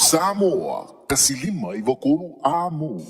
Samoa, 1 5 93 Amu.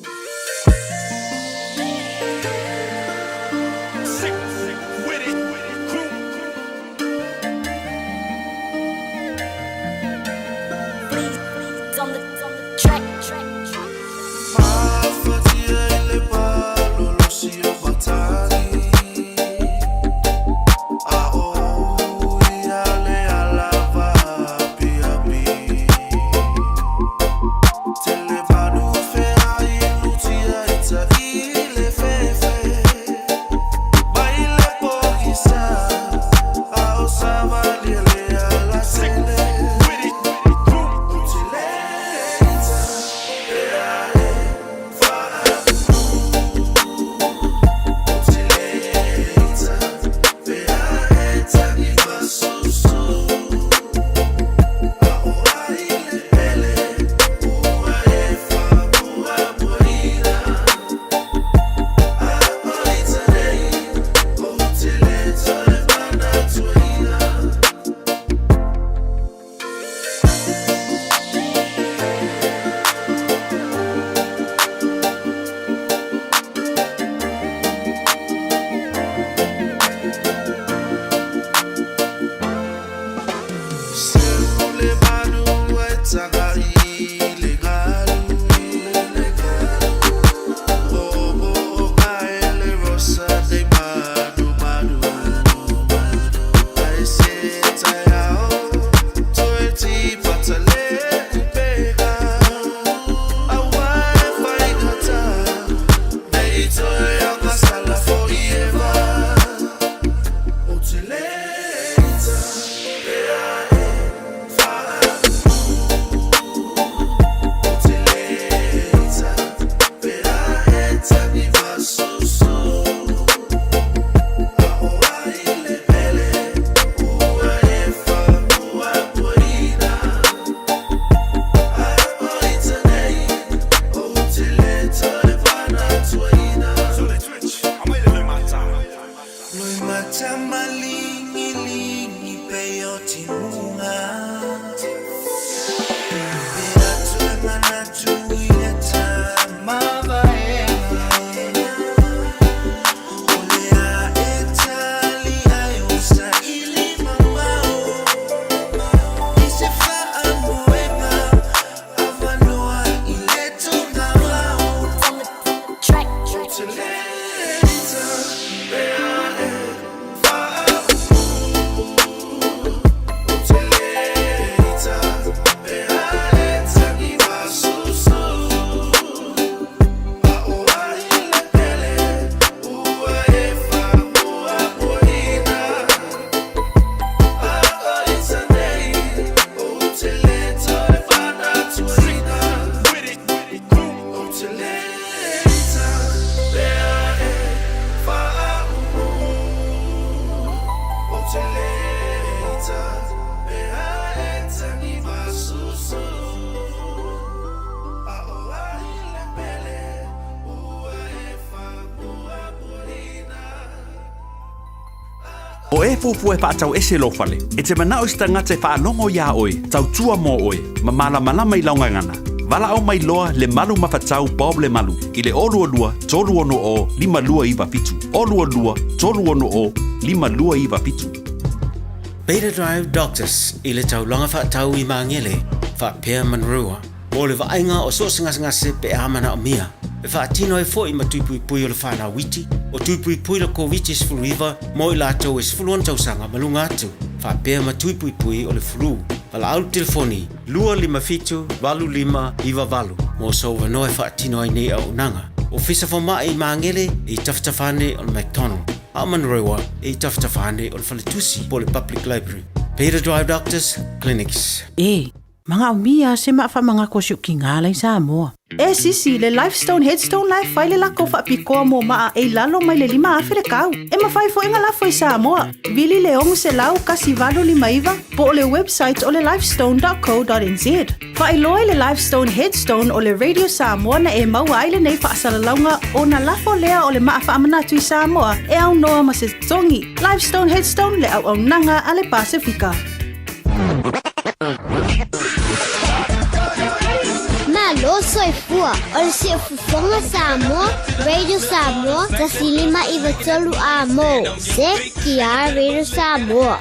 O e fuafua e faatau ese lou fale, e te manao i se tagata e faalogo iā oe, tautua mo oe, ma malamalama i lau gagana. Valaau mai loa Lemalu Mafatau Bob Lemalu i le 0 22 360 5297. 0 22 360 5297. Beta Drive Doctors i le taulaga faatau i Magele, faapea Manurewa, mo le vaaiga o so o se gasegase pe a manaomia. E faatino ai foi ma tui puipui o le fanau iti, o tui puipui le Koviti-19 mo i latou e 16 tausaga ma luga atu, faapea ma tui puipui o le flu. Valaau le telefoni 257 85 98 mo sou avanoa e faatino ai nei auaunaga. Ofisa Fomai i Magele e i tafatafa ane o le McDonald, a o Manurewa e i tafatafa ane o le Faletusi po o le Public Library. Beta Drive Doctors Clinics. E manaomia se maa faamagako si ou kigā la i Samoa. E sisi, le Lifestone Headstone la e fai le lako faapitoa mo maa e i lalo mai le 5,000 le tau. E mafai foi ona lafo i Samoa. Vili le 600 1859 po o le website o le lifestone.co.nz. Faailoa i le Lifestone Headstone o le Radio Samoa na e maua ai lenei faasalalauga ona lafo lea o le maa faamanatu i Samoa e aunoa ma se totogi. Lifestone Headstone le auaunaga a le Pasefika. Soifua. O le Siufofoga Samoa, Radio Samoa, 105 93 Amo. ZTR Radio Samoa.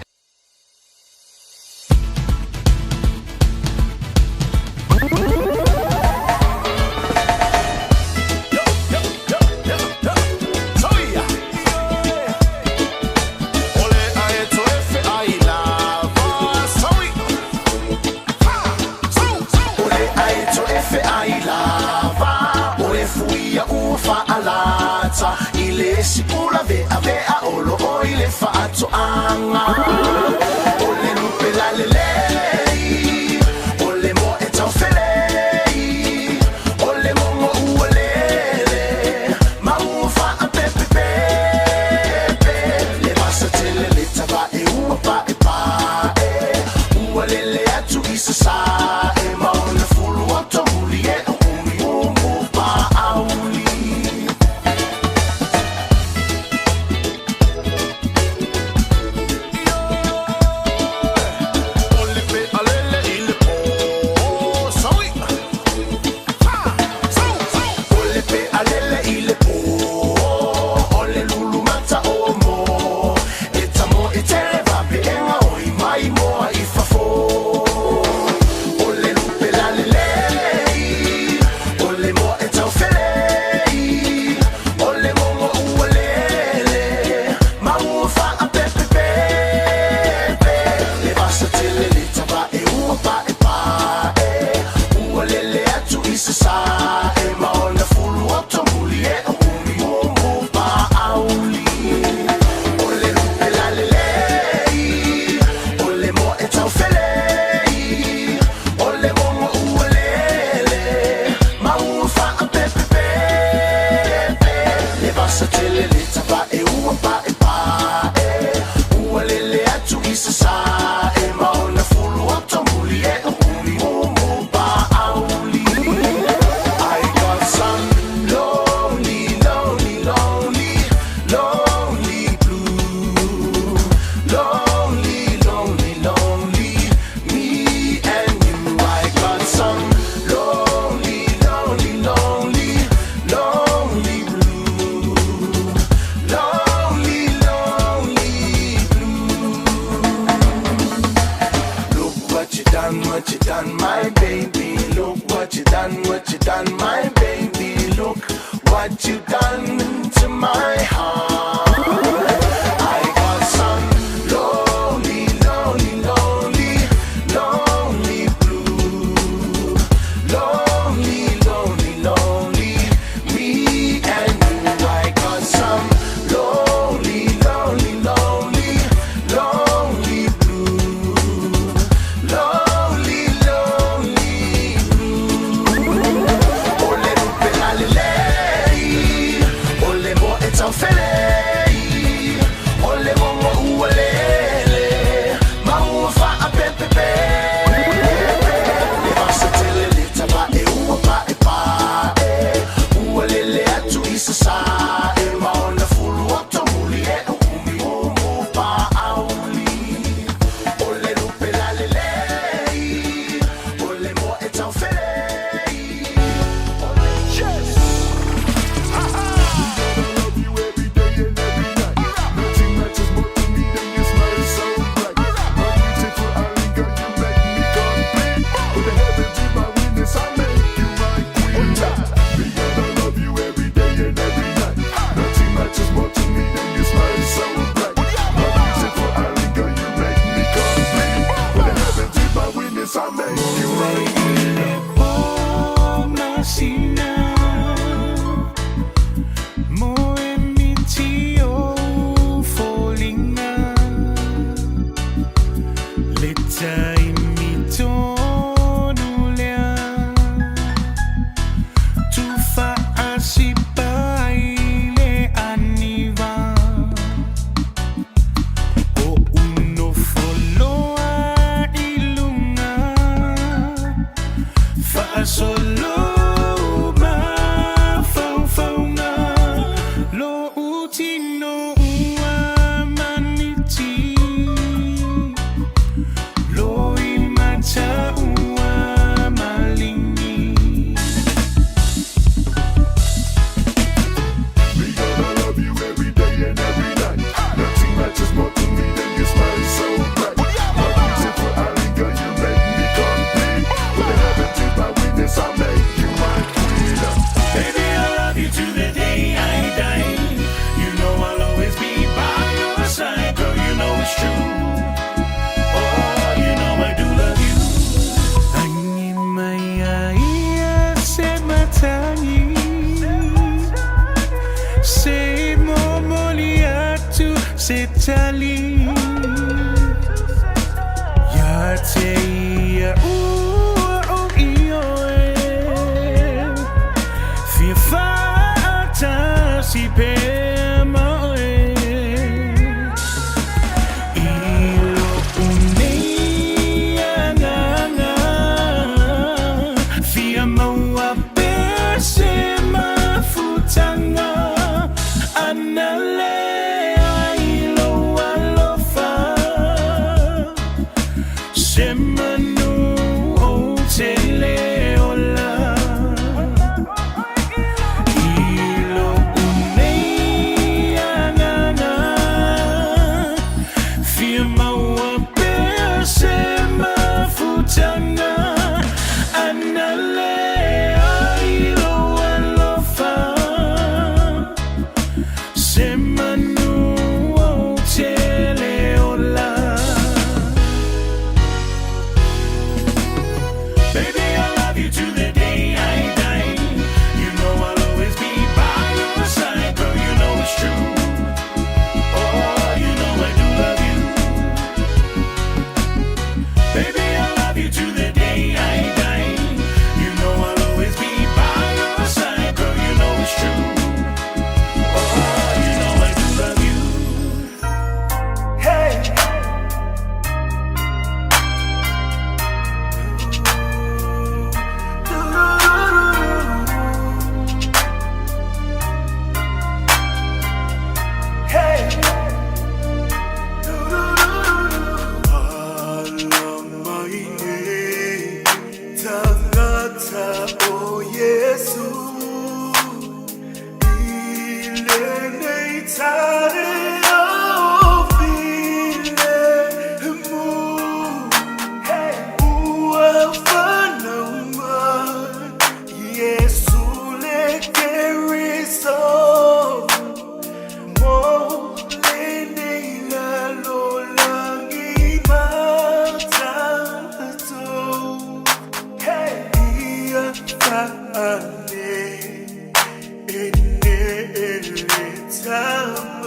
Time.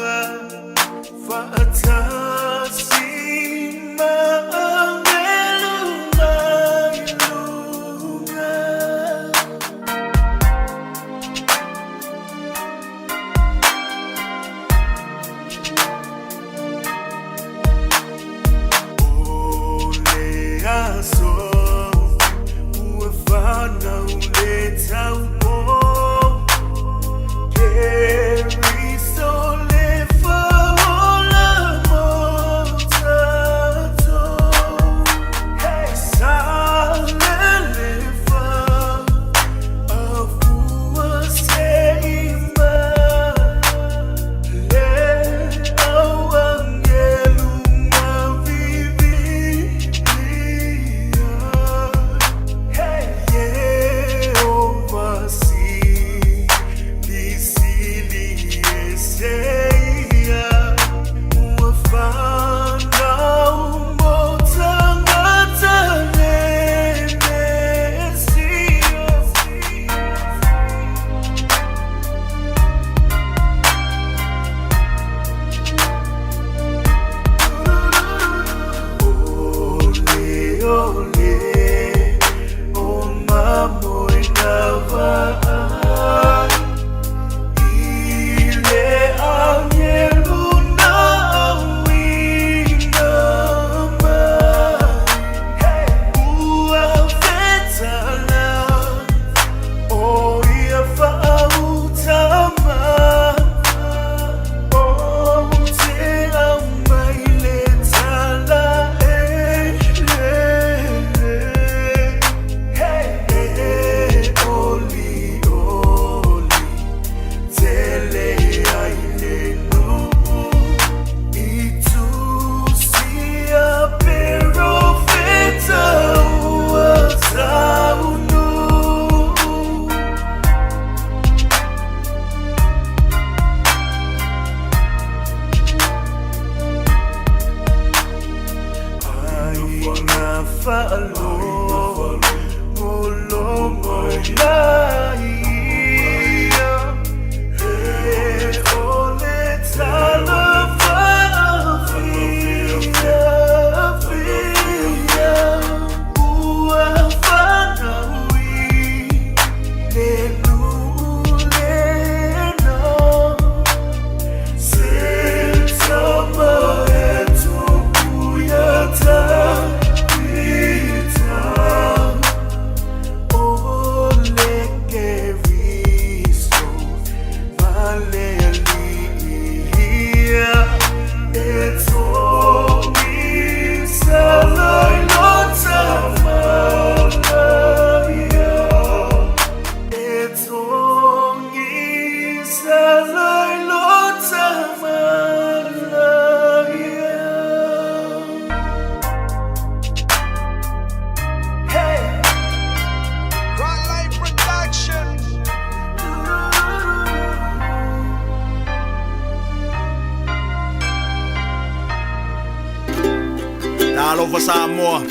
Talofa Samoa,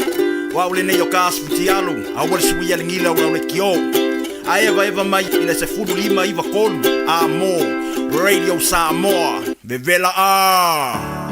o au lenei o ka asu fitialu, aua le suia le gila o lau lekiō. A evaeva mai i le 15 93 A mō Radio Samoa, vevela ā!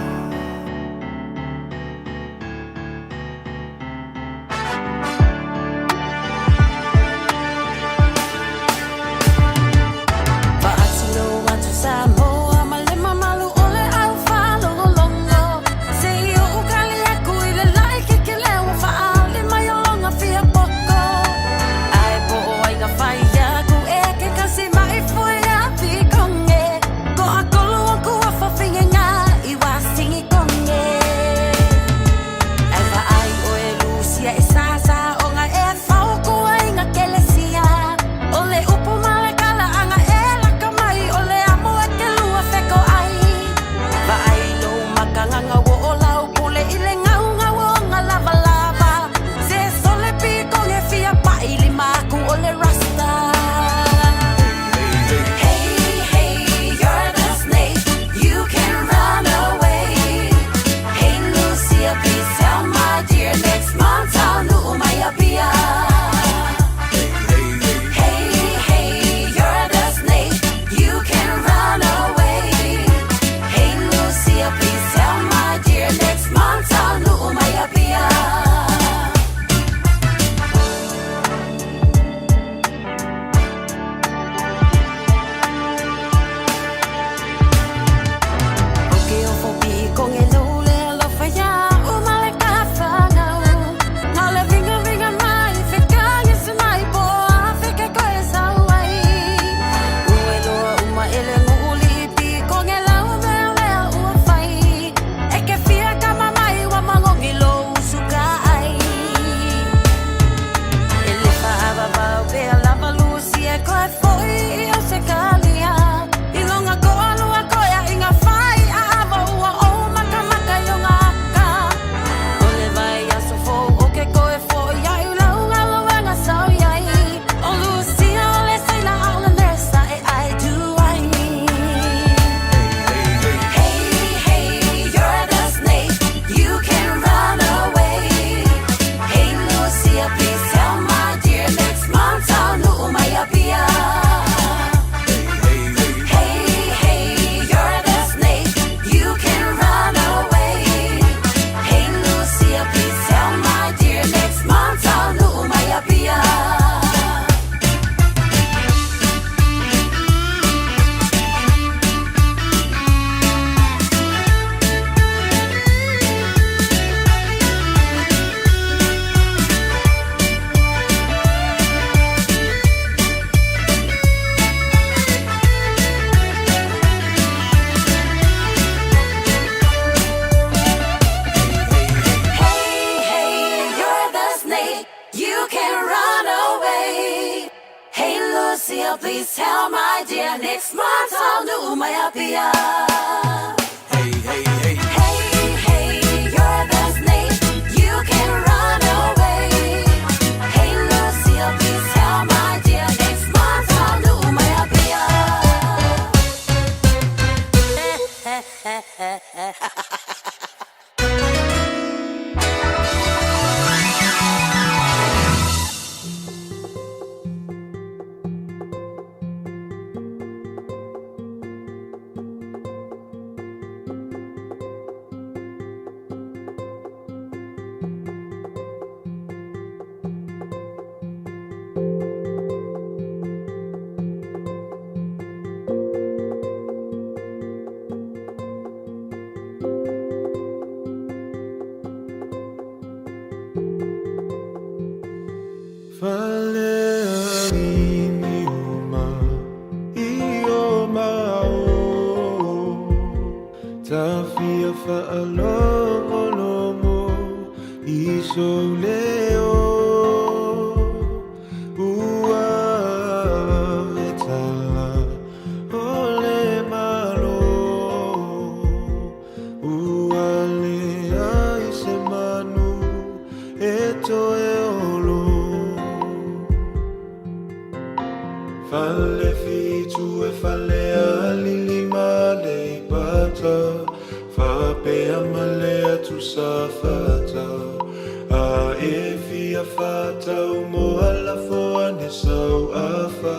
lafo ane sau afa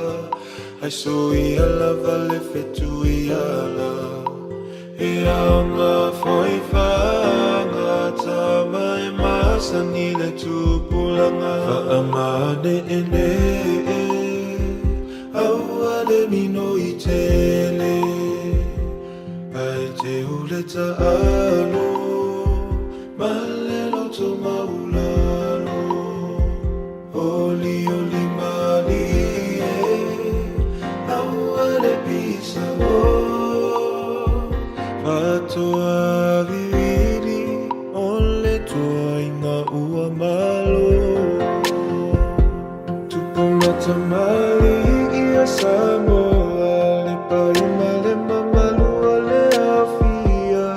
Ai so ia lava le fetu ia la E aoga foi faagata ma e masani le tupulaga Faamaneene aua le minoi tele Ae teu le taalo ma le loto maulalo Olioli malie aua le pisa o Fatoa vivili o le toaiga ua malo Tupu ma tamalii ia Samoa le paia ma le mamalu o le aofia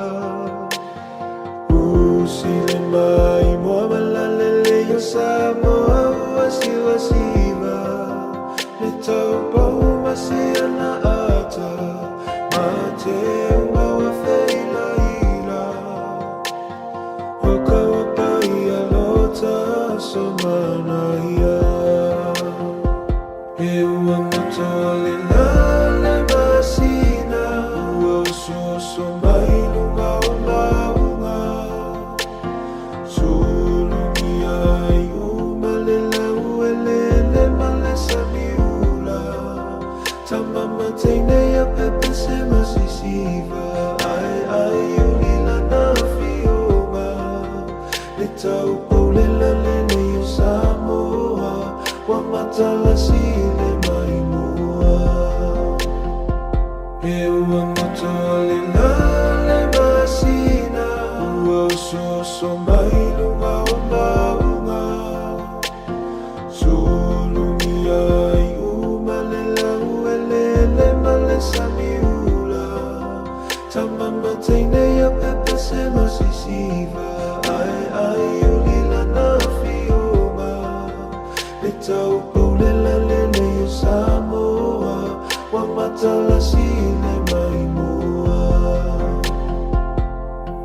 Usi le maimoa ma lalele ia Samoa ua siva Le taupou ma siana ata Ma te unga ua feilaila O ka ua paia lota aso manaia E ua goto le lale masina Ua osooso mai luga o mauga Sulugia ai uma le lau elele ma le samiula Tama ma teine ia pepese ma sisiva Ae ai uli lana afioga Le taupou le lalelei o Samoa Ua matalasi le maimoa E ua goto le lale masina Ua osooso mai luga o mauga Sulugia ai uma le lau elele ma le samiula Tama ma teine ia pepese ma sisiva Ae ai uli lana afioga Le taupou le lalelei o Samoa Ua matalasi le maimoa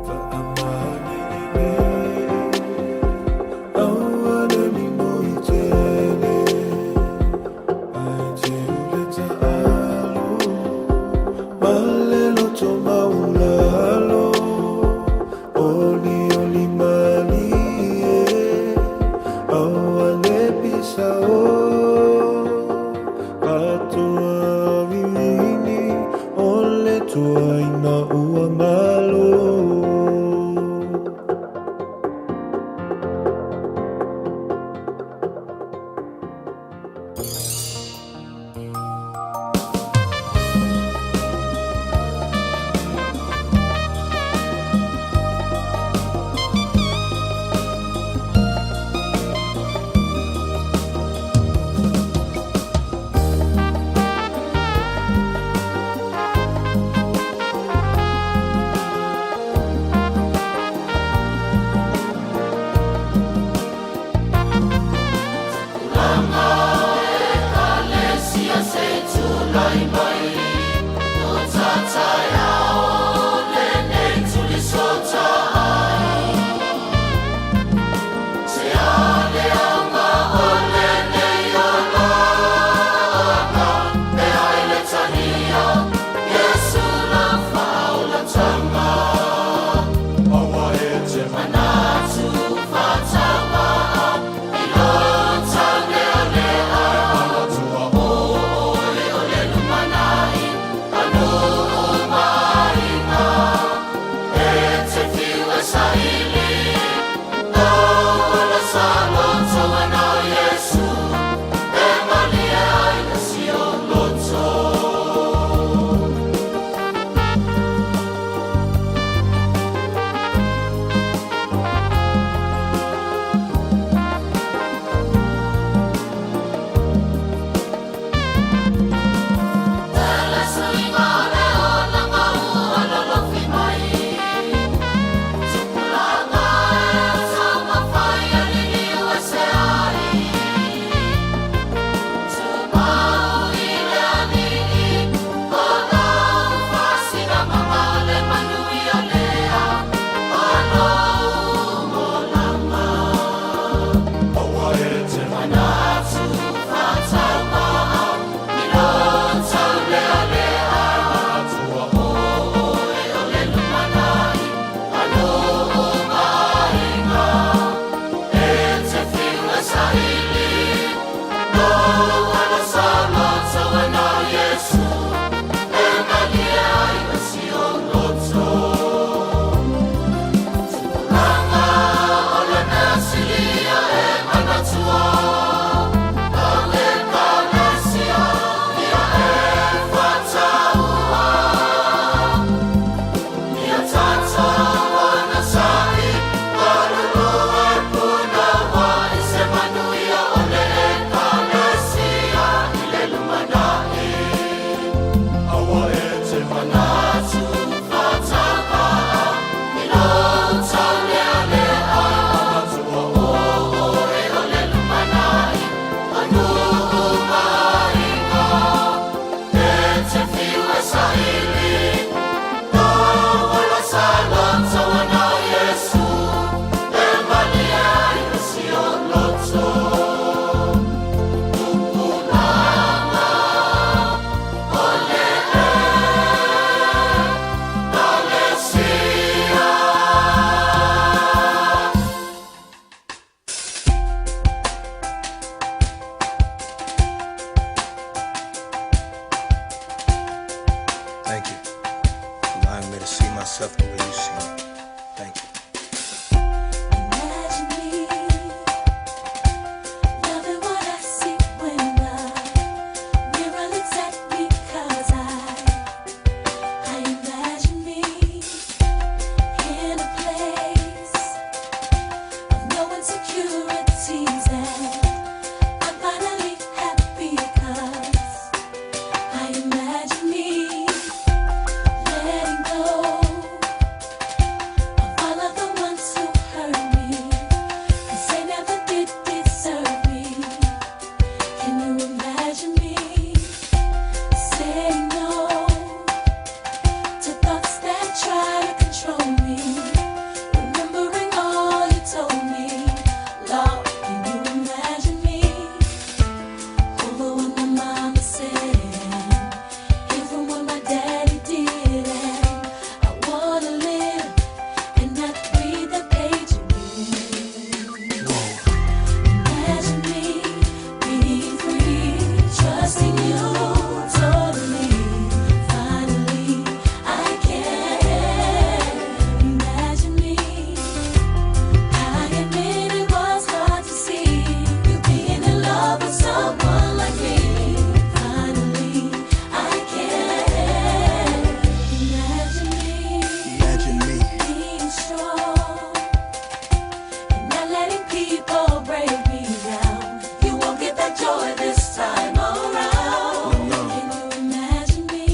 Faamaneene aua le minoi tele Ae teu le taalo ma le loto maulalo Olioli malie aua le pisa o Atoa vivini o le toaiga ua malo. myself the way you see me. Thank you. Imagine me loving what I see when the mirror looks at me 'cause I imagine me in a place of no insecurities and I'm finally happy 'cause I imagine me letting go of all of the ones who hurt me, 'cause they never did deserve me. Can you imagine me saying no to thoughts that try to control me? Remembering all you told me, Lord, can you imagine me over what my mama said? Hear from what my daddy did, and I wanna live and not read the page again. Imagine me being free, trusting you totally. Finally, I can imagine me. I admit it was hard to see you being in love with someone like me. Finally, I can imagine me. Imagine me. Being strong and not letting people break me down. You won't get that joy this time around. Can you imagine me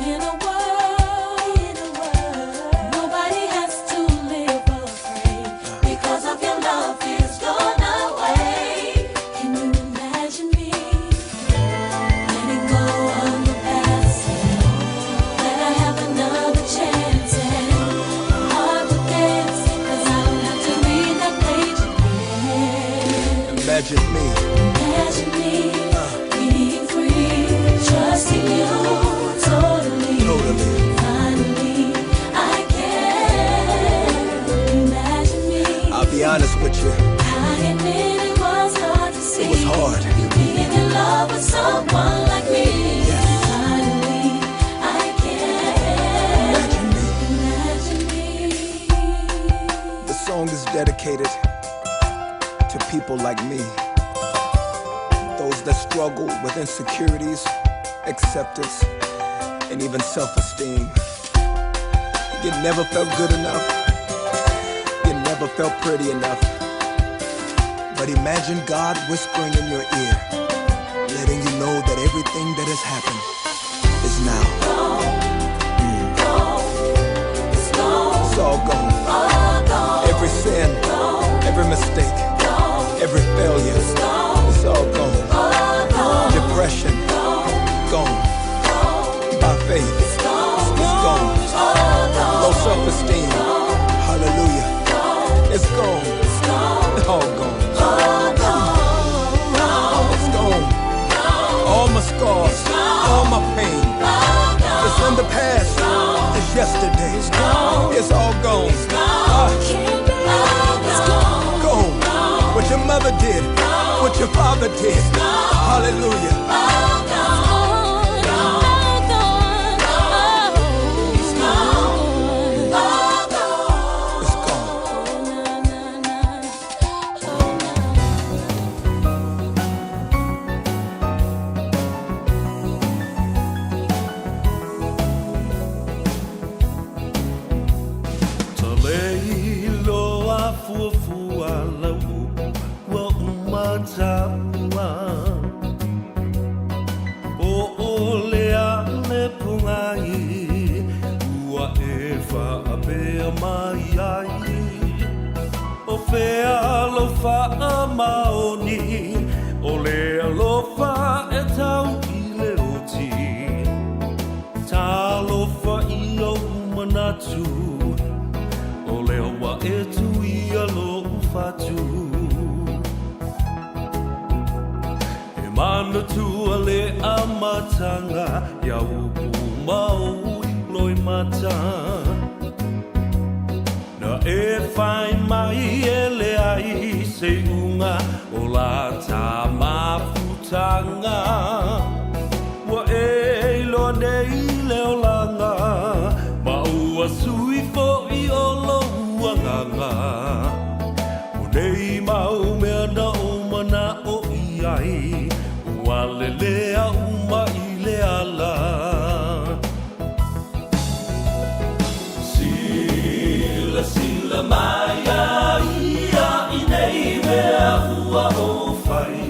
in a world, in a world? Nobody has to live afraid because of your love is gone away. Can you imagine me letting go of the past? That I have another chance and my heart will dance 'cause I don't have to read that page again. Imagine me. Imagine me being free, trusting you totally. Totally. Finally, I can imagine me. I'll be honest with you. I admit it was hard to see. It was hard. You being in love with someone like me. Finally, I can Imagine me. imagine me. The song is dedicated to people like me. Those that struggle with insecurities, acceptance, and even self esteem. You never felt good enough. You never felt pretty enough. But imagine God whispering in your ear, letting you know that everything that has happened is now. It's gone, It's all gone. all gone, Every sin, every mistake, every failure, it's all gone. all gone, Depression, gone. By faith, it's gone, it's gone. all gone, Low self-esteem, hallelujah, it's gone. it's gone, All gone. all gone, It's gone. All my scars, all my pain, all gone. it's in the past. It's yesterday. It's all gone. Ah, Can't believe it's gone. gone. What your mother did, what your father did. Hallelujah. All gone, all gone, oh, it's gone, all gone. It's gone. Ta lei loa fuafua lau upu ua uma taua. Po o le a le pogai ua e faapea mai ai. O fea lou faamaoni o le alofa e tau i le oti. Talofa i ou manatu o lea ua e tuia lou fatu. E manatua le amataga ia upu ma ou loimata. Na e fai mai e leai se iuga o la ta mafutaga. Ua e iloa nei le olaga ma ai Ua lelea uma i le ala Silasila mai a ia i nei mea ua ou fai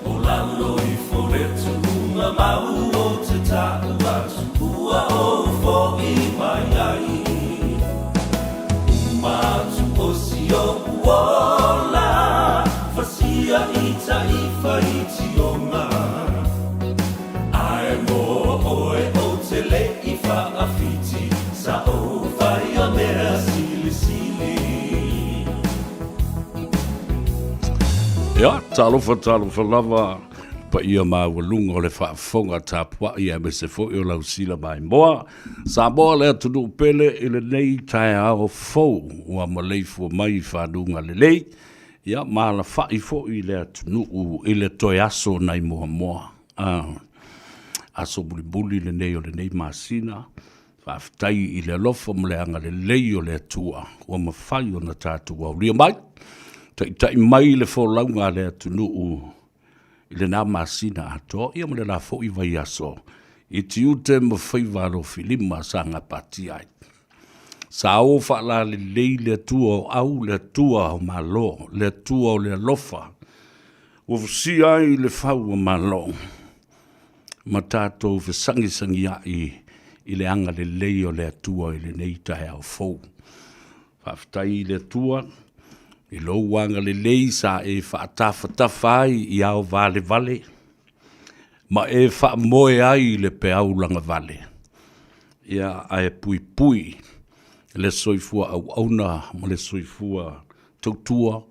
O lalo ifo le tuuga mau o te ta'u atu ua ou fo'i mai ai Uma atu o si o'u ola Fasia i ta'i faitioga Ae mo oe ou te le i fa'afiti Sa ou faia mea silisili. Ia, talofa talofa lava paia maualuga o le faafofoga tapuai aemaise foi o lau sila maimoa. Samoa le atunuu pele i lenei taeao fou ua maleifua mai i fanuga lelei, ia ma alafai foi le atunuu i le toe aso nai Moamoa. Aso mulimuli lenei o lenei masina, faafetai i le alofa ma le agalelei o le Atua ua mafai ona tatou aulia mai, taitai mai le folauga a le atunuu i lena masina atoa, ia ma le la foi vaiaso i tiute ma faiva alofilima sa gapatia ai. Sa o faalalelei le Atua o au, le Atua o Malo, le Atua o le alofa, ua fusia ai le fau o Malo ma tatou fesagisagiai i le agalelei o le Atua i lenei taeao fou. Faafetai i le Atua i lou agalelei sa e faatafatafa ai i ao valevale ma e faamoe ai i le peau lagavale, ia ae puipui le soifua auauna ma le soifua tautua,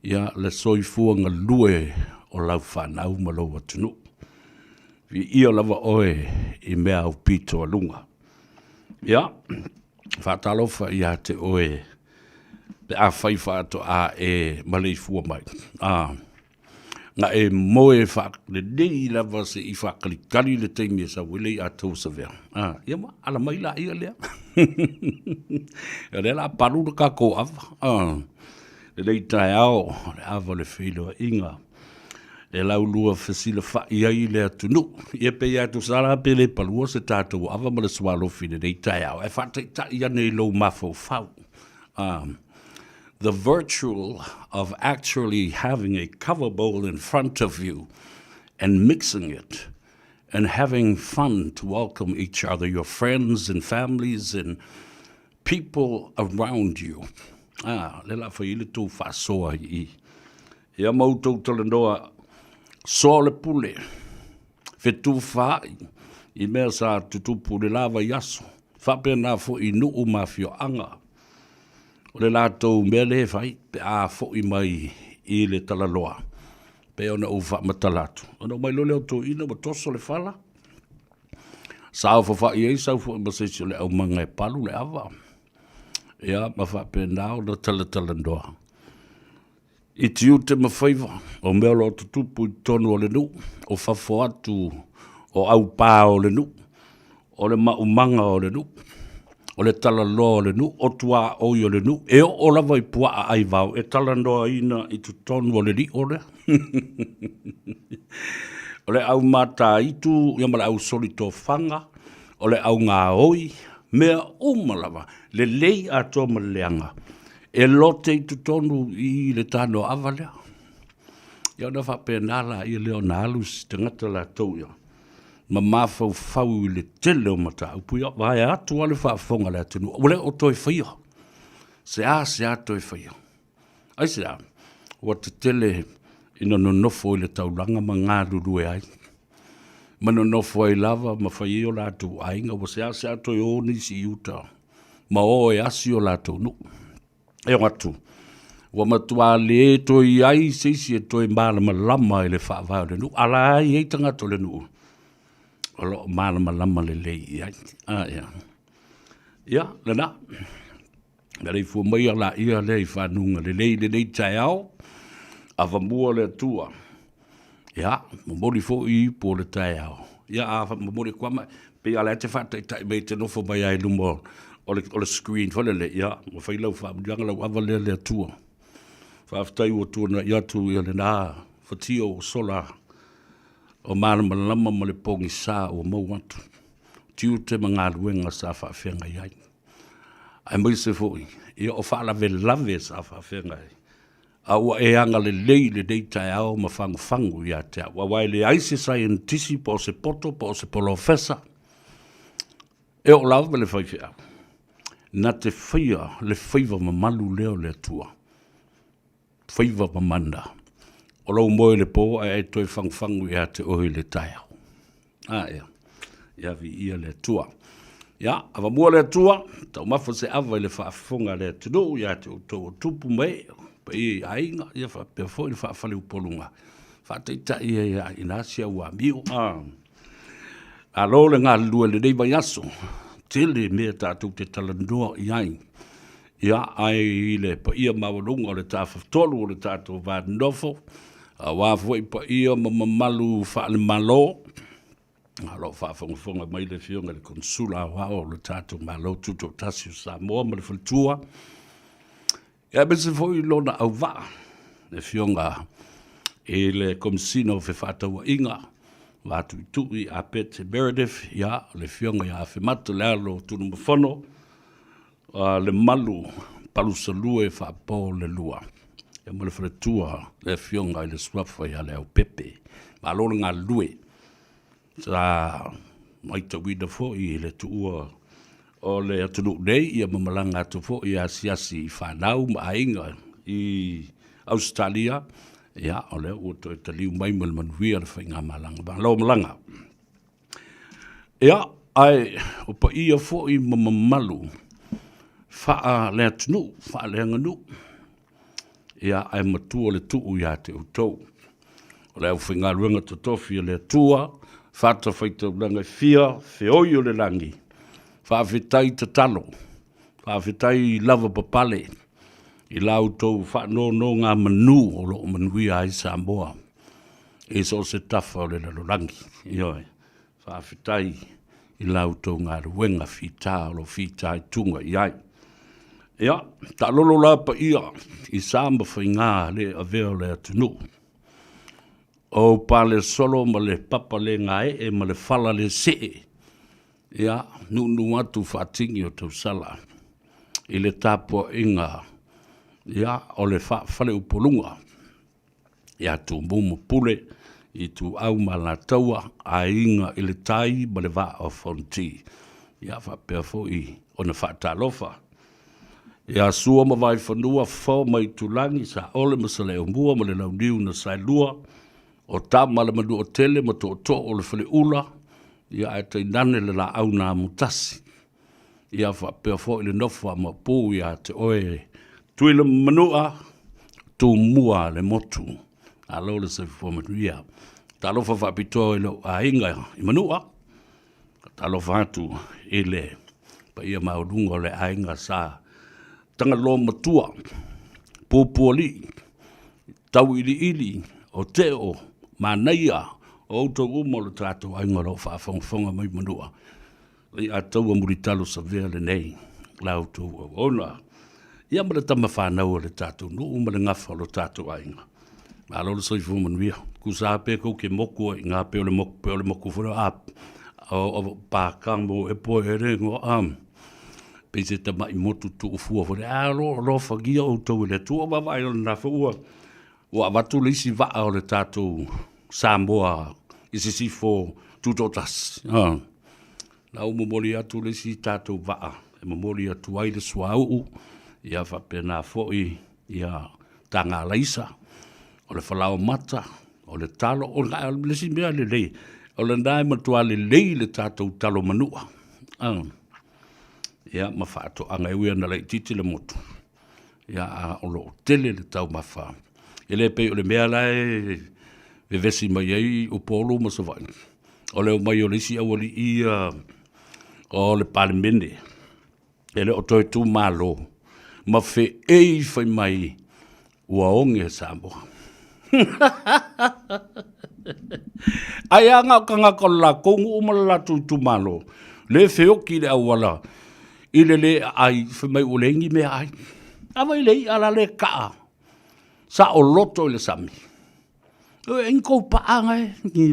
ia le soifua galue o lau fanau ma lou atunuu. Viia lava oe i mea aupito a luga. Ia, faatalofa ia te oe pe afai faatoa e maleifua mai. Ah, na e moe faalelei lava se i faakalikali le taimi e sau ai le i'a tauasavea. Ah, ia ma ala mai laia lea. Ia o lea o le a palu le tatou ava. Ah, lenei taeao, o le ava o le feiloaiga e laulua fesilafa'i ai le atunuu. Ia pei lava e tusa la pe le palua se tatou ava ma le sualofi i lenei taeao, ae faataitai ane i lou mafaufau. Ah, the virtual of actually having a cover bowl in front of you and mixing it and having fun to welcome each other, your friends and families and people around you. Ah, le la fai le tou faasoa i i. Ia ma outou talanoa soa o le pule, fetufaai i mea sa tutupu i le la vaiaso, faapena foi i nuu ma afioaga. O le latou mea lea e fai pe a foi mai i le talaloa, pei ona ou faamatala atu, ona omai loa lea o toeaiina ua toso le fala, saofafai ai sau foi ma se isi o le aumaga e palu le ava, ia ma faapena ona talatalanoa i tiute ma faiva o mea o lo o tutupu i totonu o le nuu, o fafo atu o aupā o le nuu, o le maumaga o le nuu, o le talaloa o le nuu, o tuaoi o le nuu, e oo lava i puaa aivao e talanoaina i totonu o le lio lea. O le au mataitu ia ma le au solitofaga, o le au gaoi, mea uma lava, lelei atoa ma le leaga, e lote i totonu i le tanoaava lea. Ia ona faapena laia lea ona alu si tagata latou ia, ma mafaufau i le tele o mataupu, ia vaea atu lava le faafofoga a le atunuu, ua le o toe faia, seasea toe faia. Aisea? Ua tetele ina nonofo i le taulaga ma galulue ai, ma nonofo ai lava ma fai ai o latou aiga, ua seasea toe o nisi i uta ma o e asi o latou nuu. E o atu, ua matua le toe i ai se isi e toe malamalama i le faavae o le nuu, a la e i ai tagata o le nuu o lo o malamalama lelei i ai. A, ia. Ia, lena. Maleifua mai laia lea i fanuga lelei i lenei taeao, avamua le Atua. Ia, momoli foi i ipu o le taeao. Ia, a momoli atu lava, pei lava o la e te faataitai mai e te nofo mai lava i luma o le screen foi lele, ia, ua fai lau faamanuiaga, lau ava lea le Atua. Faafetai ua tuanai atu lena. Fatia ua sola o malamalama ma le pogisa ua maua atu, tiute ma galuega sa faafeagai ai. Aemaise foi, ia o faalavelave sa faafeagai ai. A ua e agalelei i lenei taeao ma fagufagu ia te au, aua e leai se saienitisi po o se poto po o se polofesa e oo lava le faifeau na te faia le faiva mamalu lea o le Atua, faiva mamana o lou moe i le po ae e toe fagufagu ia te oe i le taeao. A ea, ia viia le Atua. Ia, avamua le Atua, taumafa se ava i le faafofoga a le atunuu ia te outou o tupu ma ee, paia i aiga, ia faapea foi le faafaleupoluga, faataitai ai lava i ina si au amio. A, malo le galulue i lenei vaiaso, tele mea tatou te talanoa i ai. Ia, ae i le paia maualuga o le Tafatolu o le tatou va nonofo, aua foi paia ma mamalu faale-Malo, o lo o faafogafoga mai le Afioga i le Konesula Aoao o le tatou Malo Tutoatasi o Samoa ma le Faletua, ia aemaise foi lona auvaa, le Afioga i le Komesina o Fefaatauaiga, Va Tuitui Apete Meredith, ia, le Afioga ia Afemata le alo o Tunumafono, le malu palusalua e faapo le lua. Ia ma le faletua le afioga i le Suafa ia Leaupepe. Malo le galulue. Sa matauina foi i le tuua o le atunuu nei ia ma malaga atu foi e asiasi i fanau ma aiga i Ausetalia. Ia, o lea ua toe taliu mai ma le manuia le faigamalaga. Malo malaga. Ia, ae o paia foi ma mamalu faale-atunuu, faale-aganuu, ia, ae matua le tuu ia te outou. O le aufaigaluega totofi a le Atua, fatafaitaulaga e fia, feoi o le lagi, faafetai tatalo, faafetai lavapapale i la outou faanonogamanu o lo o manuia ai Samoa. i so o se tafa o le lalolagi. Ioe, faafetai i la outou galuega fita o lo o fitaituga i ai. Ia, taalolo la paia i sa ma faiga le avea o le atunuu. O pale solo ma le papa le gaee ma le fala le see, ia, nuunuu atu faatini o tausala i le tapuaiga, ia, o le faafaleupoluga. ia Tumua ma Pule, Ituau ma Alataua, Aiga i le Tai ma le Vaa o Fonoti. Ia faapea foi ona faatalofa ia Sua ma Vaifanua, Fofo ma Aitulagi, Saole ma Saleaaumua ma le Launiu na Saelua, o Tama a le Manuatele ma Tootoo o le Faleula, ia ae tainane le Laau na Amotasi. Ia faapea foi le nofo a Maopu ia te oe Tuila ma Manua, Tumua le motu. Malo le soifua manuia. Talofa faapitoa i lou aiga i Manua. Talofa atu i le paia maualuga o le aiga sa Tagaloa Matua, Pupualii, Tauiliili, o Teo, Manaia, o outou uma o le tatou aiga o lo o faafogafoga mai Manua. Ia taua mulitalo savea lenei la outou auauna. Ia ma le tama fanau a le tatou nuu ma le gafa o lo tatou aiga. Malo le soifua manuia. Tusa pe kou ke moku ai ngā pe o le moku, pe o le moku fo a o pa ka mo e po e re ngo a pe se tama i motu tu fua fo a lo lo fagia o tau le tu va va i na fo ua ua avatu le isi vaa o le tatou Samoa i sisifo tutoatasi. Ah. La ua momoli atu le isi tatou vaa e momoli atu ai le suauu, ia faapena foi ia tagalaisa, o le falaoamata, o le talo, o le isi mea lelei, o lena e matua lelei le tatou talo manua. Ah. Ia ma faatoaga e ui lava ina laitiiti le motu, ia a o lo o tele le taumafa. E le pei o le mea la e vevesi mai ai Upolu ma Savaii, o le omai o le isi aualii ia o le Palemene, e le o toe tumalo, ma feei fai mai ua oge Samoa. Ai a na o tagata o le latou nuu ma le latou itumalo, le feoki i le auala i le le aai, fai mai ua leai ni meaai. A vai le i'a la le kaa saoloto i le sami. E ni kou paʻa gae, ni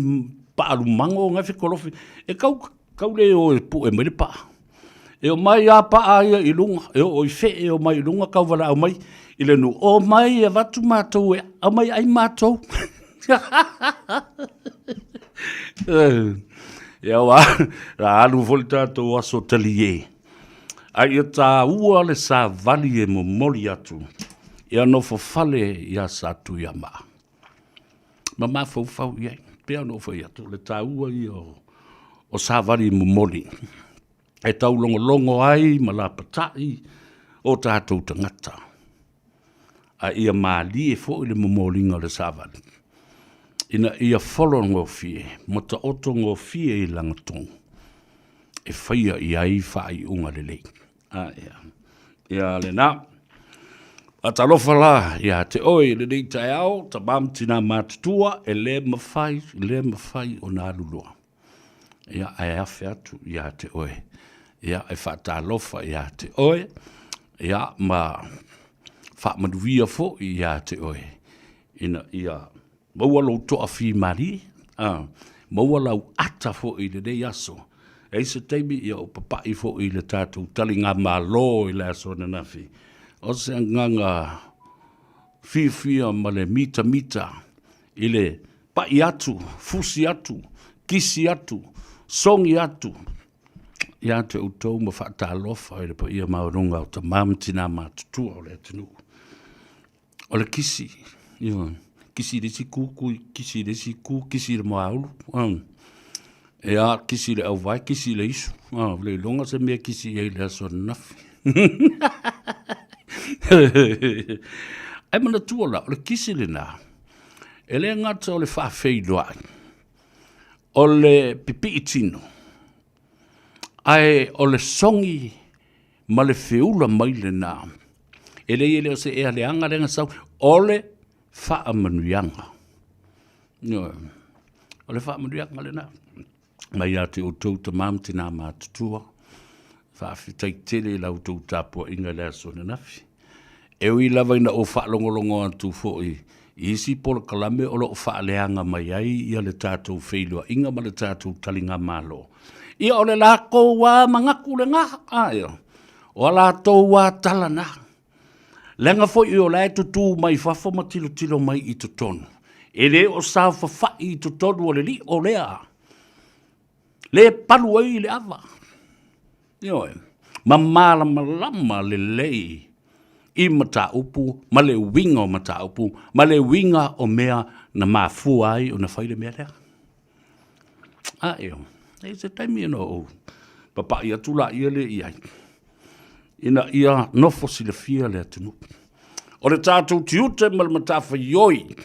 paʻa lumago gae fekolofi. E kau, kau le o e puʻe mai le paʻa. E o mai a paʻa ia i luga, e oo i feʻe e o mai i luga kau walaʻau mai i le nuu. O mai e avatu matou e aumai e ʻai matou. Ia ua, la alu foi le tatou aso taliē. A ia tāua le savali e momoli atu ia nofo fale iā Satuiamaa. Ma mafaufau i ai, pei ona ou fai atu, o le taua ia o, o savali momoli e taulogologo ai ma lapataʻi o tatou tagata. A ia malie foi le momoliga o le savali ina ia fologofie ma taoto gofie i lagatonu e faia i ai faaiuga lelei. A, ia, ia lena. Faatalofa la ia te oe i lenei taeao, tamā ma tinā matutua, e le mafai, le mafai ona alu loa. Ia, ae afe atu ia te oe. Ia, e faatalofa ia te oe, ia, ma faamanuia foi ia te oe, ina ia maua lou toafimalie, a, maua lau ata foi i lenei aso. E i ai se taimi, ia ou papai foi i le tatou taligamalo i le aso ananafi. O se agaga fiafia ma le mitamita i le paʻi atu, fusi atu, kisi atu, sogi atu ia te outou ma faatalofa i le paia maualuga o tamā ma tinā matutua o le atunuu. O le kisi, ioe, kisi i le isi ku, kisi i le isi ku, kisi i le moaulu, Ea, kisi i le auvae, kisi i le isu. Ah, le iloga se mea kisi i ai i le aso ananafi. Ae manatua la, o le kisi lena, e le gata o le faafeiloai, o le pipii tino, ae o le sogi ma le feula mai lena. E leai e le o se ea leaga lea na sau, o le faamanuiaga. Ioe. O le faamanuiaga lena. Mai ia te outou tamā ma tinā matutua, faafetai tele i la outou tapuaiga i le aso ananafi. E ui lava ina ou faalogologo atu foi i isi polokalame o lo o faaleaga mai ai ia le tatou feiloaiga ma le tatou taligamalo. Ia o le lakou lava manatu lena, a ia, o a latou lava tala na. Leaga foi o la e tutū mai fafo ma tilotilo mai i totonu. E le o saofafai i totonu o le lio lea, le palu ai le ava. Ioe, ma malamalama lelei i mataupu ma le uiga o mataupu ma le uiga o mea na mafua ai ona fai le mea lea. A eo, e i ai se taimi ona ou papai atu laia lea i ai, ina ia nofo silafia le atunuu. O le tatou tiute ma le matafaioi,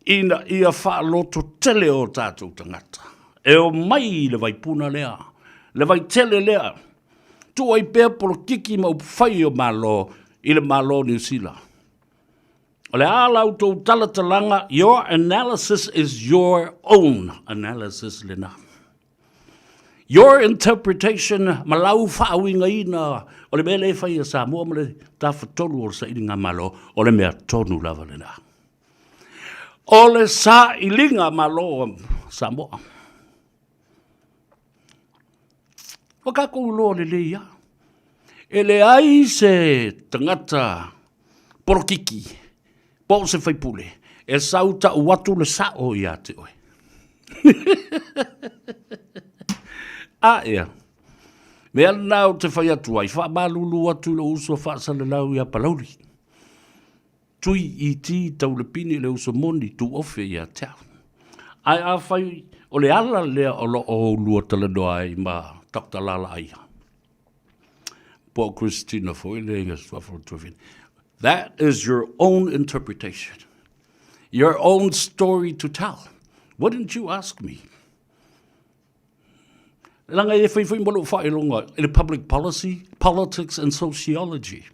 ina ia faalototele o tatou tagata, e omai i le vaipuna lea, le vaitele lea, tuu ai pea polokiki ma upufai o Malo i le Malo o Niu Sila. O le a la outou talatalaga, your analysis is your own analysis lena. Your interpretation ma lau faauigaina o le mea lea e fai a Samoa ma le Tafatolu o le Sailigamalo, o le mea tonu lava lena. O le sailiga malo a Samoa. Ua tatou iloa lelei lava, e leai se tagata polokiki po o se faipule e sau tau atu le sao ia te oe. A ia, mea lena ou te fai atu ai, faamalulu atu i lou uso faasalalau ia Palauli. Tui iti taulepini le uso moni tuofe ia te au. Ae afai o le ala lea o lo o oulua talanoa ai ma Doctor Lalaia, po o Christina foi le iga suafa o Tuafine, that is your own interpretation, your own story to tell. Why didn't you ask me? Leaga e fai foi mo lou faailoga i le public policy, politics and sociology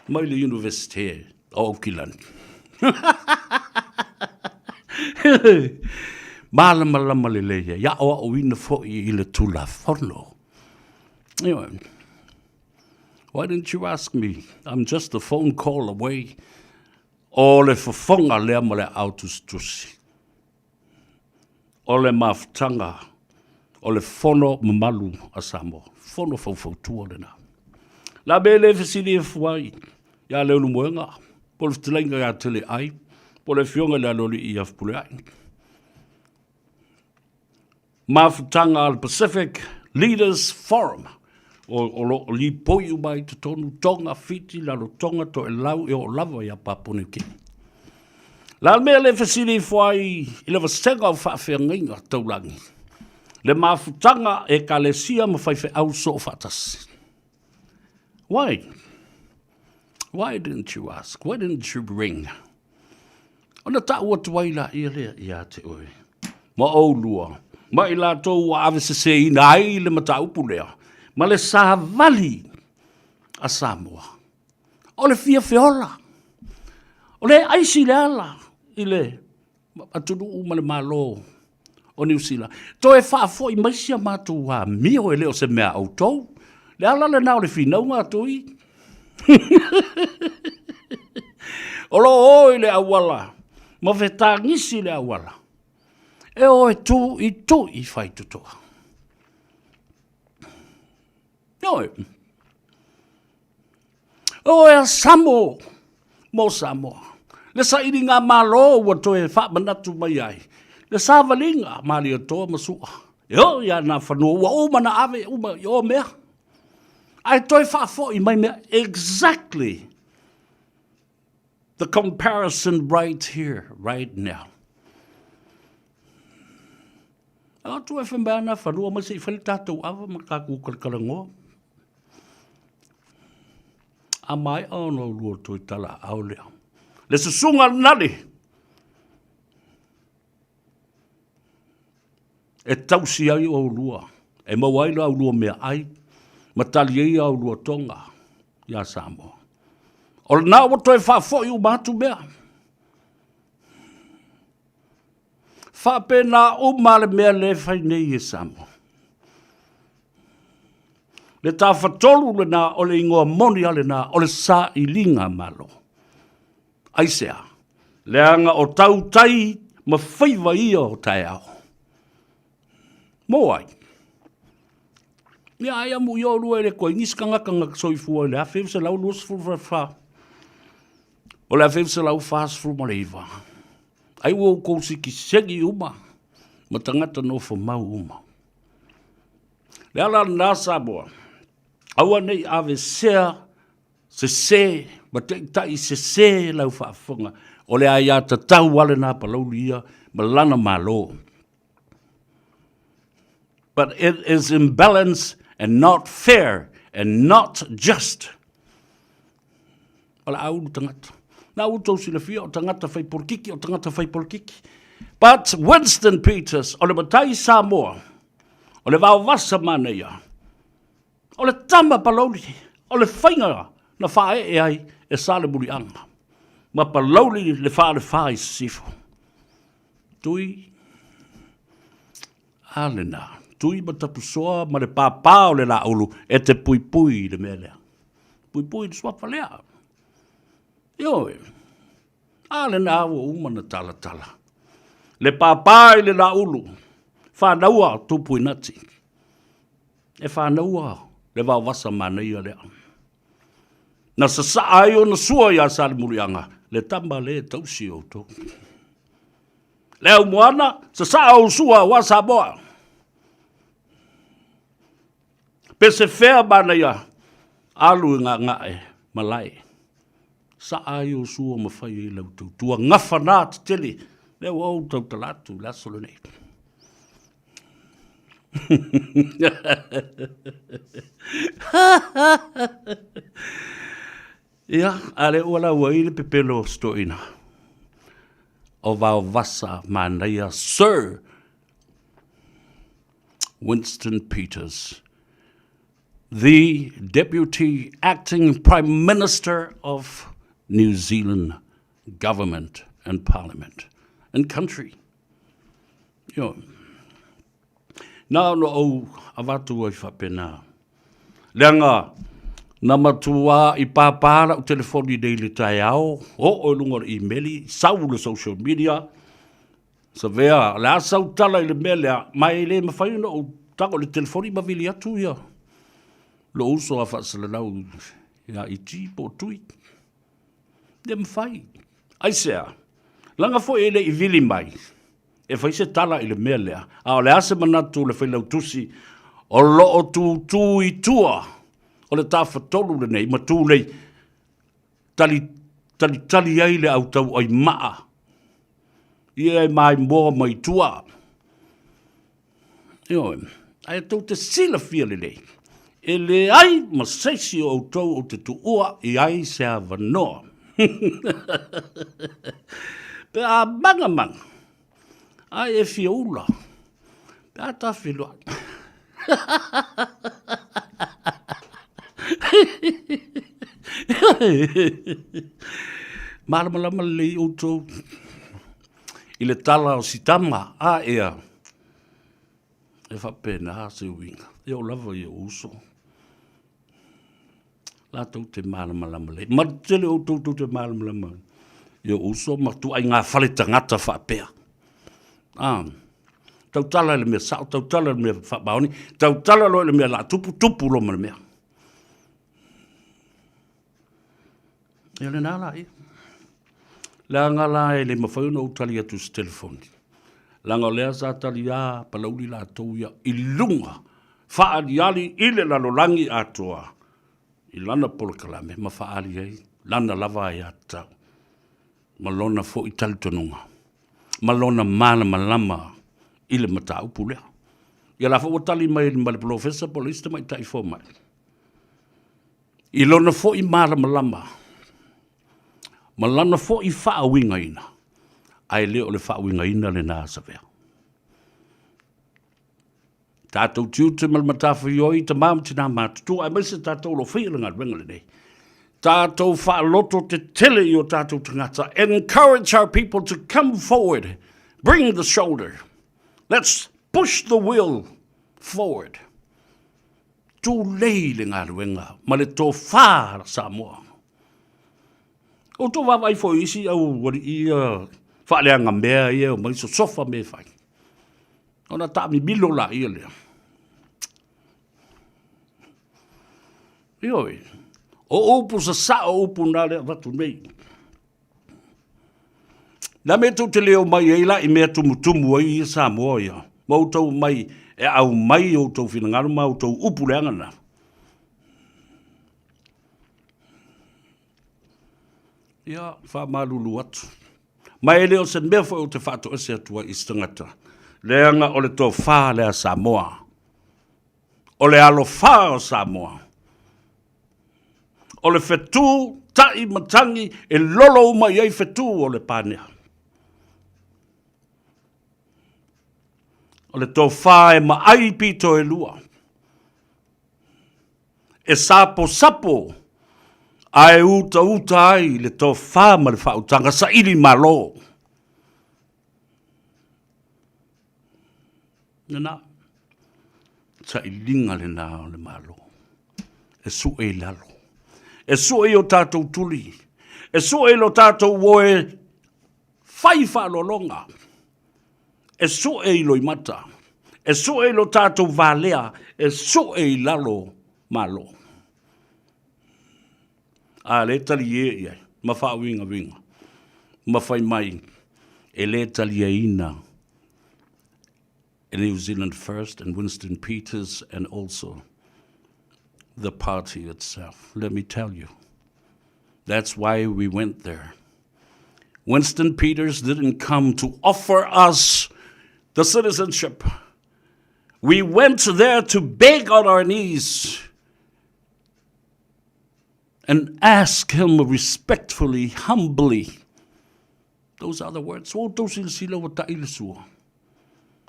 mai le Universite o Aukilani. Malamalama lelei ai, aoaoina foi i le Tulafono. Ioe. Why didn't you ask me? I'm just a phone call away. O le fofoga lea ma le aao tusitusi. O le mafutaga o le fono mamalu a Samoa. Fono faufautua lena. La mea le fesili e fuai ia Leulumoega, po o le fetalaiga ia Teleai, po o le afioga i le Aloalii ia Fepuleai. Mafutaga a le Pacific Leaders Forum o lo o lipoi uma ai totonu Tonga, Fiti, Rarotonga, Toelau e oo lava ia Papua New Guinea. La le mea le fesili ifo ai i le vasega o faafeagaiga taulagi, le mafutaga e ekalesia ma faifeau soo faatasi. Why? Why didn't you ask? Why didn't you bring? Ona taʻu atu ai laia lea ia te oe, ma ʻolua, ma i latou ua aveseseina ai le mataupu lea, ma le savali a Samoa. O le fia feola, o le aisi le ala i le atunuu ma le Malo o Niu Sila. Toe faafoi mai si a matou amio e le o se mea a outou. Le ala lena o le finauga a Tui. o lo o i le auala ma fetagisi le auala. E o e tu i tu i faitotoa. Ioe. O e a Samo mo Samoa. Le sailiga Malo ua toe faamanatu mai ai le savaliga a Malietoa ma Su'a e oo ia Nafanua ua uma na ave uma i o mea. Ae toe faafoi mai mea exactly the comparison right here, right now. A atu e whai ana whanua mai se i whai tātou awa ma tākou kalakalanoa. A mai a ona ulua toi tala ao lea. Le susunga nali. E tausi ai o ulua. E maua ai la ulua mea ai. Ma tali ai a ulua tonga ia Samoa. O lena ua toe faafoi uma atu mea. Faapena uma le mea le fai nei e Samoa. Le tafatolu lena o le ingoa moni a lena o le sailiga malo. Aisea? Leaga o tautai ma faiva ia o taeao. Mo ai? Ia ai amu i olua e le koe nisi kangaka nga soifua i le 1924. O le 1949. Ai ua outou sikisegi uma ma tagata nofo mau uma. Le ala lena Samoa, aua ne i avesea sese ma taitai sese lau faafofoga, o le aiatatau lava lena Palauli ia ma lana Malo. But it is imbalance and not fair and not just. O le a ulu tagata. Na ua tou silafia o tagata fai polokiki, o tagata fai polokiki. But Winston Peters, o le matai Samoa, o le vaovasa manaia, o le tama Palauli, o le faiga na faaee ai e Salemuliaga, ma Palauli le falefa i Sisifo. Tui, a lena, Tui ma Tapusoa ma le pāpā o le Laulu e te puipui i le mea lea. Puipui i le suafa lea. Ioe, a lena ua uma na talatala. Le pāpā i le Laulu, whānaua Tupuinati. E whānaua le vaovasa manaia lea. Na sasaa ai ona sua iā Salemuliaga, le tama lē tausi outou. Le au moana, sasaa ou sua aua Samoa. Pese fea manaia, alu i gaga'e malae. Saa ai ou sua ma fai ai lau tautua. Gafa nā tetele, lea ua ou tautala atu i le aso lenei. Ia, a le ua lau ai le pepelo o Stoina. O Vaovasa manaia Sir Winston Peters, the Deputy Acting Prime Minister of New Zealand Government and Parliament and country. Ioe. Na ona ou avatu ai faapena. Leaga Na matuā i pāpā lau telefoni nei i le taeao, oo i luga o le imeli, sau le social media, Savea, o le a sau tala i le mea lea, ma e le mafai ona ou tago i le telefoni ma vili atu ia lou uso a faasalalau ia Iti po o Tui. Le mafai. Aisea? Leaga foi e le i vili mai e fai se tala i le mea lea, a o le a se manatu o le Failautusi o lo o tutū i tua o le Tafatolu lenei ma tu nei tali, talitali ai le au tauai maa ia e maimoa mai tua. Ioe, ae tou te silafia lelei, e leai ma se isi o outou ou te tuua i ai se avanoa. Pe a magamaga, ae e fia ula, pe a ta feiloai. Malamalama lelei outou i le tala o si tama a ea e faapena se uiga. E oo lava i ou uso latou te malamalama lelei. Ma le tele o outou tou te malamalama i ou uso ma ituaiga fale tagata faapea. A, tautala i le mea sao, tautala i le mea faamaoni, tautala loa i le mea o le a tupu, tupu loa ma le mea. Ia lena la ia. Leaga la e le mafai ona ou tali atu i se telefoni. Leaga o lea sa taliā Palauli latou ia i luga faaaliali i le lalolagi atoa i lana polokalame ma faaali ai lana lava aiatatau ma lona foi talitonuga ma lona malamalama i le mataupu lea. Ia la foi ua tali mai ma le polofesa po o le isi tamaitai fomai i lona foi malamalama ma lana foi faauigaina, ae le o le faauigaina lena a Savea. Tatou tiute ma le matafaioi, tama ma tina matutua, aemaise tatou o lo o faia le galuega lenei. Tatou faaloto tetele i o tatou tagata. Encourage our people to come forward. Bring the shoulder. Let's push the wheel forward. Tulei le galuega ma le tofa a Samoa. Outou vaavaai foi i isi au alii ia faaleaga mea ia e omai sosofa mea e fai. Ona taamimilo laia lea. Ioe, o upu sasao upu na lea avatu nei. Le a mea tou te le omai ai la i mea tumutumu ai ia Samoa ia, ma outou omai e aumai outou finagalo ma outou upu leaga na. Ia, faamalulu atu. Ma e le o se mea foi ou te faatoese atu ai i se tagata, leaga o le tofa lea a Samoa, o le alofa o Samoa, o le fetu ta'i matagi e lolo uma i ai fetu o le panea. O le tofa e maai pito e lua. E saposapo ae utauta ai le tofa ma le faautaga saili malo. Lena, sailiga lena o le Malo e sue i lalo, e sue i o tatou tuli, e sue i lo tatou uo e fai faaaloaloga, e sue i loimata, e sue i lo tatou valea, e sue i lalo Malo. A lea e talie i ai ma faauigaviga ma fai mai e le talieina e New Zealand First and Winston Peters and also the party itself. Let me tell you, that's why we went there. Winston Peters didn't come to offer us the citizenship. We went there to beg on our knees and ask him respectfully, humbly. Those are the words. Ua outou silasila ua ta'i le sua.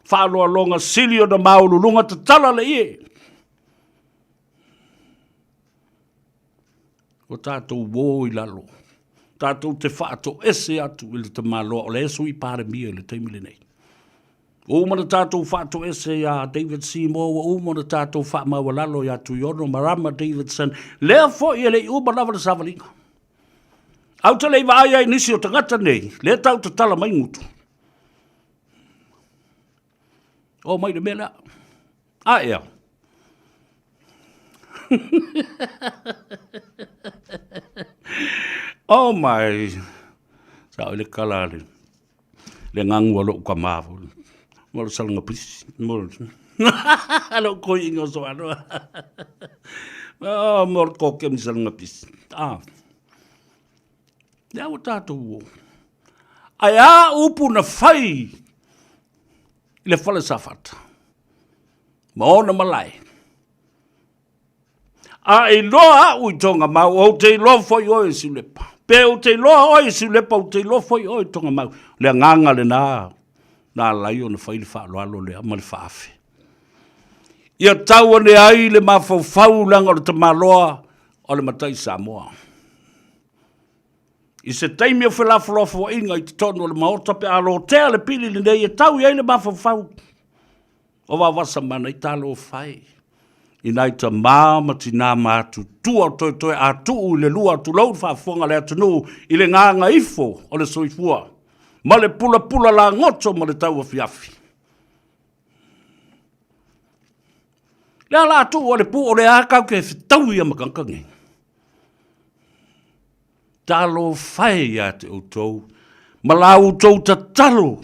Faaloaloga sili ona maualuluga tatala le ie. Ua tatou uo i lalo. Tatou te faatoese atu i le tamaloa o lea e sui Palemia i le taimi lenei. Ua uma ona tatou faatoese iā David Seymour, ua uma ona tatou faamaualalo iā Tuiono Marama Davidson, lea foi e le i uma lava le savaliga. Ae ou te le i vaai ai i nisi o tagata nei, lea tau tatala mai gutu. Oo mai le mea lea. A ea. Oh my. Sa o le kala le. Le gagu a lou tama foi. Mo le salaga pisi. Mo le koi inga o soano. Oh, mo le koke mi salaga pisi. Ah. Lea ua tatou o. Ae a upu na fai i le fale Safata ma ona malae. A iloa au i Togamau, ou te iloa foi oe i Siulepa. Pe ou te iloa oe i Siulepa, ou te iloa foi oe i Togamau. Le agaga lena na ala ai ona fai le faaaloalo lea ma le faaafe. Ia tau ane ai le mafaufau leaga o le tamaloa o le matai Samoa. I se taimi o felafolafoaiga i totonu o le Maota pe a lotea le pili lenei e tau i ai le mafaufau o Vaovasamana i talofa e i nai tamā ma tinā matutua o toetoe a tuu i le lua tulou le faafofoga a le atunuu i le gagaifo o le soifua ma le pulapula lagoto ma le tauafiafi. Le ala atu o le pu o le a kau ke fetaui ia ma tagata nei. Talofa e ia te outou, ma la outou tatalo,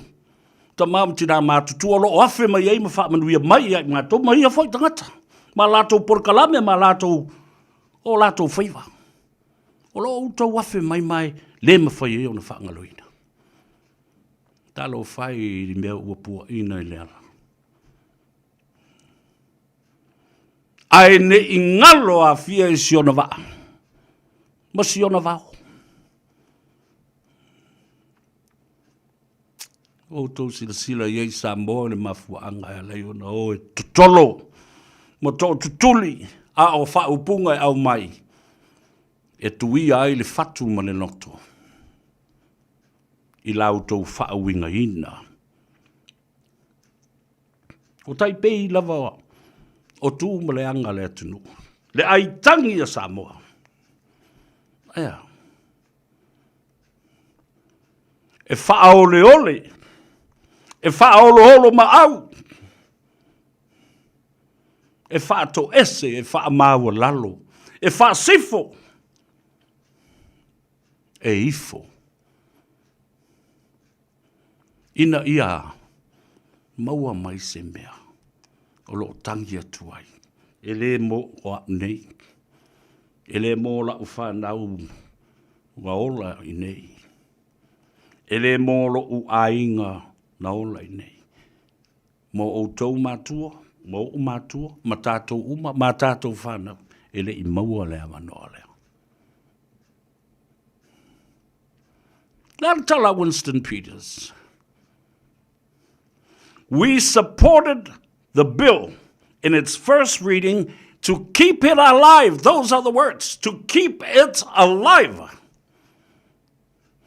tama ma tina matutua o lo o afe mai ai ma faamanuia mai ia i matou ma ia foi tagata, ma latou polokalame ma latou, o latou faiva. O lo o outou afe mai ma e le mafai ai ona faagaloina. Talofa e i le mea ua puaina i le ala. Ae ne i galo afia i si ona vaa ma si ona vao. Ua outou silasila i ai Samoa i le mafuaaga e ala ai ona o e totolo ma tootutuli a o faaupuga e aumai e tuia ai le fatu ma le loto i la outou faauigaina. O taipei lava o tu ma le aga a le atunuu, le aitagi a Samoa. Ae a? E faaoleole, e faaoloolo maau, e faatoese, e faamaualalo, e faasifo, e ifo. Ina ia maua mai se mea o lo o tagi atu ai, e le mo au nei, e le mo lau fanau ua ola i nei, e le mo lou aiga na ola i nei, mo outou matua, mo ou matua, ma tatou uma, ma tatou fanau, e le i maua le avanoa lea. Le a le tala a Winston Peters? We supported the bill in its first reading to keep it alive. Those are the words, to keep it alive.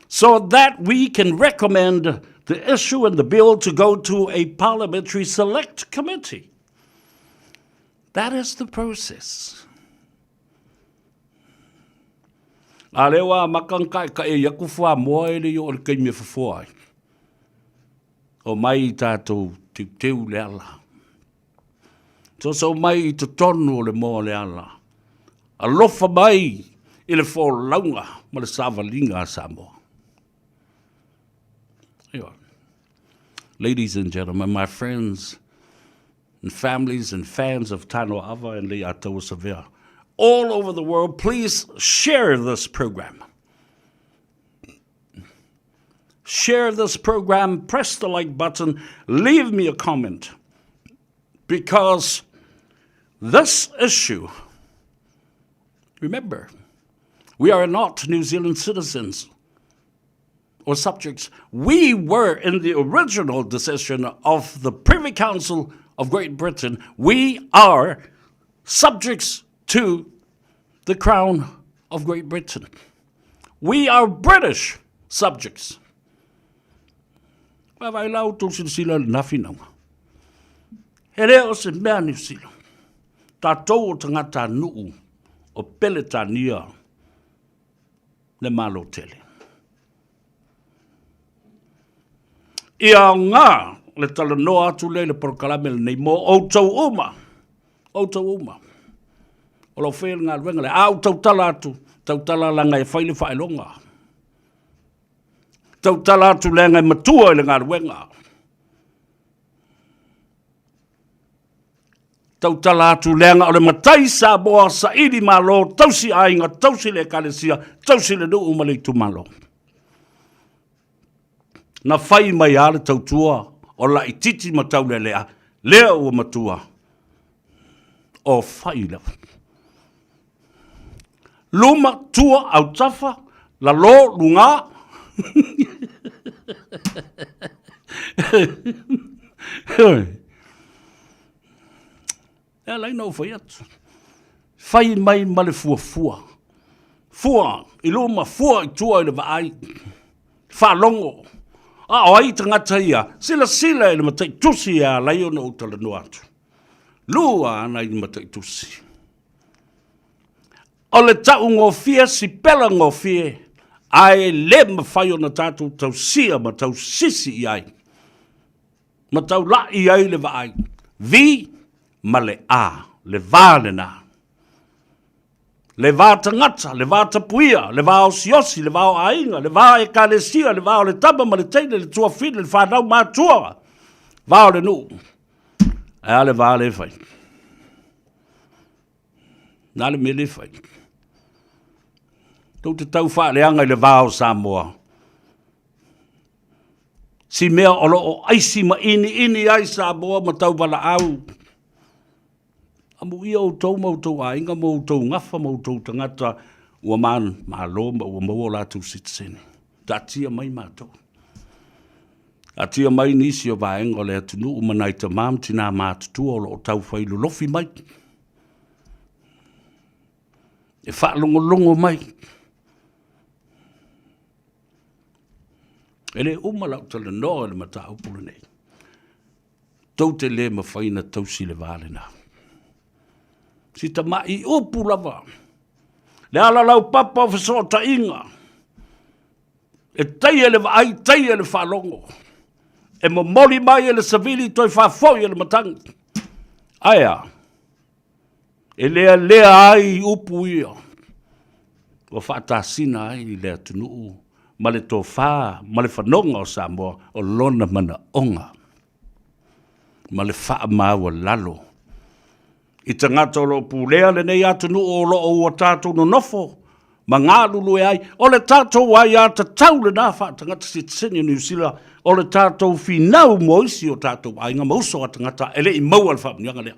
So that we can recommend the issue and the bill to go to a parliamentary select committee. That is the process. A lea ua amata ona kaekae ai atu fuamoa e le i oo i le taimi e fofoa ai. Omai i tatou teuteu le ala. Soso mai i totonu o le moa o le ala. Alofa mai i le folauga ma le savaliga a Samoa. Ioe. Ladies and gentlemen, my friends, and families and fans of Tanoa and Leiataua Savea all over the world, please share this program. Share this program, press the like button, leave me a comment because this issue, remember, we are not New Zealand citizens or subjects. We were in the original decision of the Privy Council of Great Britain. We are subjects to the Crown of Great Britain. We are British subjects. Vaavaai la outou silasila i lena finauga. E le o se mea Niu Sila. Tatou o tagatanuu o Peletania le Malo tele. Ia aoga le talanoa atu lea i le polokalame lenei mo outou uma, outou uma. O lo o faia le galuega lea. A ou tautala atu, tautala leaga e fai le faailoga. Tautala atu leaga e matua i le galuega. Tautala atu leaga o le matai Samoa saili malo, tausi aiga, tausi le ekalesia, tausi le nuu ma le itumalo. Na fai mai lava le tautua o laititi ma taulealea, lea ua matua, o fai lava. Luma, tua, autafa, lalo, luga. E ala ai ona ou fai atu, fai mai ma le fuafua, fua i luma, fua i tua i le vaai, faalogo, a o ai tagata ia, silasila i le mataitusi e ala ai ona ou talanoa atu. Lua ana i le mataitusi. O le taugofie sipela gofie, ae le mafai ona tatou tausia ma tausisi i ai, ma taulai ai le vaai. V ma le A, le va lena. Le va tagata, le va tapuia, le va osiosi, le va o aiga, le va ekalesia, le va o le tama ma le teine, le tuafine, le fanau matua, va o le nuu. Ae a le va lea e fai? Na le mea lea e fai. Tou te tau faaleaga i le va o Samoa. Si mea o lo o aisi ma iniini ai Samoa ma tauvalaau. Amuia outou ma outou aiga ma outou gafa ma outou tagata ua malo ma ua maua o latou sitiseni. Taatia mai matou. Taatia mai nisi o vaega o le atunuu ma nai tamā ma tinā matutua o lo o taufai lolofi mai. E faalogologo mai. E le uma lau talanoa i le mataupu lenei. Tou te le mafai ona tausi le va lena. Si tamai upu lava, le ala laupapa o fesootaiga, e taia le vaai, taia le faalogo, e momoli mai e le savili toe faafoi e le matagi. Ae a? E lealea ai upu ia ua faatasina ai le atunuu ma le tofa ma le fanoga o Samoa o lona manaoga ma le faamaualalo i tagata o lo o pulea lenei atunuu o lo o ua tatou nonofo ma galulue ai. O le tatou aiatatau lena faatagata sitiseni o Niu Sila, o le tatou finau mo isi o tatou aiga ma uso a tagata e le i maua le faamanuiaga lea.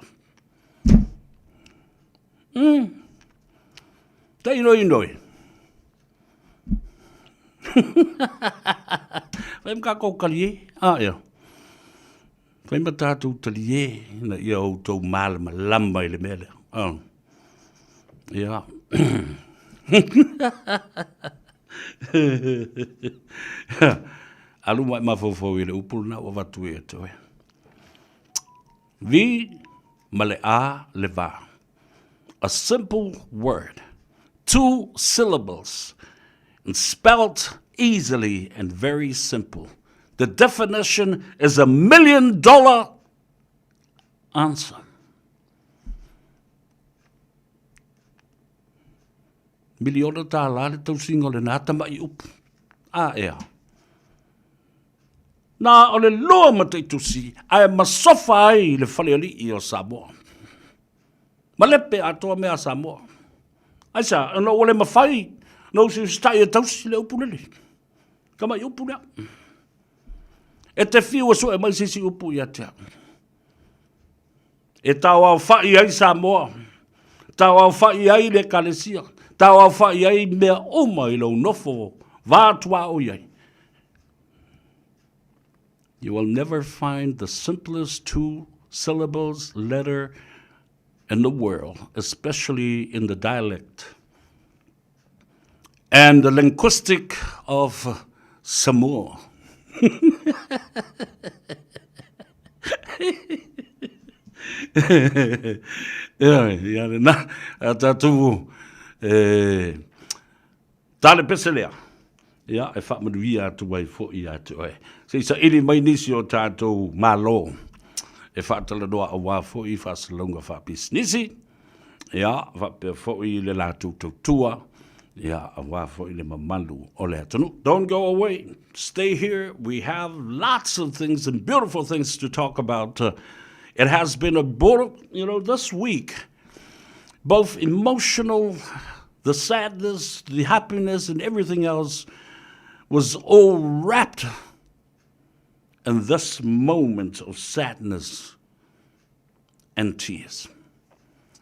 Mm. Tainoinoi. Fai ma tatou talie. A ea. Fai ma tatou talie ina ia outou malamalama i le mea lea. Oh. Ia. Alu mai mafaufau i le upu lena ua avatu ia te oe. V ma le A le va. A simple word, two syllables, and spelt easily and very simple. The definition is a million dollar answer. Miliona tālā le tausiga o lenā tama'i upu. A ea. Na o le lua mataitusi ae masofa ai le falealii o Samoa. Malepe atoa mea a Samoa. Aisea, ona ua le mafai ona usiusitai e tausi le upu lele. Tamai upu lea. E te fiu e sue mai se isi upu ia te au. E taoaofa'i ai Samoa, taoaofa'i ai le Ekalesia, taoaofa'i ai mea uma i lou nofo va tuaoi ai. You will never find the simplest two syllables letter in the world, especially in the dialect and the linguistic of Samoa. Ia, ia lena, a tatou e, tā le pese lea, ia, e faamanuia atu ai foi ia te oe. Se i saili mai nisi o tatou malo e faatalanoa aua foi faasalalauga faapisinisi, ia, faapea foi le latou tautua, ia, aua foi le mamalu o le atunuu. Don't go away. Stay here. We have lots of things and beautiful things to talk about. Uh, it has been a you know, this week, both emotional, the sadness, the happiness, and everything else was all wrapped in this moment of sadness and tears.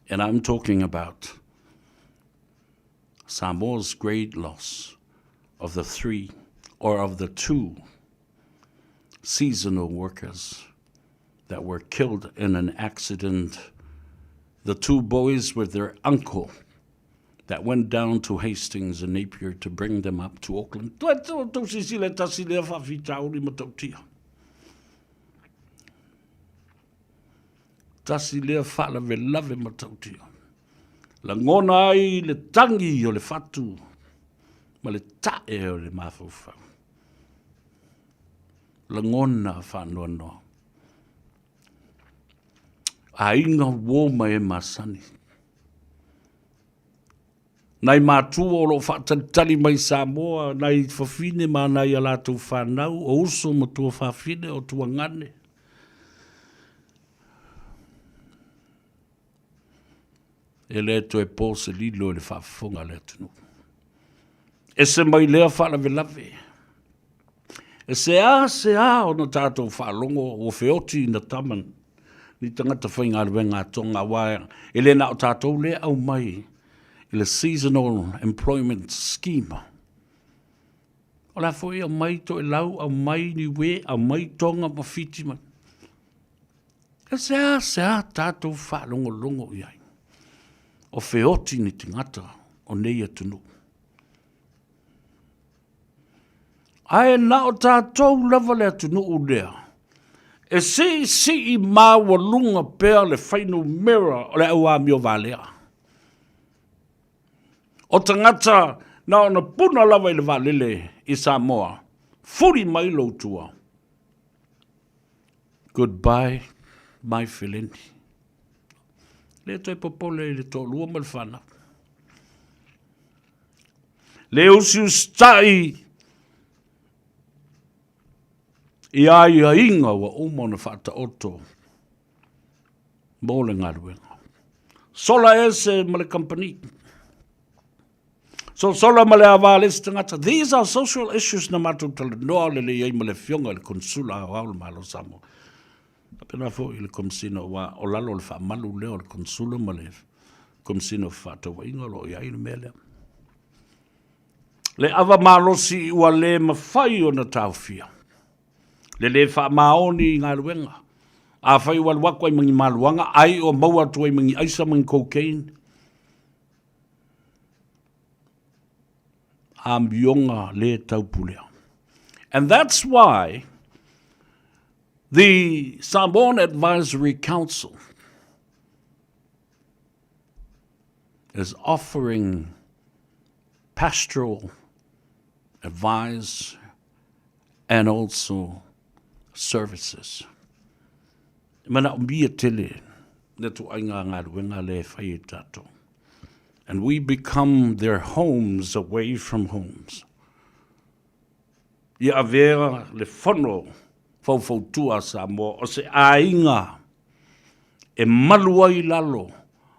And I'm talking about Samoa's great loss of the three or of the two seasonal workers that were killed in an accident. The two boys with their uncle that went down to Hastings and Napier to bring them up to Auckland. Tasi lea faalavelave matautia. Lagona ai le tangi o le fatu ma le ta'e o le mafaufau. Lagona faanoanoa. Aiga uo ma e masani. Nai matua o lo o faatalitali mai Samoa, nai fafine ma nai a latou fanau, o uso ma tuafafine, o tuagane. E le toe po se lilo i le faafofoga a le atunuu. Ese mai lea faalavelave. E seāseā ona tātou faalogo ua feoti ina tama ni tagata faigaluega a Tonga aua e le na o tātou lea aumai i le Seasonal Employment Scheme. O le a foi aumai Toelau, aumai Niue, aumai Tonga ma Fiti mai. E seāseā tātou faalogologo i ai o feoti ni tagata o nei atunuu. Ae na o tatou lava le atunuu lea e siisii maualuga pea le fuainumera o le au amio valea. O tagata na ona puna lava i le vaalele i Samoa, fuli mai lou tua. Goodbye, my feleni. Le toe popole i le toalua ma le fanau. Le usiusitai i aiaiga ua uma ona faataoto mo le galuega. Sola ese ma le kamupani. Sosola ma le ava a le isi tagata. These are social issues na matou talanoa lelei ai ma le Afioga i le Konsula Aoao o le Malo o Samoa. Faapena foi i le Komesina aua o lalo o le faamalu lea o le Konsula ma le Komesina o Fefaatauaiga o lo o i ai le mea lea. Le ava malosi ua le mafai ona taofia. Le le faamaoni i galuega. Afai ua alu atu ai ma ni maluaga, ai o maua atu ai ma ni aisa ma ni cocaine. Amioga le taupulea. And that's why the Samoan Advisory Council is offering pastoral advice and also services. E manaomia tele le ituaiga galuega lea e fai e tatou. And we become their homes away from homes. Ia avea le fono faufautua a Samoa o se aiga e malu ai lalo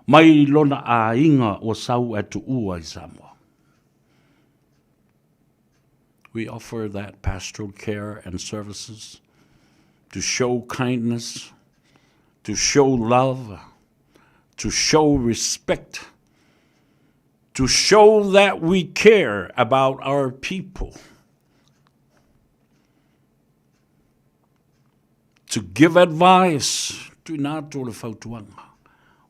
mai lona aiga ua sau ae tuua i Samoa. We offer that pastoral care and services to show kindness, to show love, to show respect, to show that we care about our people, to give advice, tuuina atu o le fautuaga.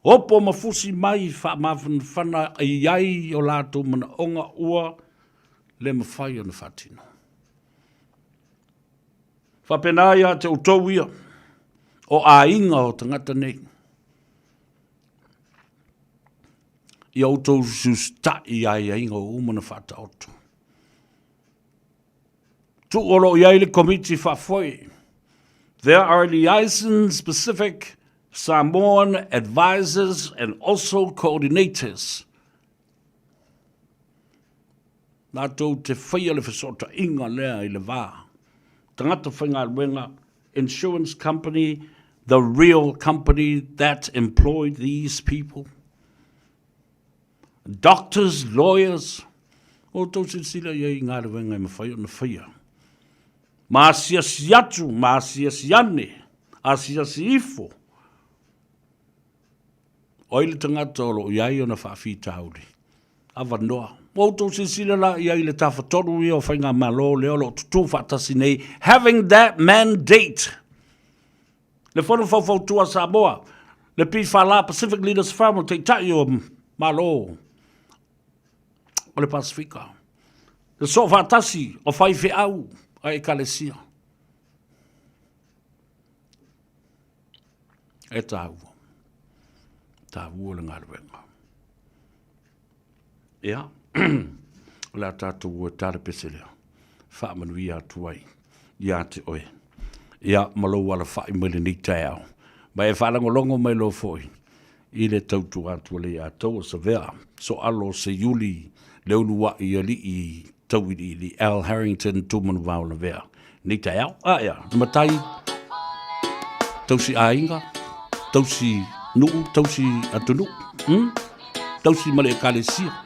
Opo ma fusi mai faamafanafana i ai o latou manaoga ua le mafai ona faatino. Faapena ia te outou ia, o aiga o tagata nei. Ia outou usiusitai i aiaiga ua uma ona faataoto. Tuu o lo o i ai le Komiti Faafoe. There are liaisons specific Samoan advisors and also coordinators. Latou te faia le fesootaiga lea i le va. Tagata faigaluega, insurance company, the real company that employed these people. Doctors, lawyers, o outou silasila i ai i galuega e mafai ona faia. Ma asiasi atu, ma asiasi ane, asiasi ifo. O ai le tagata o lo o i ai ona faafitauli? Avanoa. Ua outou silasila la i ai i le tafatolu ia o Faigamalo lea o lo o tutū faatasi nei, having that mandate. Le Fono Faufautua a Samoa, le PFLA, Pacific Leaders Forum, o Taitai o Malo o le Pasefika. Le soo faatasi o faifeau a Ekalesia. E tāua. Tāua le galuega. Ia, o le a tātou o e tala pese lea. Faamanuia atu ai ia te oe. Ia, ma lou alafai mai lenei taeao. Ma e faalagologo mai loa foi i le tautua atu a le ia tou o Savea, Soalo Seiuli, Leulua'i Alii Tauiliili, Al Harrington Tumanuvao Lavea. Nei taeao, a ea, le matai, tausi aiga, tausi nuu, tausi atunuu, hmm? Tausi ma le ekalesia.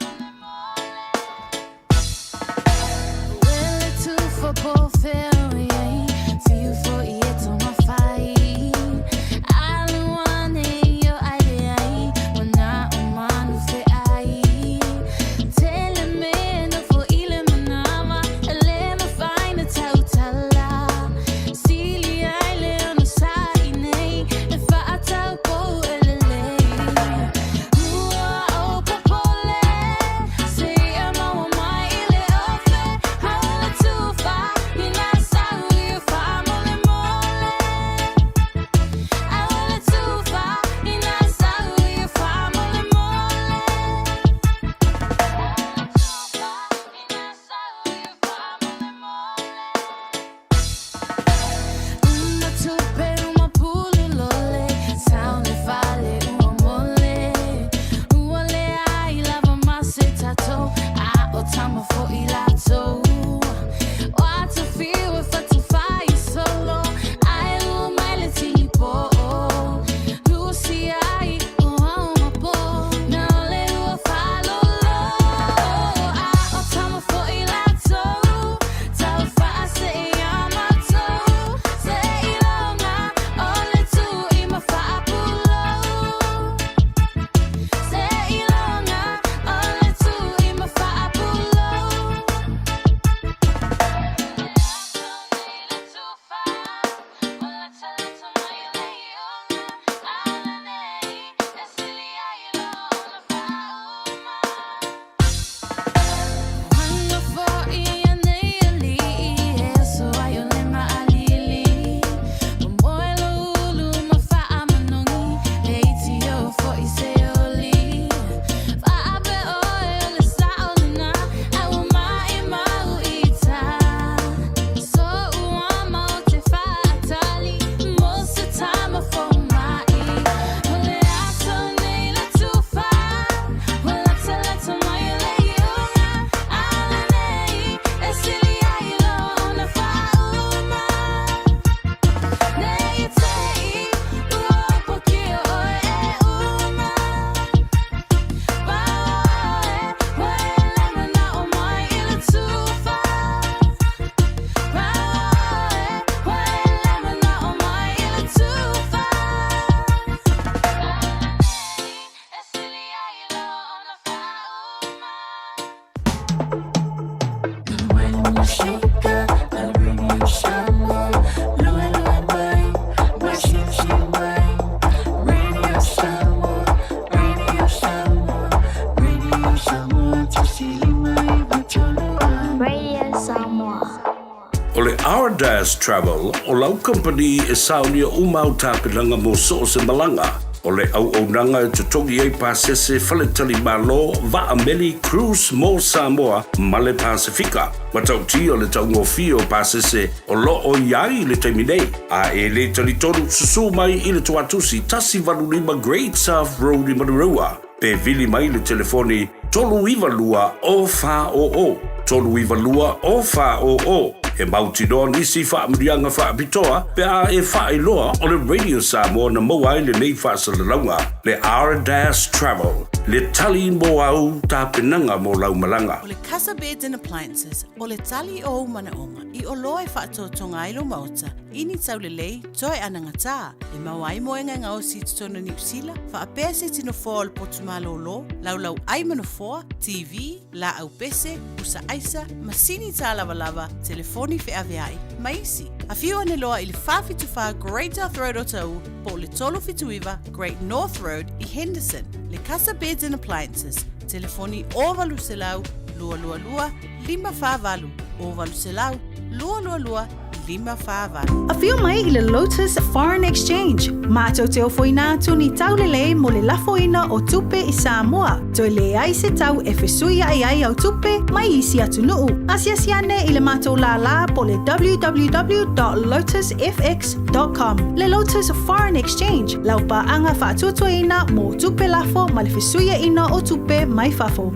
Ardash Travel, o lau kamupani e saonia uma au tapenaga mo so o se malaga. O le auaunaga e totogi ai pasese, faletalimalo, vaa meli, cruise mo Samoa ma le Pasefika. Matautia le taugofie o pasese o lo o i ai i le taimi nei. A e le talitonu, susū mai i le Tuatusi 185 Great South Road i Manurewa. Pe vili mai le telefoni 392 0400, 392 0400. E mautinoa nisi faamanuiaga faapitoa pe a e faailoa o le Radio Samoa na maua ai lenei faasalalauga, le R-Dash Travel, le tali mo au tapenaga mo lau malaga. O le Casa Beds and Appliances, o le tali o ou manaoga i oloa e faatotoga ai lou maota i ni taulelei toe anagatā, e maua ai moega e gaosi i totonu o Niu Sila, faapea se tino foa o le potu malōlō, laulau ai ma nofoa, TV, laau pese, pusa aisa, masini tālavalava, telefoni feaveai, ma isi. Afio ane loa i le 474 Great South Road Otahuhu po o le 379 Great North Road i Henderson. Le Casa Beds and Appliances, telefoni 0800 222 548, 0800 222 548. Afio mai i le Lotus Foreign Exchange, matou te ofoina atu ni taulelei mo le lafoina o tupe i Samoa, toe leai se tau e fesuiai ai au tupe mai isi atunuu. Asiasi ane i le matou lālā po le www.lotusfx.com. Le Lotus Foreign Exchange, lau paaga faatuatuaina mo tupe lafo ma le fesuiaina o tupe mai fafo.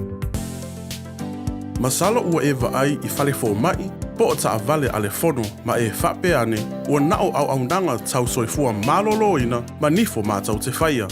Masalo ua e vaai i fale fomai po o taavale a le fono ma e faapea ane ua na o auaunaga tau soifua maloloina ma nifo matou te faia.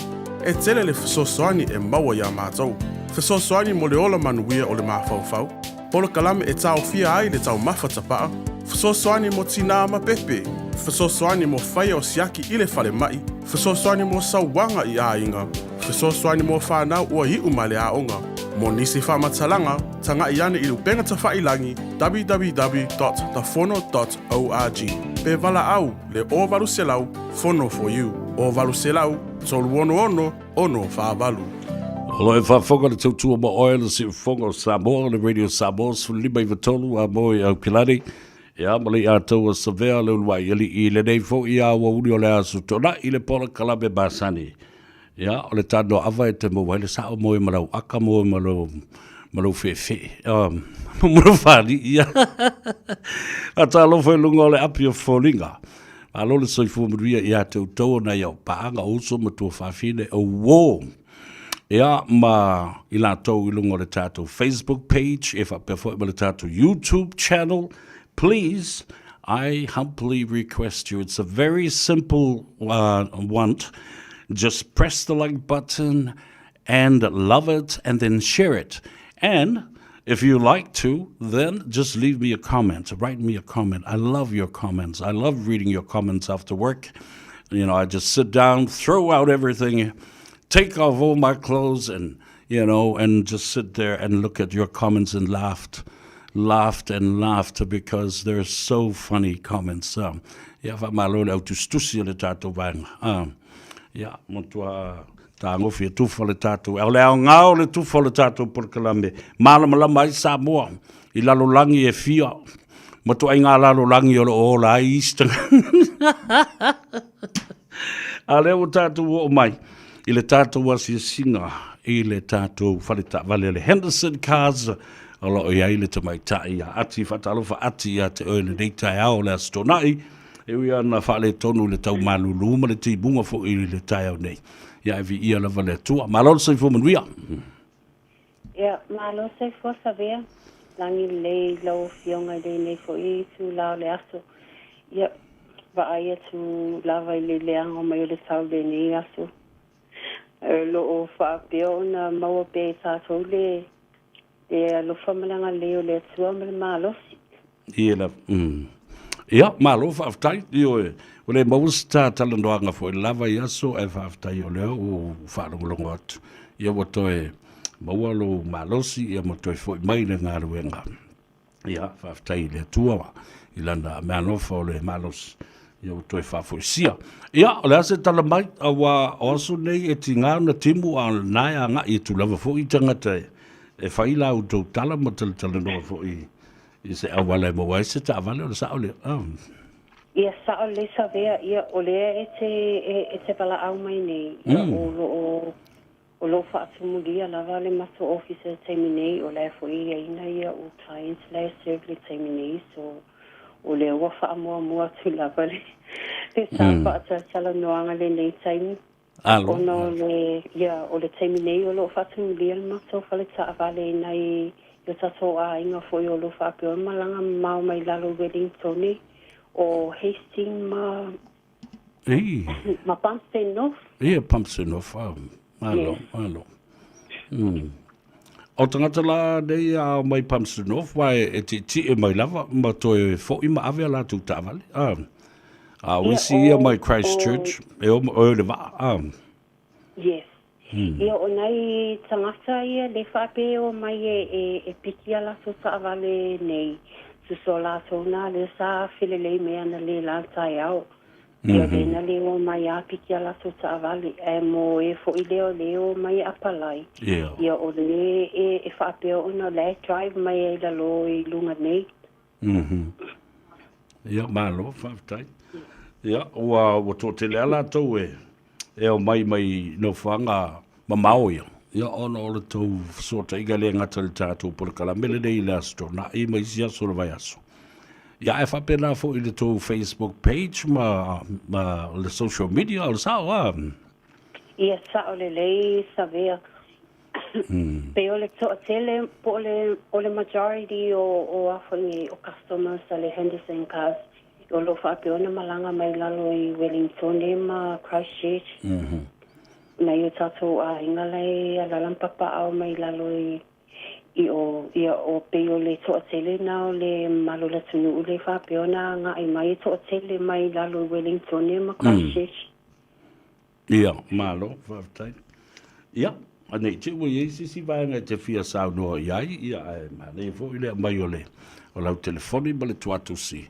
E tele le fesoasoani e maua iā matou. Fesoasoani mo le ola manuia o le mafaufau, polokalame e taofia ai le taumafa tapaa, fesoasoani mo tinā ma pepe, fesoasoani mo faia o siaki i le falemai, fesoasoani mo sauaga i aiga, Fesoasoani mo whanau ua iu mai le aoga. Mo nisi faamatalaga, taga'i ane i le upega tafailagi www.tafono.org pe valaau le 0800 Fono for you, 0800 366 648. O lo e faafofoga le tautua ma oe le siufofoga o Samoa, le Radio Samoa 15 93 a moe au Kilani. Ia, ma le ia tou savea le uluai ali'i i lenei fo'i aoauli o le aso Toonai le polokalame masani. Ia, o le talanoa ava e te maua ai le sa'o moe ma lau aka moe ma lou ma lou fe'efe'e ma lou fali'i. Ia, a talofa i luga o le api o foliga. Malo le soifua manuia ia te outou o nai au paaga o uso ma tuafafine o uō. Ia, ma i latou i luga o le tatou Facebook page e faapea foi ma le tatou YouTube channel. Please, I humbly request you, it's a very simple want, just press the like button and love it and then share it. And if you like to, then just leave me a comment. Write me a comment. I love your comments. I love reading your comments after work. You know, I just sit down, throw out everything, take off all my clothes and, you know, and just sit there and look at your comments and laughed laughed and laughed because they're so funny comments. Um, ia faamalo le au tusitusi o le tatou vaega. Um, ia, matua tagofi e tufa le tatou, o le aoga o le tufa o le tatou polokalame, malamalama ai Samoa i lalolagi e fia, matuaiga lalolagi o lo o ola ai isi tagata. A lea ua tatou oo mai i le tatou asiasiga i le tatou fale taavale o le Henderson Cars o lo o i ai le tamaitai ia Ati. Faatalofa Ati ia te oe i lenei taeao o le Aso Toonai. E ui lava ina faaletonu i le tau malūlū ma le timuga foi i le taeao nei, ia ae viia lava le Atua. Malo le soifua manuia. Ia, malo soifua Savea. Lagi lelei i lau Afioga i lenei foi itula o le aso. Ia, vaai atu lava i le leaga mai o le tau i lenei aso. O lo o faapea ona maua pea e tatou le le alofa ma le agalelei o le Atua ma le malosi. Ia lava. Mm. Ia, malo faafetai. Ioe, ua le maua se ta talanoaga foi lava i aso, ae faafetai o lea ua ou faalogologo atu. Ia ua toe maua lou malosi ia ma toe foi mai le galuega. Ia, faafetai i le Atua i lana meaalofa o le malosi. Ia ua toe faafoisia. Ia, o le a se tala mai, aua o aso nei e tiga ona timu a o lena e agai atu lava foi tagata e fai la outou tala ma talatalanoa foi i se auala e maua ai se taavale, o le sao lea. Oh. Ia, sao lelei Savea, ia, o lea e te, e te valaau mai nei, ia, o lo o, o lo o faatumulia lava le matou ofisa i le taimi nei, o la e foi e i ai nai a'u clients la e serve i le taimi nei, so, o lea ua faamuamua atu lava le, le sa faatalatalanoaga i lenei taimi. Alo. Ona o le, ia, o le taimi nei o lo o faatumulia le matou fale taavale i nai i o tatou aiga foi o lo o faapea ona malaga mamao mai lalo i Wellingtone, o Hastings ma, Ei. ma Palmerston North. Ia, Palmerston North, ah, malo, Yes. malo. O tagata la nei a mai Palmerston North, wa e tietie mai lava, ma toe fo'i ma ave a latou taavale. Ah. A o isi ia mai Christchurch, e o, o le vaa. Ah. Yes. Ia, o nai tagata ia le faapea e o mai e, e, e piki a latou taavale nei, tusa o latou na lea sa felelei mai ana le la taeao. Ia lea na le o mai a piki a latou taavale, ae mo e foi lea o le o mai e apalai. Ia o le e, e faapea ona o la e drive mai ai lalo i luga nei. Ia, malo, faafetai. Ia, ua, ua toatele lava latou e, e omai mai nofoaga mamao ia. Ia, ona o le tou fesootaiga le gata i le tatou polokalame lenei i le Aso Toonai ma isi aso o le vaiaso. Ia, ae faapena foi i le tou Facebook page ma, ma le social media, o le sao, a? Ia, sao lelei, Savea. Pei o le toatele po o le, o le majority o, o a foi nei, o customers a le Henderson Cars o lo o faapea ona malaga mai lalo i Wellingtone ma Christchurch. Nai o tatou aiga la e alala ma papaao mai lalo i, i o, ia o pei o le toatele na o le mamalu o le atunuu le faapea ona agai mai e toatele mai lalo i Wellingtone ma Christchurch. Ia, malo, faafetai. Ia, ne i te i ua i ai se isi vaega e te fia saunoa i ai, ia, ae manaia foi le aumai o le, o lau telefoni ma le tuatusi.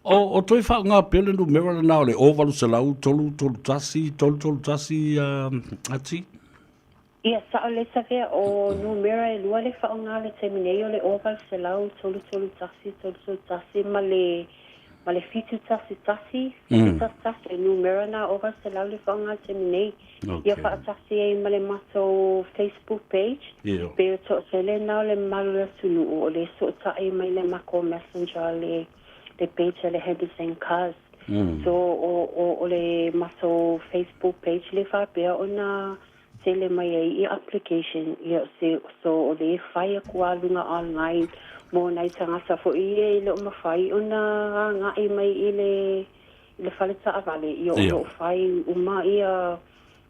O, o toe faaaoga pea le numera lena o le 0800 331 331, Ati? Ia, sao lelei Savea, o numera e lua le faaaoga i le taimi nei, o le 0800 331 331 ma le ma le 711 711, le numera na 0800 le faaaoga i le taimi nei. Ia faatasi ai ma le matou Facebook page, pei o toatele na o le mamalu o le atunuu o le sootai mai le makou messenger le le page a le Henderson Cars. So o o o le matou Facebook page le faapea ona tele mai ai i application ia se so o le fai aku a luga online mo nai tagata foi ia e le o mafai ona agai mai i le i le fale taavale ia o lo o fai uma ia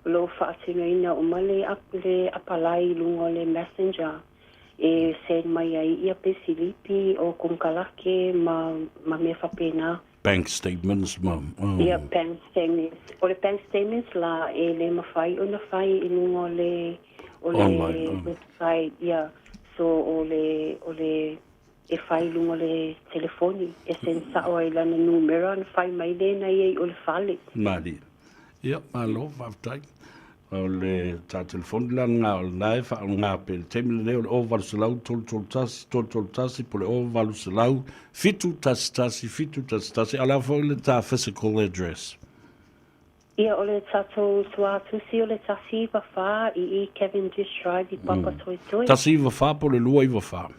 o lo o faatinoina uma le le apalai i luga o le messenger e send mai ai ia peisilipi o konekarate ma ma mea faapena. Bank statements ma... Oh. Ia, bank statements. O le bank statements la, e le mafai ona fai i luga o le, o le Online, oh. website, ia. So, o le, o le, e fai i luga o le telefoni, e send sao ai lana numera ona fai mai lea na ia i o le fale. Malie. Ia, malo, faafetai. O le ta telefoni la lena o lena e faaaoga pea i le taimi lenei o le 0800 331 331 po o le 0800 711 711, a o le a foi le ta physical address? Ia, o le tatou suatusi o le 194 i i Cavendish Drive i Papatoetoe. 194 po o le 294?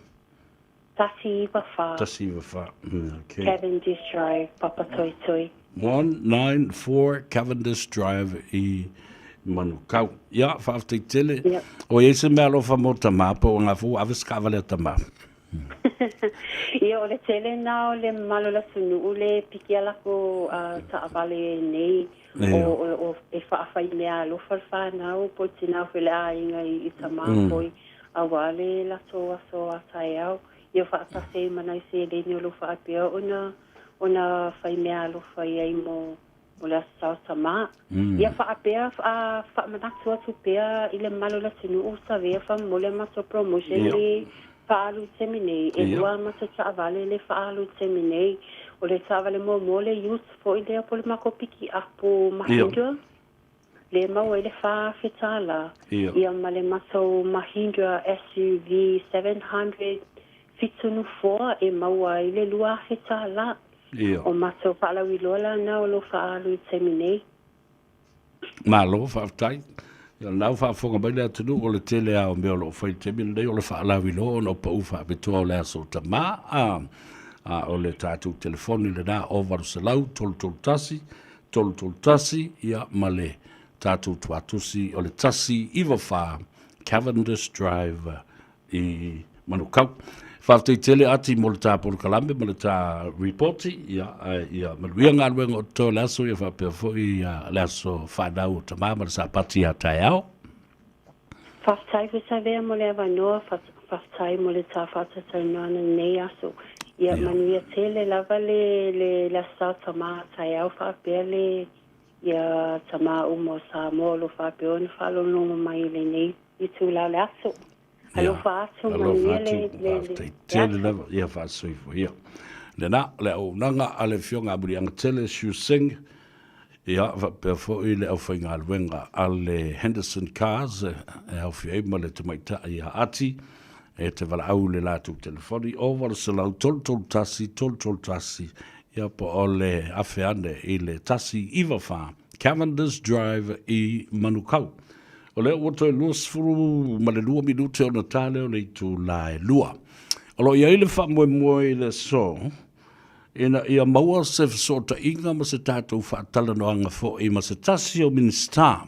194. 194, okay. Cavendish Drive, Papatoetoe. 194 Cavendish Drive i Manukau. Ia, faafetai tele. Yep. O i ai se mea alofa mo Tamā, po o ngā fou ave se taavale a Tamā. Ia, o le tele na o le mamalu o le atunuu le piki a lakou taavale nei o, o, o e faafai mea alofa le fanau po o tina foi le aiga i, i tamā foi aua le latou aso a taeao. Ia faatasi ai ma nai seleni o lo o faapea ona ona fai mea alofa i ai mo mo le Aso Sa o Tamā. Ia faapea a faamanatu atu pea i le mamalu o le atunuu Savea faamolemole a matou promotion le faaalu i le taimi nei. E lua a matou taavale le faaalu i le taimi nei. O le taavale muamua o le ute foi lea po o le matou pikiapu Mahindra. Le maua ai le $4,000. Ia ma le matou Mahindra SUV 700 7 nofoa e maua ai le $2,000. O matou faalauiloa la na o lo o faaalu i le taimi nei. Malo faafetai. Ia o lena ua faafofoga mai le atunuu o le tele lava o mea o lo o fai i le taimi lenei o le faalauiloa ona o pau faapitoa o le Aso Tama. A, a o le tatou telefoni lena o 800 331 331 ia ma le tatou tuatusi o le 194 Cavendish Drive i Manukau. Faafetai tele Ati mo le ta polokalame ma le ta ripoti, ia, ae ia manuia galuega o totoe o le aso, ia faapea foi ia, le aso fanau o Tama ma le Sapati a taeao. Faafetai Fusavea mo le avanoa, faafetai mo le ta faatatalanoaga i lenei aso. Ia manuia tele lava le le Aso Sa o Tama a taeao faapea le ia Tama uma o Samoa o lo o faapea ona faalogologo mai i lenei itula o le aso. Alofa atu, manuia le Faafetai tele lava, ia faasoifua ia. Lena, le auaunaga a le Afioga a Muliagatele Siew Sing, ia faapea foi le aufaigaluega a le Henderson Cars e aofia ai ma le tamaitai ia Ati, e te valaau i le latou telefoni o 800 331 331, ia po o le afe ane i le 194 Cavendish Drive i Manukau. O lea ua toe 22 minute ona ta lea o le itula e 2. O lo o i ai le faamoemoe i le aso ina ia maua se fesootaiga ma se tatou faatalanoaga foi ma se tasi o Minisita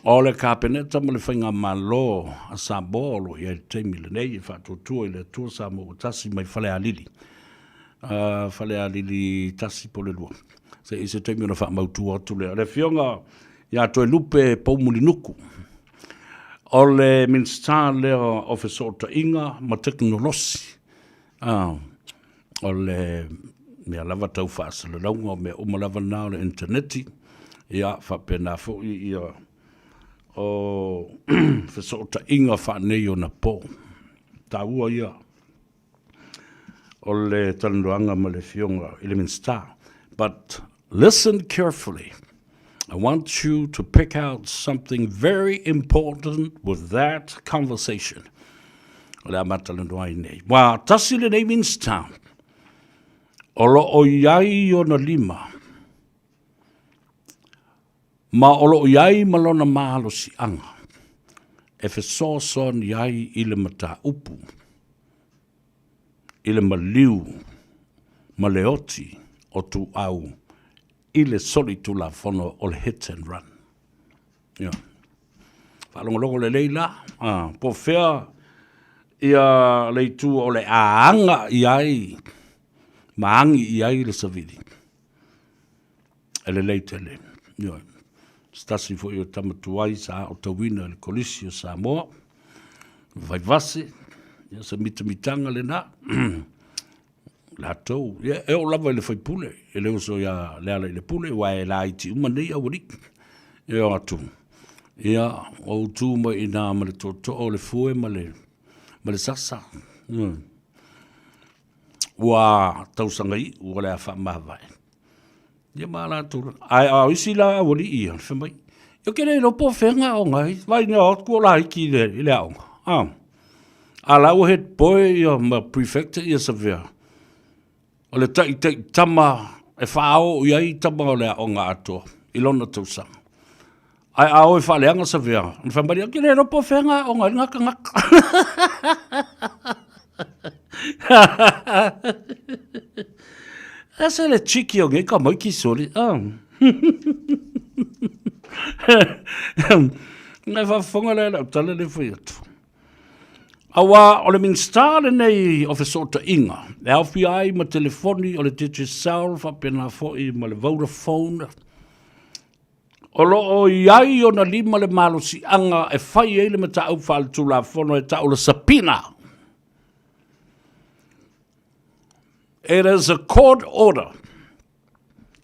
o le Kapeneta ma le Faigamalo a Samoa o lo o i ai i le taimi lenei e faatuatua i le Atua Samoa ua tasi mai Falealili. Falealili 1 po o le 2. Se i se taimi ona faamautu atu lea. O le Afioga ia Toelupe Poumulinuku. O le Minisita lea o Fesootaiga ma Tekonolosi. O le mea lava tau faasalalauga o mea uma lava na o le initaneti, ia faapena foi ia o fesootaiga faaneionapo. Taua ia o le talanoaga ma le Afioga i le Minisita. But listen carefully. I want you to pick out something very important with that conversation. O le a matalanoa ai nei. Ua tasi lenei Minisita o lo o i ai ona lima ma o lo o i ai ma lona malosiaga e fesoasoani ai i le mataupu i le maliu ma le oti o Tuau i le solitulafono o le hit and run. Ia. Faalogologo lelei la, ah, po o fea ia le itu o le a aga i ai ma agi i ai le savili. E lelei tele. Ioe. Se tasi foi o tama tuai sa aotauina i le Kolisi o Samoa, Vaivase, ia se mitamitaga lena. Latou, ia, e oo lava i le faipule, e le uso ia Lealailepule, aua e laiti uma nei aualii. E o atu, ia, ou tu mai i ina ma le tootoo o le fue ma le, ma le sasa. Ua tausaga iu o le a faamavae. Ia ma latou, ae a o isi la aualii ia, fai mai, Ou te le iloa po o fea na aoga ai, vai na o atu o laiti i le, i le aoga. Ah. A la ua head boy ia ma prefect ia Savea. O le taitai tama e faaoo i ai tama o le aoga atoa i lona tausaga. Ae a o e faaleaga Savea, ona fai mai, ou te le iloa po o fea na aoga ai lena tagata. Ese le cheeky o nei tamaiti soli. Ah. Ngai faafofoga lea lau tala le fai atu. Aua o le Minisita lenei o Fesootaiga, e aofia ai ma telefoni o le Digicel faapena foi ma le Vodafone, o lo o i ai ona lima le malosiaga e fai ai le mataupu faaletulafono e tau le subpoena. It is a court order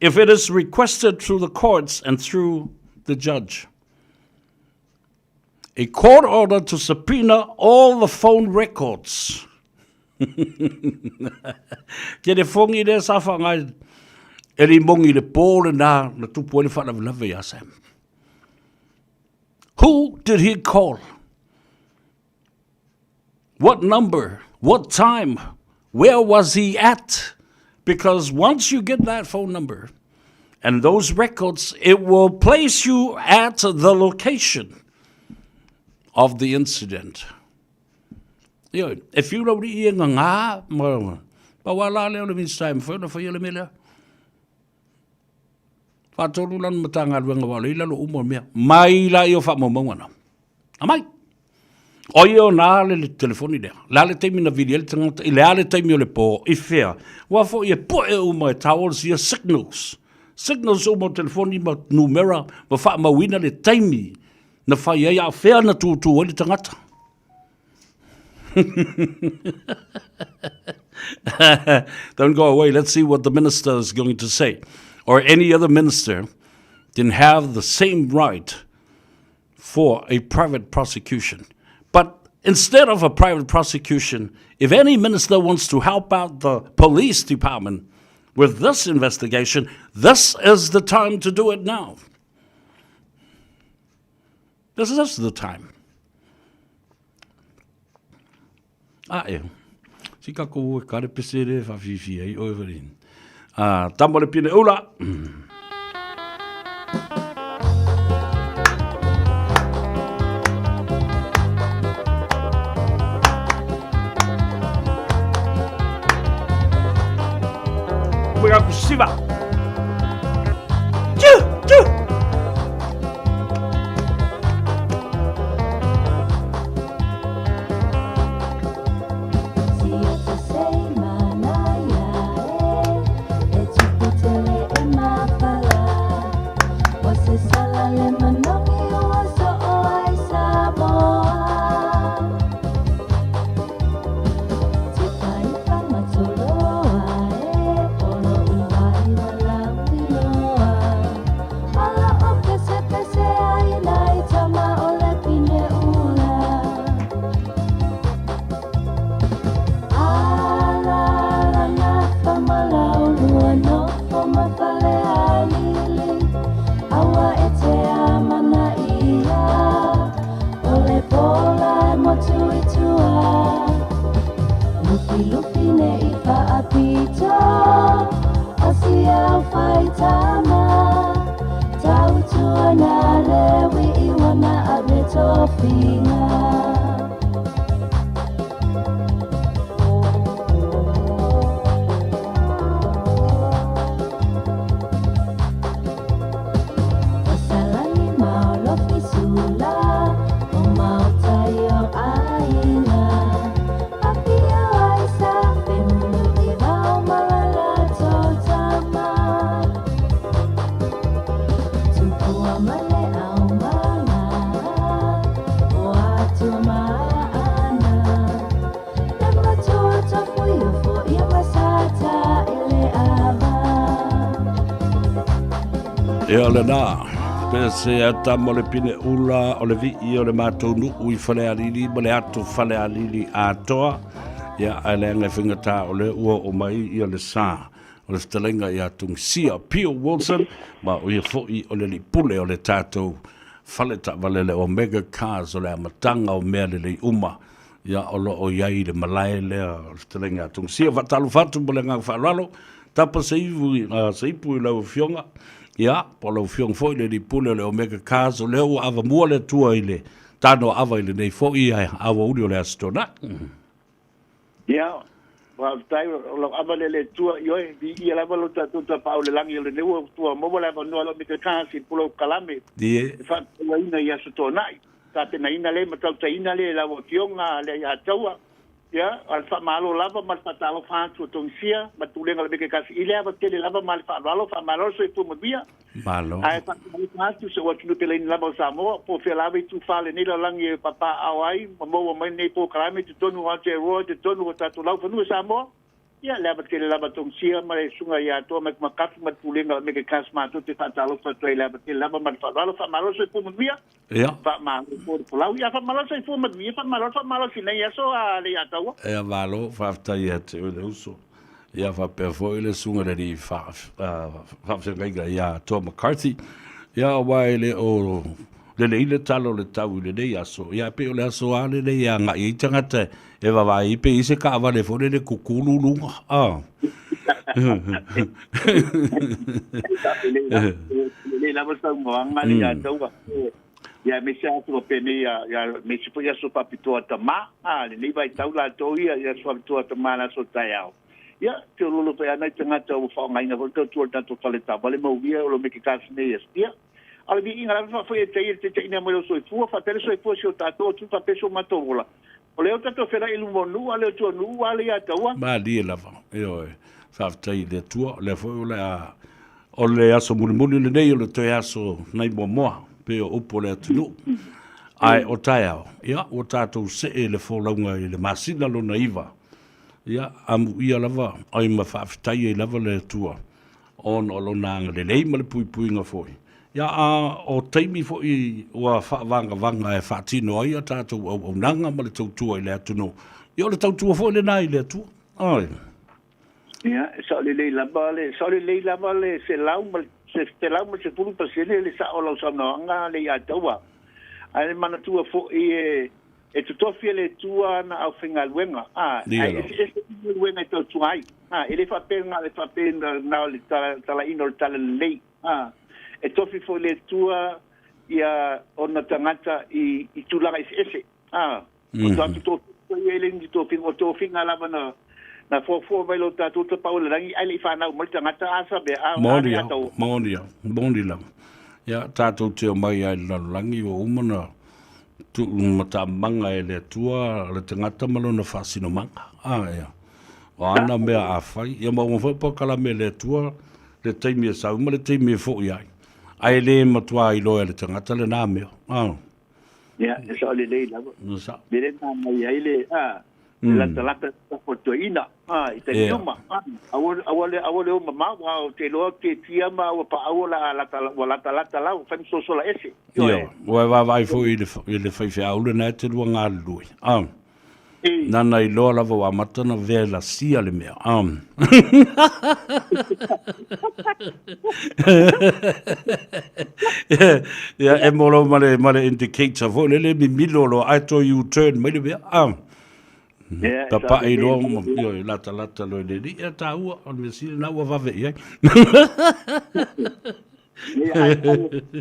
if it is requested through the courts and through the judge. A court order to subpoena all the phone records. Ke le fongi lea sa whangai e li mongi le pō le nā na tupu ai le whaalavelave ia Sam. Who did he call? What number? What time? Where was he at? Because once you get that phone number and those records, it will place you at the location of the incident. Ioe, e whiu rauri i e ngā ngā, ma, pa wā la leo le Minista e mwhai ona whai ele melea. Whātolu lana Matagaluega wa o le i lalo uma o mea. Mai la i o whaamaumauga na. Amai. O ia o nā le, le telefoni lea. Le a le taimi na vili ai le tangata, i le a le taimi o le pō, i whea. Ua fo i e poe uma e tāola sia signals. Signals uma o telefoni ma numera ma whaamauina le taimi na whai ai a whea na tūtū ai le tangata. Don't go away. Let's see what the minister is going to say. Or any other minister can have the same right for a private prosecution. But instead of a private prosecution, if any minister wants to help out the police department with this investigation, this is the time to do it now. This is the time. Ae, si ka ko e kare pese re whawhiwhi ai oe whare. Ah, tamo le pine ula. Wega kusiva. Tchu, tchu. Ia lena, pe se ata mo le pine ula o le vii o le matou nuu i Falealili ma le atu Falealili atoa. Ia, ae leaga e faigata o lea ua oo mai ia le sa o le fetalaiga ia Tungisia Pio Wilson, ma o ia foi o le alii pule o le tatou fale taavale le Omega Cars o le amataga o mea lelei uma ia o lo o i ai i le malae lea o le fetalaiga ia Tungisia. Faatalofa atu ma le agaga faaaloalo, tapa se ivu, se ipu i lau Afioga, ia, po o lau Afioga foi le alii pule o le Omega Cars, o lea ua avamua le Atua i le tanoaava i lenei foi aoauli o le Aso Toonai. Ia, faafetai, o lau ava lea le Atua i oe, viia lava lo tatou Tapaau i le lagi o lenei ua tua maua le avanoa lau Mika Cars i pulou kalame e faatauaina i Aso Toonai. Tapenaina le ma tautaina le lau Afioga le ia taua. Ia, o le faamalo lava ma le faatalofa atu o Tongisia ma Tulega o le Mika Cars i le ava tele lava ma le faaaloalo, faamalo le soifua manuia. Malo. Ae faatalofa atu si ou atunuu peleina lava o Samoa, po o fea lava itu fa lenei lalolagi e papaaao ai ma maua mai lenei polokalame i totonu o Aotearoa, i totonu o tatou laufanua i Samoa. Ia, le ava tele lava Tongisia ma le Susuga ia Atoa Mike Makafu ma le Pulega o Mega Cars matou te faatalofa atu ai i le ava tele lava ma le faaaloalo. Faamalo le soifua manuia. Ia. Faamalo foi le folau. Ia, faamalo le soifua manuia, faamalo le faamalosi i lenei aso a le Ataua. Ia, malo, faafetai ia te oe le uso. Ia faapea foi le susuga i le alii faafeagaiga ia Toa McCarthy. Ia aua e le o lelei le tala o le tau i lenei aso. Ia pei o le aso lava lenei e agai ai tagata e vaavaai ai pe i ai se taavale foi lele kukulu luga. Lelei lava le saunoaga le ia taua. Ia aemaise aso faapenei ia aemaise foi aso faapitoa tama. A lenei vaitau latou ia i aso faapitoa tama le aso taeao. Ia feoloolo foi lava nai tagata ua faaaogaina foi le tautua i le tatou fale taavale ma uia o lo me ke kasi nei aso. Ia a o le viiga lava faafoi e tai e le taitaiina mai o le soifua faapea le soifua o si o tatou atunuu faapea so matou ola. O lea ua tatou feiloai i luma o nuu a le o tua o nuu a le ia taua. Malie lava, ioe. Faafetai i le Atua, o lea foi o le a o le aso mulimuli lenei o le toe aso nai Moamoa, pei o upu o le atunuu. Ae o taeao, ia, ua tatou see i le folauga i le masina lona iva. Ia, amuia lava ai ma faafetai ai lava le Atua ona o Lona agalelei ma le puipuiga foi. Ia, a o taimi foi ua faavagavaga e faatino ai a tatou auaunaga ma le tautua i le atunuu, ia o le tautua foi lena i le Atua. Oi. Ia, e sao lelei lava le, sao lelei lava le 110% le sao o lau saunoaga le ia taua. Ae manatua foi e E totofi e le Atua ana aufaigaluega, ā, ae eseese uma galuega e tautua ai. Ā, e le faapea na o le faapea na o le talaina o le talalelei. Ā, e tofi foi le Atua ia ona tagata i, i tulaga eseese. Ā, o tatou tofiga foi ia e le ni tofiga, o tofiga lava na, na fuafua mai lo tatou Tapaau i le Lagi ae le i fanau mai le tagata, a sa mea, a, a le atau. Moni lava, moni lava. Ia, tatou te omai lava i le lalolagi ua uma ona Tuu matamaga e le Atua le tagata ma lona faasinomaga. A, ia. O ana mea a fai, ia ma ua foi polokalame e le Atua le taimi e sau ma le taimi e foi ai. Ae le matua iloa e le tagata lena mea. A. Ia, e sao lelei lava. E sao. Lele na mai ai le, a, le latalata tafotoina, a, i taimi uma. A, aua, aua le, aua le o mamao, a o te iloa te tia ma ua paau o la lata, ua latalata lau, fai ma sosola ese. Ia, ua e vaavaai foi i le, i le faifeau lena e te lua galulue. Ah. Nana iloa lava ua amata na velasia le mea. Ah. Ia, e mo lau ma le, ma le indicator foi lele mimilo loa, ae toe U-turn mai le mea. Ah. Yeah, Papaʻi loa ma ioe, latalata loa i le alii, ia tāua, o le mea sili lena ua vave i ai.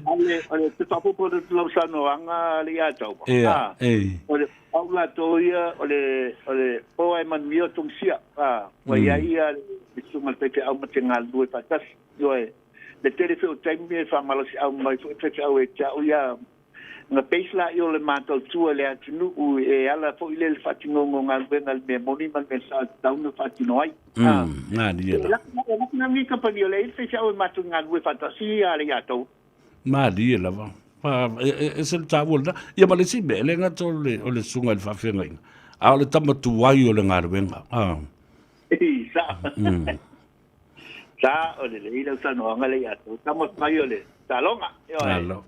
O le te faaopoopo atu i lau saunoaga le ia Tauva. Ia, e. O le au latou ia, o le, o le o ai manuia o Tongisia. A, ua i ai ia le susuga i le faifeau ma te galulue faatasi. Ioe, le tele foi o taimi e faamalosiau mai foi le faifeau e te au ia Na base laia o le matautua i le atunuu e ala foi lea i le faatinoga o galuega i le mea moni ma le mea sao e tatau ona faatino ai. Malie la. E laki na ni kamupani o le i le faifeau e matou galulue faatasi a le ia tou. Malie lava. E ese le taua lena. Ia ma le isi mea, e le gata o le, o le susuga i le faafeagaiga, a o le tama tuai o le galuega. Sa. Sa, o le lelei lau saunoaga lea ia tou. Tama fai o le taloga. Alo.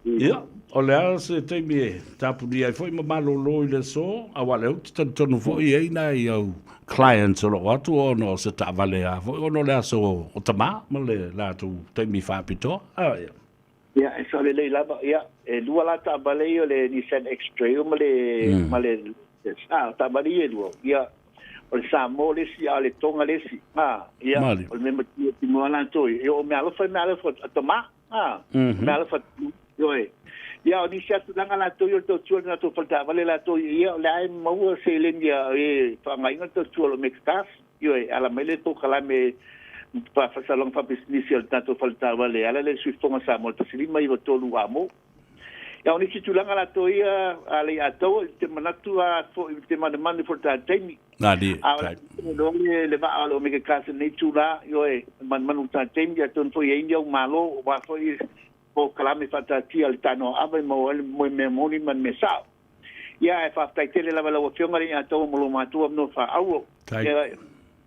Ia, o le a se taimi e tapunia ai foi ma malolo i le aso, aua o lea ou te talitonu foi e i ai nai au clients o lo o atu ona o se taavale a foi ona o le aso o tama ma le latou taimi faapitoa. Ah, ia. Ia, e sao lelei lava. Ia, e lua la taavale ia o le Nissan X-Trail ma le, ma le, ah, taavale ia e lua. Ia, o le Samoa le isi, a o le Tonga le isi. Ah, ia, Mali. o le mea matua tinoa latou ia. Ia, o meaalofa e meaalofa a tama. Ah, o meaalofa, ioe. Ia, o nisi atu tulaga latou ia o le tautua i le latou fale taavale latou ia, ia, o le a e maua seleni a e faaaogaina le tautua o lo o Max Cars. Ioe, e ala mai le polokalame faafaasalaga faapisinisi a le tatou fale taavale e ala lea i le Sui Fofoga Samoa 1593 Amo. Ia, o nisi tulaga latou ia a le Ataua i te manatu a foi i te manumanu foi i le tatou taimi. Malie, A o le le vaa o le Omega Class i lenei itula, ioe, manumanu i le tatou taimi, atonu foi e i ai ni au malo aua foi polokalame faataatia a le Tanoa Ava e maua ai le mea moni ma le mea sao. Ia, ae faafetai tele lava i lau Afioga le Atoa mo lo matou avanoa faaauau. Ia,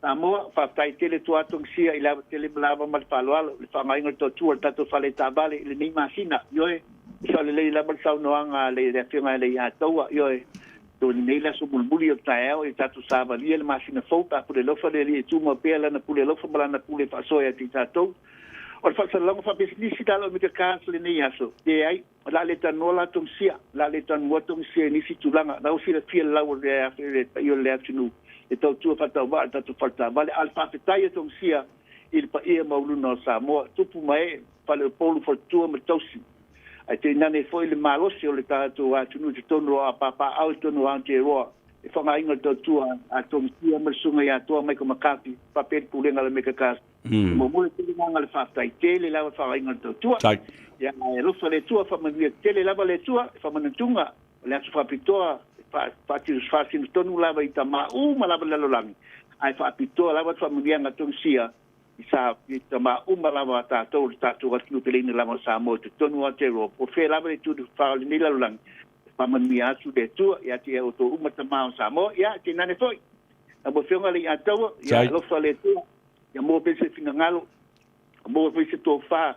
Samoa, faafetai tele tua atu Tongisia i le ava tele ma le ava ma le faaaloalo i le faaaogaina o le tautua o le tatou fale taavale i lenei masina. Ioe, e sao lelei lava le saunoaga a le Afioga ia Leiataua. Ioe, o lenei le aso mulimuli o le taeao ia tatou savalia le masina fou pe a pule alofa le Alii e tumau pea Lana pule alofa ma Lana pule faasoa ia te i tatou. O le faasalalauga faapisinisi lalo o Mika Cards lenei aso. Leai. O le a le talanoa la Tongisia, o le a le talanoa Tongisia i nisi tulaga. La ua silafia le lau o le paia o le atunuu. e tautua faatauvaa i le tatou fale taavale. A o le faafetai a Togisia i le paia maualuna o Samoa, tupu ma ee, faleupolu, faletua ma tausi, ae tainane foi le malosi o le tatou atunuu i totonu o Apapaau i totonu o Aotearoa e faaaogaina le tautua a Togisia ma le Susuga ia Toa Michael McCarthy faapea le Pulega a le Mega Cars. E momoli atu le agaga o le faafetai tele lava le faaaogaina o le tautua. Ia ae alofa le Atua, faamanuia tele lava le Atua i faamanatuga o le aso faapitoa e faasino tonu lava i tama uma lava i le lalolagi, ae faapitoa lava le faamanuiaga a Togisia i sa i tama uma lava a tatou o le tatou atunuu peleina lava o Samoa i totonu o Aotearoa, po o fea lava le itu fa o lenei lalolagi, e faamanuia atu le Atua ia te outou uma tama o Samoa, ia tainane foi lau Afioga Leiataua, ia alofa le Atua, ia maua pea se finagalo, maua foi se tofa,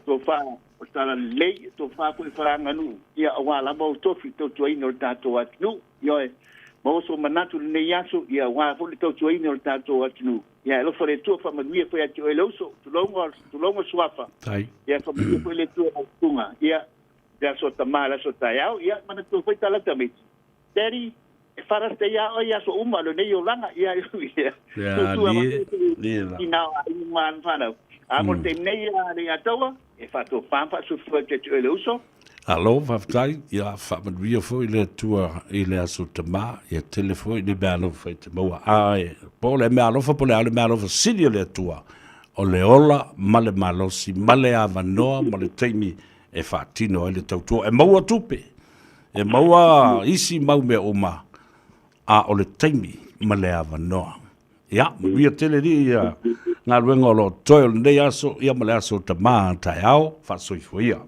tofa o le talalelei, tofa foi faaleaganuu, ia aua lava ou tofi i le tautuaina o le tatou atunuu. Ioe, maua sou manatu i lenei aso, ia aua foi le tautuaina o le tatou atunuu. Ia alofa le Atua, faamanuia foi ia te oe le uso, tulouna, tulouna suafa. Ia faamanuia foi le Atua i lau susuga. Ia, le aso tama, le aso taeao, ia manatua foi tala tamaiti. Daddy, e Father's Day ia oe i aso uma o lenei olaga. Ia, ia, tuutuu ia, ina o aiga ma ana fanau. A mo le taimi nei a Leiataua, e faatofa ma faasuasua ia te oe le uso. Malo faafetai, ia faamanuia foi le Atua i le aso tama, ia tele foi le meaalofa i te maua. Ae, po o le meaalofa po o le a le meaalofa sili a le Atua, o le ola ma le malosi ma le avanoa ma le taimi e faatino ai le tautua. E maua tupe, e maua isi mau mea uma, a o le taimi ma le avanoa. Ia, manuia tele alii ia galuega o lo o totoe o lenei aso, ia ma le aso tama taeao, faasoifua ia.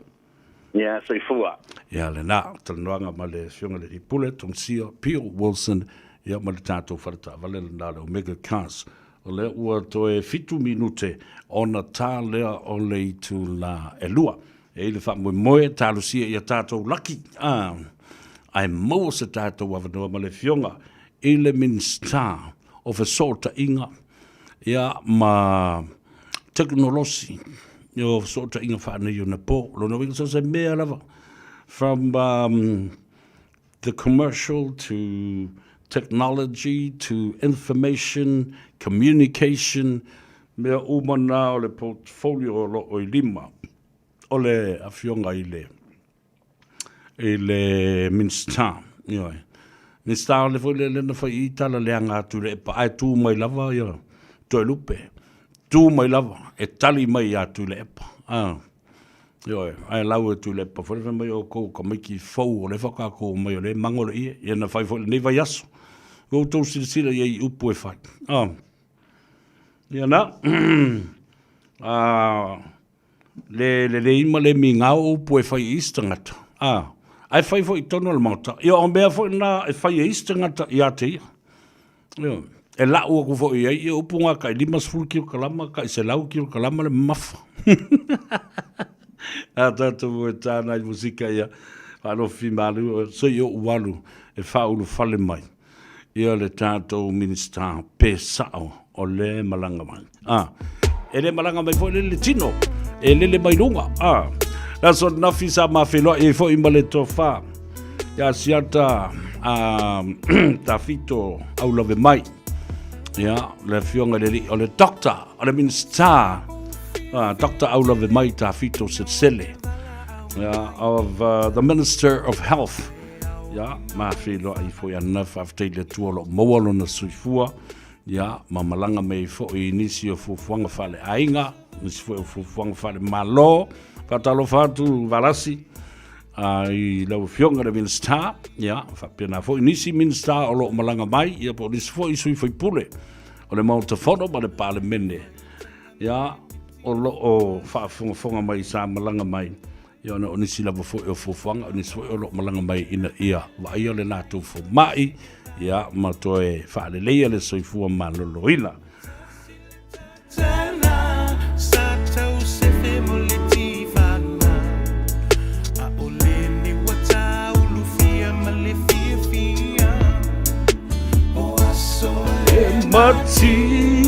Ia, soifua. Ia, lena, talanoaga ma le Afioga i le Alii Pule, Tomusia Pio Wilson, ia ma le tatou fale taavale lena le Omega Cars. O lea ua toe 7 minute ona ta lea o le itula e 2. E i le faamoemoe talosia ia tatou laki, a, ae maua se tatou avanoa ma le Afioga i le Minisita o Fesootaiga ia ma Tekonolosi o Fesootaiga Faaneionapo. Lona uiga so se mea lava from the commercial to technology to information, communication, mea uma na o le portfolio o lo o i lima o le Afioga i le i le Minisita. Ioe. Minisita o le foi le le na fai i tala leaga atu le epa ae tu mai lava ia Toelupe. Tu mai lava e tali mai ia Tuilaepa. Ah. Ioe, ae lau e Tuilaepa foi le fai mai o kou tamaiti fou o le whakako mai o le mango le ie, ia na fai foi lenei vaiaso. Ua outou silasila i ai i upu e fai. Ah. Ia na. ah, le lelei ma le migao o upu e fai i isi tagata. Ah, ae fai foi i totonu o le Maota. Ia o mea foi na e fai e isi tagata ia te ia. Ioe. E lau aku foi i ai ia upu ngā kai 50 kilokalama, kai 100 kilokalama le mamafa. A tātou e tāna i musika ia, whaalofi malu, so i o ualu e whaulu fale mai. Ia le tātou minista pe sao o le malanga mai. Ah, e le malanga mai foi le le tino, e lele mai lunga. Ah, la so nafi sa mawheloa e foi ma le tofa. Ia siata a tafito au lave mai. Ia, le afioga le li, o le doctor, o le minista, Doctor au lave mai tafito setsele. Ia, of the Minister of Health. Ia, mawheloa i foi ana whaafetei le Atua o lo o maua lona soifua. Ia, ma malaga mai ai foi i nisi o fuafuaga faaleaiga, nisi foi o fuafuaga faalemalo. Faatalofa atu Valasi i lau Afioga i le Minisita, ia, faapena foi nisi Minisita o lo o malaga mai, ia po o nisi foi sui usufono o le Maota Fono ma le Palemene, ia, o lo o faafogafoga mai sa malaga mai. Ia ona o nisi lava foi o fuafuaga, o nisi foi o lo o malaga mai ina ia vaaia le latou fomai, ia ma toe faaleleia le soifua maloloina. E mativana.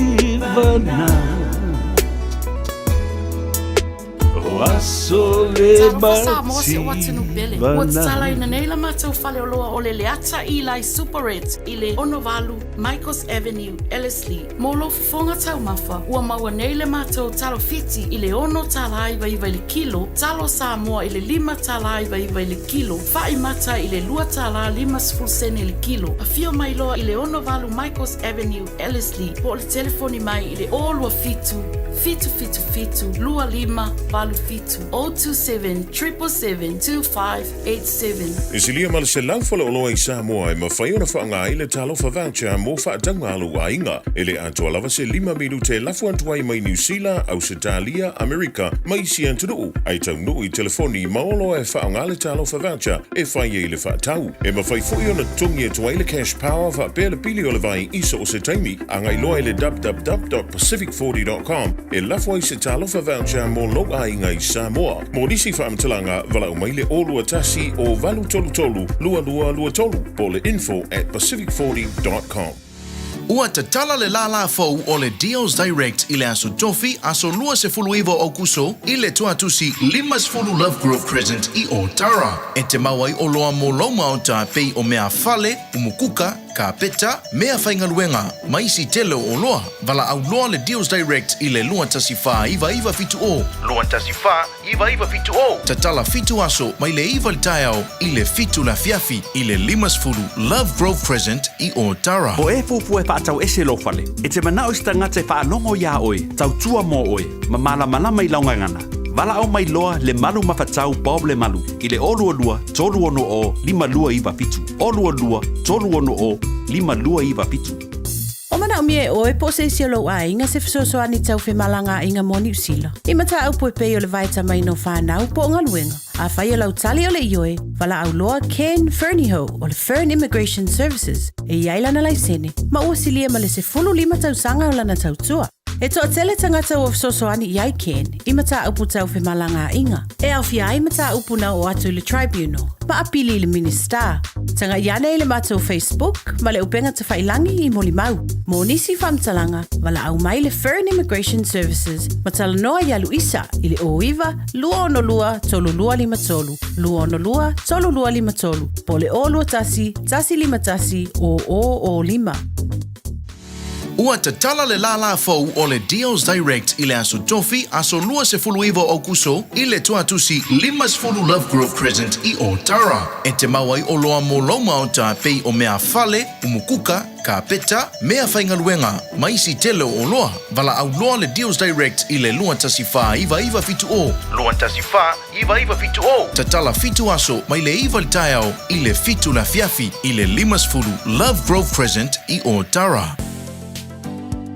Aso le Talofa Samoa si ou atunuu pele. Ua mativana. tatalaina nei la matou faleoloa o le Leata Eli Superette i le 68 Michaels Avenue, Ellerslie. Mo lou fofoga taumafa, ua maua nei le matou talo fiti i le $6.99 i le kilo, talo Samoa i le $5.99 i le kilo, fa'i mata i le $2.50 i le kilo. Afio mai loa i le 68 Michaels Avenue, Ellerslie, po o le telefoni mai i le 027 777 2587, 027 777 2587. E silia ma le 100 faleoloa i Samoa e mafai ona faaaoga ai le Talofa Voucher mo faatauga a lou aiga. E le atoa lava se lima minute e lafo atu ai mai Niu Sila, Ausetalia, Amerika ma isi atunuu, ae taunuu i telefoni ma oloa e faaaoga le Talofa Voucher e fai ai le faatau. E mafai foi ona totogi atu ai le Cash Power faapea le pili o le vai i so o se taimi. Agai loa i le www.pacific40.com e lafo ai se Talofa Voucher mo lou aiga i Samoa. Mo nisi faamatalaga, valaau mai le 021 0833 2223 po o le info at pacific40.com. Ua tatala le lālā fou o le Deals Direct i le Aso Tofi, aso 29 o Aokuso, i le Tuatusi 50 Lovegrove Crescent i Ōtara. E te mau ai oloa mo lou maota pei o mea fale, umukuka, Kāpeta, mea faigaluega, ma isi tele o oloa, valaau loa le Deals Direct i le 2149970. 2149970. Tatala fitu aso mai le iva i le taeao i le fitu le afiafi i le 50 Love Grove Crescent i Ōtara. O e fuafua e faatau ese lou fale, e te manao i se tagata e faalogo iā oe, tautua mō oe, ma malamalama i lau gagana. Valaau mai loa le Malu Mafatau Bob Lemalu i le 022 360 5297. 022 360 5297. O manaomia e oe po o se isi o lou aiga se fesoasoani tau femalagaaiga mo Niu Sila. I mataupu e pei o le vaetamaina o fanau po o galuega. Afai o lau tali o le ioe, valaau loa Ken Fernihough o le Fern Immigration Services e i ai lana laisene ma ua silia ma le 15 tausaga o lana tautua. E toatele tagata ua fesoasoani i ai Ken i mataupu tau femalagaaiga, e aofia ai mataupu na oo atu i le Tribunal ma apili i le Minisita. Tagai ane i le matou Facebook ma le upega tafailangi i molimau. Mo nisi faamatalaga, valaau mai le Fern Immigration Services ma talanoa iā Luisa i le 09 262 3253, 262 3253 po o le 021 151 0005. Ua tatala le lālā fou o le Deals Direct i le Aso Tofi, aso 29 o Aokuso, i le Tuatusi 50 Lovegrove Crescent i Ōtara. E te mau ai oloa mo lou maota pei o mea fale, umukuka, kāpeta, mea faigaluega, ma isi tele o oloa. Valaau loa le Deals Direct i le 2149970. 2149970. Tatala fitu aso mai le iva i le taeao i le fitu le afiafi i le 50 Lovegrove Crescent i Ōtara.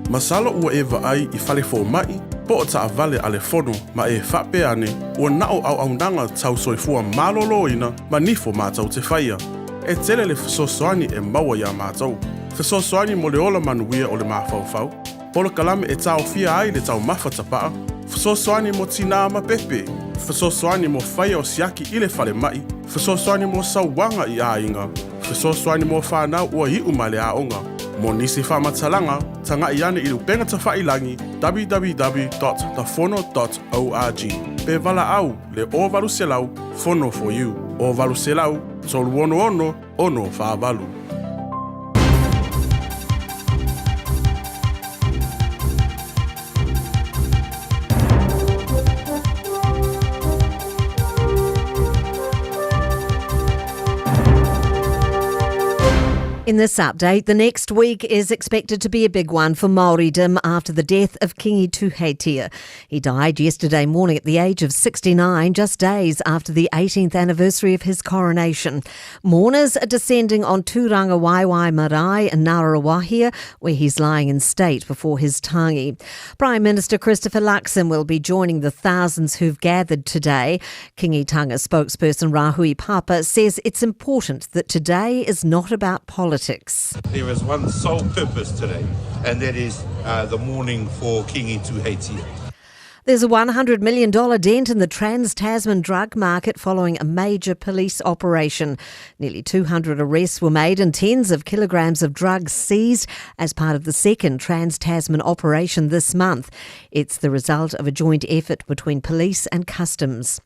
Masalo ua e vaai i fale fomai po o taavale a le fono ma e faapea ane ua na o auaunaga tau soifua maloloina ma nifo matou te faia. E tele le fesoasoani e maua iā matou. Fesoasoani mo le ola manuia o le mafaufau, Polokalame e taofia ai le taumafa tapaa, fesoasoani mo tinā ma pepe, fesoasoani mo faia o siaki i le falemai, fesoasoani mo sauaga i aiga, fesoasoani mo fanau ua iu mai le aoga. Mo nisi faamatalaga, tagai ane i le upega tafailangi www.thefono.org pe valaau le 0800 Fono for you, 0800 366 648. In this update, the next week is expected to be a big one for Māoridom after the death of Kingi Tuheitia. He died yesterday morning at the age of 69, just days after the 18th anniversary of his coronation. Mourners are descending on Tūrangawaewae Marae in Ngāruawāhia, where he's lying in state before his tangi. Prime Minister Christopher Luxon will be joining the thousands who've gathered today. Kingitanga spokesperson Rahui Papa says it's important that today is not about politics. There is one sole purpose today, and that is uh, the mourning for Kingi Tuheitia. There's a $100 million dent in the Trans Tasman drug market following a major police operation. Nearly 200 arrests were made and tens of kilograms of drugs seized as part of the second Trans Tasman operation this month. It's the result of a joint effort between police and customs.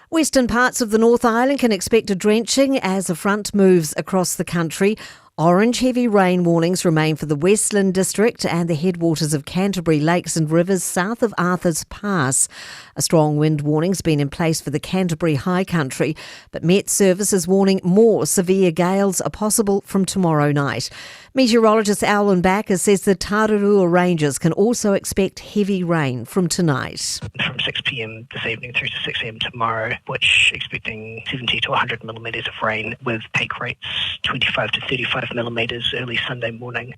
Western parts of the North Island can expect a drenching as a front moves across the country. Orange heavy rain warnings remain for the Westland District and the headwaters of Canterbury Lakes and Rivers south of Arthur's Pass. A strong wind warning's been in place for the Canterbury High Country, but Met Service is warning more severe gales are possible from tomorrow night. Meteorologist Alan Backer says the Tararua Ranges can also expect heavy rain from tonight. From 6 p.m. this evening through to 6 a.m. tomorrow, which expecting 70 to 100 millimetres of rain with peak rates 25 to 35 millimetres early Sunday morning.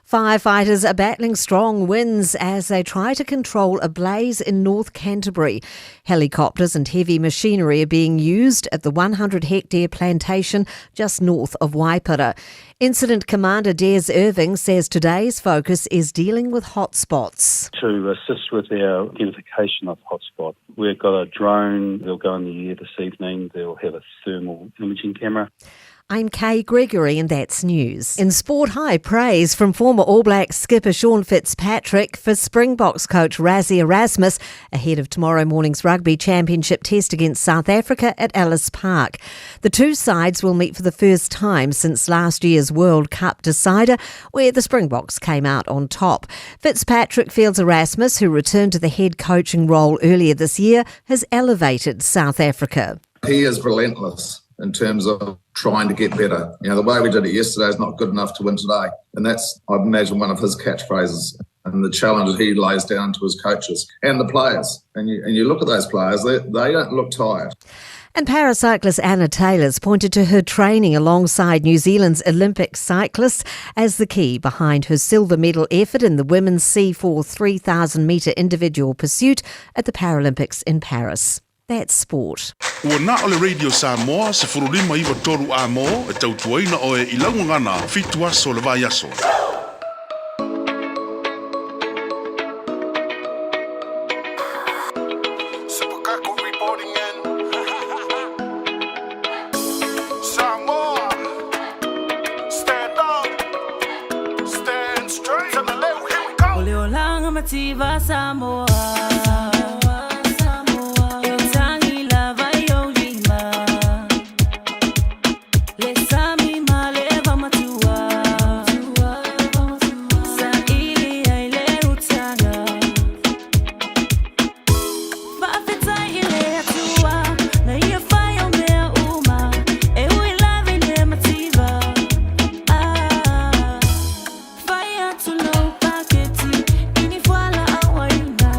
Firefighters are battling strong winds as they try to control a blaze in North Canterbury. Helicopters and heavy machinery are being used at the 100 hectare plantation just north of Waipara. Incident Commander Des Irving says today's focus is dealing with hotspots. To assist with our identification of hotspot, we've got a drone, they'll go in the air this evening, they'll have a thermal imaging camera. I'm Kay Gregory, and that's news. In sport, high praise from former All Blacks skipper Sean Fitzpatrick for Springboks coach Rassie Erasmus ahead of tomorrow morning's Rugby Championship test against South Africa at Ellis Park. The two sides will meet for the first time since last year's World Cup decider, where the Springboks came out on top. Fitzpatrick feels Erasmus, who returned to the head coaching role earlier this year, has elevated South Africa. He is relentless in terms of trying to get better. You know, the way we did it yesterday is not good enough to win today. And that's, I imagine, one of his catchphrases and the challenge that he lays down to his coaches and the players. And you, and you look at those players, they, they don't look tired. And paracyclist Anna Taylor's pointed to her training alongside New Zealand's Olympic cyclists as the key behind her silver medal effort in the women's C4 3000 metre individual pursuit at the Paralympics in Paris. That's sport. Ua na o le Radio Samoa 159 a mō e tautuaina oe i lau gagana fitu aso o le vaiaso. Reporting in. Samoa, stand up, stand straight. To the left, here we go. O le olaga mativa Samoa. E tagi lava i ou lima. Le sami ma le vaomatua. Saili ai le utaga. Faafetai i le Atua. Na ia faia o mea uma. E ui lava i le mativa. Ah. Fai atu lou paketi i ni fualaau aina.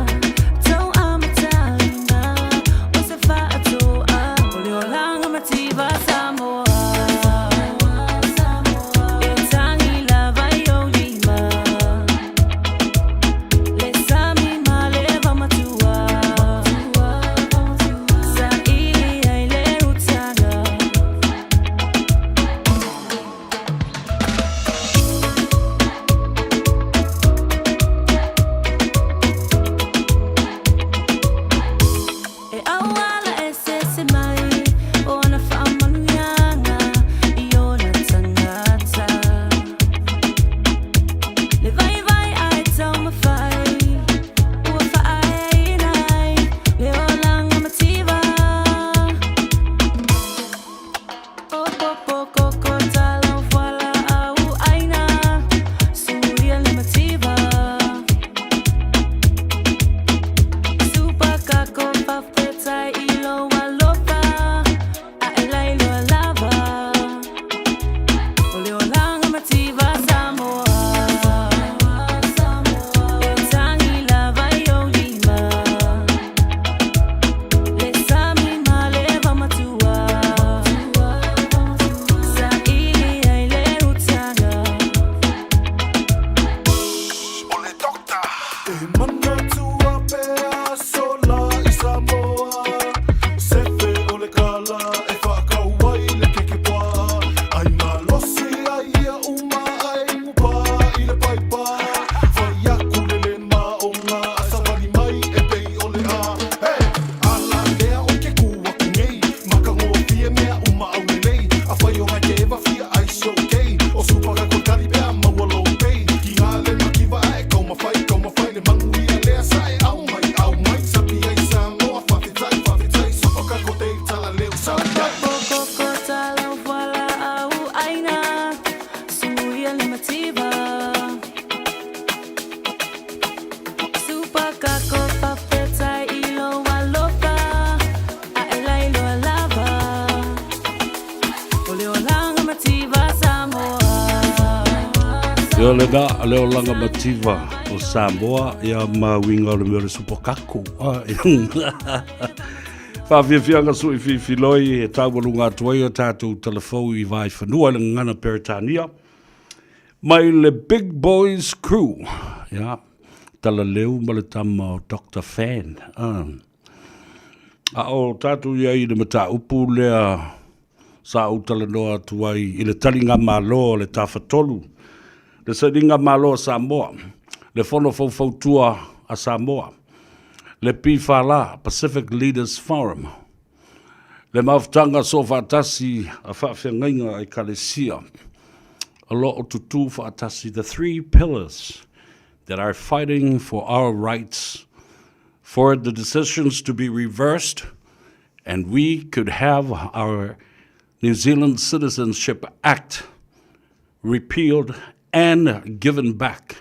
Ia lena, le olaga mativa o Samoa, ia ma uiga o le mea o le supakaku. Faafiafiaga sui fifiloi e taualuga atu ai o tatou talafou i Vaifanua i le gagana Peretania mai le Big Boys Crew. Ia, talaleu ma le tama o Dr. Fan. A o tatou i ai i le mataupu lea sa ou talanoa atu ai i le taligamalo a le Tafatolu, le sailigamalo a Samoa, le Fono Faufautua a Samoa, le PFL, Pacific Leaders Forum, le Mafutaga Soofaatasi a Faafeagaiga a Ekalesia, o lo o tutū faatasi the three pillars that are fighting for our rights for the decisions to be reversed and we could have our New Zealand Citizenship Act repealed and given back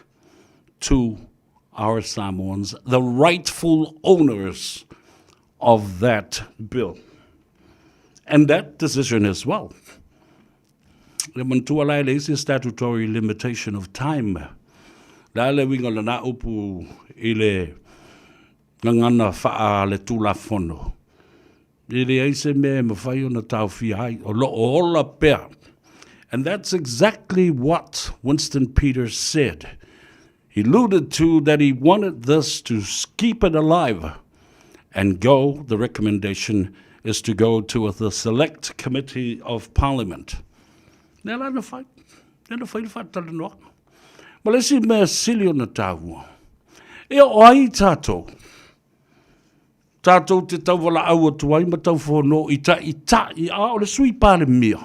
to our Samoans, the rightful owners of that bill. And that decision as well. Le manatua la e leai se statutory limitation of time. Le a le uiga o lena upu i le gagana faa le Tulafono. E leai se mea e mafai ona taofia ai, o lo o ola pea. And that's exactly what Winston Peters said. He alluded to that he wanted this to keep it alive and go, the recommendation is to go to the Select Committee of Parliament. Lea la na fai, lea na fai le faatalanoaga. Ma le isi mea sili ona taua, e o ai tātou, tātou te tauwalaau atu ai ma taufono i taʻitaʻi a o le sui palemia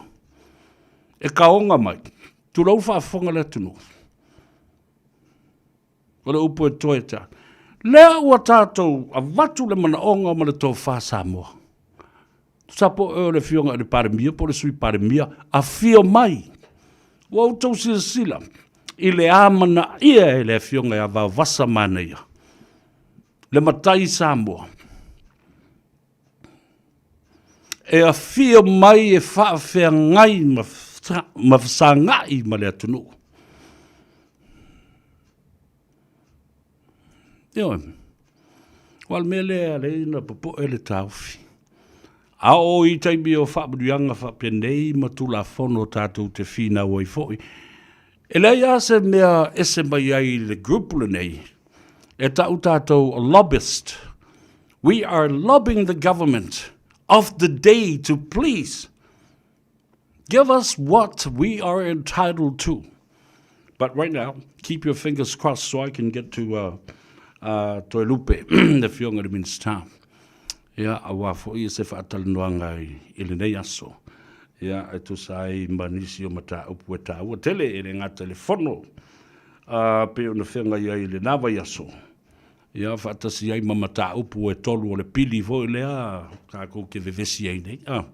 e kaoga mai, tulou faafofoga le atunuu. O le upu e toe ta. Lea ua tātou avatu le manaoga ma le tofa Samoa. Tusa po o le afioga i le Palemia po o le Sui Palemia, afio mai. Ua outou silasila i le amanaia e le afioga ia Vaovasa Manaia, le matai Samoa, e afio mai e faafeagai ma fesagai ma le atunuu. Ioe. Aua o le mea lea e ala ai ona popoe le taofi. A oo i taimi o faamanuiaga faapenei ma Tulafono tatou te finau ai foi, e leai lava se mea ese mai ai i le group lenei, e ta'u tatou lobbyist. We are lobbying the government of the day to please give us what we are entitled to. But right now, keep your fingers crossed so I can get to uh, uh, Toelupe, le afioga i le Minisita. Ia, aua foi se faatalanoaga i, i lenei aso. Ia, e tusa ai ma nisi o mataupu e tāua tele e le gata i le fono uh, pei ona feagai ai i lena vaiaso. Ia, faatasi ai ma mataupu e tolu o le pili foi lea tatou te vevesi ai nei. Ah,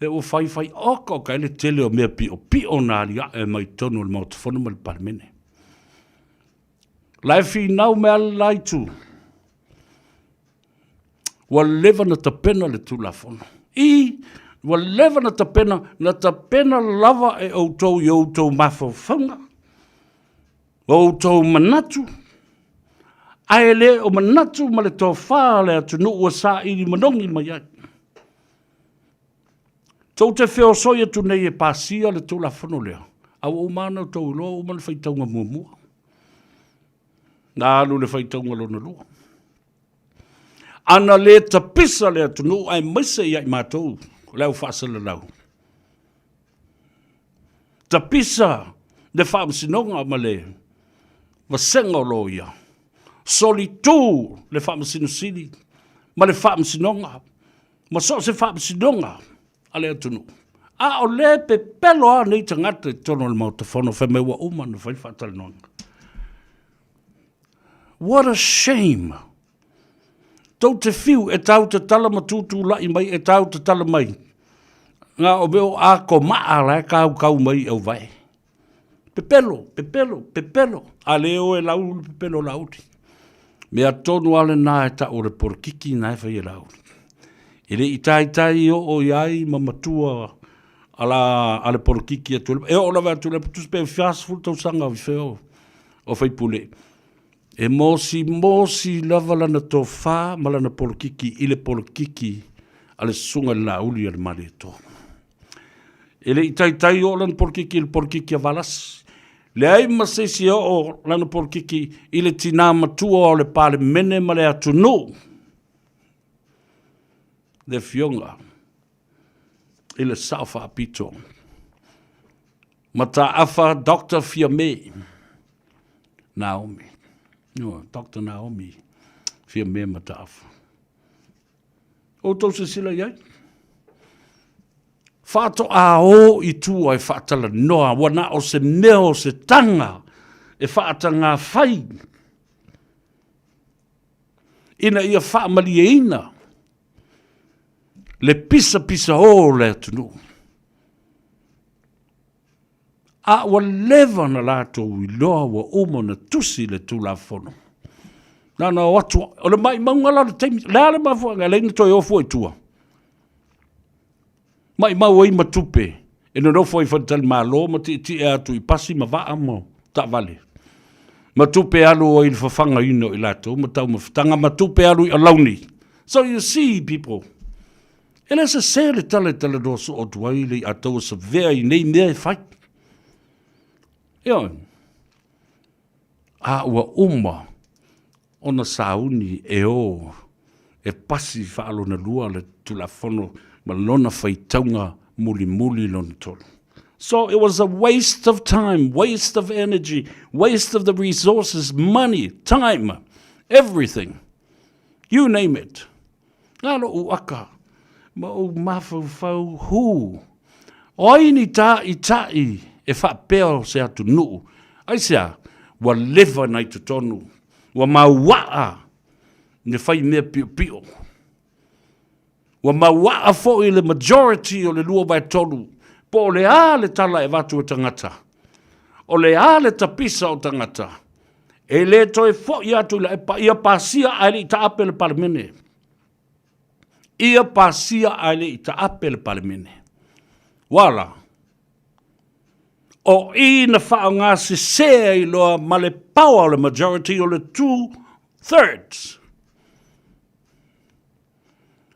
e ua faifai okaoka ai le tele o mea piʻopiʻo na aliaʻe mai totonu o le Maota Fono ma le Palemene. La e finau mai lava le la itu. Ua leva na tapena le Tulafono. I, ua leva na tapena, na tapena lava e outou i outou mafaufauga. O outou manatu, ae le o manatu ma le tofa a le atunuu ua saili manogi mai ai. Tou te feosoi atu nei e pasia le Tulafono lea, a ua uma ona outou iloa ua uma le faitauga muamua. Na alu le faitauga lona lua. Ana le tapisa le atunuu aemaise ia i matou le au faasalalau. Tapisa le faamasinoga ma le vasega o loia. Solitu le Faamasino Sili ma le Faamasinoga ma so o se faamasinoga a le atunuu. A o le pepelo lava nei tagata i totonu o le Maota Fono fai mai ua uma ona fai le faatalanoaga. What a shame! Tou te fiu e tau tatala ma tūtūlaʻi mai, e tau tatala mai. Ngā o mea o a ko maa la e kaukau mai i auvae. Pepelo, pepelo, pepelo. A le o e lau le pepelo Laauli. Mea tonu a lena e ta'u o le polokiki na e fai e Laauli. E le i taitai oo i ai ma matua a la a le polokiki a Tuilaepa. E oo lava ia Tuilaepa, tusa pe 40 tausaga o fea o, o faipule. E mosimosi lava lana tofa ma lana polokiki i le polokiki a le Susuga i le Laauli a le Malietoa. E le i taitai oo lana polokiki i le polokiki a Valasi. Leai ma se isi e oo lana polokiki i le tinā matua o le Palemene ma le atunuu, le Afioga i le Sao Faapito, Mataafa Doctor Fiame Naomi. No, Doctor Naomi Fiame Mataafa. Outou silasila i ai? Faatoa o i tua e faatalanoa, ua na o se mea o se taga e faatagafai ina ia faamalieina le pisapisaō o le atunuu. A ua leva ona latou iloa ua uma ona tusi le Tulafono. Na ona o atu, o le maimauga la o le taimi, le a le mafuaaga e ala ai ona toe o fua i tua? Maimau ai ma tupe e nonofo ai i faletalimalo ma tietie atu i pasi ma vaa ma taavale. Ma tupe alu ai i le fafagaina o i latou ma taumafataga ma tupe alu i alauni. So you see people, E le sese le tala e talanoa soo atu ai le iataua savea i nei mea e fai. Ioe. A ua uma ona sauni e o e pasi faalonalua le Tulafono ma lona faitauga mulimuli lona tolu. So it was a waste of time, waste of energy, waste of the resources, money, time, everything. You name it. Nā loʻu aka ma ou mafaufau hū. O ai ni tāʻitaʻi e faapea o se atunuu? Aisea? Ua leva na i totonu, ua mauaʻa le fai mea piʻopiʻo. Ua mauaʻa foi le majority o le 2/3, po o le a le tala e avatu e tagata, o le a le tapisa o tagata, E le toe foi atu i la ia pasia ae le i taape le Palemene. Ia pasia ae le i taape le Palemene. Wala. O i na whaonga sese ai loa ma le power o le majority o le 2/3.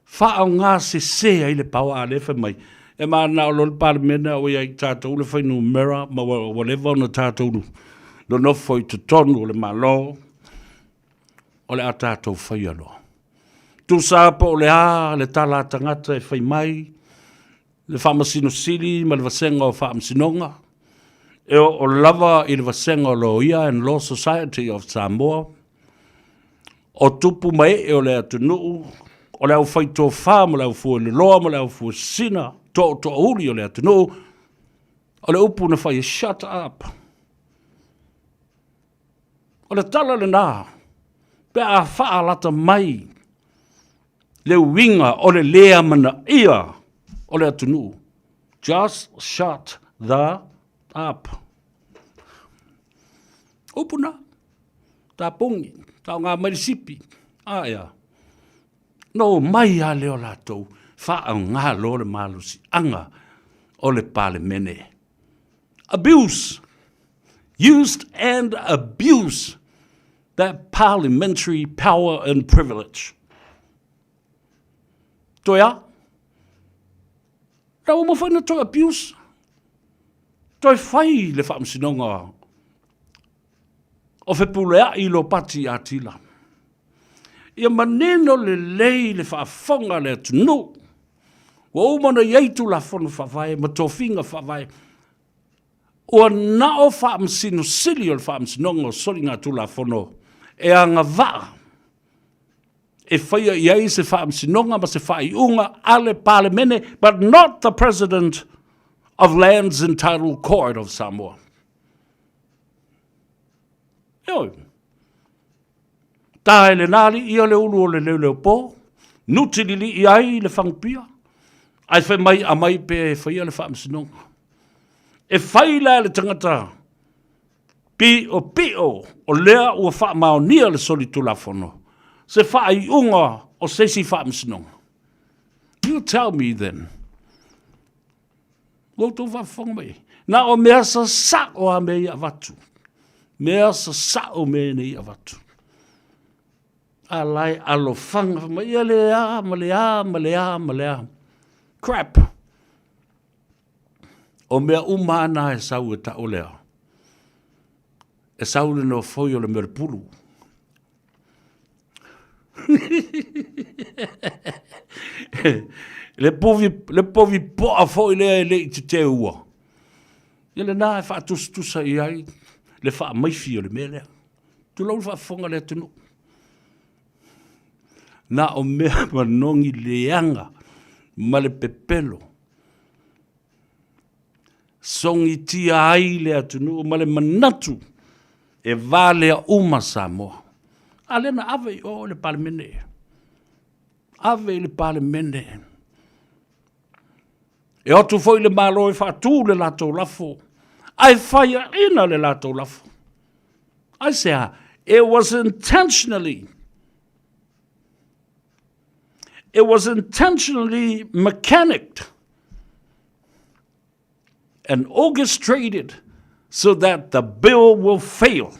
Faaaoga sese ai le power a lea fai mai e mananao loa le Palemene a ua i ai tatou le fuainumera ma ua leva ona tatou nonofo i totonu o le Malo, o le a tatou faia loa. Tusa po o le a le tala a tagata e fai mai, le Faamasino Sili ma le Vasega o Faamasinoga, e oo lava i le Vasega o Loia and Law Society of Samoa, o tupu ma ee o le atunuu, o le aufaitofa ma le aufueloloa ma le aufuesina, tootoouli o le atunuu, o le upu na fai e shut up. O le tala lena, pe a faalata mai le uiga o le lē amanaia o le atunuu. Just shut the up. Upu na, tapogi, taoga mai le sipi, a ea. No mai a lea o latou, faaaoga loa le malosiaga o le Palemene. Abuse, used and abuse that parliamentary power and privilege. Toe a? Na ua mafai na toe abuse. Toe fai le faamasinoga o Fepuleai i Lopati Atila. Ia manino lelei le faafofoga a le atunuu. Ua uma ona i ai Tulafono Faavae ma tofiga faavae. Ua na o Faamasino Sili o le Faamasinoga o Soligatulafono e agavaa e faia i ai se faamasinoga ma se faaiuga a le Palemene, but not the President of Lands and Title Court of Samoa. Ioe. Ta e le nāli ia le ulu o le leoleopō, nuti lili'i ai le fagupia, ae fai mai aumai pea e faia le faamasinoga. E fai la e le tagata piʻopiʻo o lea ua faamaonia le solitulafono se faaiuga o se isi faamasinoga. You tell me then. Ua outou faafofoga mai ai. Na o mea sasao a mea ia avatu. Mea sasao mea nei avatu. A la e alofaga fai mai ia le a ma le a ma le a ma le a. Crap! O mea uma lava na e sau e tau lea. E sau le nofoi o le mea o le pulu. Le povi, le povi poa foi lea e le i teteua. Ia lena e faatusatusa i ai le faamaifi o le mea lea. Tulou le faafofoga a le atunuu. Na o mea manogi leaga ma le pepelo. Sogitia ai le atunuu ma le manatu e valea uma Samoa. A lea na ave i o i le Palemene. Ave i le Palemene. E o atu foi le Malo e faatu le latou lafo, ae faiaina le latou lafo. Aisea? It was intentionally It was intentionally mechanicked and orchestrated so that the bill will fail.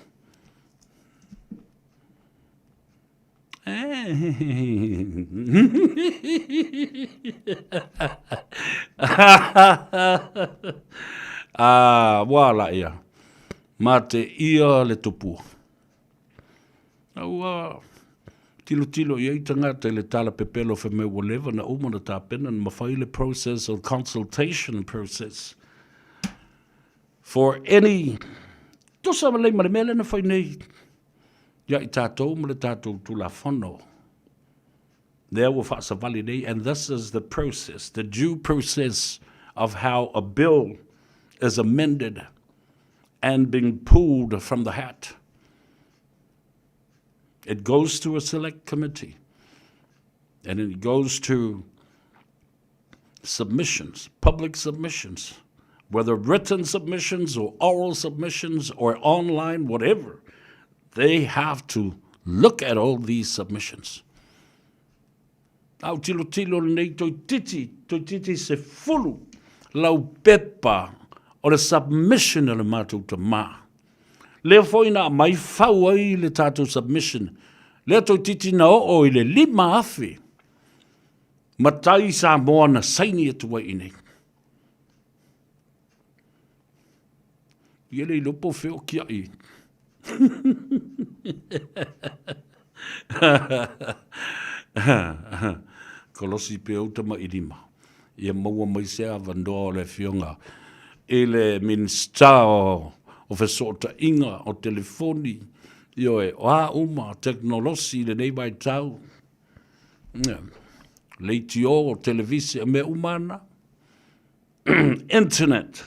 Ah, ua la ia. Ma te ia le tupua. Ua tilotilo i ai tagata i le tala pepelo fai mai ua leva na uma na tapena na mafai le process of consultation process for any tusa lelei ma le mea lea na fai nei ia i tatou ma le tatou Tulafono lea ua faasavali nei, and this is the process, the due process of how a bill is amended and being pulled from the hat. It goes to a select committee and it goes to submissions, public submissions, whether written submissions or oral submissions or online, whatever. They have to look at all these submissions. Au tilo tilo lenei toititi, toititi se fulu lau pepa o le submission a le matou tamā. Lea foi na aumai fau ai le tatou submission, lea toititi na oo i le 5,000 matai Samoa na saini atu ai i inei. Ia le iloa po o fea o kiaʻi. Kolosi pea uta ma ilima. Ia maua mai se avanoa o le afioga i le Minisita o Fesootaiga, o Telefoni, ioe, o a uma tekonolosi i lenei vaitau. Leitio, televise, mea uma na. Internet.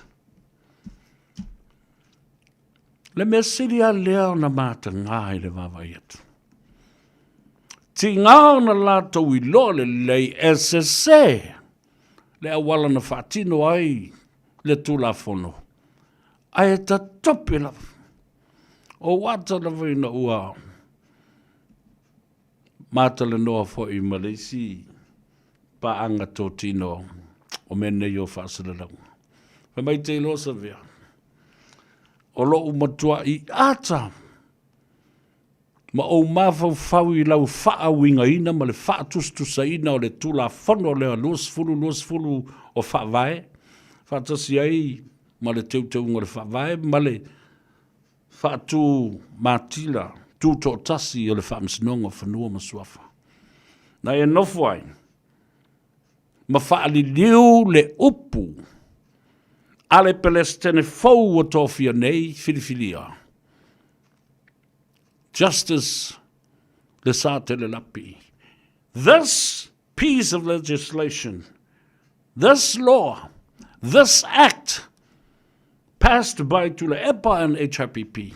Le mea sili lava lea ona matagā i le vaavaai atu. Tiga ona latou iloa lelei e sese le auala na faatino ai le Tulafono, ae tatope lava. O ata lava ina ua matalanoa foi ma le isi paaga totino o mea nei o faasalalauga. Fai mai te iloa Savea, o lou matua'i ata ma ou mafaufau i lau faauigaina ma le faatusatusaina o le Tulafono lea 2020 o Faavae, faatasi ai ma le teuteuga o le Faavae ma le faatu matila tutoatasi o le Faamasinoga o Fanua ma Suafa. Na e nofo ai ma faaliliu le upu a le Pelesitene fou ua tofia nei filifilia, Justice Lesatele Lapi. This piece of legislation, this law, this act passed by Tuilaepa and HRPP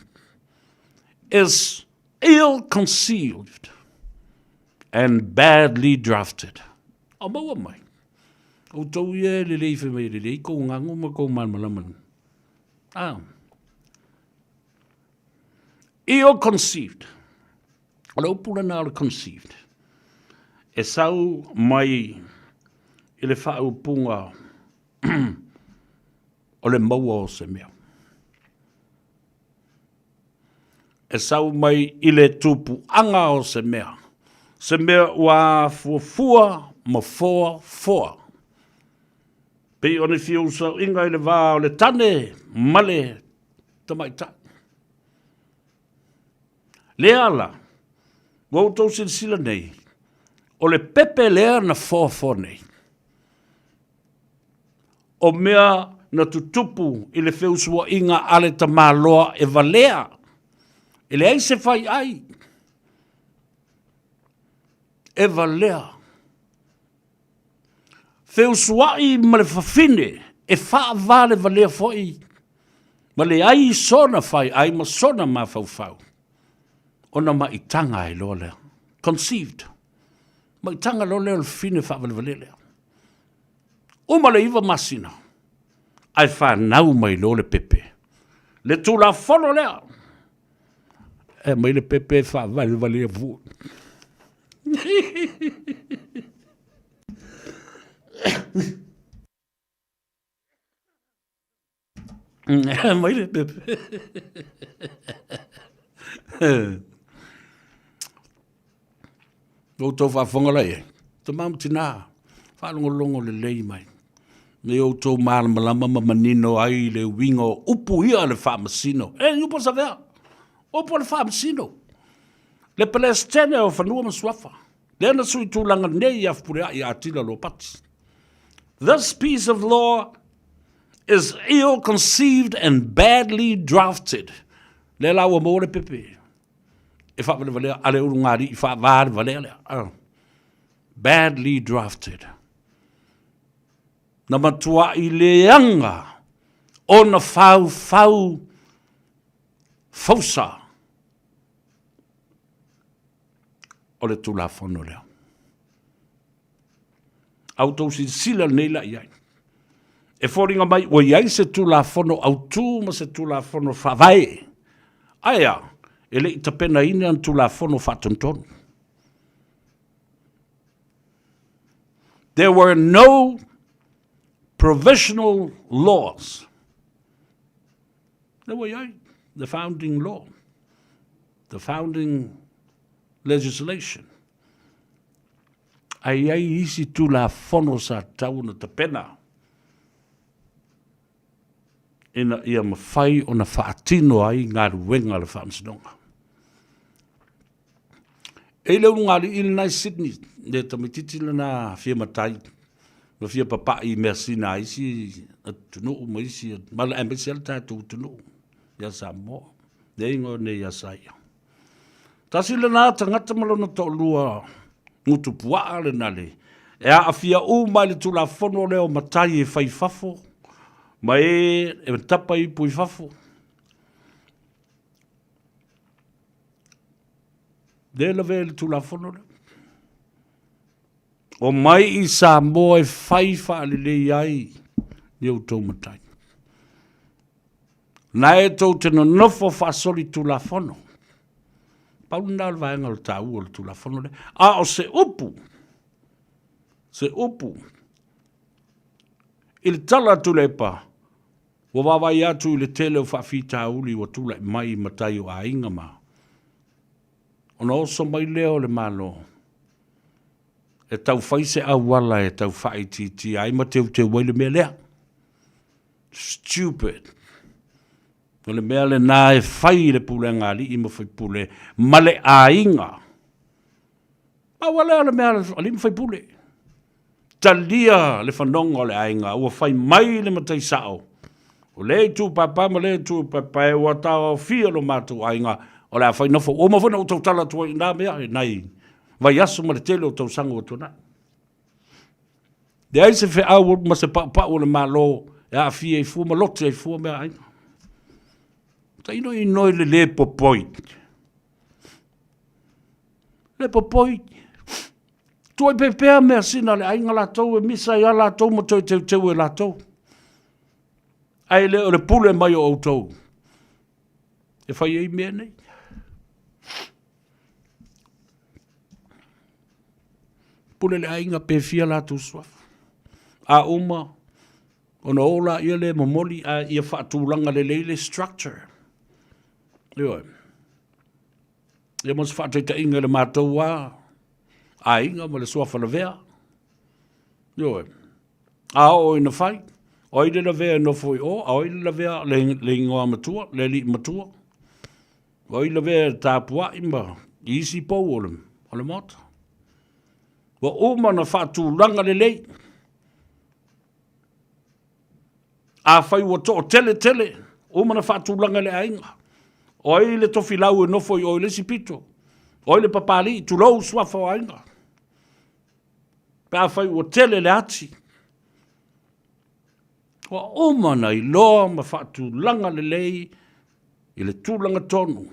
is ill-conceived and badly drafted. A maua mai. O tau ia e lelei whai mai lelei kou ngango ma kou malamalama. Ah. Ill-conceived. O le upu lena o le conceived, e sau mai i le faaupuga O le maua o se mea. E sau mai i le tupuaga o se mea. Se mea ua afuafua ma foafoa. Pei o ni fiusauiga i le va o le tane ma le tamaitai. Lea la, ua outou silasila nei, o le pepe lea na foafoa nei. O mea na tutupu i le feusuaiga a le tamaloa e valea, e leai se faiai, e valea. Feusuai ma le fafine e faavalevalea foi ma leai sona faiai ma sona mafaufau, ona maitaga ai loa lea, conceived, maitaga loa lea o le fafine faavalevalea lea. Uma le 9 masina, ae fanau mai loa le pepe. Le Tulafono lea, e aumai le pepe e faavalevalea fua. Aumai le pepe. Ua outou faafofoga la i ai, tama ma tina, faalogologo lelei mai. Ina ia outou malamalama ma manino ai le uiga o upu ia a le Faamasino. E, ni upu a Savea, upu a le Faamasino. Le Peresetene o Fanua ma Suafa, lea na sui tulaga nei ia Fepuleai Atila Lopati. This piece of law is ill-conceived and badly drafted. Lea la ua maua le pepe e faavalevalea a le ulugalii faavalevalea lea. Badly drafted. Na matuai leaga ona faufau fausa o le Tulafono lea. A outou silasila lenei la i ai, e foliga mai ua i ai se Tulafono autu ma se Tulafono faavae, ae a, e le i tapenaina ni Tulafono faatonutonu. There were no provisional laws. Lea ua i ai the founding law, the founding legislation. Ae i ai isi Tulafono sa tatau ona tapena ina ia mafai ona faatino ai galuega a le Faamasinoga. E i le ulugalii lena i Sydney, le tamaititi lena fia matai, ma fia papai i measina a isi atunuu ma isi, aemaise lava le tatou atunuu ia Samoa, lea igoa nei ia Saia. Tasi lena tagata ma lona toalua gutu puaa lena le, e aafia uma i le Tulafono lea o matai e fai i fafo, ma e e tapa ipu i fafo. Lea e lavea i le Tulafono lea. Omai i Samoa e fai faalelei ai ni outou matai. Na e tou te nonofo faasolitulafono. Pau lena o le vaega o le taua o le Tulafono lea. A o se upu, se upu, i le tala a Tuilaepa, ua vaavaai atu i le tele o faafitauli ua tulai mai i matai o aiga ma ona oso mai lea o le Malo e tau fai se auala e tau faaitiitia ai ma teuteu ai le mea lea. Stupid. O le mea lena e fai i le pulega a alii ma faipule ma le aiga. Pau lava lea o le mea a alii ma faipule. Talia le fanoga o le aiga ua fai mai le matai sao. O lea itu papa ma lea itu papa e ua taofia lo matou aiga o le a fai nofo. Ua uma foi ona ou tautala atu ai i na mea i nai vaiaso ma le tele o tausaga ua tuanai. Leai se feau ma se paupau o le Malo e aafia ai fua ma lote ai fua mea aiga. Tainoinoi le lē popoi. Le popoi. Tuai pepea mea sina le aiga latou e misa ai a latou ma toe teuteu e latou. Ae le o le pule mai o outou e fai ai mea nei. Pule le aiga pe fia latou suafa. A uma, Ona o laia lea e momoli ae ia faatulaga lelei le structure. Ioe. Ia mo se faataitaiga i le matou lava aiga ma le suafa lavea. Ioe. A oo ina fai, o ai le lavea e nofo i o, a o ai le lavea le igoa matua, le alii matua. O ai lavea e tapuai ma i isi pou o le, o le maota. Ua uma ona faatulaga lelei. Afai ua toatele tele, uma ona faatulaga e le aiga. O ai le tofilau e nofo i o i le isi pito? O ai le papalii, tulou suafa o aiga? Pe afai ua tele le ati, ua uma ona iloa ma faatulaga lelei i le tulaga tonu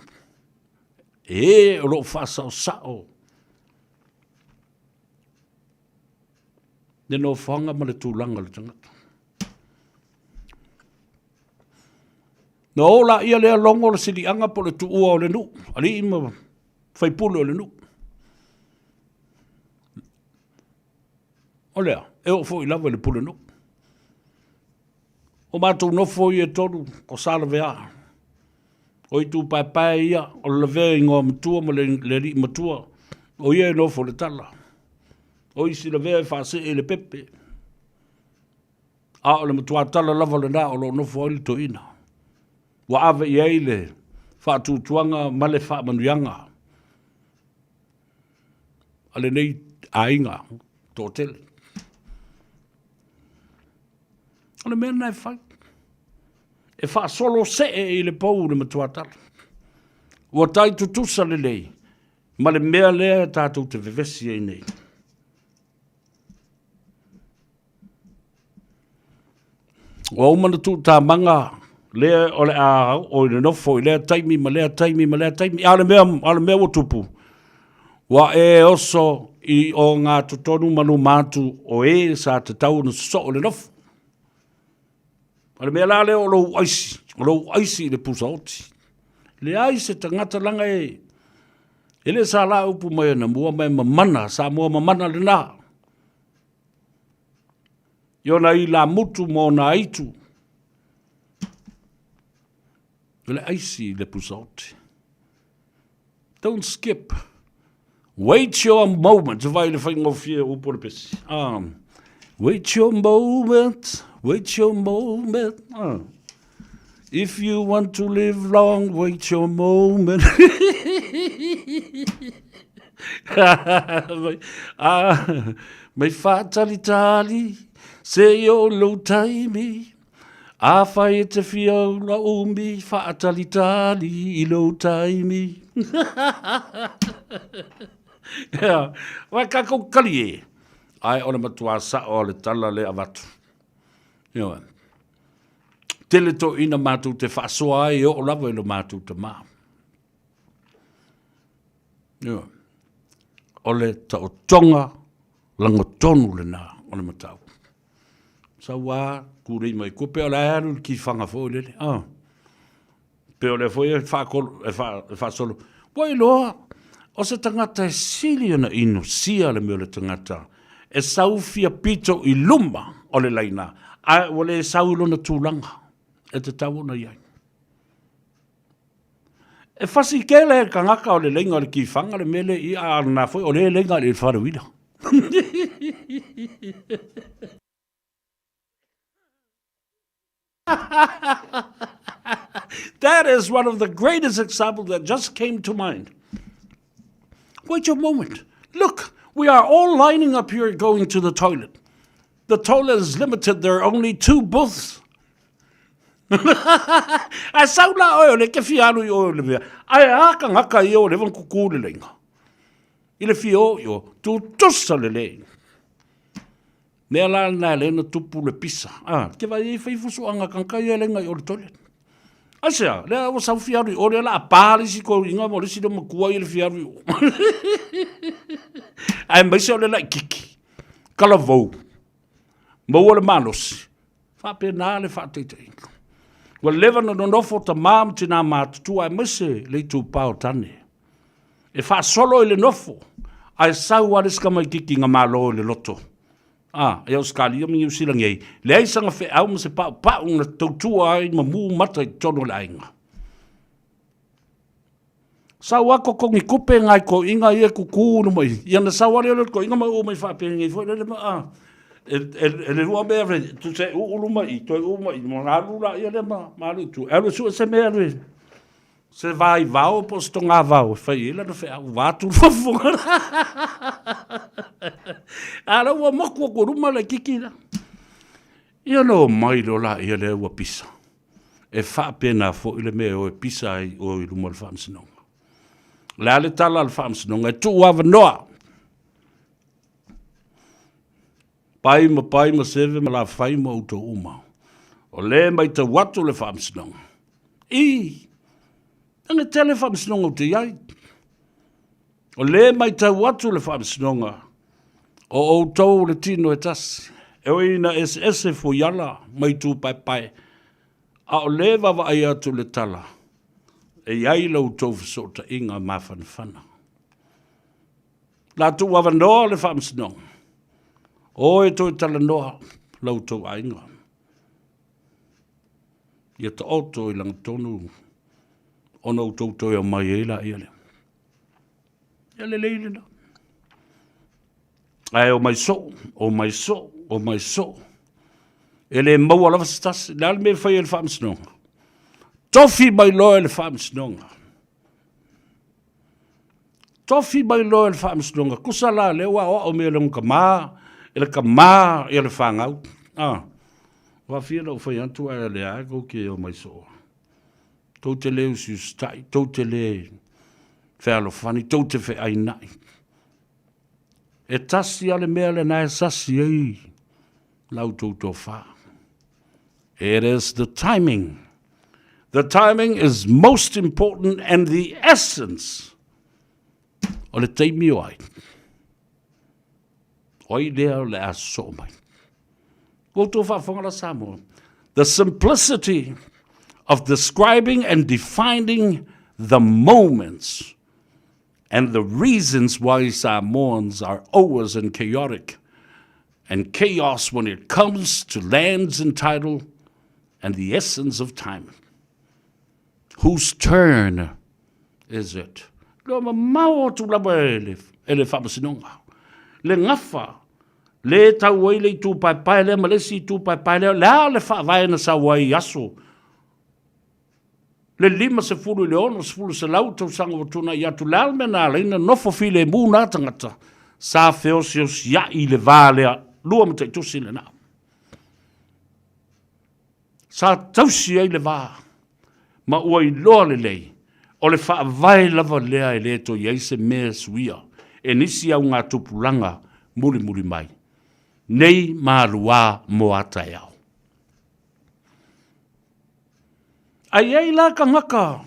e e o lo o faasaosao le nofoaga ma le tulaga o le tagata. Na o laia lea logo o le siliaga po o le tuua o le nuu, alii ma faipule o le nuu. O lea, e oo foi lava i le pulenuu. O matou nofo ia e tolu, o Salavea, o Itupaepae ia, o le Lavea igoa matua ma le alii matua, o ia e nofo i le tala. O isi Lavea e faasee i le pepe. A o le matua tala lava lena o lo o nofo ai le toeaina. Ua ave i ai le faatuatuaga ma le faamanuiaga a lenei aiga toatele. O le mea lena e fai. E faasolo see i le pou le matua tala. Ua tai tutusa lelei ma le mea lea tatou te vevesi ai nei. Ua uma ona tuutamaga lea o le a oo i le nofo i lea taimi ma lea taimi ma lea taimi. A o le mea, a o le mea ua tupu, ua e oso i ogatotonu ma luma atu o e sa tatau ona sosoo i le nofo. O le mea la lea o lou aisi, o lou aisi i le pusaoti. Leai se tagata leaga e, e le sa la upu mai anamua ma e mamana, Samoa mamana lena. I ona ilamutu ma ona aitu. O le aisi i le pusaoti. Don't skip. Wait your moment. Vai le faigofie o upu o le pesi. Wait your moment. Wait your moment. If you want to live long, wait your moment. Ah, mai whātalitali, se i o lou taimi. A whai e te whia ula umi, whaatalitali i lou taimi. yeah. Wai kākou kali e. Ai o le matua sao o le tala le avatu. Ioe. Tele toeaiina matou te faasoa ai e oo lava i lo matou tamā. Ioe. O le taotoga lagotonu lena o le mataupu. Sau a kūlei mai koe, pe o le a alu i le kifaga foi lele. Ah. Pe o lea foi e faakolo, e, fa, e faasolo. Ua iloa, o se tagata e sili ona inosia le mea o le tagata e sau fia pito i luma o le laina, ae ua le sau i lona tulaga e tatau ona i ai. E fasi kele e kangaka o le leiga o le kifaga le mele i a na foi o le leiga i le wharewira. That is one of the greatest examples that just came to mind. Wait a moment. Look, we are all lining up here going to the toilet. The toilet is limited. There are only two booths. Ae sau la oe o le ke fia alu i oe o le mea. Ae a ka ngaka i o le wan kuku le lenga. I le fia o i o, tutusa le lei. Mea la lena e le na tupu le pisa. Ah, ke vai e fai fusuanga kanka ia lenga i o le toilet. Aisea, lea ua sau fia alu i o lea la a pā le isi ko inga mo le isi le makua i le fia alu i o. Ae maise o le laʻikiki, kalavou, maua le malosi, faapena le faataitaiga. Ua leva na nonofo tamā ma tinā matutua aemaise le itupa o tane. E faasolo i le nofo, ae sau lava le isi tamaititi na malo i le loto. A, e Ausetalia ma Niu Sila nei, leai sana feau ma se paupau na tautua ai ma mu mata i totonu o le aiga. Sau a totogi tupe ngai toeaiina ia e tutu i luma i, ia na sau lava lea o le toeaina ma uu mai faapenei foi lele ma a, e, e, e le lua mea e tusa e uu luma i, toe uu mai i, ma alu laia lea ma, ma alu i tua. E alu e sue se mea alu e, se vaivao po o se togavao e fai ai lana feau, vaeatu le faafofoga. A o lea ua motu atu i luma le kiki lea. Ia ona omai loa laia lea ua pisa. E faapena foi le mea e o e pisa ai oe i luma o le Faamasinoga. O le a le tala a le Faamasinoga? E tuu avanoa. Pai ma pai ma seve ma lafai ma outou uma. O le matau atu le Faamasinoga. I, age tele Faamasinoga ou te i ai. O le matau atu le Faamasinoga, o outou le tino e tasi, e ui ina eseese fuiala ma itu paepae, a o le vaavaai atu le tala, e i ai la outou fesootaiga mafanafana. La tuu avanoa le Faamasinoga, o e toe talanoa la outou aiga. Ia taoto i lagatonu ona outou toe omai ai laia lea. Ia lelei lena. Ae omai soo, omai soo, omai soo. E le maua lava se tasi. Le a le mea e fai e le faamasinoga? Tofi mai loa e le faamasinoga. Tofi mai loa e le faamasinoga. Kusa la lea ua aoao mea e lona tama, e le tama ia le fanau. Ah, faafia na ou fai atu ae lea lava tou te omai soo. Tou te le usiusitai, tou te le fealofani, tou te feainai. E tasi lava le mea lena e sasi ai la outou tofa. It is the timing. The timing is most important and the essence o le taimi o ai. O ai lea o le a sosoo mai. Ua outou faafofoga la Samoa. The simplicity of describing and defining the moments and the reasons why Samoans are always in chaotic and chaos when it comes to lands and title and the essence of time. Whose turn is it? Loa mamao atu lava e le, e le faamasinoga. Le gafa, le tau ai le itu paepae lea ma le isi itu paepae lea, le a le faavae na sau ai i aso le 50 i le 60 selau tausaga ua tuanai atu, le a le mea na ala ai na nofo filemu na tagata, sa feosiosiai i le va lea, lua ma taitusi lena. Sa tausi ai le va, ma ua iloa lelei, o le faavae lava lea e le toe i ai se mea e suia e nisi augatupulaga mulimuli mai, nei ma aluā mo a taeao. A i ai la tagata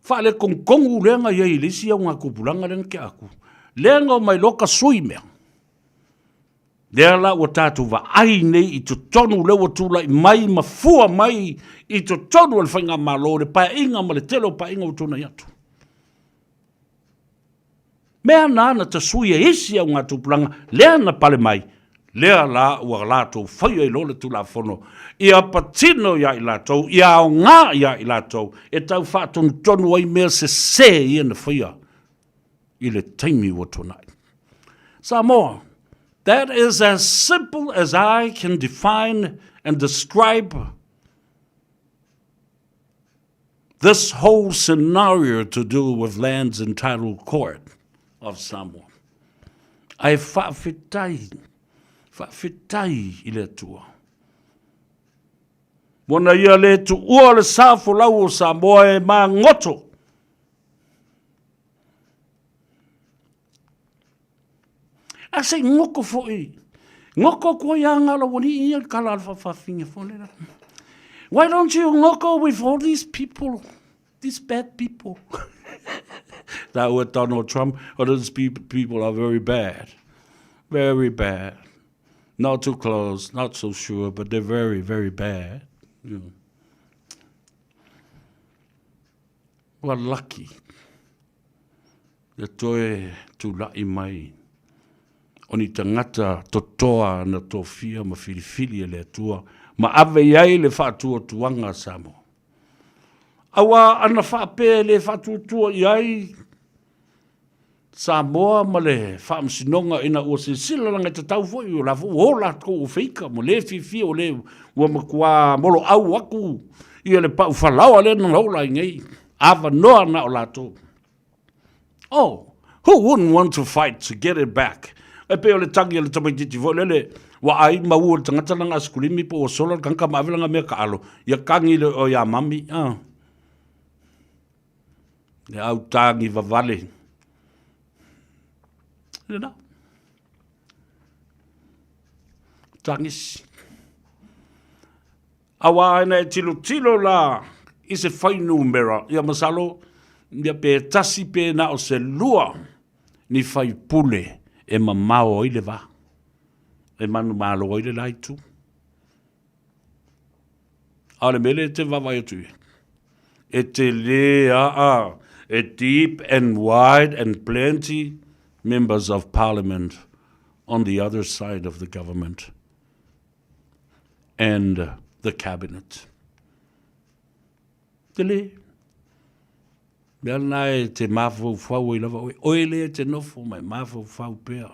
faaletonutonu lea na i ai i le isi augatupulaga lea na tea atu, lea na omai loa tasui mea, Lea la ua tatou vaai nei i totonu lea ua tulai mai ma fua mai i totonu o le Faigamalo, le paeaiga ma le tele o paeaiga ua tuanai atu. Mea na na tasui e isi augatupulaga lea na pale mai, lea la ua latou faia i loa le Tulafono ia patino ia i latou, ia aoga ia i latou e tau faatonutonu ai mea sese ia na faia i le taimi ua tuanai. Samoa, that is as simple as I can define and describe this whole scenario to do with Lands and Title Court of Samoa. Ae faafetai, faafetai i le Atua. Ua na ia le tuua le sa folau o Samoa e magoto. A se i ngoko foi. Ngoko koe ia ngā lawani ia kala al whawhawhinga fo le Why don't you ngoko with all these people, these bad people? That were Donald Trump, all these people are very bad. Very bad. Not too close, not so sure, but they're very, very bad. You know. Ua laki le toe tulai mai O ni tagata totoa na tofia ma filifili e le Atua ma ave i ai le faatuatuaga a Samoa. Auā ana faapea e le faatuatua i ai Samoa ma le Faamasinoga ina ua silasila laga e tatau foi, o la foi ua o latou ua feika ma le fiafia ua le ua matua moloau atu ia le pau falaoa lea na ola ai nei avanoa na o latou. Oh, who wouldn't want to fight to get it back? E pei o le tagi a le tamaitiiti foi lele, ua ai maua le tagata lana asikulimi po ua sola le tagata ma ave lana mea kaalo, ia kagi le o ia mami. Ah. Le au tagi vavale. Lena. Tagisi. Auā ina e tilotilo la i se fuainumera, ia masalo, ia pe tasi pe na o se lua ni faipule e mamao ai le va, e manumalo ai le la itu. A o le mea lea e te vaavaai atu i ai, e tele aa, e deep and wide and plenty members of parliament on the other side of the government. and the cabinet. Tele. Mea lena e te mafaufau ai lava oe. Oe lea e te nofo mai mafaufau pea.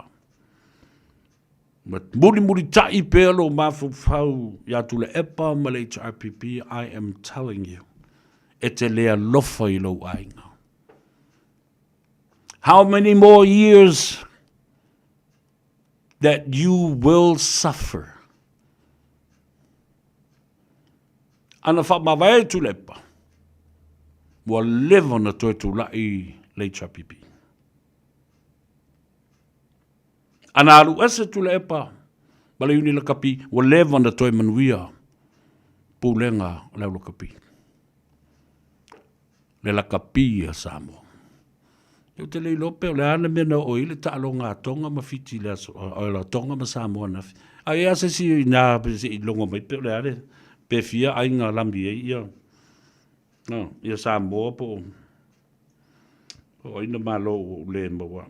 Ma mulimulitaʻi pea lou mafaufau iā Tuilaepa ma le HRPP, I am telling you, e te le alofa i lou aiga. How many more years that you will suffer. Ana whaamavae e Tuilaepa, ua leva ona toe tulai le HRPP. Ana alu ese Tuilaepa ma le Iuni Lakapi, ua leva ona toe manuia pulega o le au lakapi. Le lakapi a Samoa. Ou te le iloa pe o le a le mea na oo i le taaloga a Tonga ma Fiti i le aso, o Tonga ma Samoa ananafi. A i ai lava se isi i ina se i logo mai pe o le a le, pe fia aiga lami ai ia, no, ia Samoa po o, po o ai na malo ua ou le maua.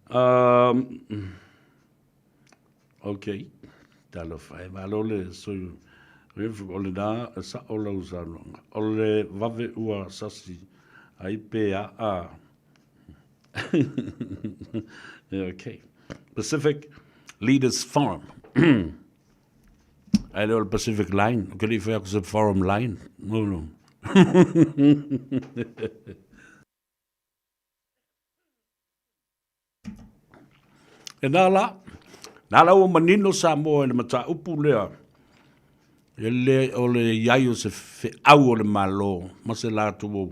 Um, Ok, talofa e, malo le sui o lena e sa'o lau saunoaga. O le vave ua sasi ai pe aa. Ok. Pacific Leaders Forum. Ae le o le Pacific Line, ou te le i fai atu se Forum Line. No, no. E nā la, nā la ua manino Samoa i le mataupu lea, e le o le iai o se feau o le Malo ma se latou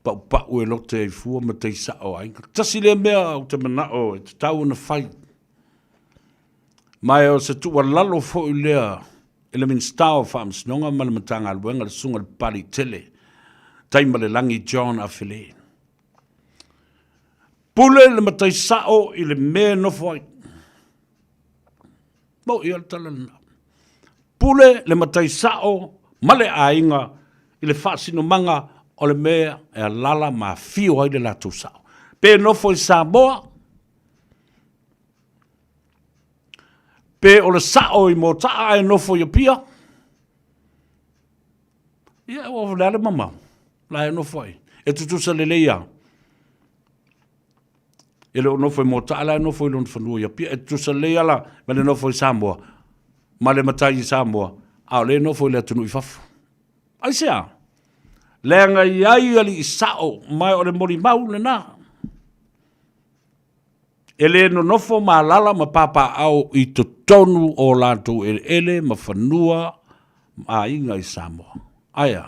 paupau e lote ai fua ma tai sao ai. Tasi lea mea ou te manao e tatau ona fai. Ma e o se tuualalo foi lea i le Minisita o Faamasinoga ma le Matagaluega le Susuga i le Papaliitele Taimalelagi John Afele. Pule le matai sao i le mea e nofo ai. Mau ia le tala lena. Pule le matai sao ma le aiga i le faasinomaga o le mea e alala ma afio ai le latou sao. Pe nofo i Samoa, pe o le sao i Mota'a ae nofo i Apia, Ia, ua o le a le mamao, la e nofo ai. E tutusa lelei lava. E le o nofo i Moata'a, la e nofo i lona fanua i Apia. E tutusa lelei lava la ma le nofo i Samoa, ma le matai i Samoa, a o lea e nofo i le atunuu i fafo. Aisea? Leaga i ai alii sa'o, ma o le molimau lena. E le nonofo ma alaala ma papaaao i totonu o latou eleele ma fanua ma aiga i Samoa. Aea?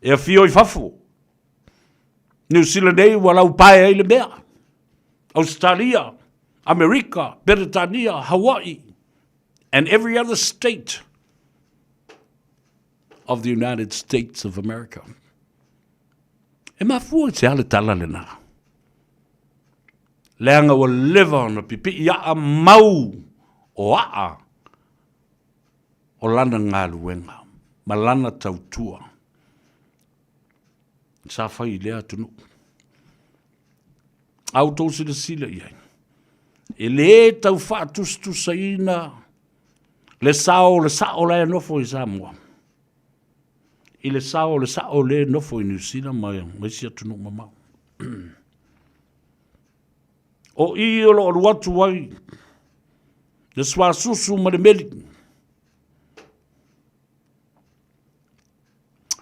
E afio i fafo. Niu Sila nei ua laupae ai le mea. Ausetalia, Amerika, Peretania, Hawaii and every other state of the United States of America. E mafua i se a le tala lena? Leaga ua leva ona pipii aa mau o aa o lana galuega ma lana tautua sa fai i lea atunuu. A outou silasila i ai, e lē tau faatusatusaina le sao o le sao la e nofo i Samoa i le sao o le sao lē nofo i Niu Sila ma isi atunuu mamao. O i o lo o alu atu ai le suasusu ma le meli.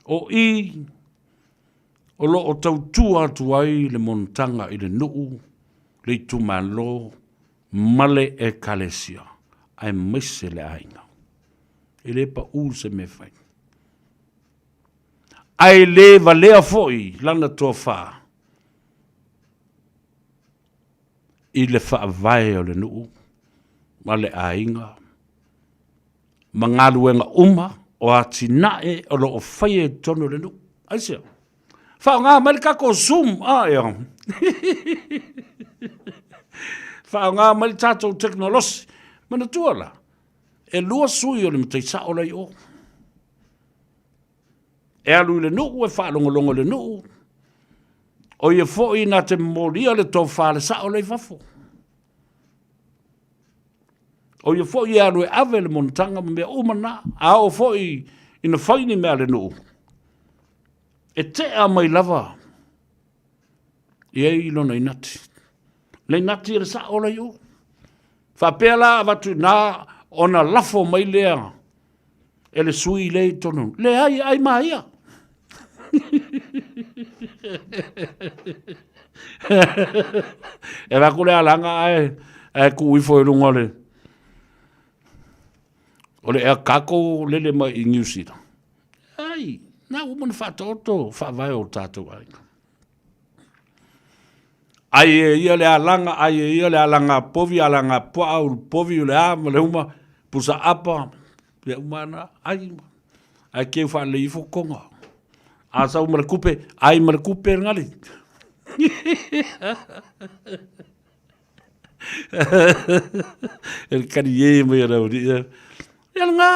O i o lo o tautua atu ai le monotaga i le nuu, le itumalo ma le ekalesia, aemaise le aiga. E le pau se mea fai. Ae le valea foi lana tofa i le faavae o le nuu ma le aiga ma galuega uma o atinae o lo o faia i totonu o le nuu. Aisea? Faaaoga mai le tatou Zoom, a ea. Faaaoga mai le tatou tekonolosi. Manatua la, e lua sui o le matai sao la i o. E alu i le nuu, e faalogologo i le nuu, o ia foi na te momolia le tofa le sao la i fafo. O ia foi e alu e ave le monotaga ma mea uma na, a oo foi ina fai ni mea a le nuu, e tea mai lava i ai lona inati. Le inati e le sao la i o. Faapea la avatu i na ona lafo mai lea e le sui le i tonu. Leai, ai ma ia. E avatu le alaga ae, ae tuu ifo i luga o le, o le ea kako lele mai i New Zealand. Ai, na ua uma ona faataoto faavae o tatou aiga. Ai e ia le alaga, ai e ia le alaga povi, alaga puaa, ulu povi, o le a ma le uma, pusa apa, mea uma na, ai, ai keu whaalei ifo konga. A sau ma le kupe, ai ma le kupe le ngali. E le kari e mai ana uri. Ia le ngā.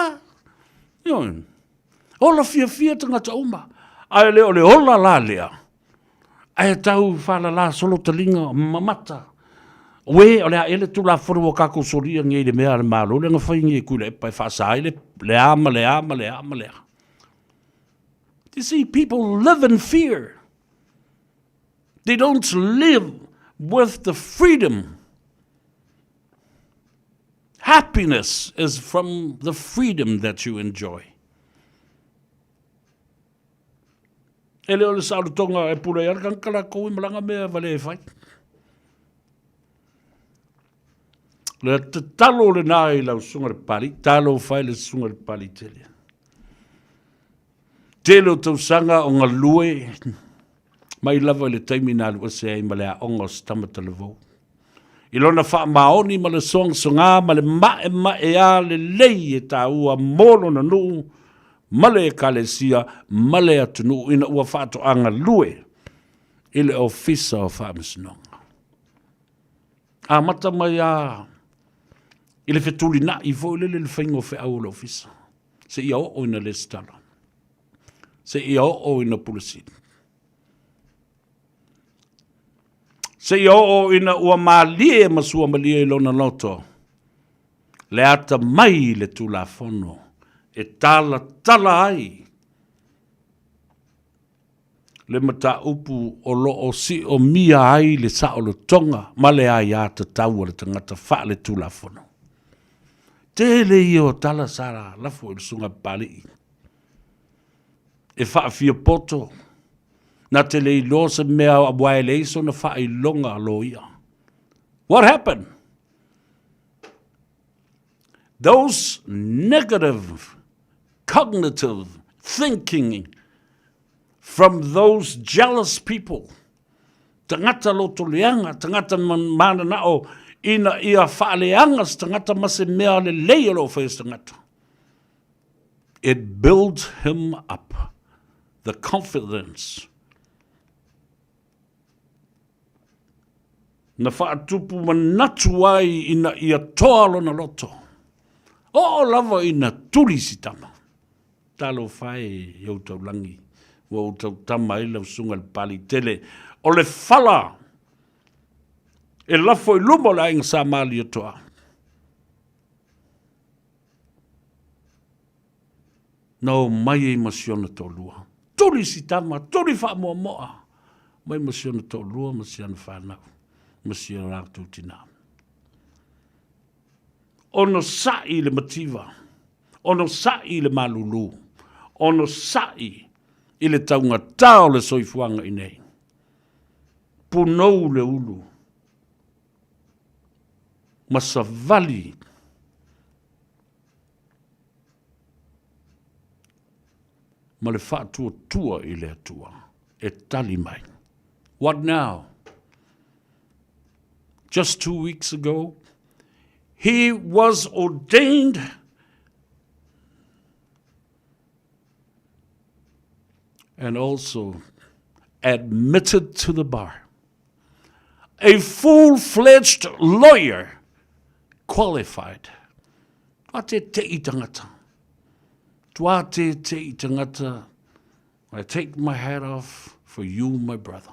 Ola fiafia tagata uma. Ae le o le ola la lea. Ae tau whaalala solo talinga mamata. Ue, o le a ele tulafono ua kākou solia nei le mea a le Malo le na fai nei kui le epa e whaasa ai le, le a ma le a ma le a ma le a. You see, people live in fear. They don't live with the freedom. Happiness is from the freedom that you enjoy. E le o le saolotoga e pule ai le tagata latou i malaga mea vale e fai. Le tatalo lenā i lau susuga le Papalii, talofa e le susuga i le Papalii tele. Tele o tausaga o galue mai lava i le taimi na alu ese ai ma le aoga o se tama talavou. I lona faamaoni ma le sogasoga ma le maemaea lelei e taua mo lona nuu ma le Ekalesia ma le atunuu ina ua faatoa galue i le Ofisa o Faamasinoga. Amata mai lava i le fetulinai foi lele le faiga o feau o le Ofisa seia oo ina lesitala, seia oo ina Pule Sili. Seia oo ina ua malie ma suamalie i lona loto le atamai i le Tulafono e talatala ai le mataupu o lo o siomia ai le saolotoga ma le aiatatau a le tagata faaletulafono. Tele ia o tala sa lafo i le Susuga Papalii e faafiapoto na te le iloa se mea aua e leai sona faailoga loia. What happened? Those negative cognitive thinking from those jealous people, tagata loto leaga, tagata mananao ina ia faaleaga se tagata ma se mea lelei o lo o faia se tagata. It builds him up, the confidence. Na faatupu manatu ai ina ia toa lona loto. Oo lava ina tuli si tama. Talofa e i ou taulagi, ua ou tautama ai lau susuga i le Papalii tele. O le fala! E lafo i luma o le aiga Sa Malietoa. Na o mai ai ma si ona toalua. Tuli si tama, tuli faamoamoa mai ma si ona toalua ma si ana fanau ma si o latou tinā. Onosai le mativa, onosai le malulu, onosai i le taugata o le soifuaga i nei. Punou le ulu ma savali ma le faatuatua i le Atua e tali mai. What now? Just 2 weeks ago, he was ordained and also admitted to the bar. A full-fledged lawyer qualified. Tua te te i tangata. Tua te te i tangata. I take my hat off for you, my brother.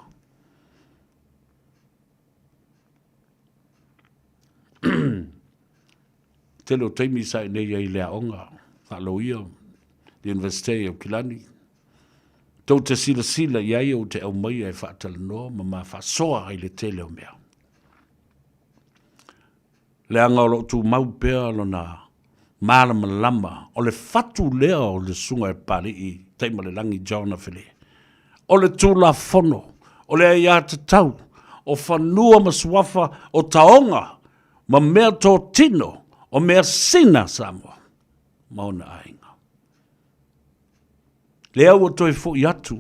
Tele o taimi sa i nei ai le aoga, faaloia, le Universite o Kilani. Tou te silasila i ai ou te aumaia e faatalanoa ma ma faasoa ai le tele o mea. Leaga o lo o tumau pea lona malamalama o le fatu lea o le Susuga i le Papalii Taimalelagi John Afele. O le Tulafono, o le aiatatau, o fanua ma suafa, o taoga ma mea totino, o mea sina a Samoa ma ona aiga. Lea ua toe foi atu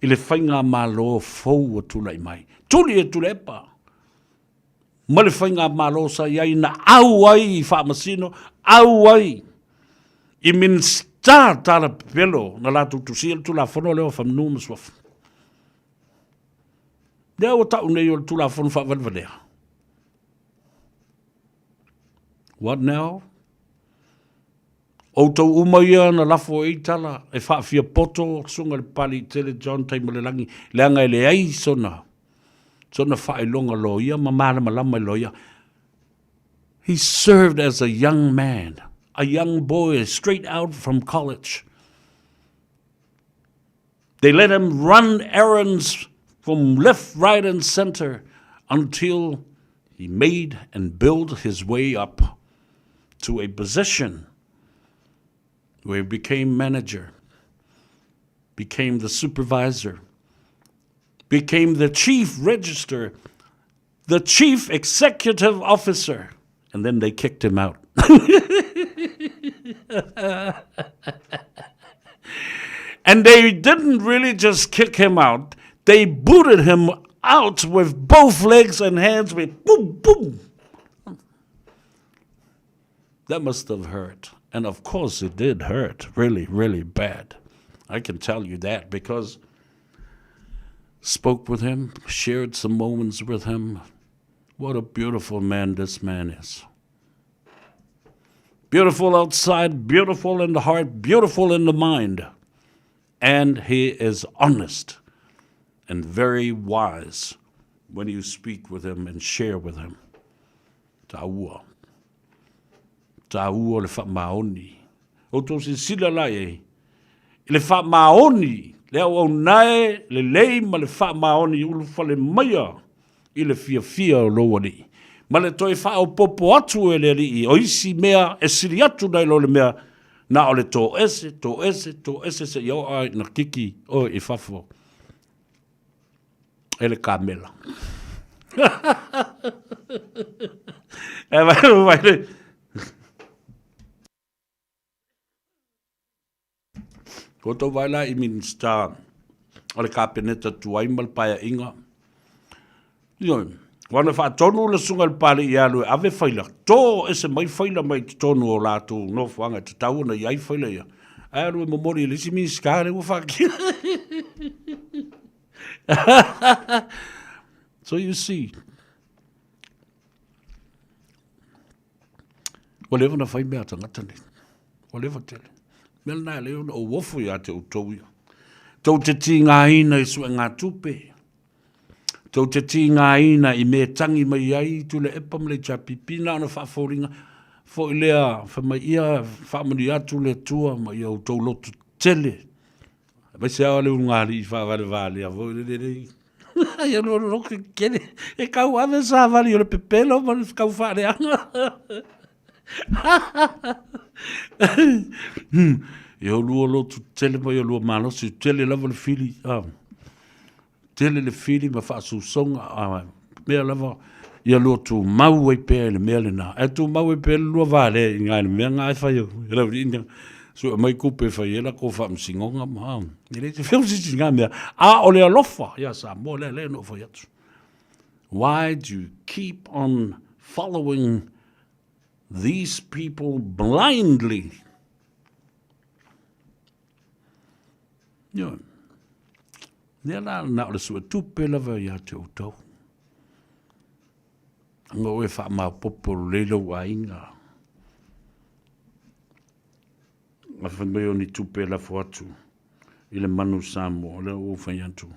i le faigamalo fou ua tulai mai. Tuli e Tuilaepa ma le faigamalo sa i ai na au ai i faamasino, au ai i Minisita tala pepelo na latou tusia le Tulafono lea o Fanua ma Suafa. Lea ua tau nei o le Tulafono faavalevalea. What now? Outou uma ia na lafo ai tala e faafia poto susuga i le Papalii tele John Taimalelagi leaga e leai sona sona faailoga loia ma malamalama i loia. He served as a young man, a young boy straight out from college. They let him run errands from left, right and center until he made and built his way up to a position where he became manager, became the supervisor, became the chief register, the chief executive officer, and then they kicked him out. And they didn't really just kick him out, they booted him out with both legs and hands with boom, boom. That must have hurt. And of course it did hurt really, really bad. I can tell you that because spoke with him, shared some moments with him. What a beautiful man this man is. Beautiful outside, beautiful in the heart, beautiful in the mind. And he is honest and very wise when you speak with him and share with him. Tāua. Tāua o le faamaoni. Outou silasila la i ai, i le faamaoni, le auaunae lelei ma le faamaoni ulufale maia i le fiafia o lou alii, ma le toe faaopoopo atu e le alii o isi mea e sili atu nai lo le mea na o le toese, toese, toese seia oo lava ina kiki oe i fafo. E le kamela. E vai, vai le... Ko tau vai la i Minista o le Kapeneta tuai ma le paeaiga. Ioe, ua na faatonu le susuga i le Papalii e alu e ave faila, to ese mai faila mai totonu o latou nofoaga e tatau ona i ai faila ia. Ae alu e momoli e le isi Minisita lea ua faakia. So you see, ua leva ona fai mea a tagata nei. Ua leva tele. Mea lena e lei ona ou ofo ia te outou ia. Tou te tigaina i suegatupe. Tou te tigaina i mea e tangi mai ai Tuilaepa ma le HRPP, na ona faafoliga foi lea fai mai ia faamanuia atu le Atua ma ia outou loto tele. Aemaise lava le ulugalii faavalevalea foi lele nei. Ia lua loto tele e tau ave savali o le pepelo ma le tau faaleaga. Ia lua loto tele ma ia lua malosi, tele lava le fili. Ah. Tele le fili ma faasusoga, a mea lava ia lua tumau ai pea i le mea lena. Ae tumau ai pea le lua valea i ina i le mea lena e fai e le aualii ina sue mai tupe e fai ai latou faamasinoga ma, e leai se fea o se isi i na mea. A o le alofa ia Samoa lea lea na ou fai atu. Why do you keep on following these people blindly? Ioe. Lea la na o le suetupe lava ia te outou. Anga oe faamaopoopo lelei lou aiga. A fai mai o ni tupe e lafo atu i le manu Samoa, lea ua ou fai atu.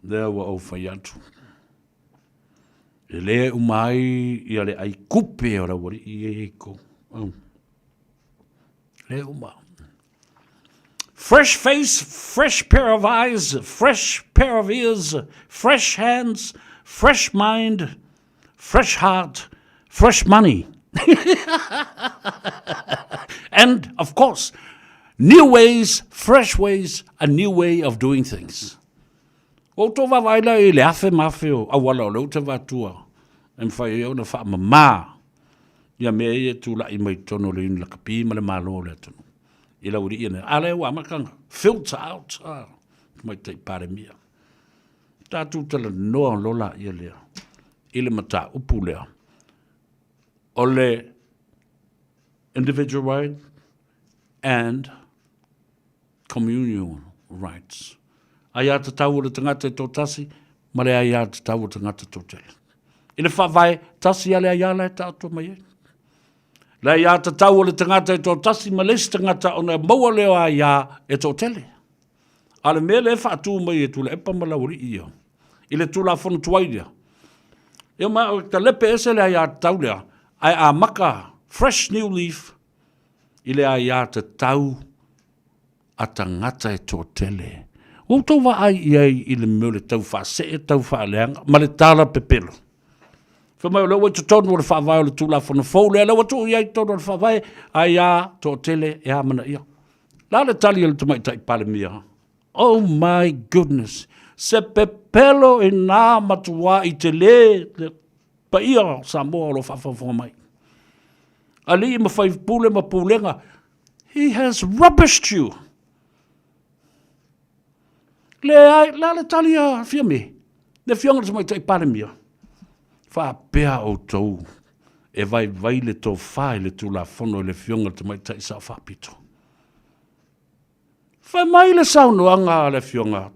Lea ua ou fai atu. E le uma ai ia le ai kupe o le aualii e i kou. Oh. Le uma. Fresh face, fresh pair of eyes, fresh pair of ears, fresh hands, fresh mind, fresh heart, fresh money. And, of course, new ways, fresh ways, a new way of doing things. Ua outou vaavaai la i le afe ma afe o auala o lea ua tauvatua e mafai ai ona faamama ia mea ia e tulai mai totonu o le Iuni Lakapi ma le Malo o le atunuu i lau alii ina a lea ua amata ona filter out a Tamaitai Palemia. Tatou talanoa loa laia lea i le mataupu lea o le individual right and communal rights. Aiatatau o le tagata e toatasi ma le aiatatau o tagata toatele. I le faavae, tasi a le aiā la e taoto mai ai. Le aiatatau o le tagata e toatasi ma le isi tagata ona e maua lea o aiā e toatele. A o le mea lea e faatu mai e Tuilaepa ma Laualii ia, i le Tulafono tuai lea, ia ma o talepe ese le aiatatau lea, ae amata fresh new leaf i le aiatatau a tagata e toatele. Ua outou vaai i ai i le mea o le tau faasee, tau faaleaga, ma le tala pepelo. Fai mai o lea ua i totonu o le faavae o le Tulafono fou lea, lea ua tuu i ai i totonu o le faavae, aia toatele e amanaia. La le tali a le Tamaitai Palemia, Oh my goodness, se pepelo i nā matuā i tele le paia o Samoa o lo o faafogafoga mai. Alii ma faipule ma pulega, he has rubbished you. Leai, la le tali a Fiame, le afioga i le Tamaitai Palemia, faapea outou e vaivai le tofa i le Tulafono i le afioga i le Tamaitai Sao Faapito. Fai mai le saunoaga a le afioga,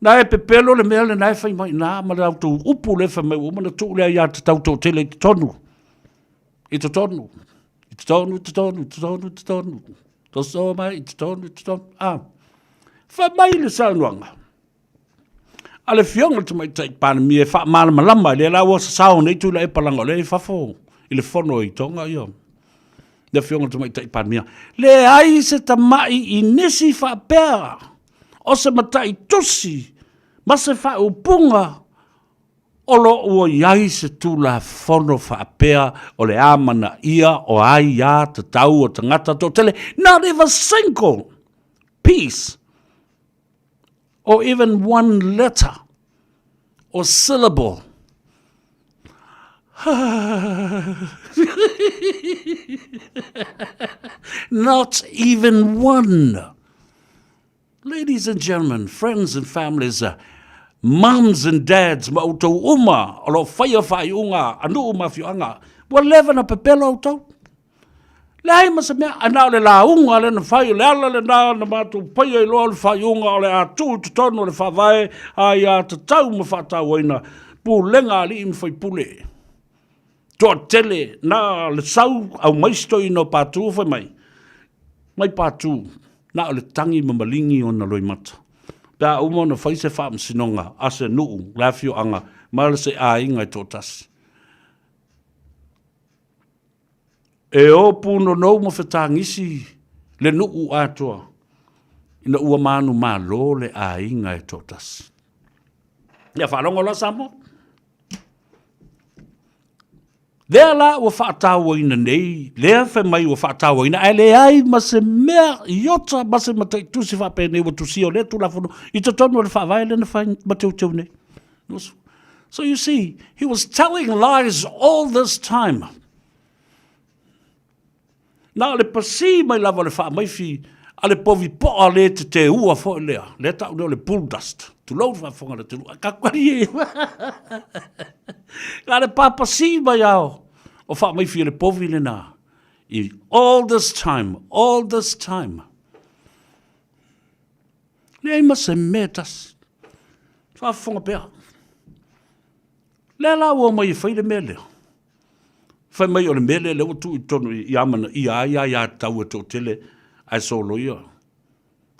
na e pepelo le mea lena e fai mai ina ma le autou upu lea fai mai ua uma ona tuu le aiatatau toatele i totonu, i totonu, i totonu, i totonu, i totonu, i totonu, toso mai i totonu, i totonu, a. Fai mai le saunoaga a le Afioga i le Tamaitai Palemia e faamalamalama, lea la ua sasao nei Tuilaepa leaga o lea e i fafo i le fono i Tonga ia le Afioga i le Tamaitai Palemia. Leai se tamai i nisi faapea o se matai tusi ma se faaupuga o lo o ua i ai se Tulafono faapea o le amanaia o aiatatau o tagata toatele, not even single piece or even one letter or syllable. Not even one. Ladies and gentlemen, friends and families, uh, mums and dads ma outou uma o lo o faia faaiuga a nuu ma afioaga, ua leva na pepelo outou. Leai ma se mea, ae na o le lauga lea na fai, o le ala lena na matou paia i loa o le faaiuga o le a tuu i totonu o le faavae aiatatau ma faatauaina pulega a alii ma faipule. Toatele na le sau aumai si toeaina o Patu fai mai, mai Patu, na o le tagi ma maligi ona loimata. Pe a uma ona fai se faamasinoga a se nuu, le afioaga, ma se aiga e toatasi. E o punonou ma fetagisi le nuu atoa ina ua manumalo le aiga e toatasi. Ia faalogo la Samoa. Lea la ua faatauaina nei, lea fai mai ua faatauaina, ae leai ma se mea iota ma se mataitusi faapenei ua tusia o lea Tulafono i totonu o le Faavae lea na fai ma teuteu nei. So you see, he was telling lies all this time. Na o le pasī mai lava o le faamaifi a le povi poa le teteua foi lea, lea tau nei o le bull dust. Tulou le faafofoga a le atunuu, ae tatou e. Na o le papasī mai lava o faamaifi a le povi lena i all this time, all this time. Leai ma se mea e tasi. Faafofoga pea. Lea la ua omai e fai le mea lea. Fai mai o le mea lea lea ua tuu i totonu i amanaia ai aiatatau e toatele ae soloia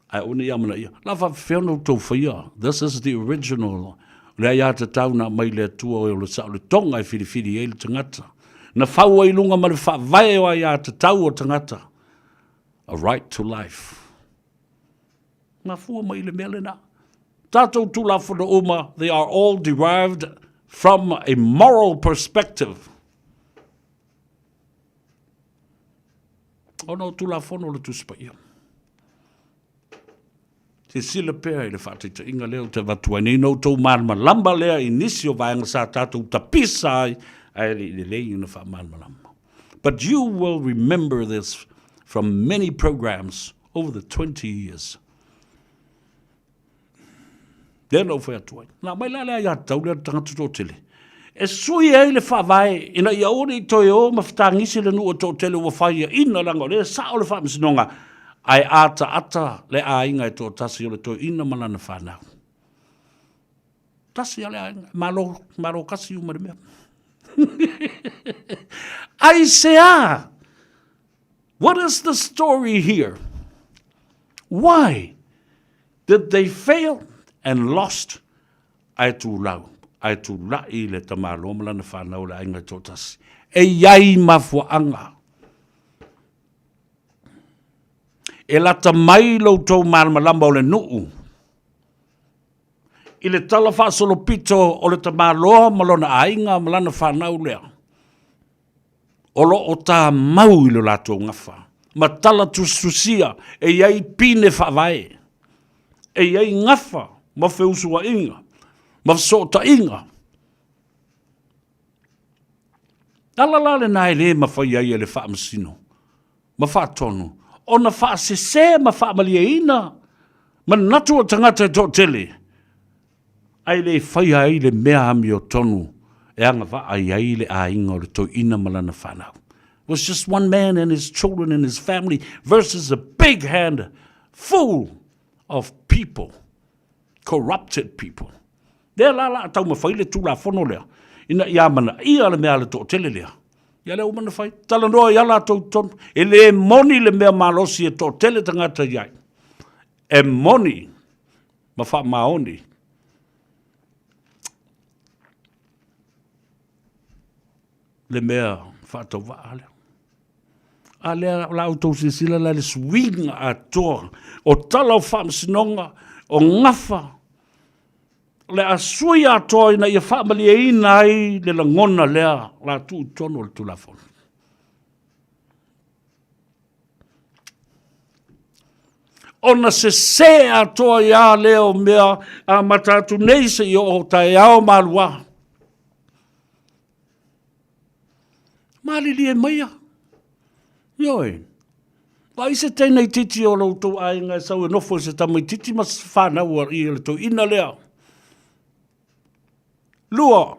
ae aua ne i amanaia. La faapefea ona outou faia? This is the original. Le aiatatau na aumai le Atua o le saoletoga e filifili ai le tagata. Na fau ai i luga ma le faavae o aiatatau o tagata. A right to life. Mafua mai le mea lena. Tatou Tulafono uma, they are all derived from a moral perspective. Ona o Tulafono o le Tusi Paia. Silasila pea i le faataitaiga lea ou te avatu ai nei, na outou malamalama lea i nisi o vaega sa tatou tapisa ai, ae le i lelei ona faamalamalama. But you will remember this from many programs over the 20 years. Lea na ou fai atu ai. Na aumai la le aiatatau lea le tagata toatele. E sui ai le faavae ina ia aua ne i toe o ma fetagisi le nuu e toatele ua faiaina leaga o lea e sao le faamasinoga ae ataata le aiga e toatasi o le toeaina ma lana fanau. Tasi lava le aiga, malo, malo kasi uma le mea. Aisea? What is the story here? Why did they fail and lost? Ae tulau, ae tula'i le tamaloa ma lana fanau o le aiga e toatasi. E i ai mafuaaga. E lata mai lo outou malamalama o le nuu i le tala faasolopito o le tamaloa ma lona aiga ma lana fanau lea. O lo o tamau i lo latou gafa ma tala tusitusia e i ai pine faavae, e i ai gafa ma feusuaiga ma fesootaiga. Ala la lena e le mafai ai e le Faamasino ma Faatonu ona faasese ma faamalieina manatu o tagata e toatele ae le faia ai le mea amiotonu e agavaa i ai le aiga o le toeaina ma lana fanau. It was just one man and his children and his family versus a big hand full of people, corrupted people. Lea la la a taumafai le Tulafono lea, ina ia amanaia le mea a le toatele lea. Ia lea ua uma ona fai. Talanoa i a latou totonu. E le moni le mea malosi e toatele tagata i ai. E moni ma faamaoni. Le mea faatauvaa lea. A lea o la outou silasila la i le suiga atoa o tala o faamasinoga, o gafa, o le a sui atoa ina ia faamalieina ai le lagona lea o le a tuu i totonu o le Tulafono. Ona sese atoa ai lava lea o mea amata atu nei seia oo taeao maluā. Malilie maia. Ioe. Vaai se teine itiiti o lo outou aiga e sau e nofo i se tamaitiiti ma se fanau i le toeaina lea. Lua,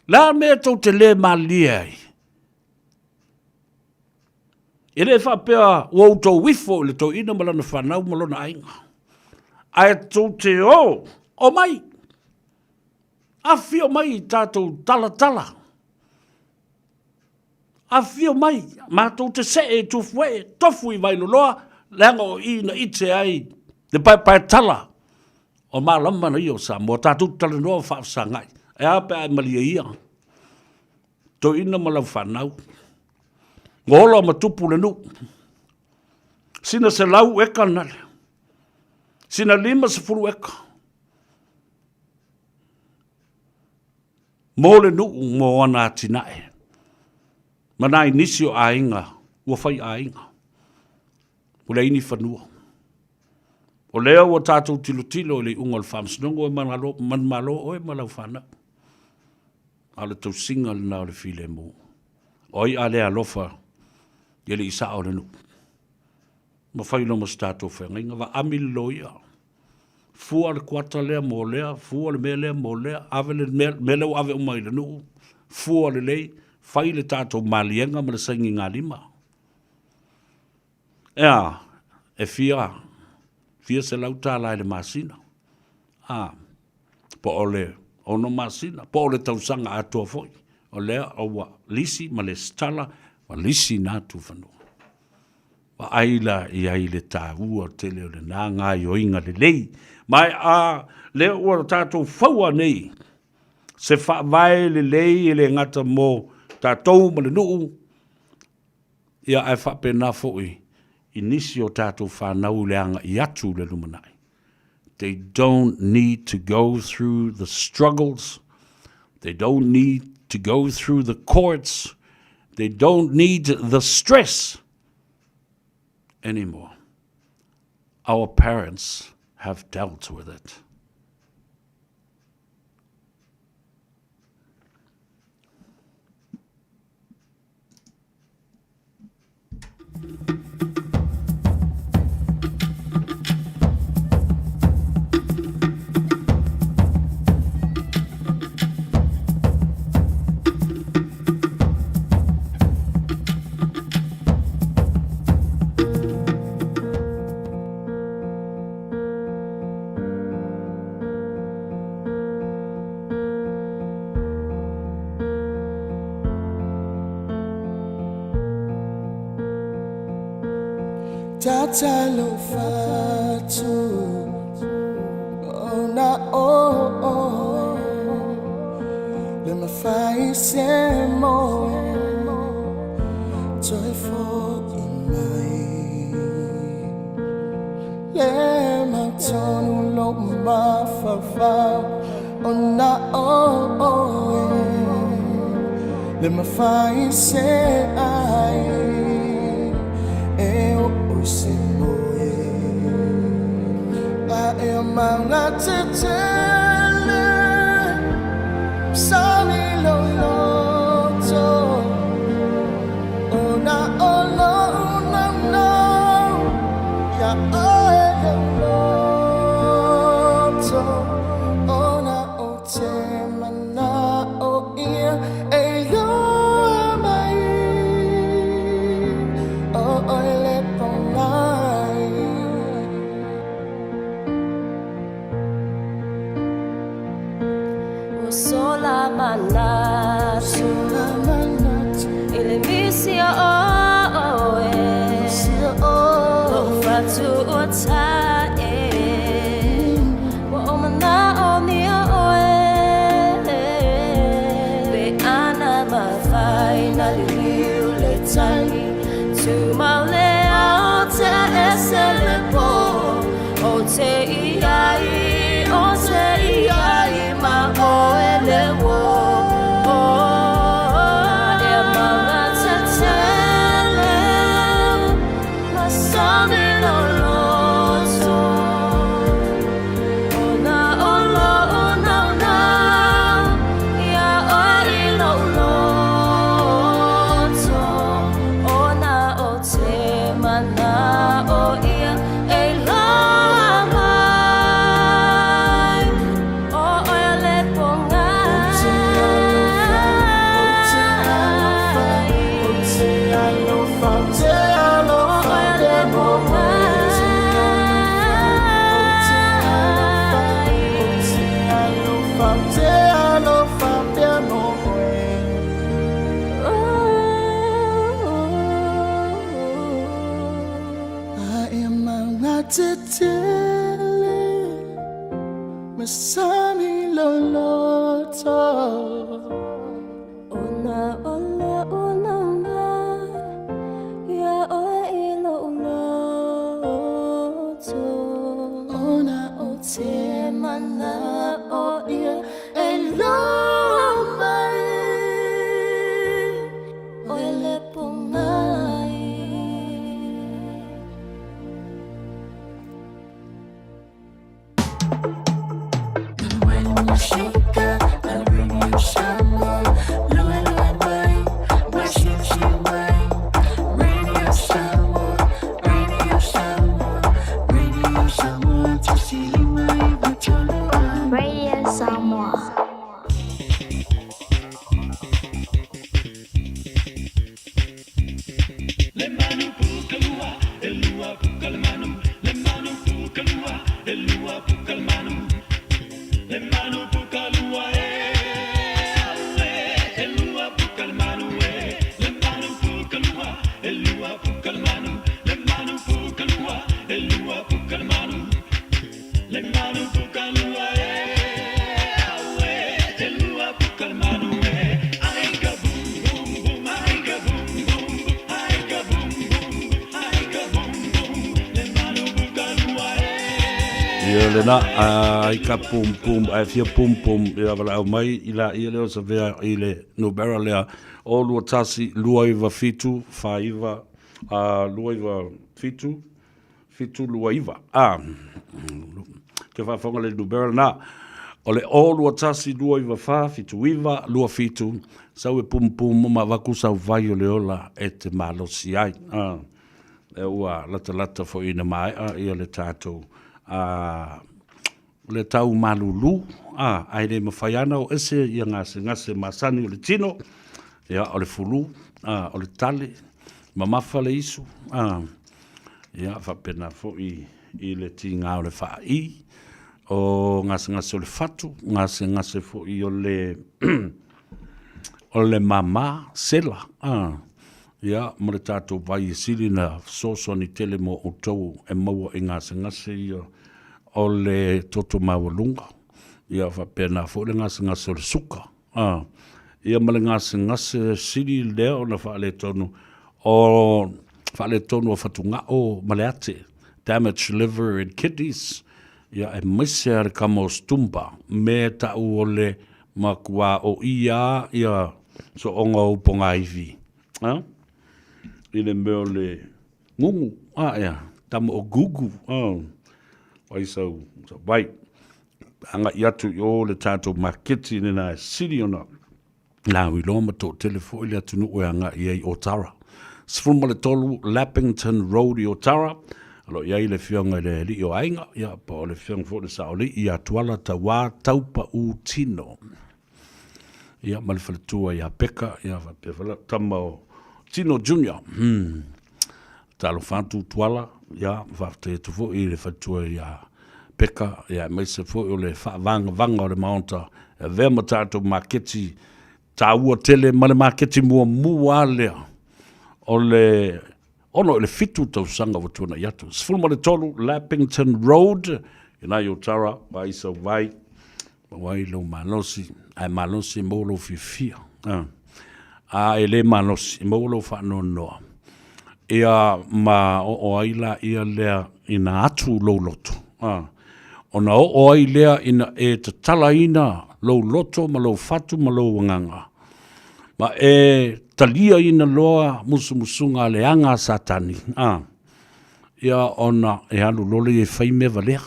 le a mea tou te le malilie ai? E le faapea ua outou ifo i le toeaina ma lana fanau ma lona aiga. Ae tou te o, omai, afifio mai i tatou talatala. Afifio mai, matou te see i Tufuee, tofu i Vailoloa, leaga o i na ite ai le paepaetala. O malama na ia o Samoa, tatou talanoa faafesagai. E a pe a e malie ia? Toeaina ma lau fanau. Ua ola ma tupu le nuu. Sina 100 eka nale. Sina 50 eka. Mo le nuu mo ana atinae. Ma nai nisi o aiga ua fai aiga. Ua leai ni fanua. O lea ua tatou tilotilo i le iuga o le faamasinoga ua manumalo oe ma lau fanau. A o le tausiga lena o le filemu. O ai a le alofa i alii sao o le nuu? Mafai loa ma se tatou feagaiga, vaami le loia. Fua le kuata lea mo lea, fua le mea lea mo lea, ave le mea lea ua ave uma i le nuu, fua lelei, fai le tatou maliega ma le sainigalima. E a, e fia, fia $100 i le masina, a, po o le 6 masina, po o le tausaga atoa foi, o lea ua lisi ma lesitala, ua lisi na atu fanua. Vaai la i ai le taua tele o lena gaoioiga lelei. Ma a lea ua tatou faua nei se faavae lelei e le gata mo tatou ma le nuu, ia ae faapena foi i nisi o tatou fanau i le agai atu i le lumanai. They don't need to go through the struggles. They don't need to go through the courts. They don't need the stress anymore. Our parents have dealt with it. Tatalo fatu ona oe Le mafai se moe Toe fo'i mai Le mautonu lou mafaufau Ona oe Le mafai se ai E oo i se moe A e maga tetele Sali lou loto Ona o lou naunau Ia oe lou loto Ona ou te mana'o ia e iloa mai O oe le pogai. Ua sola manatu I le misia o oe Lou fatu ua tae Ua ou manaomia oe Pe ana mafai na liliu le tangi Tumau le ao te ese le po O te i ai, o te i ai ma oe le wo E manga tetele ma sami loloto Ona o lou naunau ia oe i lou loto Ona o te mana'o ia e iloa mai O oe le pogai. O oe le pogai. A e maga tetele. Ia lena, ai ka pum pum, ai fia pum pum, ia walaau mai i la ia leo sa vea i le numera lea, o 21 297 49, 297 729. A, te whaafonga le numera na, o le o 21 294 79 27, sau e pum pum ma vaku sau vai o le ola e te malosi ai. A, e ua latalata foi ina maea ia le tatou a, le tau malulu, a, ae le mawhai ana o ese ia gasegase masani o le tino, ia, o le fulu, a, o le tale, mamafa le isu, a, ia, faapena foi i le tiga o le faai, o gasegase o le fatu, gasegase foi o le o le mama, sela, a, ia, ma le tatou vai e sili na fesoasoani tele mo outou e maua i gasegase ia o le toto maualuga, ia faapena foi le gasegase o le suka, a, ia ma le gasegase sili lea ona faaletonu o faaletonu o fatugao ma le ate, damaged liver and kidneys, ia aemaise lava le kama o stumba, me ta'u o le makuā oʻī a ia so'oga o upogaivi, a, i le mea o le gugu, a, ea, tama o gugu, a, wai sau, sau vai, agai atu i o le tatou maketi lena e sili ona lauiloa ma toatele foi le atunuu e agai ai i Otara. 13 Lappington Road i Otara, o lo o i ai le Afioga i le Alii o Aiga, ia, po o le Afioga foi i le Saoalii ia Tuala Tauā Taupaū Tino. Ia, ma le faletua ia Peka, ia, faapea foi lau tama o Tino Junior. Talofa atu Tuala, ia, faafetai atu foi i le faletua ia Peka, ia, aemaise foi o le faavagavaga o le Maota e avea ma tatou maketi taua tele ma le maketi muamua lava lea o le 6 i le 7 tausaga ua tuanai atu. 13 Lappington Road, i nai Otara, vaai sau vai, maua ai lou malosi, ae malosi e maua lou fiafia. A e le malosi, e maua lou faanoanoa. Ia ma oo ai laia lea ina atu lou loto. Ona oo ai lea ina e tatalaina lou loto ma lou fatu ma lou agaga. Ma e taliaina loa musumusuga a le aga a Satani, a, ia ona e alu loa lea e fai mea valea.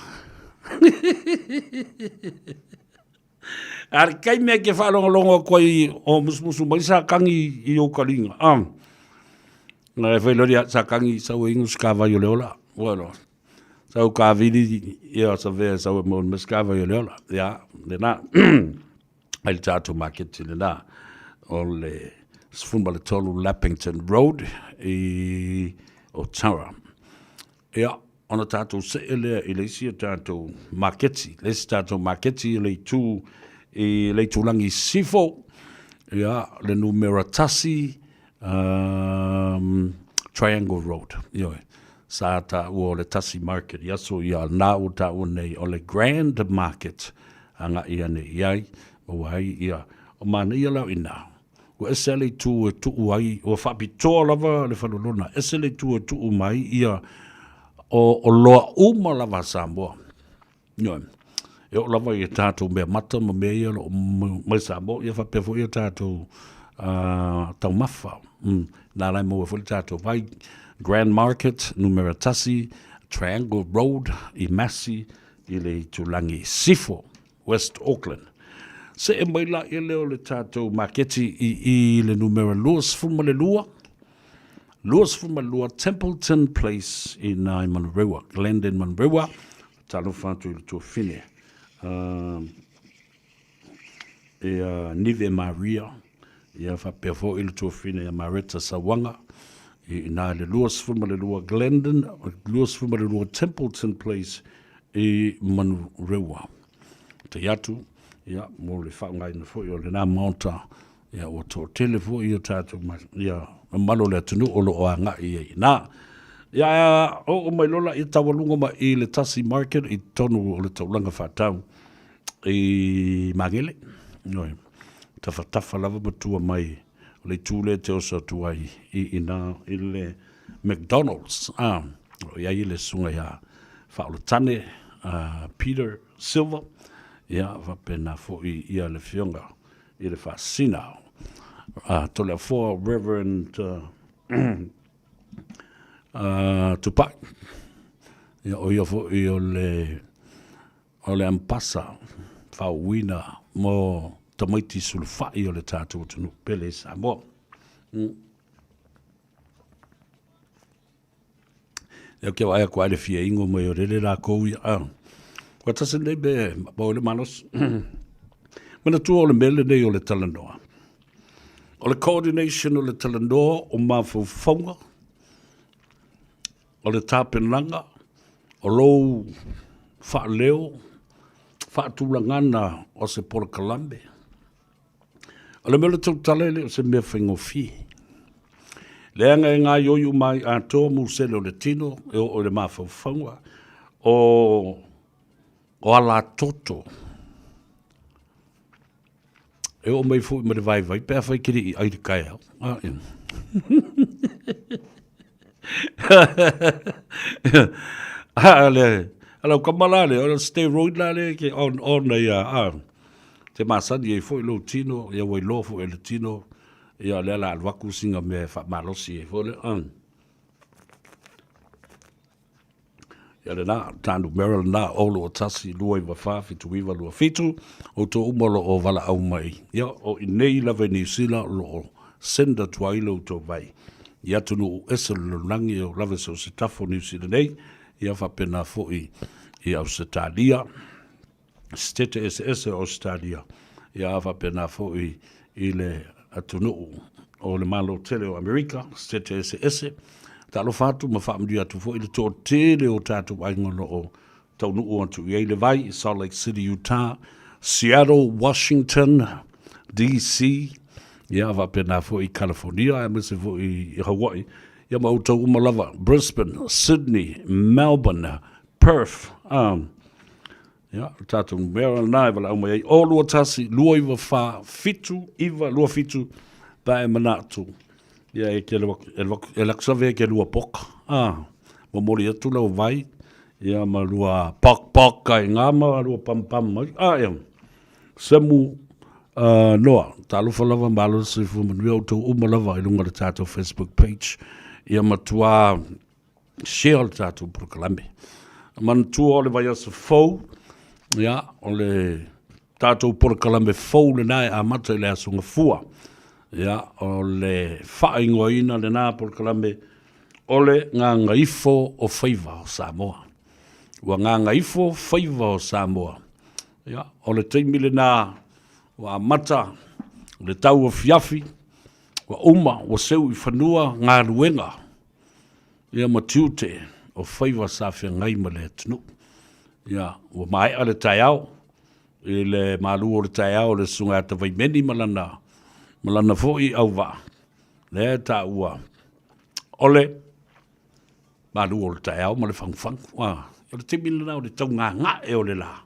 A le taimi e ke faalogologo atu ai o musumusu mai Satani i ou taliga, a, na e fai loa ia Satani sau e inu se kavai o le ola, ua iloa. Sau kavili ia savea sau e maua mai se kavai o le ola, ia, lena. Ai le tatou maketi lena o le 13 Lappington Road i Otara. Ia, ona tatou see lea i le isi o tatou maketi, le isi tatou maketi i le itu i le itulagi i sisifo, ia, le numera 1 Triangle Road, ioe. Sa taua o le Tasi Market i aso ia, na ua taua nei o le Grand Market agai ane i ai, maua ai ia, o manaia la o ina, ua ese lava le itu e tuu ai, ua faapitoa lava le falelona, ese le itu e tuu mai ia o oloa uma lava a Samoa. Ioe. E oo lava i a tatou mea mata ma mea ia o lo o mai Samoa, ia faapea foi a tatou taumafa. Na la e maua ai foi le tatou vai. Grand Market, numera 1, Triangle Road i Massey i le itulagi i Sifo, West Auckland. See mai laia lea o le tatou maketi i i le numera 22, 22 Templeton Place i nā i Manurewa, Glendon Manurewa. Talofa atu i le tuafine ia Nive Maria, ia faapea foi le tuafine ia Mareta Sauaga, i ina i le 22 Glendon, 22 Templeton Place i Manurewa. Te atu, ia, mo le faaaogaina foi o lena maota, ia, ua toatele foi ia tatou, ia, mamalu o le atunuu o lo o agai i ai i ina. Ia, oo mai loa la ia taualuga mai i le Tasi Market i totonu o le taulaga faatau i Magele. Ioe, tafatafa lava ma tua mai o le itu lea e te oso atu ai i ina i le McDonald's. Ah, o lo o i ai le susuga ia Faaolotane, Peter Silva, ia, faapena foi ia le Afioga i le Faasina Toleafoa Reverend Tupai, ia, o ia foi o le O le ampasa faauuina mo tamaiti sulufai o le tatou atunuu pele i Samoa. Ia ke wae aku ai le fia ingo mai o lele lakou ia. Ah. Ua tasi nei me mau le malosi. Manatua o le mea lenei o le talanoa. O le coordination o le talanoa o mafaufauga O le tapenaga o lou faaleo faatulagana o se polokalame. O le mea o le tautala e le o se mea faigofie. Leaga e gaoioi uma ai atoa musele o le tino e oo i le mafaufauga o alatoto. E oo mai foi ma le vaivai pe afai e te le i ai i le taeao. A le, a lau tama la lea, o le steroid la lea ke on, on ai a, a, te masani ai foi lou tino, ia ua iloa foi e le tino, ia o lea la alu atu sina mea e faamalosi ai foi lea. Ia lena, ta numera lena, 0 2 1 9 4 7 9 2 7, outou uma o lo o valaau mai. Ia, o i nei lava i Niu Sila o lo o send atu ai lo outou vai i atunuu ese o le lalolagi e oo lava i so o se tafa o Niu Sila nei, ia faapena foi i Ausetalia, Setete eseese o Ausetalia, ia faapena foi i le atunuu o le Malo tele o Amerika, setete eseese. Talofa atu ma faamanuia atu foi i le toatele o tatou aiga o lo o taunuu atu i ai le vai i Salt Lake City, Utah, Seattle, Washington, DC, ia faapena foi i California, aemaise foi i Hawaii, ia ma outou uma lava, Brisbane, Sydney, Melbourne, Perth, Ia, o le tatou numera lena e valaau mai ai, 0 2 1 2 9 4 7 9 2 7, pe a e manatu, ia e te alu atu, e alu atu, e alu atu save e te lua poka, a, momoli atu lau vai, ia ma lua pok pok ai ngā ma lua pam pam mai, a, ia, semu, noa, talofa lava, malo le soifua manuia outou uma lava i luga o le tatou Facebook page, ia matua share le tatou polokalame. Manatua o le vaiaso fou, ia, o le tatou polokalame fou lena e amata i le Aso Gafua. Ia, o le faaigoaina lena polokalame o le Gagaifo o Faiva o Samoa. Ua gagaifo faiva o Samoa. Ia, o le taimi lena ua amata le tauafiafi, ua uma, ua seu i fanua galuega ia ma tiute o faiva sa feagai ma le atunuu. Ia, ua maea le taeao, i le malu o le taeao o le Susuga ia Tavaimeni ma lana, ma lana foi auvaa, lea e taua o le malu o le taeao ma le fagufagu. Ah, o le taimi lena o le taugagae o le la,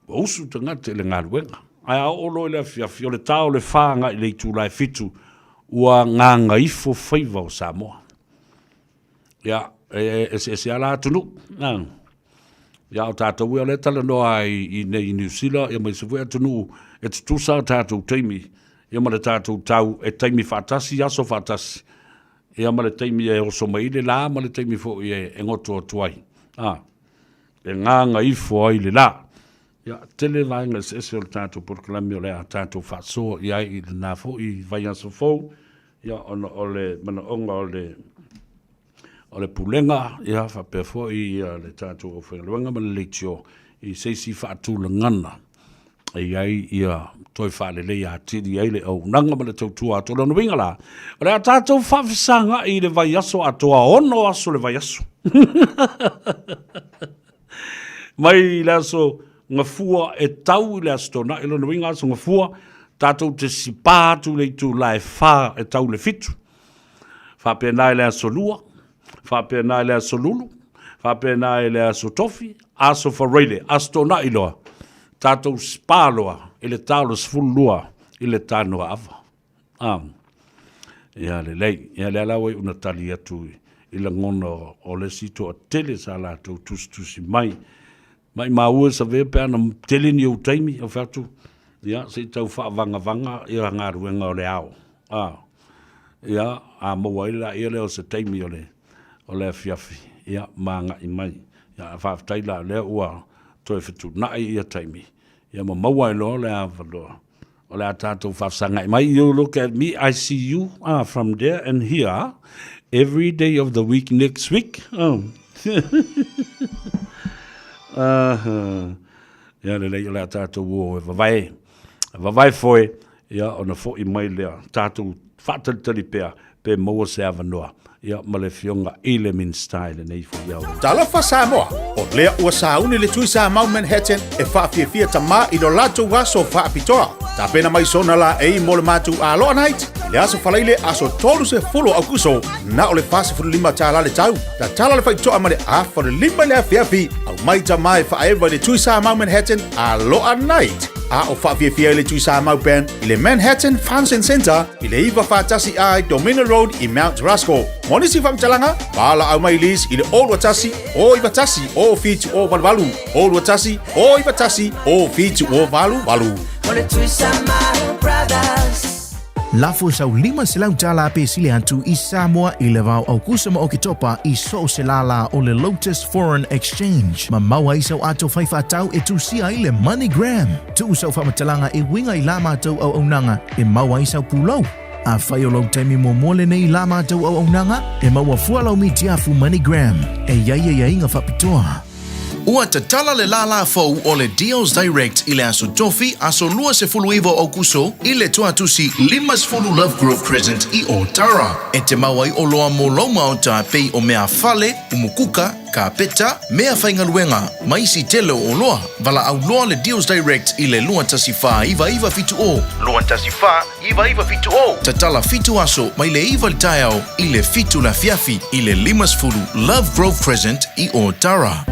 ua usu tagata i le galuega. Ae a oo loa i le afiafi, o le ta o le fa agai i le itula e fitu, ua gagaifo faiva o Samoa. Ia, e eseese lava la atunuu. Ia, o tatou ia o lea e talanoa ai i nei i Niu Sila, ia ma isi foi atunuu e tutusa o tatou taimi, ia ma le tatou tau e taimi faatasi, aso faatasi, ia ma le taimi e oso mai ai le la ma le taimi foi e goto atu ai. E gagaifo ai le la. Ia, tele vaega eseese o le tatou polokalame o le a tatou faasoa i ai i lena foi vaiaso fou, ia, ona o le manaoga o le, o le Pulega, ia, faapea foi ia le tatou aufaigaluega ma le leitio i se isi faatulagana e i ai ia toe faaleleia atili ai le auaunaga ma le tautua atu. O lona uiga la, o le a tatou faafesagai i le vaiaso atoa, 6 aso le vaiaso. Mai le aso Gafua e tau i le aso Toonai, lona uiga aso Gafua, tatou te sipā atu i le itula e 4 e tau i le 7. Faapena i le aso Lua, faapena i le aso Lulu, faapena i le aso Tofi, aso Faraile, aso Toonai loa, tatou sipā loa i le ta o le 12 i le tanoa ava. Ah, ia lelei. Ia lea la ua iu ona tali atu i lagona o le isi toatele sa latou tusitusi mai. Maimau e Savea pe ana tele ni ou taimi, au fai atu, ia, se i tau faavagavaga ia galuega o le ao. A, ia, a maua ai laia lea o se taimi o le, o le afiafi, ia, ma agai mai. Ia, faafetai la o lea ua toe fetuunai ia taimi, ia ma maua ai loa le avanoa o le a tatou faafesagai mai. You look at me, I see you ah, from there and here ah, every day of the week next week. Oh. uh, ia lelei o le a tatou o e vavae, vavae foe, ia ona fo'i mai lea, tatou faatalitali pea pe maua se avanoa, ia ma le Afioga i le Minisita i lenei foi ao. Talofa Samoa, o lea ua sauni le Tui Samau Manhattan e faafiafia tamā i lo latou aso faapitoa. Tapena mai sona laei mo le matou Aloha Night i le aso Faraile aso 30 o Aukuso, na o le $45 le tau. Tatala le faitoa ma le afa o le 5 i le afiafi, aumai tamā e faaeva i le Tui Samau Manhattan Aloha Night. A o faafiafia ai le Tui Samau Band i le Manhattan Function Centre i le 941 A i Dominion Road i Mount Roskill. Mo nisi faamatalaga, valaau mai Liz i le 021 091 0788 021 091 0788. O le Tui Samau Brothers. Lafo sau $500 pe sili atu i Samoa i le vao Aukuso ma Oketopa i so o se lālā o le Lotus Foreign Exchange. Ma maua ai sau ato fai faatau e tusia ai le MoneyGram. Tuu sau faamatalaga e uiga i la matou auaunaga e maua ai sau pulou. Afai o lou taimi muamua lenei i la matou auaunaga, e maua fua lau mitiafu MoneyGram e i ai aiaiga faapitoa. Ua tatala le lālā fou o le Deals Direct i le Aso Tofi, aso 29 o Aukuso, i le Tuatusi 50 Lovegrove Crescent i Ōtara. E te mau ai oloa mo lou maota pei o mea fale, umukuka, kapeta, mea faigaluega, ma isi tele o oloa. Valaau loa le Deals Direct i le 214 970. 214 970. Tatala fitu aso mai le 9 i le taeao i le 7 le afiafi i le 50 Lovegrove Crescent i Ōtara.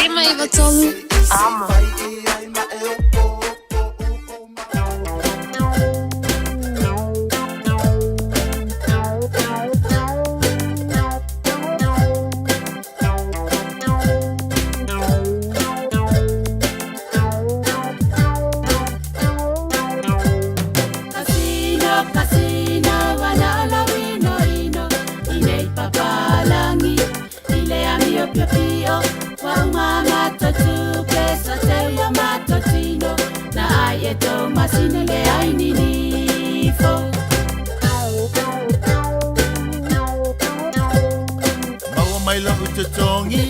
593 Amo. Kasino, kasino, wana o lau ino ino, i nei papalangi, i le amio pio pio, wa uma mato tupe, sa te ua mato tino, na ai e tō masine le ai ninifo. Maua mai lau totogi,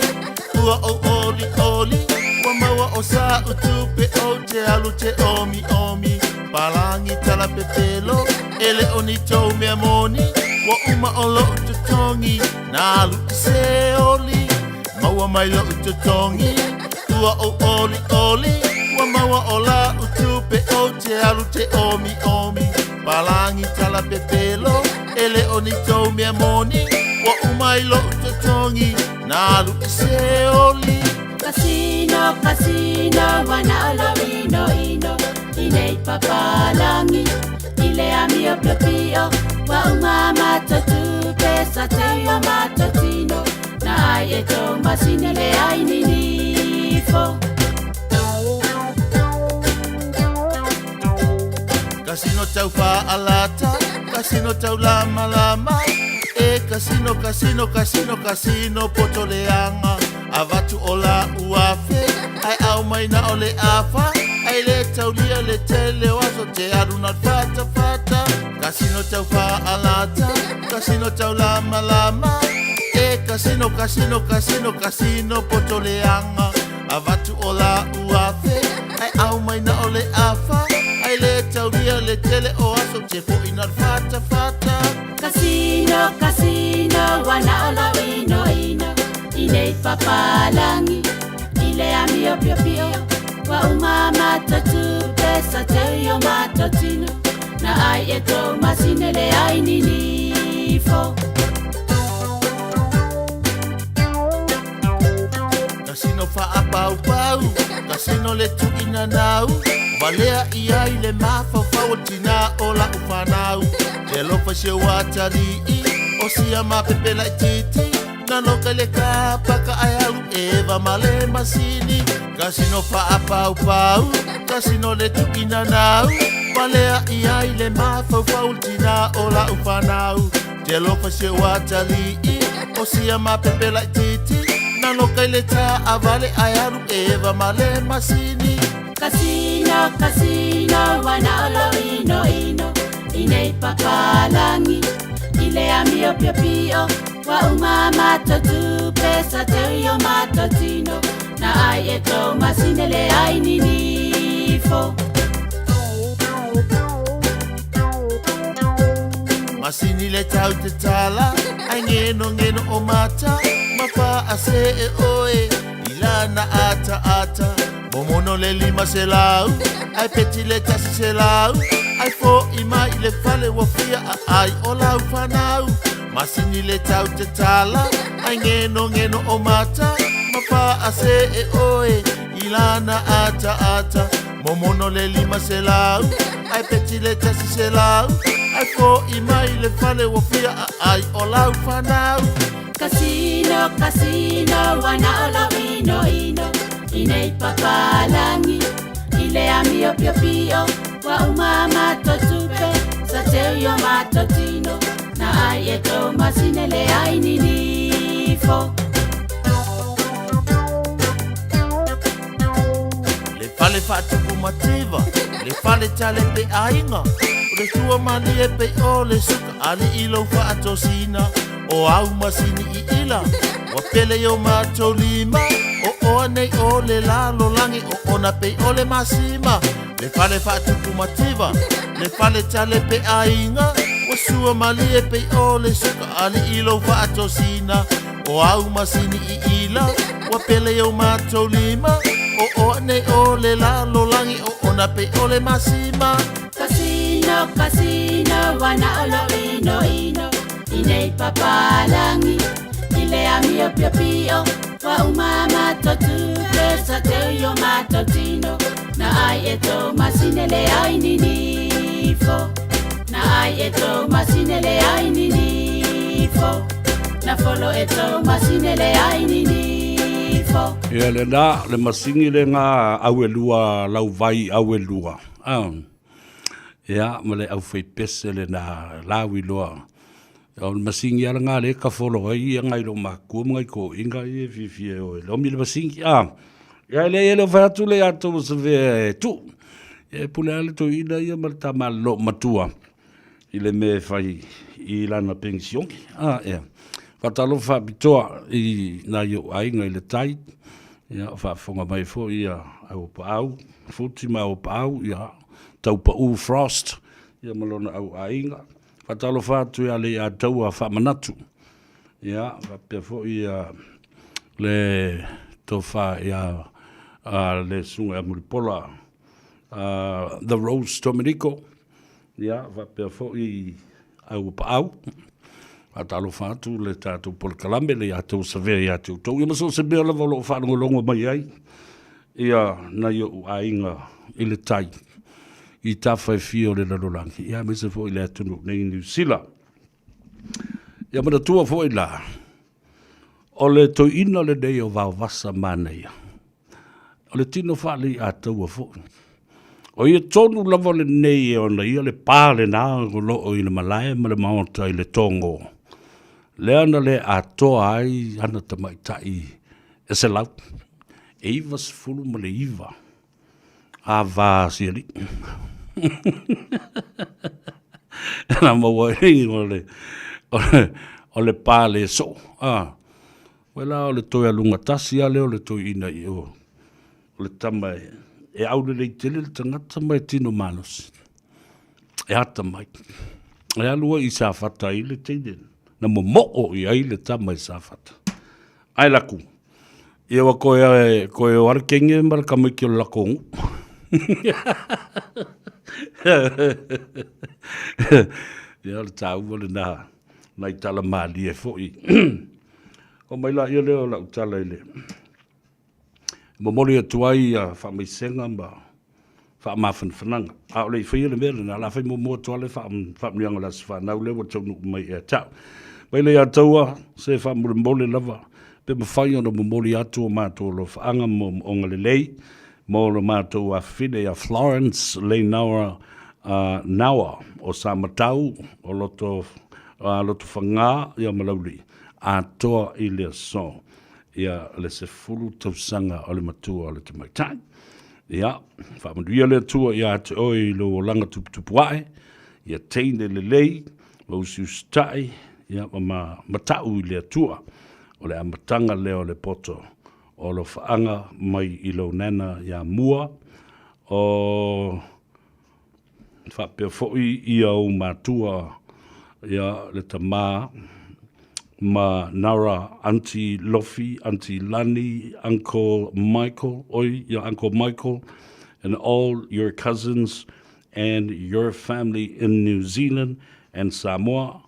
ua ou olioli, ua maua o sa'u tupe ou te alu te omiomi. Palangi tala pepelo, e le o ni tou mea moni, ua uma o lo'u totogi, na alu i se oli. Maua mai lo'u totogi, ua ou olioli, ua maua o la'u tupe ou te alu te omiomi. Palangi tala pepelo, e le o ni tou mea moni, ua uma i lo'u totogi, na alu i se oli. Kasino, kasino, wana o lau ino ino, i nei papalangi, i le amio pio pio, wa uma mato tupe, sa te ua mato tino, na ai e tō masine le ai ninifo. Kasino tau fa'alata, kasino tau lamalama, e kasino, kasino, kasino, kasino poto leaga. Avatu o la'u afe, ae au mai na o le afa, ai le taulia le tele o aso te alu na le fatafata. Kasino tau fa'alata, kasino tau lamalama, e kasino, kasino, kasino, kasino poto leaga. Avatu o la'u afe, ae au mai na o le afa, ai le taulia le tele o aso te fo'i na le fatafata. Kasino, kasino, wana o lau ino ino, i nei papalangi, i le amio pio pio, wa uma mato tupe, sa te io mato tino, na ai e tō masine le ai ninifo. Kasino fa'apaupau, kasino le tu'inanau, valea i ai le mafaufau o tinā o la'u fanau. Te alofa si ou atali'i, o sia mapepe la'ititi, na loka i le kapaka ae alu eva ma le masini. Kasino fa'apaupau, kasino le tu'inanau, valea i ai le mafaufau o tinā o la'u fanau. Te alofa si ou atali'i, o sia mapepe la'ititi, na loka i le ta'avale ae alu eva ma le masini. Kasino, kasino, wana o lau ino ino, i nei papalangi, i le amio pio pio, wa uma mato tupe, sa te io mato tino, na ai e tō masine le ai ninifo. Masini le tau te tala, ai ngeno ngeno o mata, ma fa'ase e oe, i lana ata ata. Momono le 500, ai peti le 100, ai fo'i mai i le fale ua fia a'ai o lau fanau. Masini le tau te tala, ai ngeno ngeno o mata, ma fa'ase e oe, i lana ata ata. Momono le 500, ai peti le 100, ai fo'i mai i le fale ua fia a'ai o lau fanau. Kasino, kasino, wana o lau ino ino, i nei papalangi, i le amio pio pio, wa uma mato tupe, sa te io mato tino, na ai e tō masine le ai ninifo. Le fale fa'atupu mativa, le fale tale pe aiga, o le sua malie pe o le suka ali'i lou fa'atosina. O au masini i ila, ua pele i o matou lima, o oa nei o le lalolagi, o ona pei o le masima. Le fale fa'atupu mativa, le fale tale pe aiga, ua sua malie pei o le suka ali'i lou fa'atosina. O au masini i ila, ua pele i o matou lima, o oa nei o le lalolagi, o ona pei o le masima. Kasino, kasino, wana o lau ino ino, i nei papalangi, i le amio pio pio, Ua uma matou tupe sa teu i o matou tino Na ai e tou masine le ai ninifo Na ai e tou masine le ai ninifo Na folo e tou masine le ai ninifo Ia lena, le masini lena au e lua lau vai au e lua. Ah. Ia, ma le aufaipese lena lau iloa. O le masini lava lena lea e tafolo ai ia nai loomatua ma nai toeaiina ia e fiafia e o e lomi le masini. A, ia e leai e le o fai atu le ia outou savea e tuu. Ia e pule lava le toeaina ia ma le tama loomatua i le mea e fai i lana penisione. A, ia. Faatalofa faapitoa i nai ou aiga i le tai, ia o faafofoga mai foi ia Auapaau Futi ma Auapaau, ia Taupau Frost, ia ma lona au aiga. Faatalofa atu ia Leiataua Faamanatu, ia faapea foi ia le tofa ia le Susuga ia Mulipola The Rose Dominico, ia faapea foi Auapaau. Faatalofa atu le tatou polokalame le ia tou savea ia te outou. Ia ma so o se mea lava o lo o faalogologo mai ai ia nai ou aiga i le tai i tafa e fia o le lalolagi, ia aemaise foi le atunuu nei Niu Sila. Ia manatua foi la, o le toeaina lenei o Vaovasa Manaia, o le tino faaleiataua foi. O ia tonu lava lenei e ona ia le pa lena o lo o i le malae ma le maota i Letogo, lea na le atoa ai ana tamaitai e 100, e 99 a va sialii. Na maua ai o le, o le pa le soo. Ah. Uela o le toe aluga tasi a lea o le toeaina i o. O le tama e, e aulelei tele le tagata ma e tino malosi. E atamai. E alu ai i Safata i le teine. Na momoo i ai le tama i Safata. Ae laku, ia ua koe, koe o ale kenge ma le tamaiti o le lako nuu. Ia o le taua lena, nai tala malie foi. O mai la ia lea o lau tala i le momoli atu ai ia faamaisega ma faamafanafanaga. A o le i faia le mea lena, o le a fai muamua atu lava le faamanuiaga o le aso fanau lea ua taunuu mai ia te au. Mai le ia taua, se faamolemole lava, pe mafai ona momoli atu o matou alofaaga ma moomooga lelei mo lo matou afafine ia Florence Leinaura uh, Nawa o Samatau o Loto, uh, Lotofaga ia ma Laulii atoa i le aso ia le 10 tausaga o le matua o le tamaitai. Ia, faamanuia le Atua ia te oe i lou olaga tuputupu ae, ia teine lelei, ma usiusitai, ia, ma matau i le Atua. O le amataga lea o le poto o alofaaga mai i lou nana ia Mua, o faapea foi ia ou matua, ia le tama ma Nara, Aunty Lofi, Aunty Lani, Uncle Michael, oi, ia Uncle Michael, and all your cousins and your family in New Zealand and Samoa.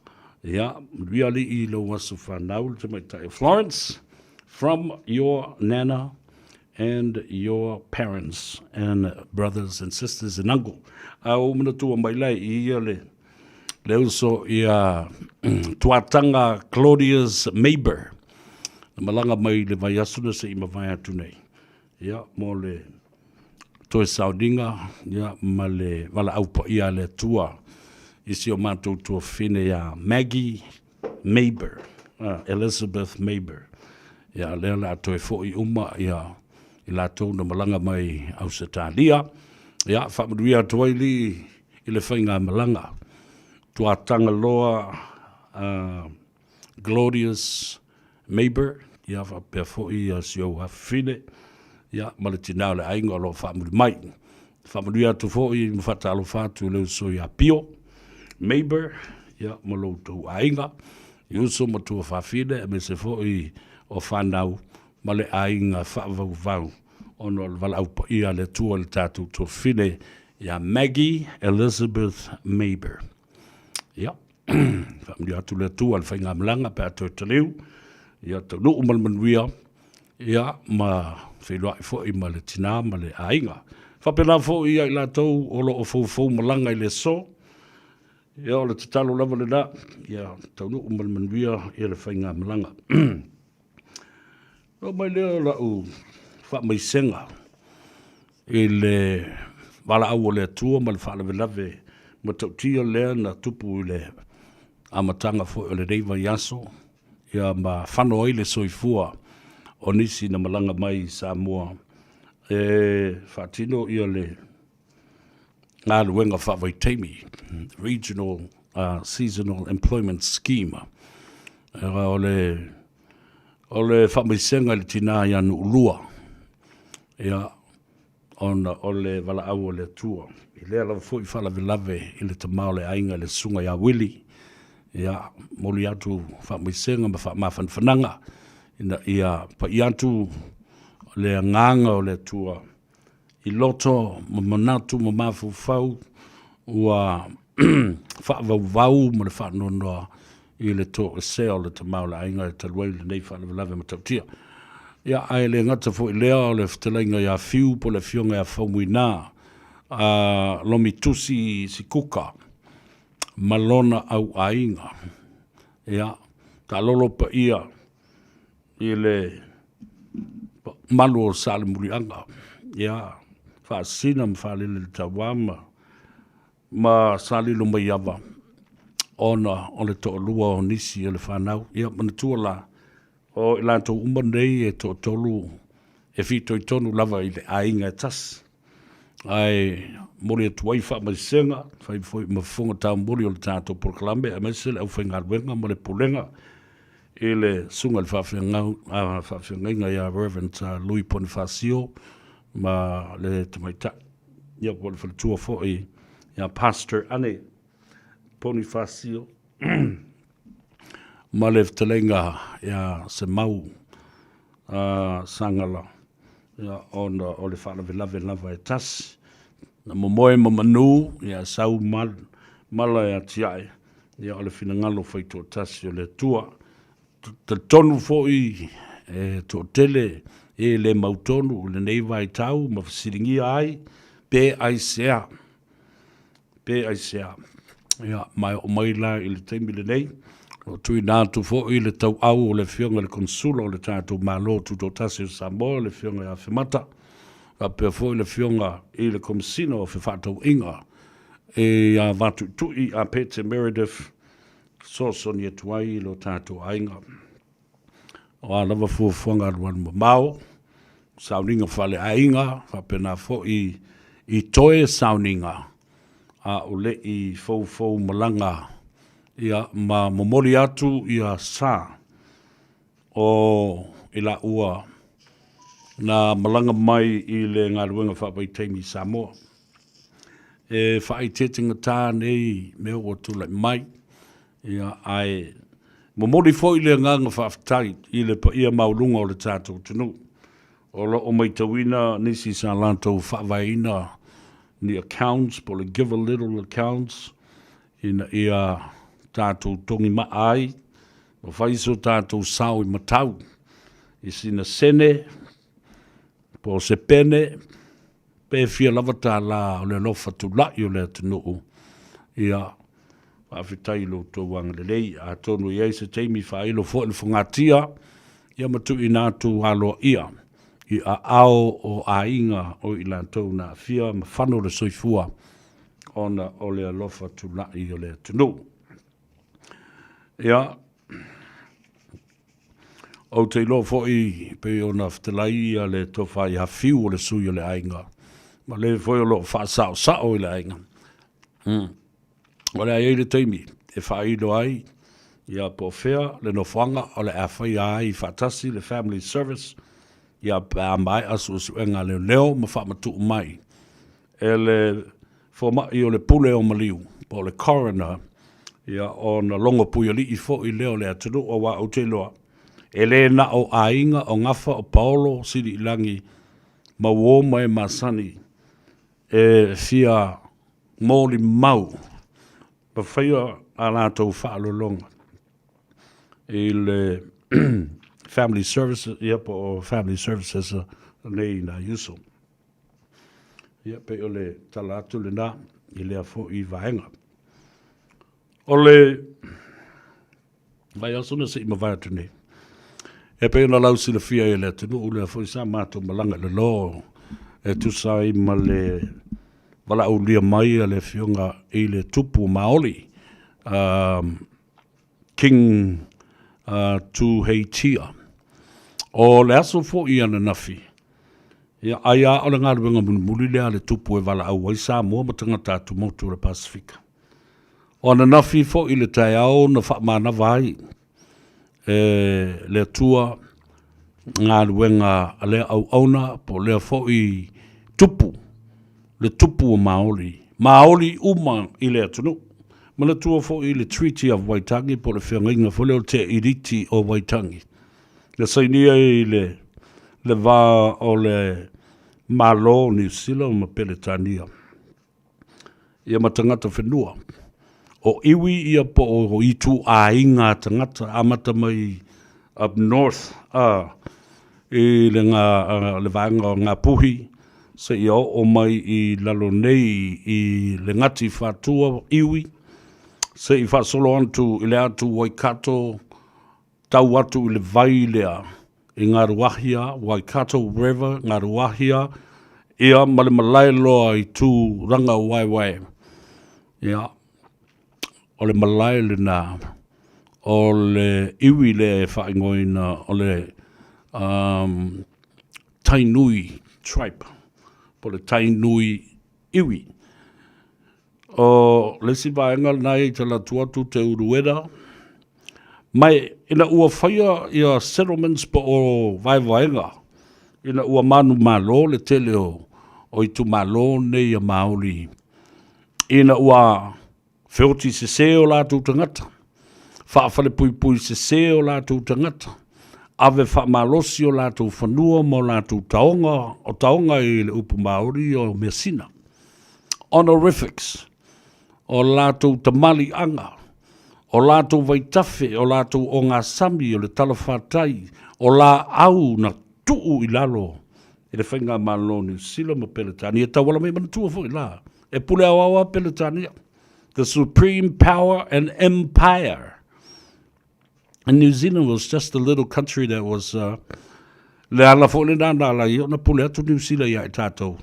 Ia, manuia alii i lou aso whanau, le tamaitai o Florence, from your nana and your parents and brothers and sisters and uncle. A o manatua mai lai i ia le, le uso ia tuatanga Claudius Maber. Na malaga mai le vaiaso na se i mavae atu nei. Ia, mo le toe sauniga, ia, ma le valaau paia a le Atua i si o matou tuafafine ia Maggie Maber, Elizabeth Maber. Ia, lea o le a toe foi uma ia i latou na malaga mai Ausetalia. Ia, faamanuia atu ai lii i le faigamalaga. Tuataga loa uh, Glorious Maber, ia faapea foi ia si ou afafine, ia ma le tinā o le aiga o lo o faamuli mai. Faamanuia atu foi ma faatalofa atu i le uso ia Pio Maber, ia ma lo outou aiga, i uso ma tuafafine aemaise foi o fanau ma le aiga faavauvau ona o le valaau paia a le Atua i le tatou tuafafine ia Maggie Elizabeth Maber. Ia, faamanuia atu le Atua i le faigamalaga pe a toe taliu, ia taunuu ma le manuia. Ia, ma feiloai foi ma le tinā ma le aiga. Faapena foi ia i latou o lo o foufou malaga i le aso. Ia, o le tatalo lava lena, ia taunuu ma le manuia ia le faigamalaga. Oo mai lea o lau faamaisega i le valaau o le Atua ma le faalavelave matautia lea na tupu i le amataga foi o lenei vaiaso, ia ma fano ai le soifua o nisi na malaga mai i Samoa e faatino ia le galuega faavaitaimi, Regional uh, Seasonal Employment Scheme. O le o le faamaisega i le tinā ia Nuulua, ia, ona o le valaau o le Atua. I lea lava foi faalavelave i le tama o le aiga i le susuga ia Willie, ia, momoli atu faamaisega ma faamafanafanaga ina ia pai atu le agaga o le Atua i loto ma manatu ma mafaufau ua faavauvau ma le faanoanoa i le toesea o le tama o le aiga e talu ai lenei faalavelave matautia. Ia, ae le gata foi lea o le fetalaiga ia Fiu po o le afioga ia Faumuina a Lomitusi Sikuka ma lona auaiga. Ia, taalolo paia i le malu o Salemuliaga, ia, Faasisina ma Faaleleletaua ma ma Salilomaiava ona o le toalua o nisi o le fanau. Ia manatua la, o i latou uma nei e toatolu e fitoitonu lava i le aiga e tasi. Ae momoli atu ai faamaisega, fai foi ma fofoga taumoli o le tatou polokalame aemaise le aufaigaluega ma le pulega i le susuga i le faafeagaiga ia Reverend Louis Ponifasio ma le tamaitai, ia po o le faletua foi ia Pastor Ane Ponifasio ma le fetalaiga ia Semau Sagala, ia, ona o le faalavelave lava e tasi. Na momoe ma manu, ia sau mal, mala e atiae, ia o le finagalo faitoatasi o le Atua. Talitonu foi e toatele e le mautonu i lenei vaitau ma fesiligia ai pe aisea, pe aisea. Ia, ma e oo mai la i le taimi lenei, o lo o tuuina atu foi le tauau o le Afioga i le Konesula o le tatou Malo Tutoatasi o Samoa, le Afioga ia Afemata, faapea foi le Afioga i le Komesina o Fefaatauaiga ia Vatuitui Apete Meredith, fesoasoani atu ai i lo tatou aiga. O a lava fuafuaga alualu mamao, sauniga faaleaiga, faapena foi i toe sauniga, a o le i foufou malaga ia ma momoli atu ia sa o i laua na malaga mai i le galuega faavaitaimi i Samoa. E faaeteetegatā nei mea ua tulai mai, ia, ae momoli foi le agaga faafetai i le paia maualuga o le tatou atunuu. O lo o matauina nisi sa latou faavaeina ni accounts po o le give a little accounts ina ia tatou togimaa ai ma fai so tatou sao i matau i sina sene po o se pene pe fia lava tālā o le alofa tulai o le atunuu. Ia, faafetai i lo outou agalelei. Atonu e i ai se taimi faailo foi le fogatia, ia ma tuuina atu aloaia i aao o aiga o i latou na aafia ma fano le soifua ona o le alofa tulai o le atunuu. Ia, Ou te iloa foi pei ona fetalai ia le tofa ia Fiu o le sui o le aiga, ma le foi o lo o faasaosao i le aiga. Mm. O le a i ai le taimi e faailo ai ia po o fea le nofoaga o le a faia ai faatasi le family service ia pe a maea suesuega a leoleo ma faamatuu mai e le fomai o le pule o maliu po o le coroner, ia, ona logo puialii foi lea o le atunuu, aua ou te iloa, e le na o aiga o Gafa, o Paolo, Siliilagi ma uo ma e masani e fia molimau ma faia a latou faalologa i le Family Services, ia po o Family Services nei i nai uso. Ia, pei o le tala atu lena i lea foi vaega. O le vaiaso na se'i mavae atu nei, e pei ona lausilafia e le atunuu lea foi sa matou malaga i le lo e tusa ai ma le valaaulia mai a le Afioga i le Tupu Maoli, King Tuheitia. O le aso foi ananafi, ia, ai a o le galuega mulimuli lea a le Tupu e valaau ai Samoa ma tagata atumotu o le Pasefika. O ananafi foi le taeao na faamanava ai e le Atua galuega a lea auauna po o lea foi Tupu, le Tupu o Maoli, Maoli uma i le atunuu. Manatua foi le Treaty of Waitangi po o le feagaiga foi lea o le Te Iriti o Waitangi, na sainia i le le va o le Malo o Niu Sila ma Peretania ia ma tagata whenua. O iwi ia po o ituaiga a tagata amata mai up north a i le ngā, le vaega o Ngāpuhi seia oo mai i lalo nei i le Ngati Whātua iwi, se i faasolo atu i le atu Waikato, tau atu i le vai lea i Ngāruahia, Waikato River, Ngāruahia, ia ma le malae loa i Tūrangawaewae. Ia, o le malae lena o le iwi lea e faaigoaina o le um, Tainui tribe, po le Tainui iwi. O le isi vaega lena e talatu atu te Uruera, mai ina ua faia ia settlements po o vaevaega, ina ua manumalo le tele o, o itumalo nei a Māori, ina ua feoti sesē o latou tagata, faafalepuipui sesē o latou tagata, ave faamalosi o latou fanua ma o latou taoga, o taoga i le upu Māori o measina, honorifics, o latou tamaliiaga, o latou vaitafe, o latou ogasami, o le talafatai, o laau na tuu i lalo i le Faigamalo o Niu Sila ma Peretania, e tauala mai manatua foi la, e pule aoao a Peretania, the supreme power and empire. And New Zealand was just a little country that was uh, le ala foi lena na ala ai ona pule atu Niu Sila ia i tātou.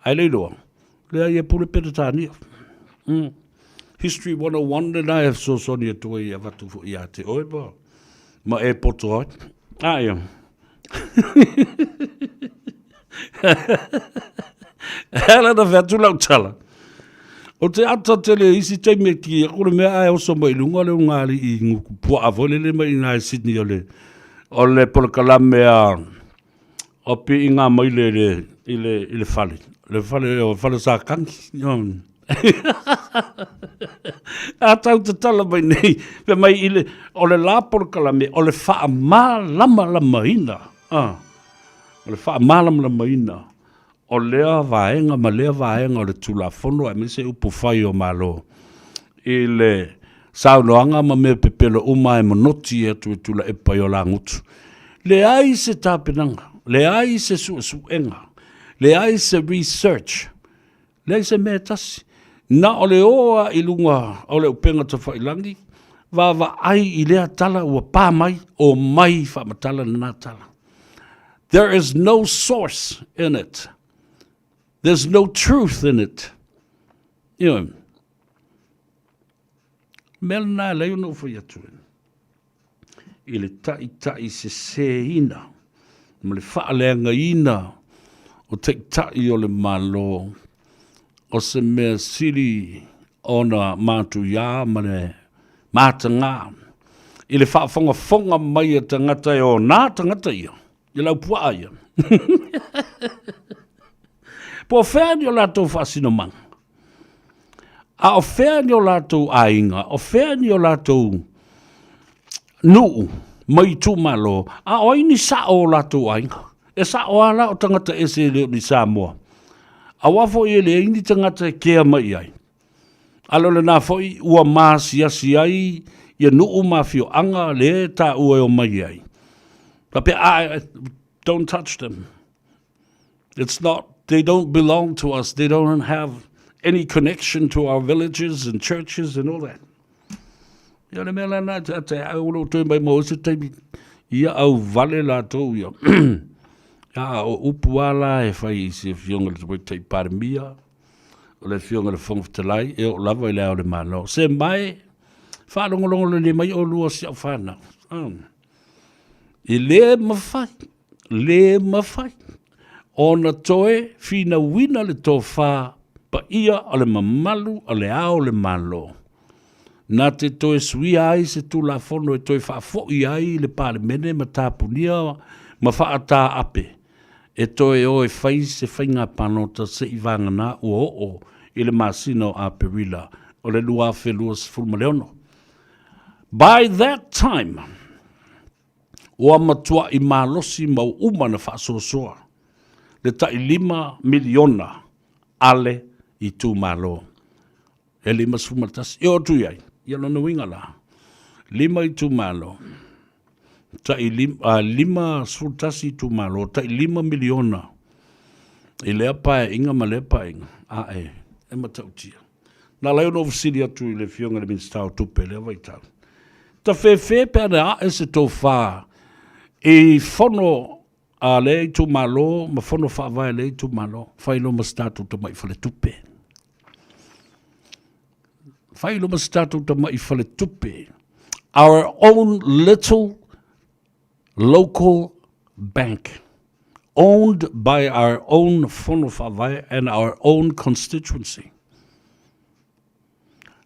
Ai le iloa, lea ia pule Peretania. History 101 lena e fesoasoani atu ai e avatu foi ia te oe ma, ma e poto ai. A ia. E ala na fai atu lau tala. O te ata tele isi taimi e ki aku le mea ae oso mai lunga le o ngā ali'i nguku puaa foi lele mai i nā e Sydney o le, o le polokalame a o piiga mai le, le, i le, i le fale. Le fale, o fale sa kangi. A tau tatala mai nei, pe mai i le, o le la polokalame, o le faamalamalamaina, ah, o le faamalamalamaina o lea vaega ma lea vaega o le Tulafono aemaise upu fai o Malo i le saunoaga ma mea pepelo uma e monoti atu e Tuilaepa i o lagutu. Leai se tapenaga, leai se suesuega, leai se research, leai se mea e tasi. Na o le o a i luga o le upega tafailagi, vaavaai i lea tala ua pa mai, o mai faamatala lena tala. There is no source in it. There's no truth in it. You know, mea lena e leai ona ou fai atu i le taʻitaʻisesēina ma le faaleagaina o taitai o le Malo o se mea sili ona matuiā ma le matagā i le faafogafoga mai a tagata e ona tagata ia, i le aupuaa ia. Po o fea ni o latou faasinomaga? A o fea ni o latou aiga? O fea ni o latou nuu ma itumalo? A o ai ni sao o latou aiga? E sao lava la o tagata ese e le o ni Samoa. Aua foi e leai ni tagata e kea mai i ai. A o lena foi ua maasiasi ai ia nuu ma afioaga lea e taua e omai ai. Faapea, ah, don't touch them. It's not, they don't belong to us. They don't have any connection to our villages and churches and all that. Ia le mea lana, te ate au lo toe mai mo se taimi, ia au vale latou ia. Ia, o upu ala e fai i se fionga le te tai paramia, o le fionga le Fofoga Fetalai, e o lava i le ao le Malo. Se mai, whaalongolongo le le mai o lua si au whanau. E le mawhai, le mawhai, ona toe finauina le tofā paia o le mamalu o le ao le Malo. Na te toe suia ai se Tulafono e toe faafoi ai le Palemene ma tapunia ma faataape e toe o e fai se faiga palota se'i vagana ua oo i le masina o Aperila o le 2026. By that time, ua matua'i malosi ma ua uma ona faasoasoa le ta'i $5 miliona ale itumalo e 51. E oo atu i ai, ia lona uiga la, 5 itumalo, ta'i 51 itumalo, ta'i $5 miliona i lea paeaiga ma lea paeaiga, a'e, e matautia. Na ala ai ona ou fesili atu i le Afioga i le Minisita o Tupe i lea vaitau, tafefe pe ana ae se tofa i fono a lea itumalo ma fono faavae a lea itumalo, fai loa ma se tatou tamai faletupe. Fai loa ma se tatou tamai faletupe. Our own little local bank owned by our own fono faavae and our own constituency.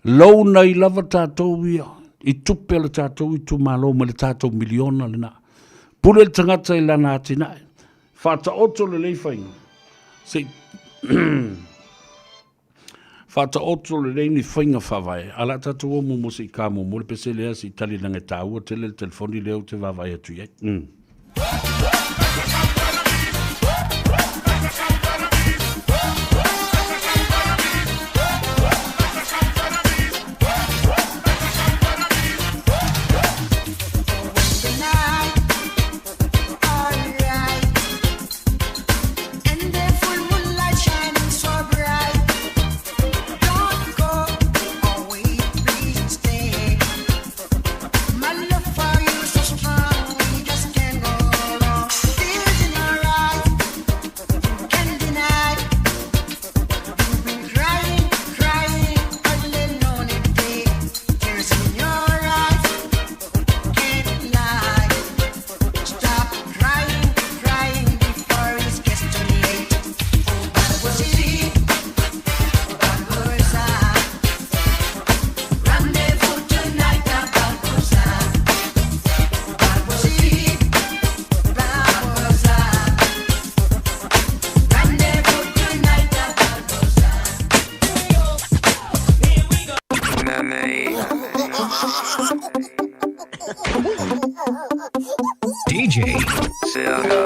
Loan ai lava tatou ia i tupe a le tatou itumalo ma le tatou miliona lena. Pule le tagata i lana atinae. Faataoto lelei faiga. Se i Faataoto lelei ni faiga faavae a la tatou o muamua se i ka muamua le pese lea se i tali leaga e taua tele le telefoni lea ou te vaavaai atu i ai. DJ.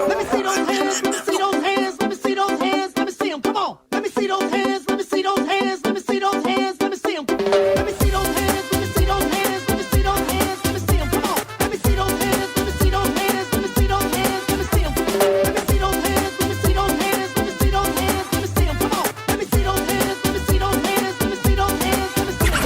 Let me see those hands, let me see those hands, let me see those hands, let me see 'em. Come on. Let me see those hands, let me see those hands, let me see those hands, let me see 'em. Let me see those hands, let me see those hands, let me see those hands, let me see 'em. Come on. Let me see those hands, let me see those hands, let me see those hands, let me see 'em. Let me see those hands, let me see those hands, let me see those hands, let me see 'em. Come on. Let me see those hands, let me see those hands, let me see those hands, let me see 'em.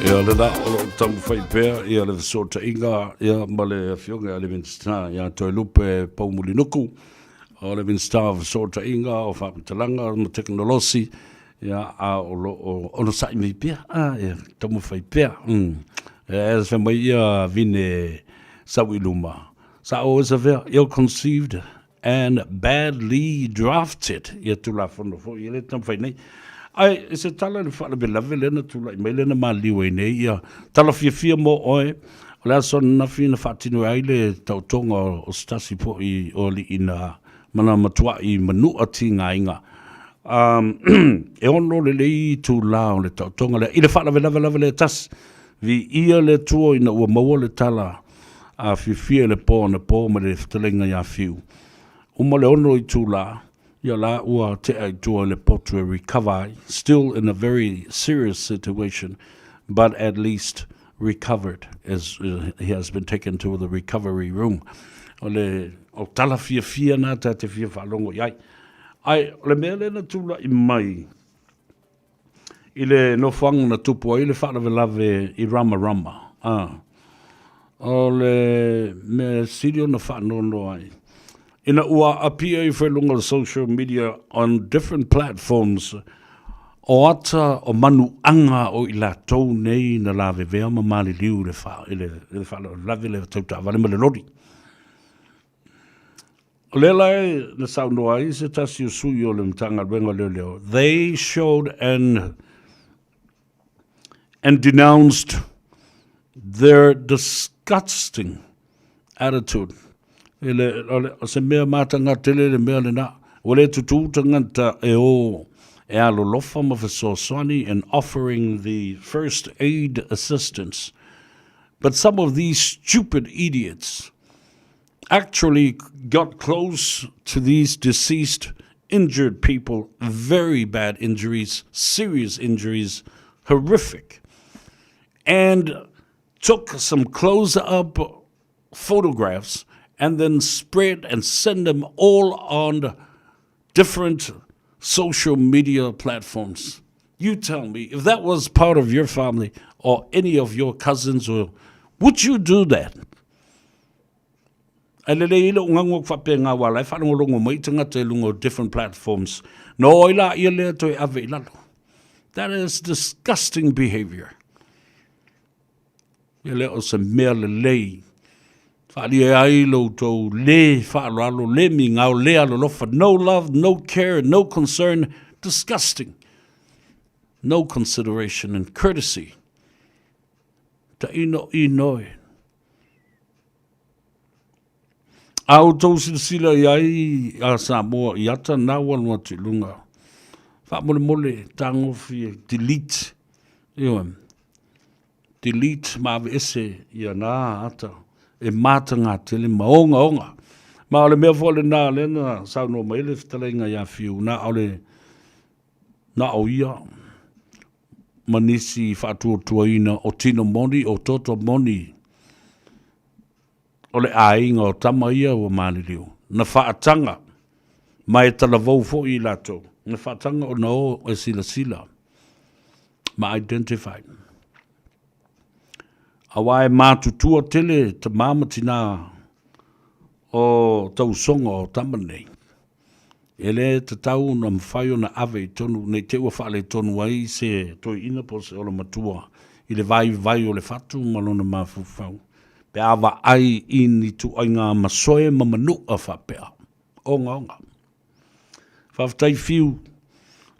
Ia lena o lo o taumafai pea ia le fesootaiga ia ma le Afioga ia le Minisita ia Toelupe Poumulinuku, o le Minisita o Fesootaiga, o Faamatalaga ma Tekonolosi, ia a o lo o onosai mai pea, a ia taumafai pea. E fai mai ia Vine sau i luma, sa o e sa fea, ill conceived. and badly drafted ia Tulafono foi ia lea e taumafai nei. Ae i se tala i le faalavelave lea na tulai mai lea na maliliu ai nei, ia tala fiafia mo oe, o le aso ananafi na faatino ai le taotoga o se tasi foi o alii na ma na matuai manua tigaina. E ono lelei itulā o le taotoga lea i le faalavelave lava lea e tasi. Viia le Atua ina ua maua le tala a fiafia i le po anapo ma le fetalaiga ia Fiu. Uma le ono itulā, ia la ua tea i tua i le potu e recover ai, still in a very serious situation, but at least recovered as he has been taken to the recovery room. O le o tala fiafia na ta te fia faalogo i ai. Ae o le mea lea na tula'i mai i le nofoaga na tupu ai le faalavelave i Ramarama, a, o le mea sili ona faanoanoa ai, ina ua appear ifo i luga o le social media on different platforms o ata o manuaga o i latou nei na lavevea ma maliliu i le i le faalavelave lea tau taavale ma le loli. O lea la e na saunoa ai se tasi o sui o le Matagaluega o Leoleo, they showed and and denounced their disgusting attitude. E le, o, le, o se mea matanga tele le mea lena. Ua le tutū tagata e o e alolofa ma fesoasoani and offering the first aid assistance. But some of these stupid idiots actually got close to these deceased injured people, very bad injuries, serious injuries, horrific, and took some close up photographs and then spread and send them all on different social media platforms. You tell me, if that was part of your family or any of your cousins, or would you do that? Ae lelei ai lou gagu aku faapea ngā wā la e faalogologo mai tagata i luga o different platforms. No oi la ia lea toe ave i lalo. That is disgusting behavior. Ia lea o se mea lelei. Faalia ai lo tou le faaaloalo, le migao, le alolofa. No love, no care, no concern. Disgusting. No consideration and courtesy. Taino inoi. A outou silasila i ai a Samoa i ata na ua alu atu i luga. Faamolemole, tagofie, delete, ioe, delete ma aveese ia na ata e mataga tele ma ogaoga. Ma o le mea foi lena lea na saunoa mai ai le fetalaiga ia Fiu, na o le, na o ia ma nisi faatuatuaina o tino moni, o toto moni, o le aiga o tama ia ua maliliu, na faataga, ma e talavou foi i latou, na faataga ona o e silasila ma identify. Aua e matutua tele tamā ma tinā o tausoga o tama nei. E le tatau ona mafai ona ave i tonu, nei te ua faaletonu ai se toeaina po o se olomatua i le vaivai o le fatu ma lona mafaufau, pe a vaai i ni ituaiga masoe ma manua faapea. Ogaoga. Faafetai Fiu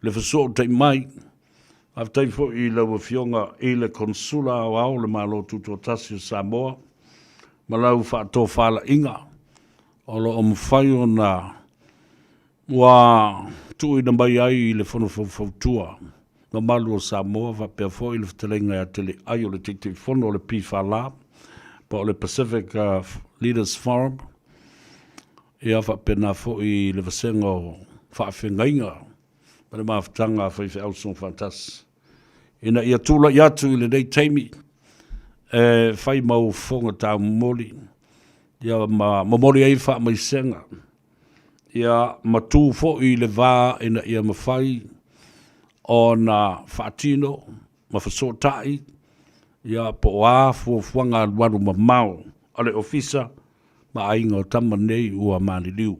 le fesootai mai. Faafetai foi i lau Afioga i le Konsula Aoao o le Malo Tutoatasi o Samoa ma lau faatofalaiga. O lo o mafai ona ua tuuina mai ai i le Fono Faufautua mamalu o Samoa faapea foi le fetalaiga ia Teleai o le Taitaifono o le PFL po o le Pacific Leaders Forum, ia faapena foi le vasega o faafeagaiga ma le mafutaga a faifeau sogofaatasi ina ia tulai atu i lenei taimi e fai mau fofoga taumomoli ia ma momoli ai faamaisega, ia ma tu foi i le va ina ia mafai ona faatino ma fesootai ia po o a fuafuaga alualu mamao a le Ofisa ma aiga o tama nei ua maliliu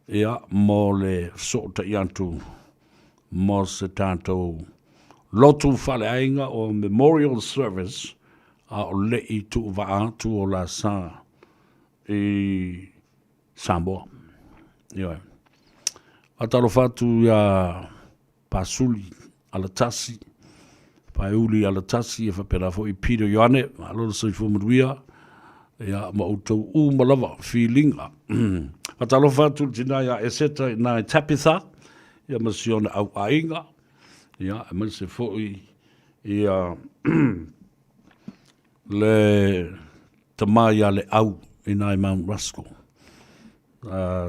ia mo le fesootai atu mo se tatou lotu faaleaiga o Memorial Service a o leʻi tuuvaa atu o la sa i Samoa. Ioe. Faatalofa atu iā Pasuli Alatasi, Paeuli Alatasi, e faapena foi Peter Ioane, malo le soifua manuia, ia ma outou uma lava, filiga. Faatalofa atu i le tina ia Eseta i ina i Tabitha, ia ma si ona au aiga, ia aemaise foi ia le tama ia Leau i ina i Mount Ruskell.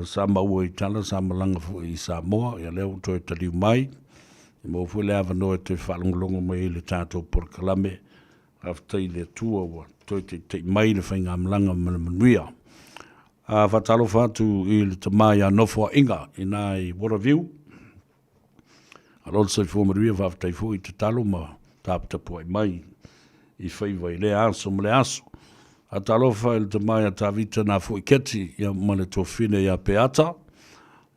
Sa maua i tala sa malaga foi i Samoa, ia lea ua toe taliu mai. Ia maua foi le avanoa e toe faalogologo mai ai i le tatou polokalame. Faafetai i le Atua ua toe taita'i mai le faigamalaga ma le manuia. Faatalofa atu i le tama ia Nofoa'iga i ina i Waterview. Malo le soifua manuia, faafetai foi i tatalo ma taputapuai mai i faiva i lea aso ma lea aso. Faatalofa i le tama ia Tavita Nafo'i Keti ia ma le tuafafine ia Peata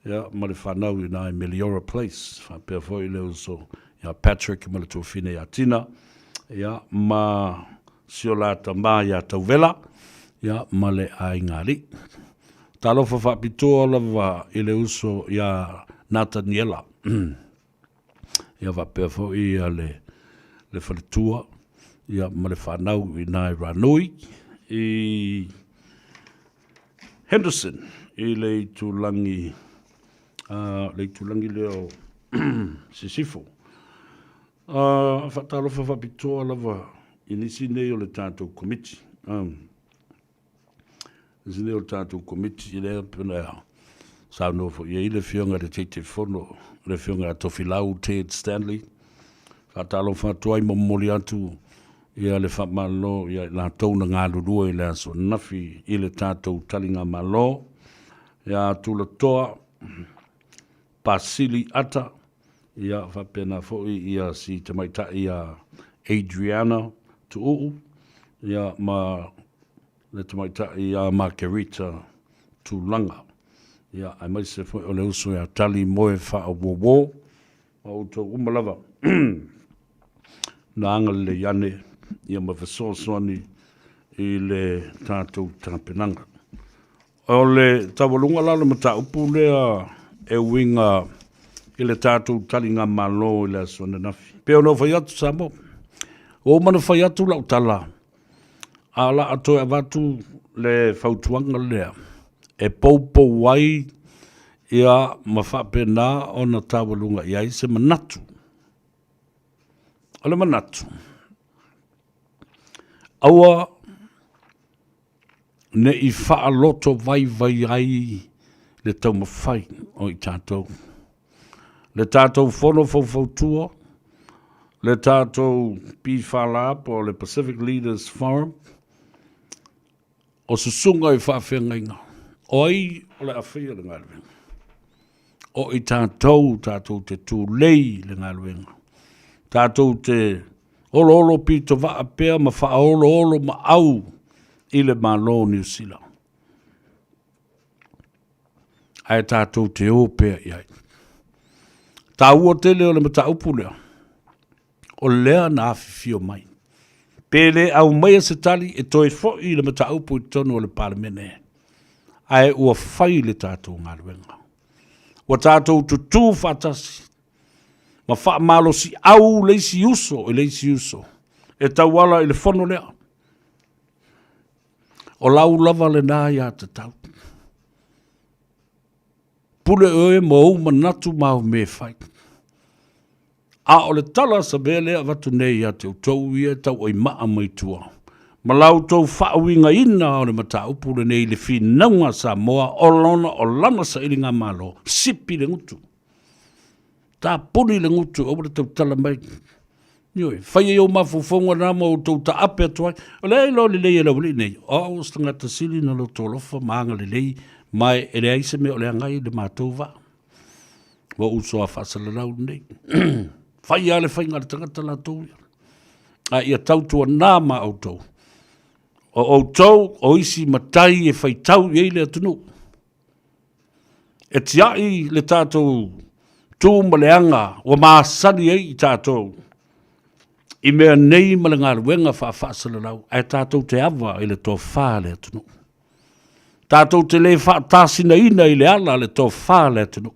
ia ma le fanau i ina i Meliora Place. Faapea foi le uso ia Patrick ma le tuafafine ia Tina ia ma si o la tama ia Tauvela ia ma le aiga alii. Talofa faapitoa lava i le uso ia Nataniela ia faapea foi ia le, le faletua ia ma le fanau i ina i Ranui i Henderson i le itulagi le itulagi lea o Sisifo. Faatalofa faapitoa lava i nisi nei o le tatou Komiti. Nisi nei o le tatou Komiti lea pei ona saunoa foi i ai le Afioga i le Taitaifono, le Afioga ia Tofilau Ted Stanley. Faatalofa atu ai ma momoli atu ia le faamalo ia i latou na galulue i le aso ananafi i le tatou taligamalo ia Tulatoa Pasili Ata, ia faapena foi ia si tamaitai ia Adriana Tuuu, ia ma le tamaitai ia Margarita Tulaga. Ia aemaise foi o le uso ia Tali Moe Faauouo, ma outou uma lava na agalelei ane ia ma fesoasoani i le tatou tapenaga. O le taualuga la o le mataupu lea e uiga i le tatou taligamalo i le aso ananafi. E pei ona ou fai atu Samoa, ua uma ona fai atu lau tala, a o le a toe avatu le fautuaga lea e poupou ai ia ma faapena ona taualuga i ai se manatu. O le manatu, aua ne i faaloto vaivai ai le taumafai o i tatou. Le tatou fono faufautua, le tatou PFL po o le Pacific Leaders Forum, o susuga i faafeagaiga, o ai o le a faia le galuega? O i tatou, tatou te tulei le galuega. Tatou te oloolo pitovaa pea ma faaoloolo maau i le Malo o Niu Sila. Ae tatou te o pea i ai. Taua tele o le mataupu lea, o lea na afifio mai. Pe le aumaia se tali e toe foi le mataupu i totonu o le Palemene, ae ua fai le tatou galuega. Ua tatou tutū faatasi ma faamalosiau le isi uso i le isi uso e tauala i le fono lea. O lau lava lena ia tatau. Pule oe ma ou manatu ma au mea e fai. A o le tala sa mea lea avatu nei ia te outou ia e tauaimaa mai tua, ma la outou faauigaina o le mataupu lenei i le finauga a Samoa o lona o lana sailigamalo, sipi le gutu. Tapuni le gutu, aua le tautala mai. Ioe, fai ai ou mafaufauga na ma outou taape atu ai. O lea e iloa lelei e le aualii nei, o au o se tagata sili ona loto alofa ma agalelei, ma e leai se mea o leaga ai le matou vaa. Ua ou uso a faasalalau lenei. Fai lava le faiga a le tagata latou ia. A ia tautuana ma outou. O outou o isi matai e faitau i ai le atunuu. E tiai le tatou tu ma le aga ua masani ai i tatou i mea nei ma le galuega faafaasalalau, ae tatou te ava i le tofa a le atunuu. Tatou te le faatasinaina i le ala le tofa a le atunuu.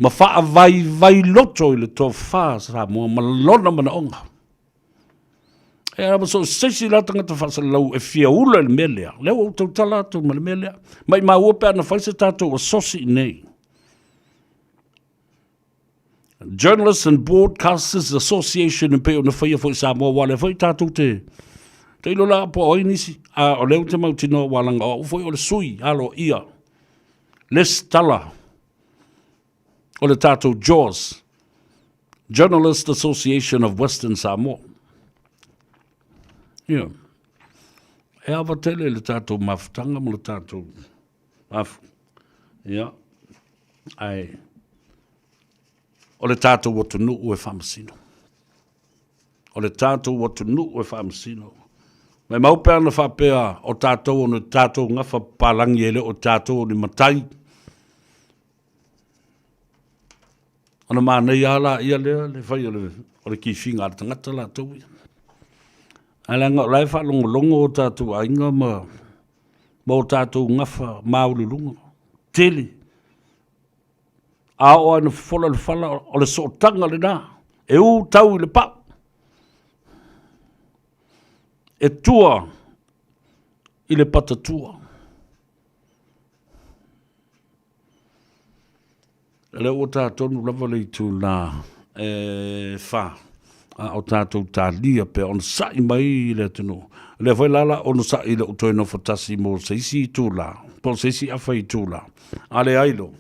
Ma faavaivai loto i le tofa a Samoa ma lona manaoga. E lava so o se isi la tagata faasalalau e fia ula i le mea lea, lea ua ou tautala atu ma le mea lea. Maimau pe ana fai se tatou asosi i nei. Journalists and Broadcasters Association e pei ona faia foi i Samoa, aua o lea foi tatou te tailo la po o ai nisi, a o lea ou te mautinoa aua leaga o au foi o le sui aloaia lesitala o le tatou JAWS, Journalist Association of Western Samoa. Ia. E ava tele le tatou mafutaga ma le tatou mafu. Ia. Ae o le tatou atunuu e faamasino. O le tatou atunuu e faamasino. Maimau pe ana faapea o tatou ona tatou gafa papalagi e le o tatou o ni matai. Ona manaia lava laia lea le fai o le kifiga a le tagata latou ia. Ae leaga o la e faalogologo o tatou aiga ma o tatou gafa maualuluga tele. A oo lava ina fofola le fala, o le sootaga lena e u tau i le pau. E tua i le patatua. O lea ua ta tonu lava le itula e 4, a o tatou talia pea onosai mai i le atunuu. O lea foi la la onosai i lou toe nofo tasi mo se isi itula, po o se isi afa itula. A leai lo,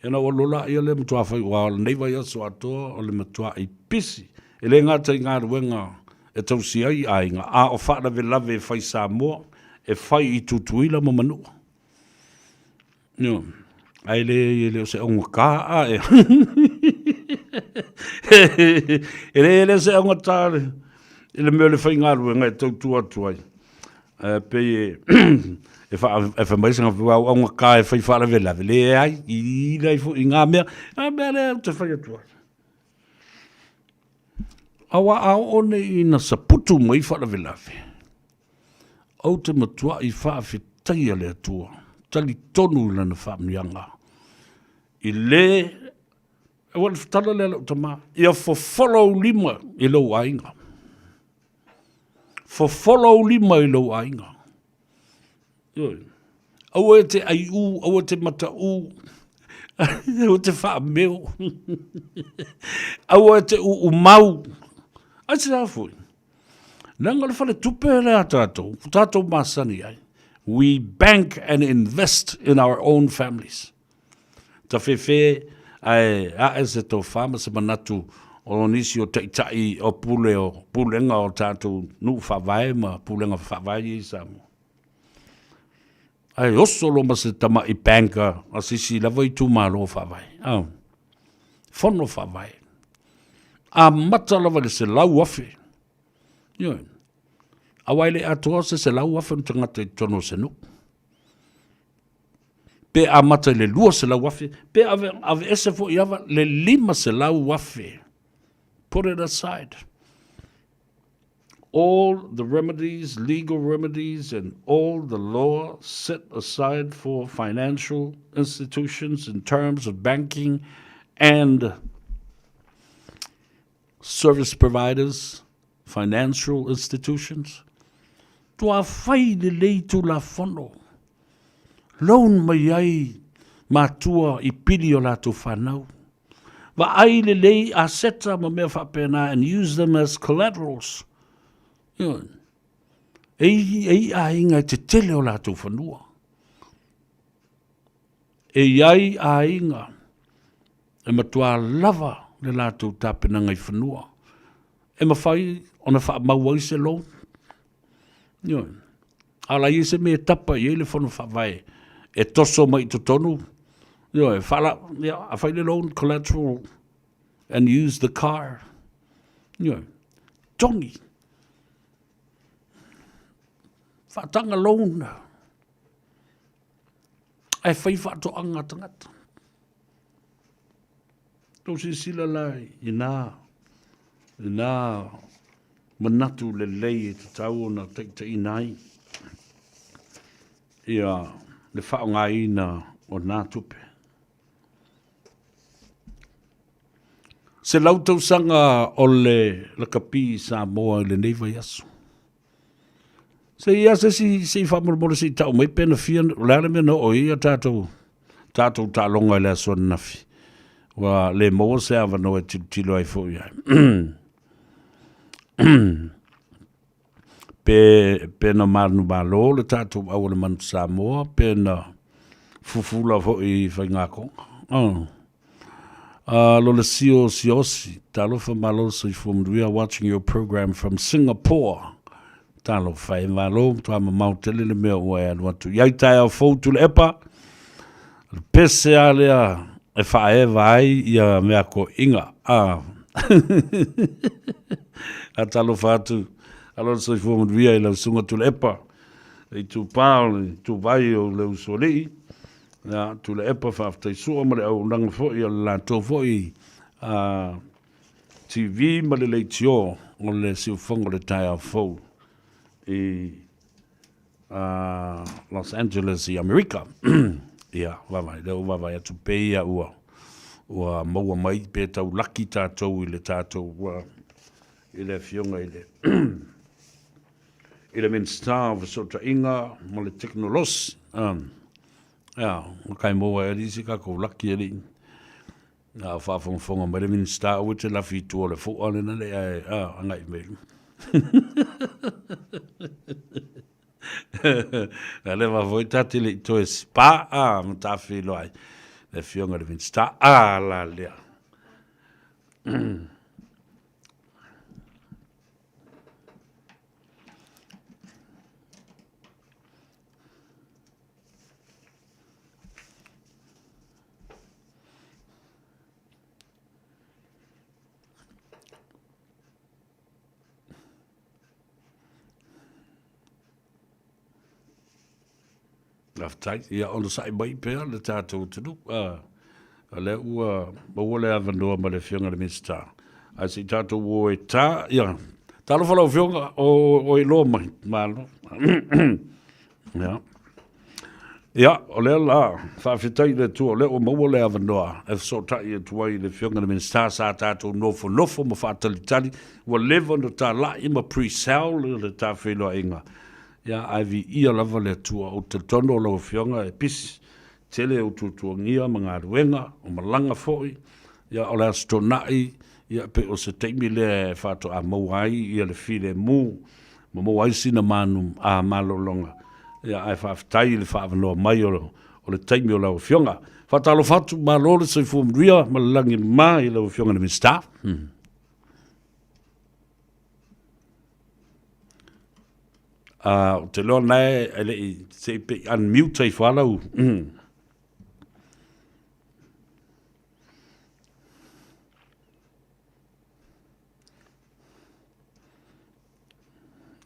ia ona ou alu loa lea matua fai, aua o lenei vaiaso atoa o le matuai pisi. E le gata i galuega e tausia ai aiga, a o faalavelave e fai Samoa, e fai i Tutuila ma Manua. Ioe. Ae le, e le o se augata a e. E le, e le o se augata le, i le mea o le faigaluega e tautua atu ai. Ae pei e, e, wha, e wha mai sanga au augata e whai whaalavelave. Leai, i ila ai foi i ngā mea, a mea lea ou te whai atu ai. Aua a oo nei ina saputu mai faalavelave, ou te matuai faafetaia le Atua, talitonu i lana faamanuiaga, i le, aua le tala lea a lau tama, ia fofola ou lima i lou aiga. Fofola ou lima i lou aiga. Ioe. Aua e te aiū, aua e te mataū, aua e te faameo, aua e te uumau. Aisea foi? Leaga o le faletupe lea a tatou, ua tatou masani ai. We bank and invest in our own families. Tafefe ae ae se tofa ma se manatu o nisi o taitai o pule o pulega o tatou nuu faavae ma pulega faavae ia i Samoa. Ae oso loa ma se tamai banker a se isi lava itumalo faavae. Oh. Fono faavae. Amata lava i le 100,000. Ioe. Aua e le atoa se 100,000 o tagata i totonu o se nuu. Pe amata i le 200,000, pe ave, aveese foi ava le 500,000. Put it aside. All the remedies, legal remedies, and all the law set aside for financial institutions in terms of banking and service providers, financial institutions. Tua whai lelei tulafono. Loan mai ai matua i pili o latou whanau. Vaai lelei aseta ma mea faapena and use them as collaterals. Ioe. E i, e i aiga e tetele o latou fanua. E i ai aiga e matua lava le latou tapenaga i fanua. E mafai ona faamau ai se loan. Ioe. A o la e i ai se mea e tapa i ai le Fono Faavae e toso mai i totonu, ioe, faala, ia, a fai le loan collateral and use the car. Ioe. Togi. Faataga loan. Ae fai faatoaga a tagata. Tou silasila la i nā, i nā manatu lelei e tatau ona taitaiina ai. Ia le faaaogaina o na tupe. 100 tausaga o le lakapi i Samoa i lenei vaiaso. Se i a se isi se i faamolemole se i tau mai pe na fia, o le a le mea na oo i ai a tatou, tatou taaloga i le aso ananafi. Ua le maua se avanoa e tilotilo ai foi ai. Pe, pe na manumalo le tatou au o le Manu Samoa, pe na fufula foi i faigākoga. Oh. Lolesio Siosi, talofa malo le soifua manuia, watching your program from Singapore. Talofa e malo, matua mamao tele le mea ua e alu atu i ai taeao fou Tuilaepa. O le pese a lea e faaeva ai ia mea koiga. Ah. A talofa atu, alo le soifua manuia i lau susuga Tuilaepa, le itupa o le ituvai o le usoalii. Ia, Tuilaepa faafetai sua ma le auaunaga foi a le latou foi TV ma le leitio o le siufofoga o le taeao fou i Los Angeles i Amerika. Ia, vaavaai, lea ua vaavaai atu pei ia ua, ua maua mai pe tau laki tatou i le tatou, i le afioga i le i le Minisita o Fesootaiga ma le Tekonolosi. Ia, ua kai maua e alii si kakou laki alii. A o faafogafoga mai le Minisita, aua e te lafi i tua o le fua lena le ae, a, agai mai. A leva foi ta te le i toe spa, a, ma ta feiloai le afioga i le Minisita, a la lea. Faafetai. Ia onosai mai pea le tatou atunuu. O lea ua maua le avanoa ma le Afioga i le Minisita. Ae se i tatou o e ta, ia, talofa lau Afioga, o iloa mai, malo. Ia. Ia, o lea la, faafetai i le Atua, o lea ua maua le avanoa e fesootai atu ai i le Afioga i le Minisita sa tatou nofonofo ma faatalitali, ua leva ona talai ma pre-sell le ta feiloaiga. Ia, ae viia lava le Atua. Ou te talitonu o lau Afioga e pisi tele ou tuatuagia ma galuega, o malaga foi, ia, o le Aso Toonai, ia, pei o se taimi lea e faatoa maua ai ia le filemu ma maua ai sina manu a malologa, ia, ae faafetai i le faaavanoa mai o le taimi o lau Afioga. Faatalofa atu, malo le soifua manuia ma le lagi e mama i lau Afioga i le Minisita. Ou te iloa na e le i, se i pe i unmute ifo lava lau.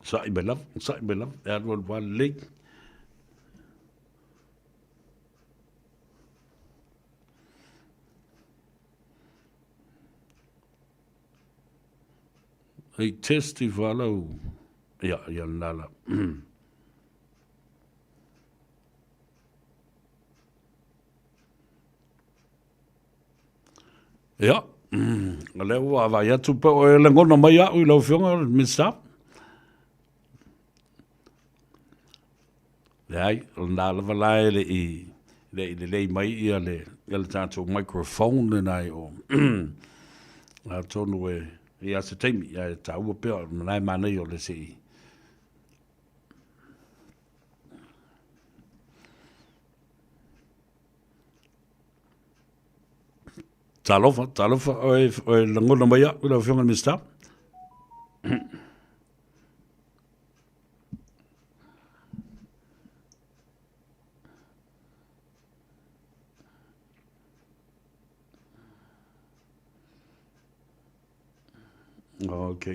Sa'i mai lava, sa'i mai lava, e alu alu lava lelei. Hei test ifo lava lau, ia, ia lena la. Ia, o lea ua vaavaai atu pe o e lagona mai au i lau Afioga le Minisita. Leai, o lena lava la e le i, le i lelei mai ia le, ia le tatou microphone lena i o. Atonu e, i a se taimi, ae taua pea, o lena e manaia o le se i, Talofa, talofa, o e lagona mai au i lau Afioga i le Minisita. Ok.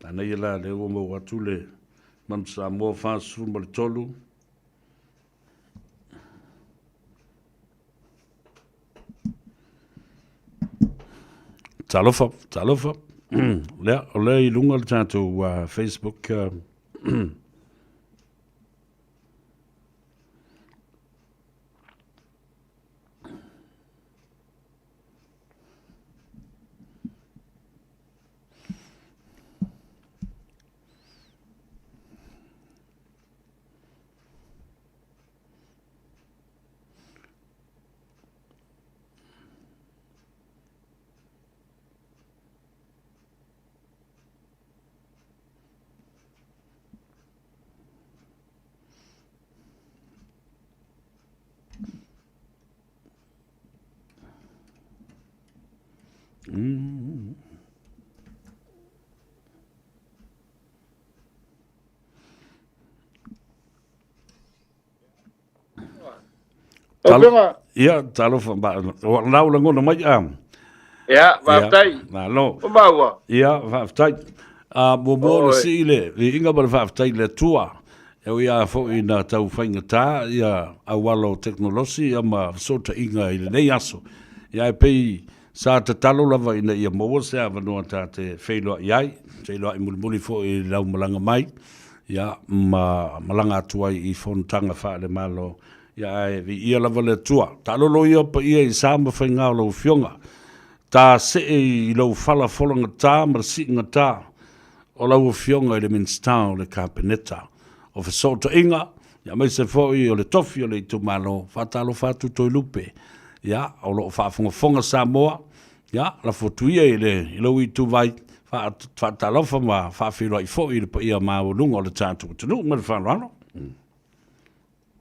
Manaia la lea ua maua atu le Manu Samoa 43. Talofa, talofa. Lea, o lea i luga le tatou Facebook. Talo, ia, talofa, ma, o lau lagona mai, a. Ia, faafetai. Ia, malo. O maua. Ia, faafetai. A, muamua le sii le viiga ma le faafetai i le Atua. E ui lava foi ina tau faigata ia auala o tekonolosi ia ma fesootaiga i lenei aso, ia ae pei sa tatalo lava ina ia maua se avanoa ta te feiloai ai, feiloai mulimuli foi i lau malaga mai, ia ma malaga atu ai i fonotaga faale-Malo, ia ae viia lava le Atua. Taalolo ia paia i sa ma faiga o lau Afioga, ta see i lou fala folagata ma le siigata o lau Afioga i le Minisita o le Kapeneta o Fesootaiga, aemaise foi o le tofi o le itumalo, faatalofa atu Toelupe, ia, o lo o faafogafoga Samoa, ia, lafo atu ia i le, i lou ituvai, faatalofa ma faafeiloai foi i le paia maualuga o le tatou atunuu. Ma le faaaloalo.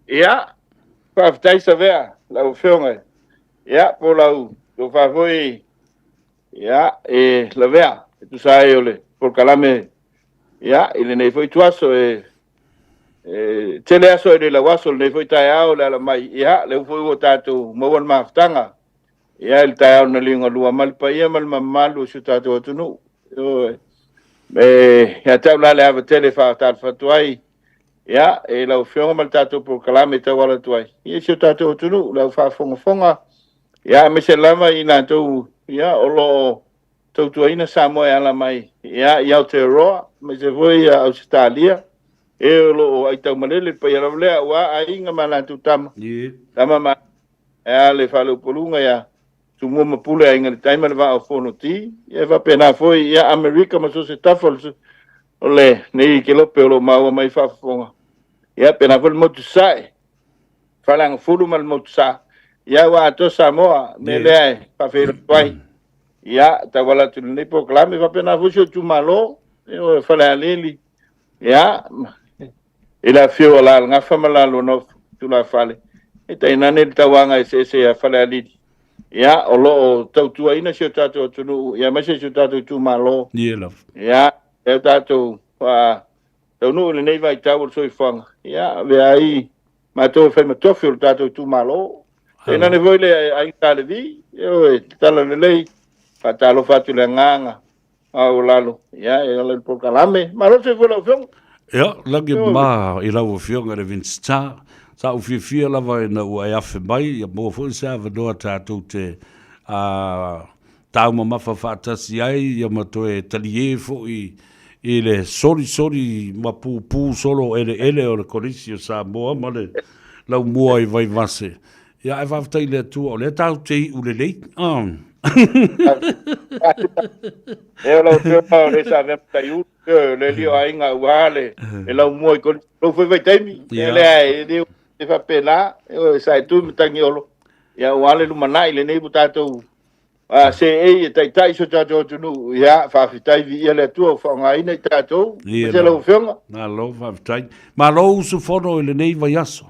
Ia, faafetai Savea, lau Afioga. Ia, po o lau tofa foi Ia, e lavea, e tusa ai o le polokalame, ia, i lenei foi ituaso, e, e tele aso e le lau aso, lenei foi taeao le ala mai, ia, lea foi ua tatou maua le mafutaga, ia, i le taeao na liugalua ma le paia ma le mamalu o si o tatou atunuu. Ioe. E, ia te au la le ava tele e faatalofa atu ai, ia, e lau Afioga ma le tatou polokalame e tauala atu ai, ia, si o tatou atunuu, le au faafogafoga, Ia, aemaise lava i latou ia, o lo o tautuaina Samoa e ala mai ia, i Aotearoa, aemaise foi ia Ausetalia, e o lo o aitaumalele le paia lava lea, aua aiga ma latou tama, tama ma e a le faleupoluga ia Tumua ma Pule, Aiga i le Tai ma le Vaa o Fonoti, ia e faapena foi ia Amerika ma so o se tafa o lenei kelope o lo o maua mai faafofoga, ia pena foi le motu Sasae, Faleagafulu ma le Motusa, ia ua atoa Samoa, mea lea e faafeiloai atu ai. Ia, tauala atu i lenei polokalame, faapena foi si ou itumalo, o Falealili, ia, i le afio o Alaalagafa ma la lua nofo tulafale, e tainane le tauaga eseese ia Falealili, ia, o lo o tautuaina si o tatou atunuu, ia aemaise si o tatou itumalo. Ia lava. Ia, e tatou taunuu i lenei vaitau o le soifuaga, ia, avea ai matou e fai ma tofi o le tatou itumalo. Tainane foi le aiga Sa Levi, ioe, tatala lelei, faatalofa atu i le agaga maualalo, ia, e ala i le polokalame. Malo le soifua i lau Afioga. Ia, lagi ma i lau Afioga i le Minisita, sa ou fiafia lava ina ua e afe mai, ia maua foi se avanoa tatou te taumamafa faatasi ai ia ma toe taliē foi i le solisoli ma pupū solo eleele o le Kolisi o Samoa ma le laumua i Vaivase. Ia, ae faafetai i le Atua o lea tatou te iu lelei. E o lau Afioga o le sa avea ma taiulu, o le alii o aiga aua le laumua i Kolisi. Lou foi vaitaimi, e lea e le e faapena, sa e tu i Matagiolo, ia aua le lumanai lenei ua tatou A seei e taitai so tatou atunuu, ia, faafetai viia le Atua ua faaaogaina i tatou, Ia aemaise lau Afioga. Malo faafetai. Malo usufono i lenei vaiaso.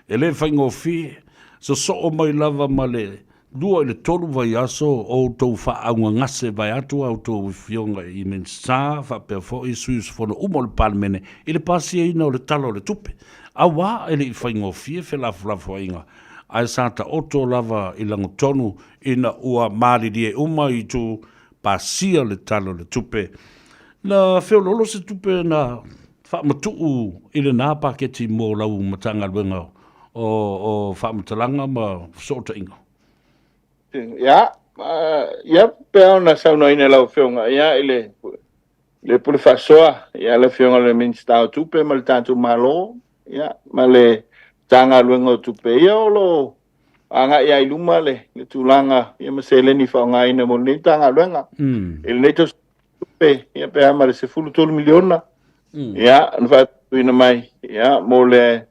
E le faigofie, sosoo mai lava ma le 2 i le 3 vaiaso o outou faaaaugagase vaeatu a outou Afioga i Minisita faapea foi sui usufono uma o le Palemene i le pasiaina o le Tala o le Tupe. Auā e le i faigofie felafolafoaiga ae sa taoto lava i lagotonu ina ua malilie uma itu pasia le Tala o le Tupe. Na feoloolo se tupe na faamatuu i lena paketi mo lau Matagaluega o Faamatalaga ma Fesootaiga? Ia, ia pei ona saunoaina e lau Afioga, ia, i le le pule faasoa, ia, le Afioga i le Minisita o Tupe ma le tatou Malo, ia, ma le Matagaluega o Tupe, ia, o lo o agai lava i luma le tulaga ia ma seleni faaaogaina mo lenei Matagaluega. I lenei tausaga tupe, ia pe a ma le $13 miliona, ia, na faatuina mai, ia, mo le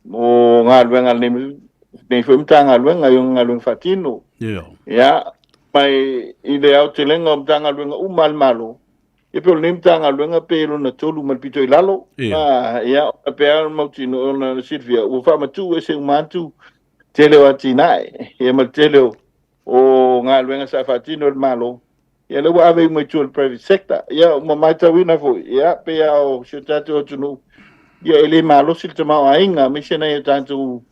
mo galuega a lenei foi Matagaluega i ona galuega faatino. Ia, mai i le aotelega o Matagaluega uma a le Malo, Ia pei o lenei Matagaluega pe lona tolu ma le pito i lalo. Ia, ia pe a mautinoa ona silafia ua faamatuu ese uma atu tele o atinae, ia ma le tele o o galuega sa faatino e le Malo, ia lea ua ave uma i tua i le private sector. Ia ua matauina foi, ia pei lava o si o tatou atunuu, ia e le malosi le tamaoaiga, aemaise nai o tatou,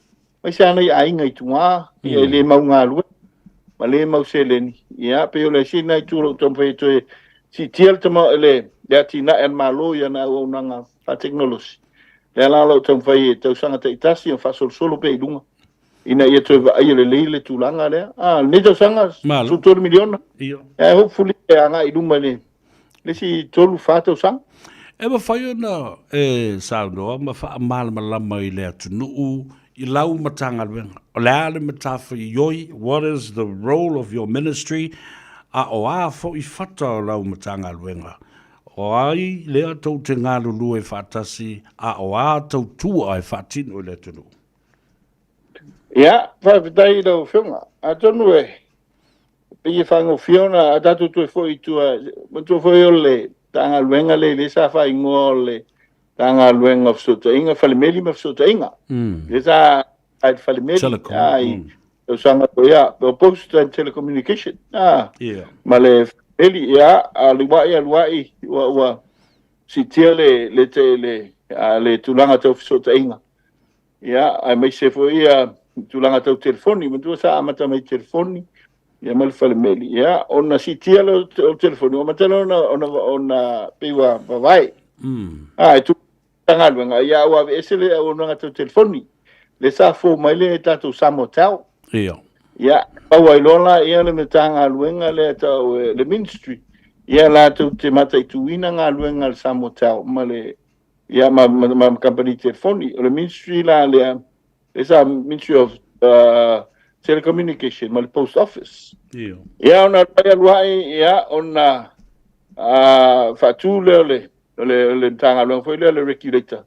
aemaise lava nai aiga i tua, ia e le mau galuega ma le mau seleni. Ia pei o le isi lena itu o lo o taumafai e toe siitia le tama, le, le atinae a le Malo i ana auaunaga faatekonolosi. Lea la o lo o taumafai e tausaga taitasi ma faasolosolo pea i luga ina ia toe vaaia lelei le tulaga lea. Ah, lenei tausaga, $13 miliona. Ia. Eh, hopefully e agai i luma i le le isi 3, 4 tausaga. E mafai ona e saunoa ma faamalamalama i le atunuu i lau Matagaluega. O le a le matafaioi, what is the role of your ministry, a o a foi fata o lau Matagaluega? O ai lea tou te galulue faatasi, a o a tautua e faatino i le atunuu? Ia, faafetai i lau Afioga. Atonu e pei e faigofie ona a tatou toe foi i tua, manatua foi o le Matagaluega lea lea sa faaigoa o le Matagaluega o Fesootaiga, Falemeli ma Fesootaiga. Lea sa i le Falemeli. Telecom. I tausaga foi, ia, o Post and Telecommunication. Ma le Falemeli, ia, alu ai, alu ai, ua siitia le, le, le, le, le tulaga tau fesootaiga. Ia, aemaise foi ia tulaga tau telefoni, manatua sa amata mai telefoni, ia ma le falemeli, ia, ona siitia lea o telefoni, ua amata lea ona, ona, ona pei ua vavae. Ah, e tu galuega, ia, ua aveese le auaunaga tau telefoni, lea sa fou mai le tatou Samoa Tel. Ia, pau ai loa la ia le Matagaluega lea tau le Ministry, ia latou te mataituina galuega a le Samoa Tel ma le ia ma, ma, ma kamupani telefoni. O le ministry la lea, lea sa Ministry of Telecommunication ma le Post Office. Ia. Ia ona alu ai alu ai, ia ona faatu lea o le, o le, o le Matagaluega foi lea o le Regulator,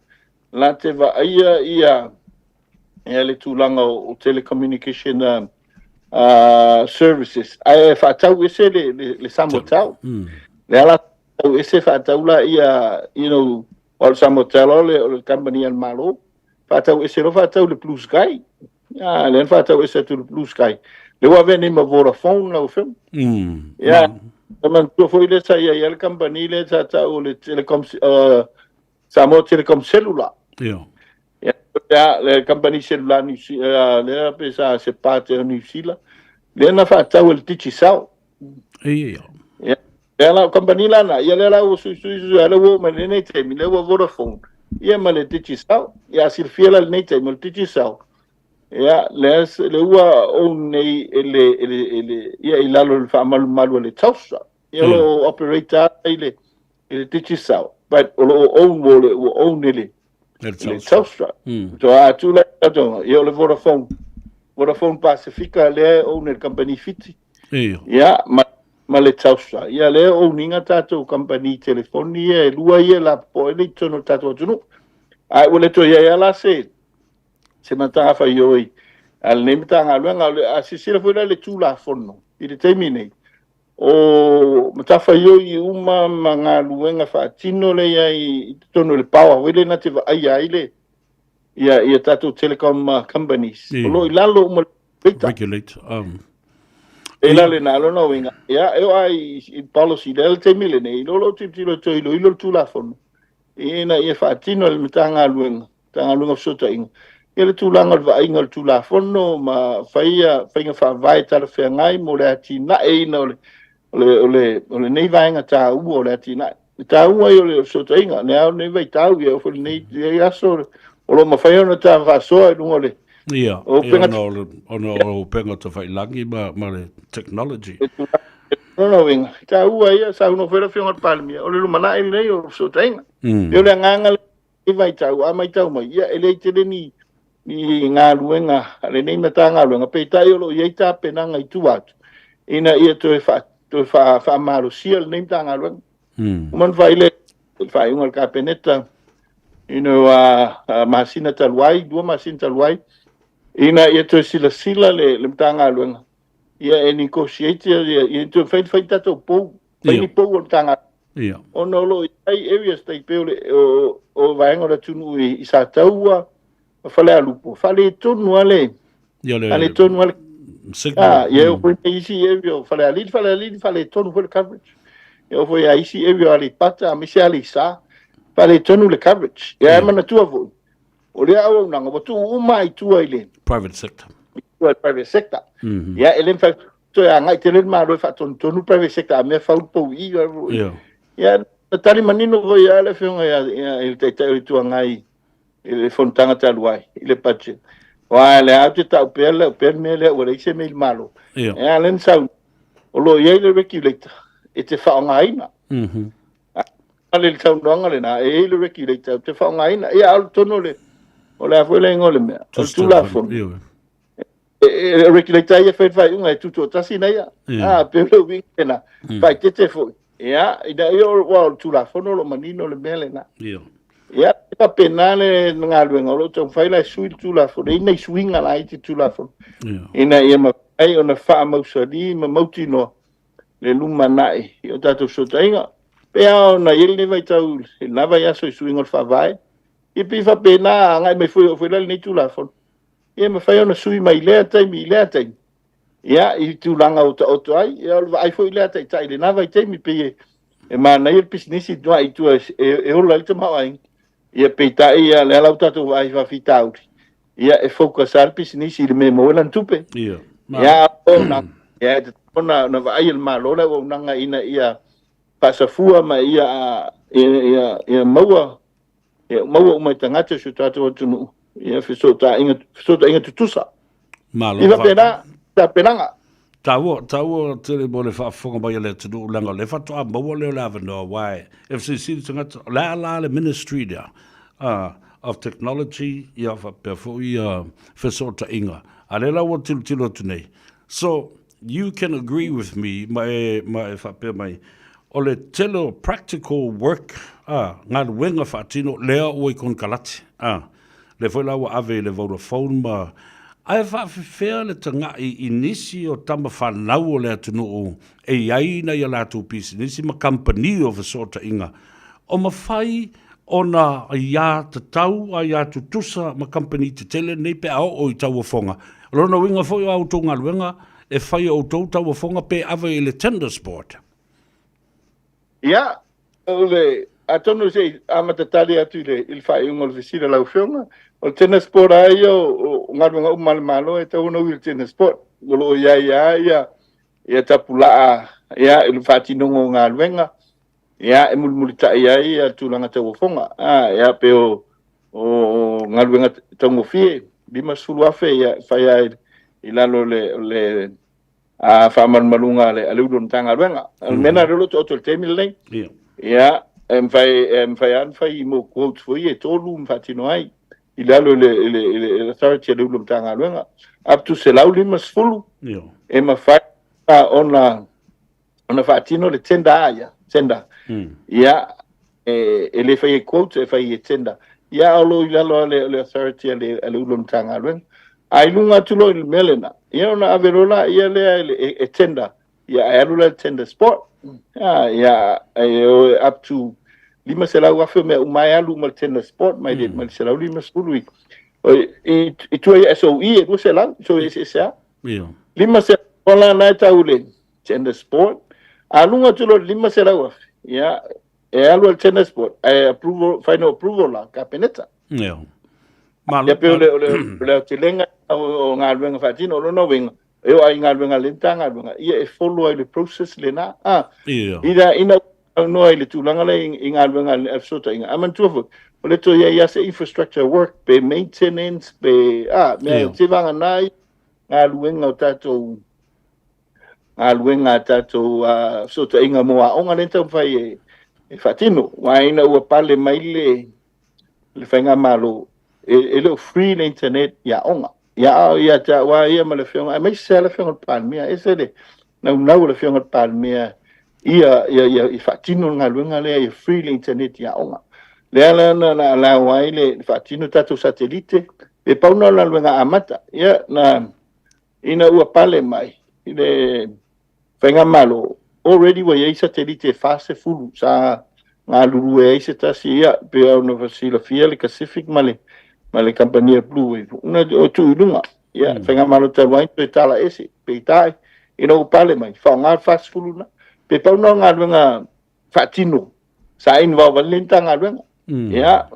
la te vaaia ia, ia le tulaga o telecommunication services, ae faatau ese le, le, le Samoa Tel. Lea la tau ese faatau la ia, you know, o le Samoa Tel o le, o le company a le Malo, faatau ese loa faatau le Blue Sky. Ah, lea na faatau ese atu le Blue Sky. Lea ua avea nei ma Vodafone lau Afioga. Ia, e manatua foi lea sa i ai le company lea sa tau o le Telecom, Samoa Telecom Cellular. Ia. Ia, lea, le company cellular New Zealand, lea pe sa se parte o New Zealand. Lea na faatau e le Digicel. Ia. Ia, lea la, company la na, ia lea la ua sui sui sui, lea ua oo mai lenei taimi, lea ua Vodafone, ia ma le Digicel. Ia, a silafia la lenei taimi, o le Digicel, ia, lea, lea ua own nei e le, e le, e le, ia, i lalo o le faamalumalu a le Telstra. Ia, o lo o operate lava i le, i le Digicel, but o lo o own, ua, ua own e le, le Telstra. So a tu la tatou, ia o le Vodafone, Vodafone Pasifika lea e own e le company Fiti. Ia. Ia, ma, ma le Telstra. Ia lea e own ina tatou company telefoni ia e lua ia lapopoa ai le i totonu o le tatou atunuu. Ae ua le toe i ai lava la se, se matafaioi a lenei Matagaluega. O le, a silasila foi la i le Tulafono i le taimi nei, o matafaioi uma ma galuega faatino lea i ai i totonu o le power foi lea na te vaaia ai le ia ia tatou telecom companies. O lo o i lalo uma regulator. Regulator. E la le na lona uiga. Ia, e oo lava i policy lea le taimi lenei, o lo o tilotilo e toe iloilo le Tulafono ina ia faatino e le Matagaluega Matagaluega o Fesootaiga, ia le tulaga o le vaaiga o le Tulafono ma faia faiga faavae talafeagai mo le atinaeina o le, o le, o le, o lenei vaega taua o le atinae. Le taua ai o le fesootaiga, le ao lenei vaitau, ia foi lenei, lenei aso, o lo o mafai ona ta faasoa i luga o le, Ia, o ia, ona o le, ona o upega tafailangi ma, ma le technology. Lona uiga, taua ia, saunoa foi le Afioga i le Palemia, o le lumanai lenei o fesootaiga. E o le agaga i vaitau, a maitau mai, ia e leai tele ni, ni galuega a lenei Matagaluega, peitai o lo o i ai tapenaga i tua atu, ina ia toe faa, toe faa, faamalosia lenei Matagaluega. Uma ona fai le faaiuga a le Kapeneta, you know, a masina talu ai, 2 masina talu ai, ina ia toe silasila le, le Matagaluega, ia e negotiate, ia, ia toe fai, fai tatou pou, fai ni pou o le Matagaluega. Ia. Ona o lo o i ai areas tai pei o le o, o vaega o le atunuu i, i Sataua, ma Falealupo, faaletonu lava le, Ia le faaletonu lava le Signal. Ah, ia e oo foi i isi area o Falealili, Falealili faaletonu foi le coverage. E oo foi ia isi area o Aleipata, aemaise Aleisa, faaletonu le coverage. Ia e manatua foi, o lea auaunaga ua tuu uma lava i tua i le Private sector. I tua i le private sector. Ia e le mafai toe agai tele le Malo e faatonutonu le private sector a mea fau le pou i i. Ia na tali manino foi lava le Afioga ia i le Taitai o le Itu Agai i le fonotaga talu ai i le budget. Aua o lea ou te tau pea le pea le mea lea ua leai se mea i le Malo. Ia lea na sau, o lo o i ai le regulator e te faaaogaina. A le saunoaga lena, e i ai le regulator ou te faaaogaina. Ia a o totonu o le, o le a foi le igoa o le mea, o le Tulafono. E regulator ia e fai le faaiuga e tutoatasi na ia. A, pei o le uiga lena, faaeteete foi. Ia, ina ia, aua o le Tulafono o lo o manino le mea lena. Ia, e faapena le galuega o lo o taumafai la e sui le Tulafono, e i ai nai suiga laiti i le Tulafono, ina ia mafai ona faamausali ma mautinoa le lumanai i o tatou fesootaiga. Pei lava ona i ai lenei vaitau i lena vaiaso i suiga o le Faavae, ia pei e faapena a agai mai foi, oo foi la i lenei Tulafono, ia e mafai ona sui mai lea taimi i lea taimi, ia, i tulaga ua taoto ai. Ia, o le vaai foi lea a Taitai i lena vaitaimi, pei e, e manaia le pisinisi i tua e ola ai le tamaoaiga. Ia, peitai, ia, lea la ua tatou vaai i faafitauli, ia, e focus lava le pisinisi i le mea e maua ai lana tupe. Ia, ia, ona, ia, e tatau ona vaai e le Malo le auaunaga ina ia faasafua ma ia, ia, ia, ia maua Ia maua uma e tagata o si o tatou atunuu ia fesootaiga, fesootaiga tutusa. Malo I faapena tapenaga. Taua, taua tele mo le faafofoga mai a le atunuu leaga o lea faatoa maua lea o le avanoa aua e e fesilisili tagata, o le a la le ministry lea of technology ia faapea foi ia fesootaiga a lea la ua tilotilo atu nei. So, you can agree with me ma e, ma e faapea mai, o le tele o practical work, a, galuega faatino, lea ua i konekarate, a, lea foi la ua ave i le Vodafone ma, ae faafefea le tagai i nisi o tama fanau o le atunuu e i ai nai a latou pisinisi ma kamupani o fesootaiga, o mafai ona ia tatau a ia tutusa ma kamupani tetele nei pe a oo i tauofoga. O lona uiga foi o a outou galuega e fai e outou tauofoga pe ave i le Tenders Board. Ia, o le, atonu se i amata tali atu i le, i le faaiuga o le fesili a lau Afioga, o le Tenders Board lava ia o, o galuega uma a le Malo e tatau ona ui i le Tenders Board. O lo o i ai lava ia, ia tapulaa ia, i le faatinoga o galuega, Ia, e mulimulitai ai ia tulaga tauofoga. A, ia, pe o, o galuega taugofie, 50,000, ia, e fai lava i lalo o le, o le a, faamalumaluga a le, a le Ulu o le Matagaluega. O le mea lena o lea o lo o taoto i le taimi lenei. Ia, e mafai, e mafai lava ona fai mo quotes foi ia e tolu ma faatino ai i lalo i le, i le, i le authority a le Ulu o le Matagaluega. Up to 150, e mafai ona ona faatino le tender a ia, tender. Ia, e, e le fai e quote, e fai e tender. Ia, o lo i lalo a le, le authority a le, a le ulu o le Matagaluega. A i luga atu loa i le mea lena, ia ona ave loa la ia lea e, e, e tender. Ia, e alu la i le tender spot. Ia, ia, e o e up to 500,000 mea uma e alu ma le tender spot mai le, mai le 150 i, i, i tua i SOE e 200, so e eseese lava. Ia. 500 la na e tau le Tennis Board. A luga atu loa i le 500,000, ia, e alu a le Tennis Board, ae approval, final approval la Kapeneta. Ia. Malo. Ia pei o le, o le, o le aotelega o, o galuega faatino, o lona uiga, e oo lava i galuega a le Matagaluega, ia e follow ai le process lena. A, Ia. ina, ina aunoa i le tulaga lea i, i galuega a le fesootaiga. Ae manatua foi, o le toe i ai lava se infrastructure work, pe maintenance, pe, a, mea Ia. e vagana ai galuega o tatou galuega a tatou fesootaiga mo aoga lea e taumafai e, e faatino. Aua ina ua pale mai le, le faigamalo, e, e le o free le internet i aoga. Ia, a ia te au lava ia ma le Afioga, aemaise lava le Afioga i le Palemia, ese le naunau o le Afioga i le Palemia ia, ia, ia, ia faatino le galuega lea, ia free le internet i aoga. Lea la na, na allow ai le, le faatino tatou satelite, e pau na o le galuega amata. Ia, na, Ina ua pale mai i le Faigamalo, already ua i ai satelite e 40 sa galulue ai se tasi, ia, pei ona silafia le Kacific ma le, ma le kamupani a Blue Wave, ona o tuu i luga. Ia, Faigamalo talu ai toe tala ese, peitai, ina ua pale mai, faaaoga le 40 lena. Pe pau lena o galuega faatino sa involve ai lenei Matagaluega. Ia,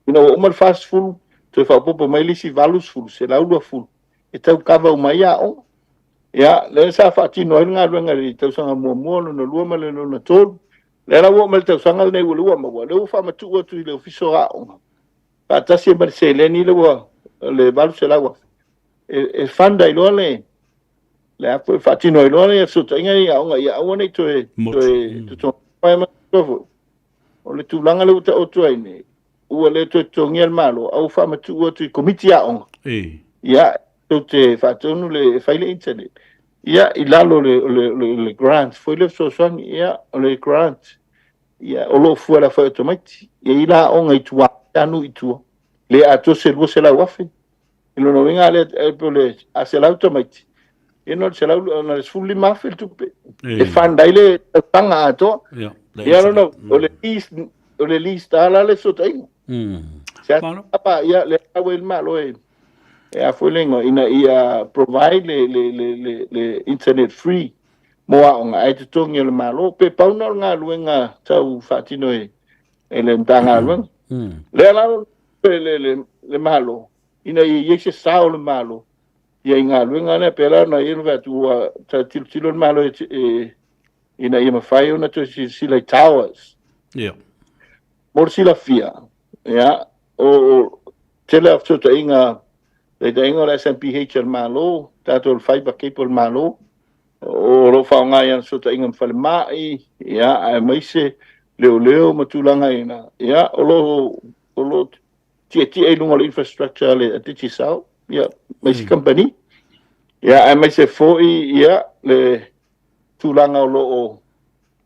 ina ua uma le 40, toe faaopoopo mai le isi 80, 120, e tau cover uma ai aoga. Ia, lea sa faatino ai le galuega i le tausaga muamua, lona lua ma le lona tolu. Lea la ua oo mai le tausaga lenei ua le ua maua, lea ua faamatuu atu i le Ofisa o Aoga, faatasi ai ma le seleni lea ua le $800,000 e fund ai loa le le a foi faatino ai loa le fesootaiga i aoga ia aua ne i toe toe totogi mai ma foi. O le tulaga lea ua taoto ai nei, ua le toe totogia le Malo, a ua faamatuu atu i komiti aoga. Ia, tou te faatonu le fai le internet. Ia, i lalo o le, o le, le grant foi le fesoasoani, ia, o le grant, ia, o lo o fua i le aofai o tamaiti. E i ai la aoga i tua, a nuu i tua, le atoa se 200,000. I lona uiga a lea, e pei o le, a 100 tamaiti, ia na o le 100, na o le 15,000 le tupe. E fund ai le tausaga atoa. Ia, lona, o le lease, o le lease tala le fesootaiga. Se ata, ia, le ua i le Malo e, e a foi le igoa, ina ia provide le, le, le, le, le internet free mo aoga, ae totogi e le Malo. Pe pau na o le galuega tau faatino e, e le Matagaluega. Lea la le, le, le, le Malo, ina ia i ai se sao o le Malo ia i galuega lea, pe la ona i ai le atu ua tilotilo le Malo e, e, ina ia mafai ona toe silasila i towers. Yeah. Mo le silafia, ia, o tele o fesootaiga, fesootaiga o le SMPH a le Malo, tatou le fiber cable a le Malo, o lo o faaaoga i ana fesootaiga ma falemai, ia, aemaise leoleo ma tulaga i ina, ia, o lo o lo o tietie i luga o le infrastructure a le Digicel, ia, ma isi kamupani. Ia, aemaise foi, ia, le tulaga o lo o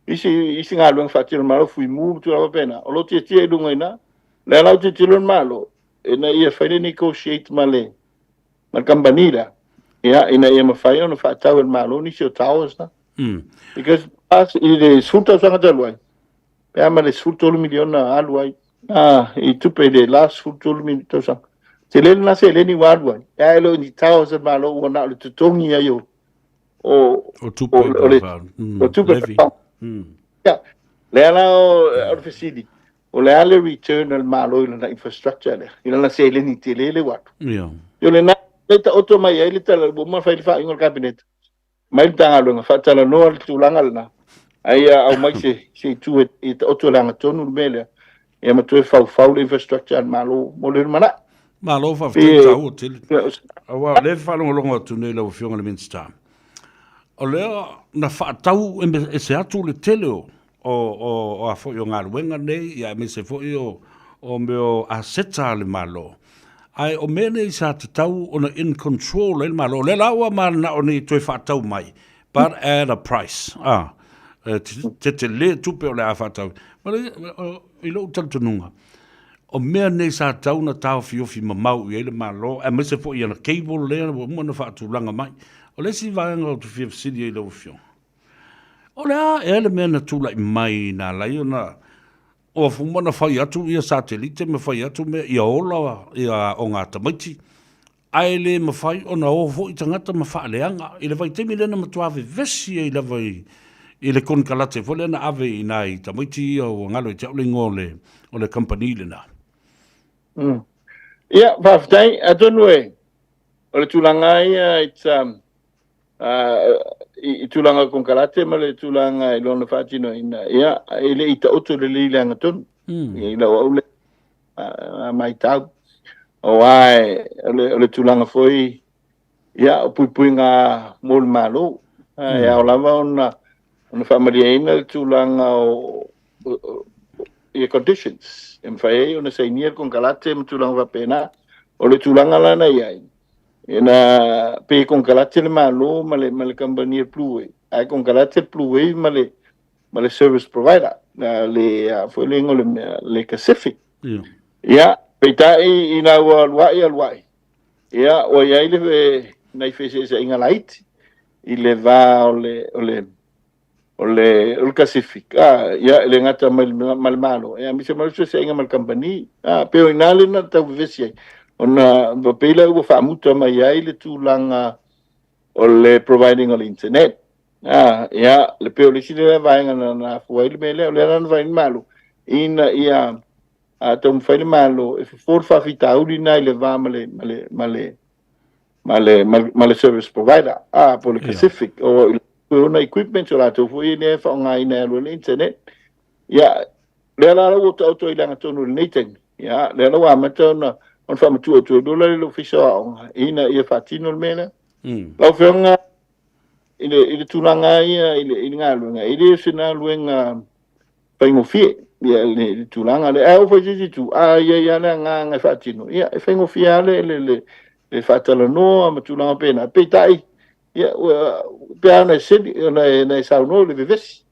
isi isi galuega faatino Malo fuimu ma tulaga faapena o lo o tietie i luga i ina. O lea la ua tilotilo le Malo ina ia fai le negotiate ma le ma le kamupani lea, ia, ina ia mafai ona faatau e le Malo nisi o towers na. Because as i le 10 tausaga talu ai, pe a ma le 13 miliona alu ai i tupe i le last 13 tausaga. Tele lena seleni ua alu ai, ae le o ni towers a le Malo ua na o le totogi ai o o tupe o le o tupe Ia, lea la o le fesili, o le a le return a le Malo i lana infrastructure lea, i lana seleni tele lea ua alu. Ia. O lena e taoto mai ai le tala, ua uma ona fai le faaiuga a le Kapeneta, mai le Matagaluega, faatalanoa le tulaga lena, a ia aumai se, se itu e, e taoto i le agatonu le mea lea, ia ma toe faufau le infrastructure a le Malo mo le lumanai. Malo faafetai taua tele. Aua o lea e faalogologo atu nei lau Afioga i le Minisita, o lea na faatau ese atu le tele o o o a foi o galuega nei, ia aemaise foi o o mea o aseta a le Malo. Ae o mea nei sa tatau ona in control ai le Malo. O lea la ua mananao nei e toe faatau mai, but at a price. Ah, e tetele tupe o le a faatau. Ma le, i lou talitonuga, o mea nei sa tatau ona taofiofi mamao i ai le Malo, aemaise foi i ana cable lea ua uma ona faatulaga mai. O le isi vaega ou te fia fesili ai i lau Afioga, o le a ea le mea na tulai mai na ala ai ona ua uma ona fai atu ia satelite ma fai atu mea ia ola ia aoga a tamaiti, ae le mafai ona o foi tagata ma faaleaga i le vaitaimi lea na matua vevesi ai lava i, i le konekarate foi lea na ave i nai tamaiti ia ua galo ia te au le igoa o le, o le kamupani lena. Ia, faafetai. Atonu e, o le tulaga ia, it's, um, uh, i, i tulaga o konekarate ma le tulaga i lona faatinoina, ia, e le i taoto lelei i le agatonu. I lau au lea matau. Aua o le, o le tulaga foi, ia, o puipuiga mo le Malo. E ao lava ona, ona faamalieina le tulaga o, o, ia conditions e mafai ai ona sainia le konekarate ma tulaga faapena. O le tulaga la na i ai, ina pe konekarate le Malo ma le, ma le kamupani a Blue Wave, ae konekarate le Blue Wave ma le, ma le service provider, le, a foi le igoa o le mea, le Kacific. Ia. Ia, peitai ina ua aluai aluai, ia, ua i ai le nai feeseeseaiga laiti i le va o le, o le, o le, o le Kacific, a, ia, e le gata mai ma le Malo, ia, aemaise ma le feeseeseaiga ma le kamupani. A, pei o i ina lea na tau vevesi ai. Ona pei lea ua faamuta mai ai le tulaga o le providing o le internet. A, ia, le pei o le isi lea vaega na na afua ai le mea lea, o lea la na fai ai le Malo, ina ia a taumafai le Malo e fofo le faafitauli lena i le va ma le, ma le, ma le, ma le, ma le service provider, a, po o le Pacific, o i ona equipment o latou foi lea e faaaogaina e alu ai le internet. Ia, lea la ua taoto i lagatonu i lenei taimi, ia, lea la ua amata ona ona faamatuu atu ai loa le Ofisa o Aoga ina ia faatino le mea lea. Lau Afioga, i le, i le tulaga ia i le, i le galuega, e le o se galuega faigofie ia le, le tulaga lea. Ae oo foi i se isi itu, a i ai lava le agaga e faatino, ia, e faigofie lava le, le, le, le faatalanoa ma tulaga faapena. Peitai, ia, ua, pe a ona e seli, ona e, ona e saunoa i le vevesi.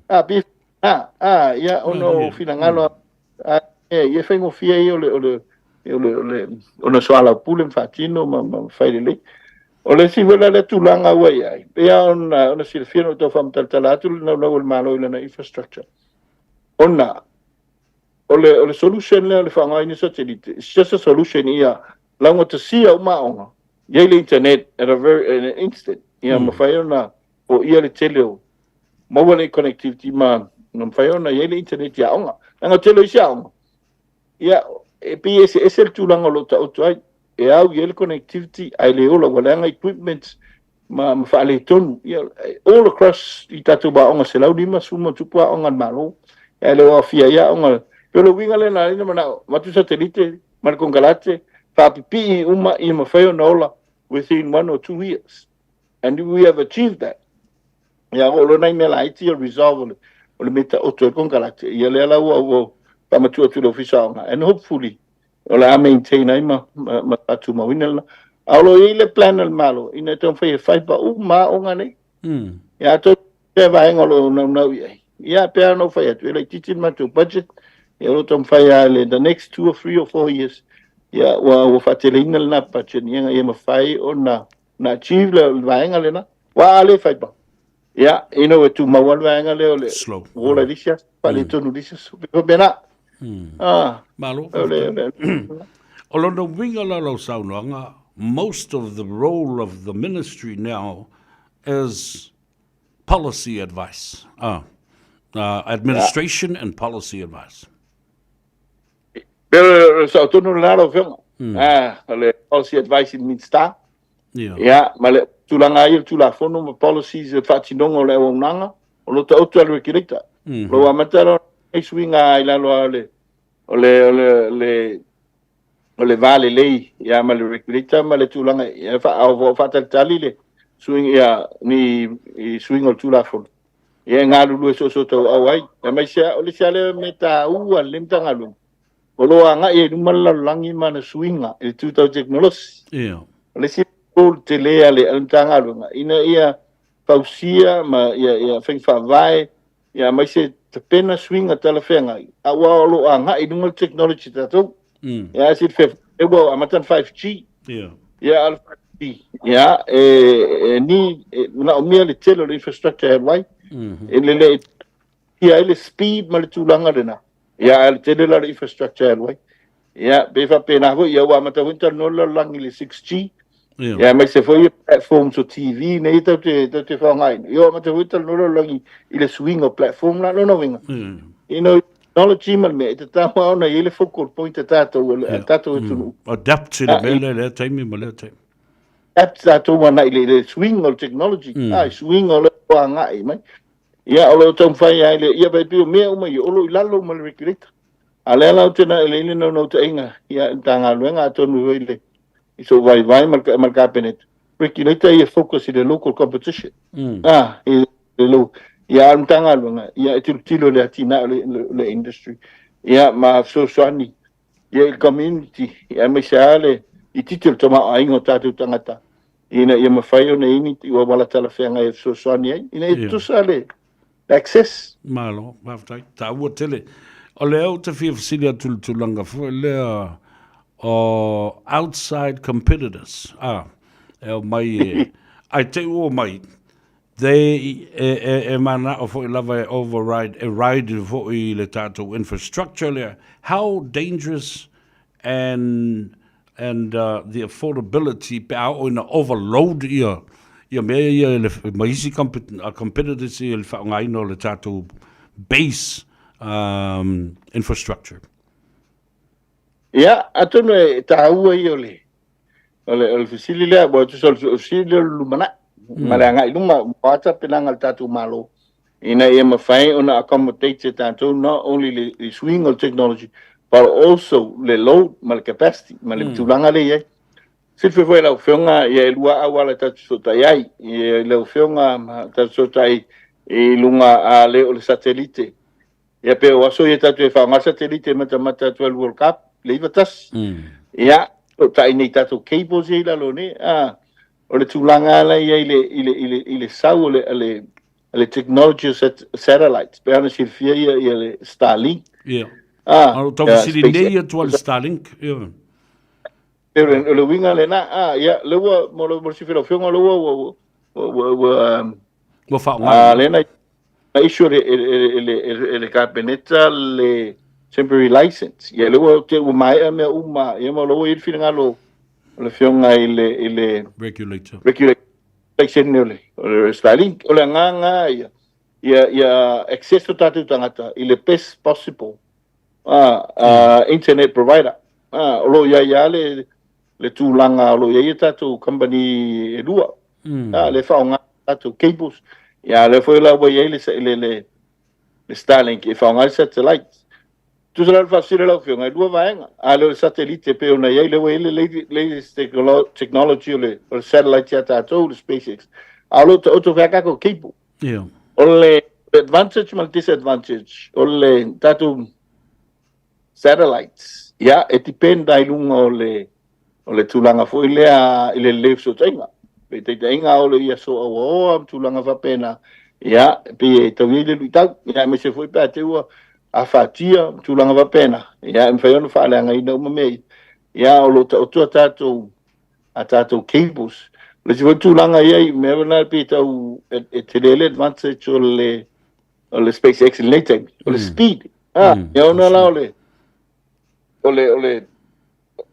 A, pe, a, a, ia, ona o finagalo a, e, ia faigofie ia o le, o le, o le, o le, ona soalaupule ma faatino ma, ma fai lelei. O le isi foi la lea tulaga ua i ai, pei lava ona, ona silafia na ou tau faamatalatala atu le naunau o le Malo i lana infrastructure, ona o le, o le solution lea o le faaaogaina satellite, it's just a solution ia laugatasia uma aoga, i ai le internet at a very, in an instant, ia mafai ona foia le tele o maua le connectivity ma na mafai ona i ai le internet i aoga. Leaga o le tele o isi aoga, ia, e pei e eseese le tulaga o lo o taoto ai. E au i ai le connectivity ae le ola, ua leaga equipment ma, ma faaletonu. Ia, all across i tatou aoga 150+ aoga a le Malo, ae le o aofia ai aoga. Pei o le uiga lea na ala ai ona manao, avatu satelite ma le konekarate, faapipii uma ia mafai ona ola within 1 or 2 years. And we have achieved that. Ia, o lo nai mea laiti o resolve o le, o le mea taoto ai le konekarate. Ia lea la ua, ua faamatuu atu i le Ofisa o Aoga. And hopefully, o le a maintain ai ma, ma, ma faatumauina lena. A o lo o i ai le plan a le Malo, ina ia taumafai e fibre uma aoga nei. Ia atonu lea vaega o lo o naunau i ai. Ia, pei lava ona ou fai atu, e laitiiti le matou budget, ia o lo o taumafai lava i le the next 2 or 3 or 4 years, ia ua, ua faateleina lena budget, ina ia mafai ona na achieve le vaega lena. Aua a le fibre, ia, e tumau lava le vaega lea o le Slow. ola i le isi aso, faaletonu i le isi aso. E faapena. Ah, Malo. o le, o le, O lona uiga la lau saunoaga, most of the role of the ministry now is policy advice, administration and policy advice. Pe o le sao tonu lena lau Afioga. Ah, o le policy advice i le Minisita. Ia, ma le tulaga ai o le Tulafono ma policies e faatinoga o le auaunaga, o lo o taoto lava i le Regulator. O lo o amata loa nei suiga i lalo lava o le o le o le le o le va lelei ia ma le Regulator ma le tulaga ia faatalitali le suiga ia ni i suiga o le Tulafono. Ia e galulue soosoo tauau ai. Aemaise o le isi lava lea mea taua a lenei Matagaluega, o lo o agai ai i luma le lalolagi ma ana suiga i le tu tau tekonolosi. O le isi role tele a le Matagaluega, ina ia fausia ma ia, ia faiga faavae, ia aemaise tapena suiga talafeagai, aua o lo o agai i luga le technology tatou. Ia silafia foi, ua amata le 5G. Ia, a o le 5G, ia, e, e, ni, e manaomia le tele o le infrastructure e alu ai. E lelei ia ai le speed ma le tulaga lena. Ia, ae o le tele la o le infrastructure e alu ai. Ia, pe faapena foi, ia ua amata foi ona talanoa le lalolagi i le 6G. Ia, aemaise foi platforms o TV nei tatou te, tatou te faaaogaina. Ia, ua amata foi ona talanoa le lalolagi i le suiga o platform la. Lona uiga, technology ma le mea, e tatau lava ona i ai le focal point a tatou, a tatou atunuu. Adapt i le mea lea i lea taimi ma lea taimi. Adapt tatou agai i le suiga o le technology, a, suiga o le agai mai. Ia, o lo o taumafai ai le, ia, pei o mea uma ia, o lo o i lalo ma le regulator. A lea la ou te na, i le naunautaiga, ia, i le Matagaluega, atonu foi le, i sou vaivai ma le, ma le Kapeneta, regulator ia focus i le local competition. Ah, i le lo, ia, a o le Matagaluega, ia, e tilotilo i le atinae o le, le, le industry, ia, ma fesoasoani, ia, i le community, ia, aemaise lava le, i titi o le tamaoaiga o tatou tagata, ina ia mafai ona i ai ni auala talafeagai e fesoasoani ai, ina ia tutusa le access. Malo, faafetai. Taua tele. O lea ou te fia fesili atu i le tulaga foi lea o outside competitors, a, e omai e, ai te i ua omai, they, e, e, e manao foi lava e override, e ride foi i le tatou infrastructure lea. How dangerous and And uh, the affordability pe a oo ina overload ia ia mea ia i le, ma isi competitors ia i le faaaogaina o le tatou base um, infrastructure. Ia, atonu e tāua ia o le, o le, o le fesili lea, ua tusa o le fesili lea o le lumanai, ma le agai i luma, ua a tapenaga a le tatou Malo, ina ia mafai ona accommodate e tatou not only le, le suiga o le technology, but also le load ma le capacity, ma le tulaga lea e i ai. Silafia foi e lau Afioga, ia e lua auala e tatou te fesootai ai, i lau Afioga ma tatou fesootai i luga a le o le satelite. Ia pe o aso ia tatou e faaaoga le satelite e matamata atu ai le World Cup, le 91. Ia, fesootai nei tatou cables ia i lalo nei, a, o le tulaga la i ai i le, i le, i le, i le sau o le, o le, o le technology o satellites, pe ana silafia ia, ia le Starlink. Ia. Ah, o tau fesili nei atu a le Starlink. Ia. E o le uiga lena, a, ia, le ua, mo le, mo le silafia lau Afioga, le ua, ua, ua, ua, ua, ua faaaoga. A, lena, na issue e le, e le, e le, e le, e le Kapeneta le temporary license. Ia, le ua, te, ua maea mea uma, ia, ma o la ua i ai le finagalo o le Afioga i le, i le Regulator. Regulator laisene o le, o le Starlink. O le agaga ia, ia, ia access o tatou tagata i le best possible internet provider. O lo o i ai lava le, le tulaga o lo o i ai a tatou company e lua. Le faaaoga tatou cables. Ia, lea foi la ua i ai le, le, le, le Starlink e faaaoga ai le satellite. Tusa la le faafesili a lau Afioga, e lua vaega. A lea o le satellite e pei ona i ai, lea ua i ai le latest technology o le, o le satellite ia tatou, le SpaceX. A o lo o taoto foi a tatou cable. Yeah. O le advantage ma le disadvantage o le tatou satellites, ia, e depend i luga o le, o le tulaga foi lea i le lelei o fesootaiga. Pe taitaiga o le i aso auaoa ma tulaga faapena, ia, e pei e tau i ai le luitau, ia, aemaise foi pe a te ua afatia ma tulaga faapena, ia, e mafai ona faaleagaina uma mea ia. Ia, o lo o taoto a tatou a tatou cables. O le isi foi tulaga ia i mea na pei tau e, e tele le advantage o le o le SpaceX i lenei taimi, o le speed. Ah, ia ona la o le o le o le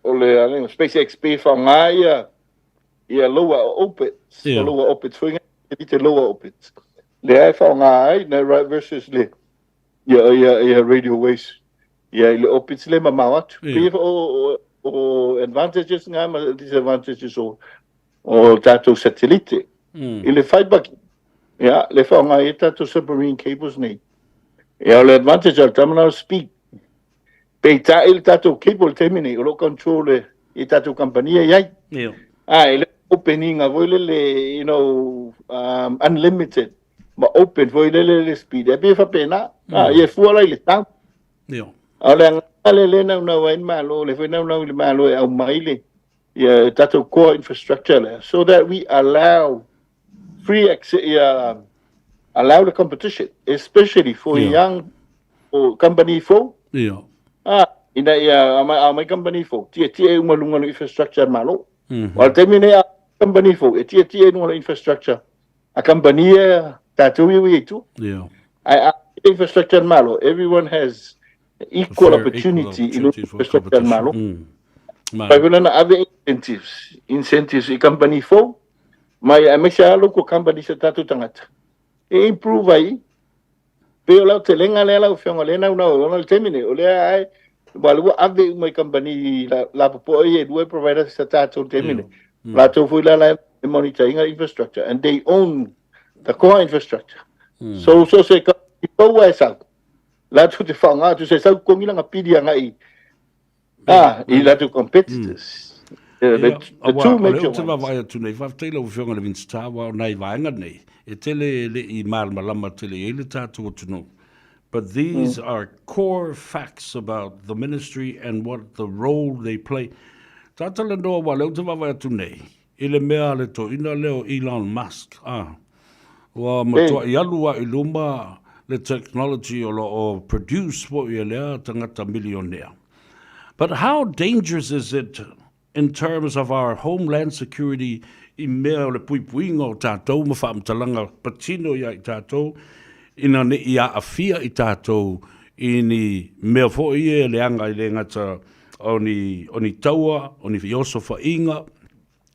o le a le SpaceX pe whaonga ia ia lower orbits, yeah. lower orbits foi ngai te lower orbits. Lea e whaonga ai na right versus le ia ia ia radio waves ia i le orbits le mamao atu. Yeah. Pe o, o, o advantages ngā ma disadvantages o o tātou satellite. I le fiber ia le whaonga i tātou submarine cables nei. Ia o le advantage o le tamana o speed. Peitai le tatou cable i le taimi nei, o lo o control e i tatou kamupani e i ai. Ia. A, e le open ina foi lele, you know, unlimited, ma open foi lele le speed. E pei e faapena. A, ia e fua la i le tau. Ia. A o le agaga lea lea e naunau ai le Malo, lea foi e naunau i le Malo e aumai le, ia tatou core infrastructure lea, so that we allow free access, ia, allow the competition, especially for yeah. young or company fou. Yeah. Ah, ina ia a mai, a mai company fou, tia tia uma lunga no infrastructure malo. Mm -hmm. O le taimi nei a company fou, e tia tia lunga no infrastructure. A company e tātou iwi e tu. Yeah. A, a infrastructure malo, everyone has equal Fair, opportunity i lunga infrastructure malo. Pai vela na ave incentives, incentives i company fou, mai aemaise lava local companies a tatou tagata e improve ai pei o le aotelega lea lau afioga lea e naunau ai ona o le taimi nei o lea lava e aua o lea ua ave uma i kamupani lapopoa ia e lua e providers a tatou i le taimi nei latou foi la la e monitor ina infrastructure and they own the core infrastructure so so se company fou lava e sau latou te faaaoga atu se sau totogi lana pili agai i latou competitors. The, the two major ones. Te vaavaai atu nei, faafetai lau Afioga i le Minisita, aua o nai vaega nei, e tele e le i malamalama tele i ai le tatou atunuu. But these are core facts about the ministry and what the role they play. Ta talanoa aua o lea ou te vaavaai atu nei, i le mea a le toeaina lea o Elon Musk, a, ua matuai alu lava i luma le technology o lo o produce foi e lea tagata milionea. But how dangerous is it in terms of our homeland security i mea o le puipuiga o tatou ma faamatalaga patino ia i tatou ina ne i aafia i tatou i ni mea foi ia e leaga e le gata. o ni, o ni taua, o ni osofaiga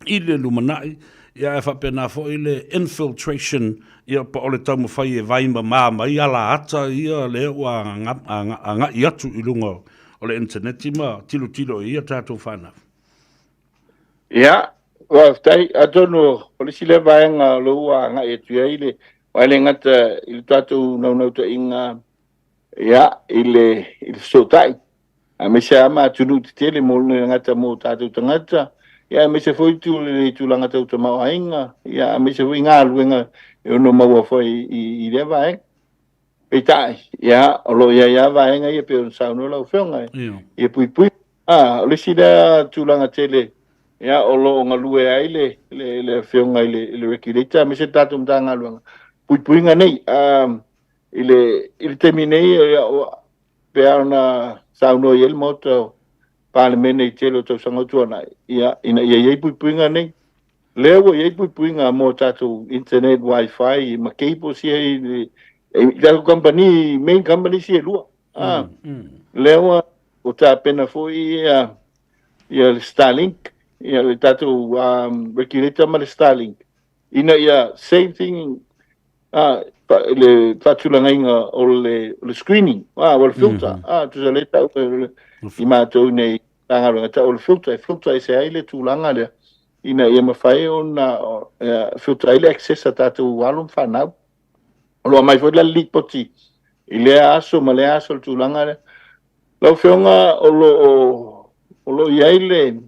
i le lumanai, ia ae faapena foi le infiltration, ia po o le taumafai e vaai mamā mai ala ata ia lea ua agai atu i luga o le initaneti ma tilotilo i ai a tatou fanau. Ia, faafetai. Atonu o le isi lea vaega o lea ua agai atu i ai le, aua e le gata i le tatou naunautaiga ia, i le, i le fesootai, aemaise lava ma atunuu tetele mo le gata mo tatou tagata, ia aemaise foi tu, le tulaga tau tamaoaiga, ia aemaise foi galuega e ono maua foi i, i lea vaega. Peitai, ia, o lo o i ai lava vaega ia pei ona saunoa lau Afioga, ia puipui. A, o le isi lea tulaga tele, ia, o lo o galue ai le, le, le Afioga i le, i le Regulator aemaise le tatou Matagaluega, puipuiga nei. A, i le, i le taimi nei, ia, pei lava ona saunoa i ai le Maota o Palemene i tele o tausaga ua tuanai, ia, ina ia i ai puipuiga nei. Lea ua i ai puipuiga mo tatou internet, wifi ma cables ia i le i tatou kamupani, main companies ia e lua. Ah, lea ua ua tapena foi ia ia le Starlink, ia le tatou um, regulator ma le Starlink ina ia same thing ah, le faatulagaina o le, o le screening, ah, o le filter, mm -hmm. ah, tusa le tau i matou nei Matagaluega tau o le filter, e filter ese ai le tulaga lea ina ia mafai ona filter ai le access a tatou alo ma fanau. O lo o aumai foi la le lipoti i lea aso ma lea aso le tulaga lea. Lau Afioga o lo o o lo o i ai le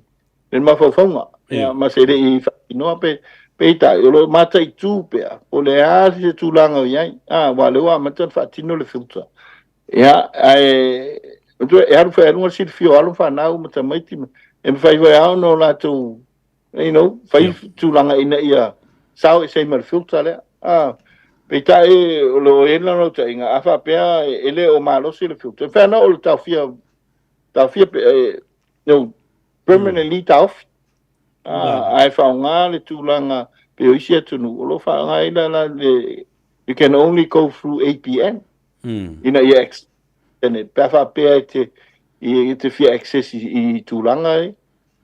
le mafaufauga ia ma se le i faatinoa pe peitai o lo o mataitu pea po o le a se tulaga o i ai. Ah, aua o lea ua amata ona faatino le filter. Ia, ae e alu foi aluga le silafia o alo ma fanau ma tamaiti, e mafai foi lava ona o latou, you know, fai yeah. tulaga ina ia sao ese ai ma le filter lea. Ah, peitai o lo o i ai le naunautaiga, a faapea e le o malosi le filter, e mafai ona o le taofia, taofia, eh, you know, permanently taofi. Ah, ae faaaoga le tulaga pei o isi atunuu, o lo o faaaoga ai la, la, le, you can only go through APN. Ina ia access pe a faapea e te, e te fia access i, i tulaga e.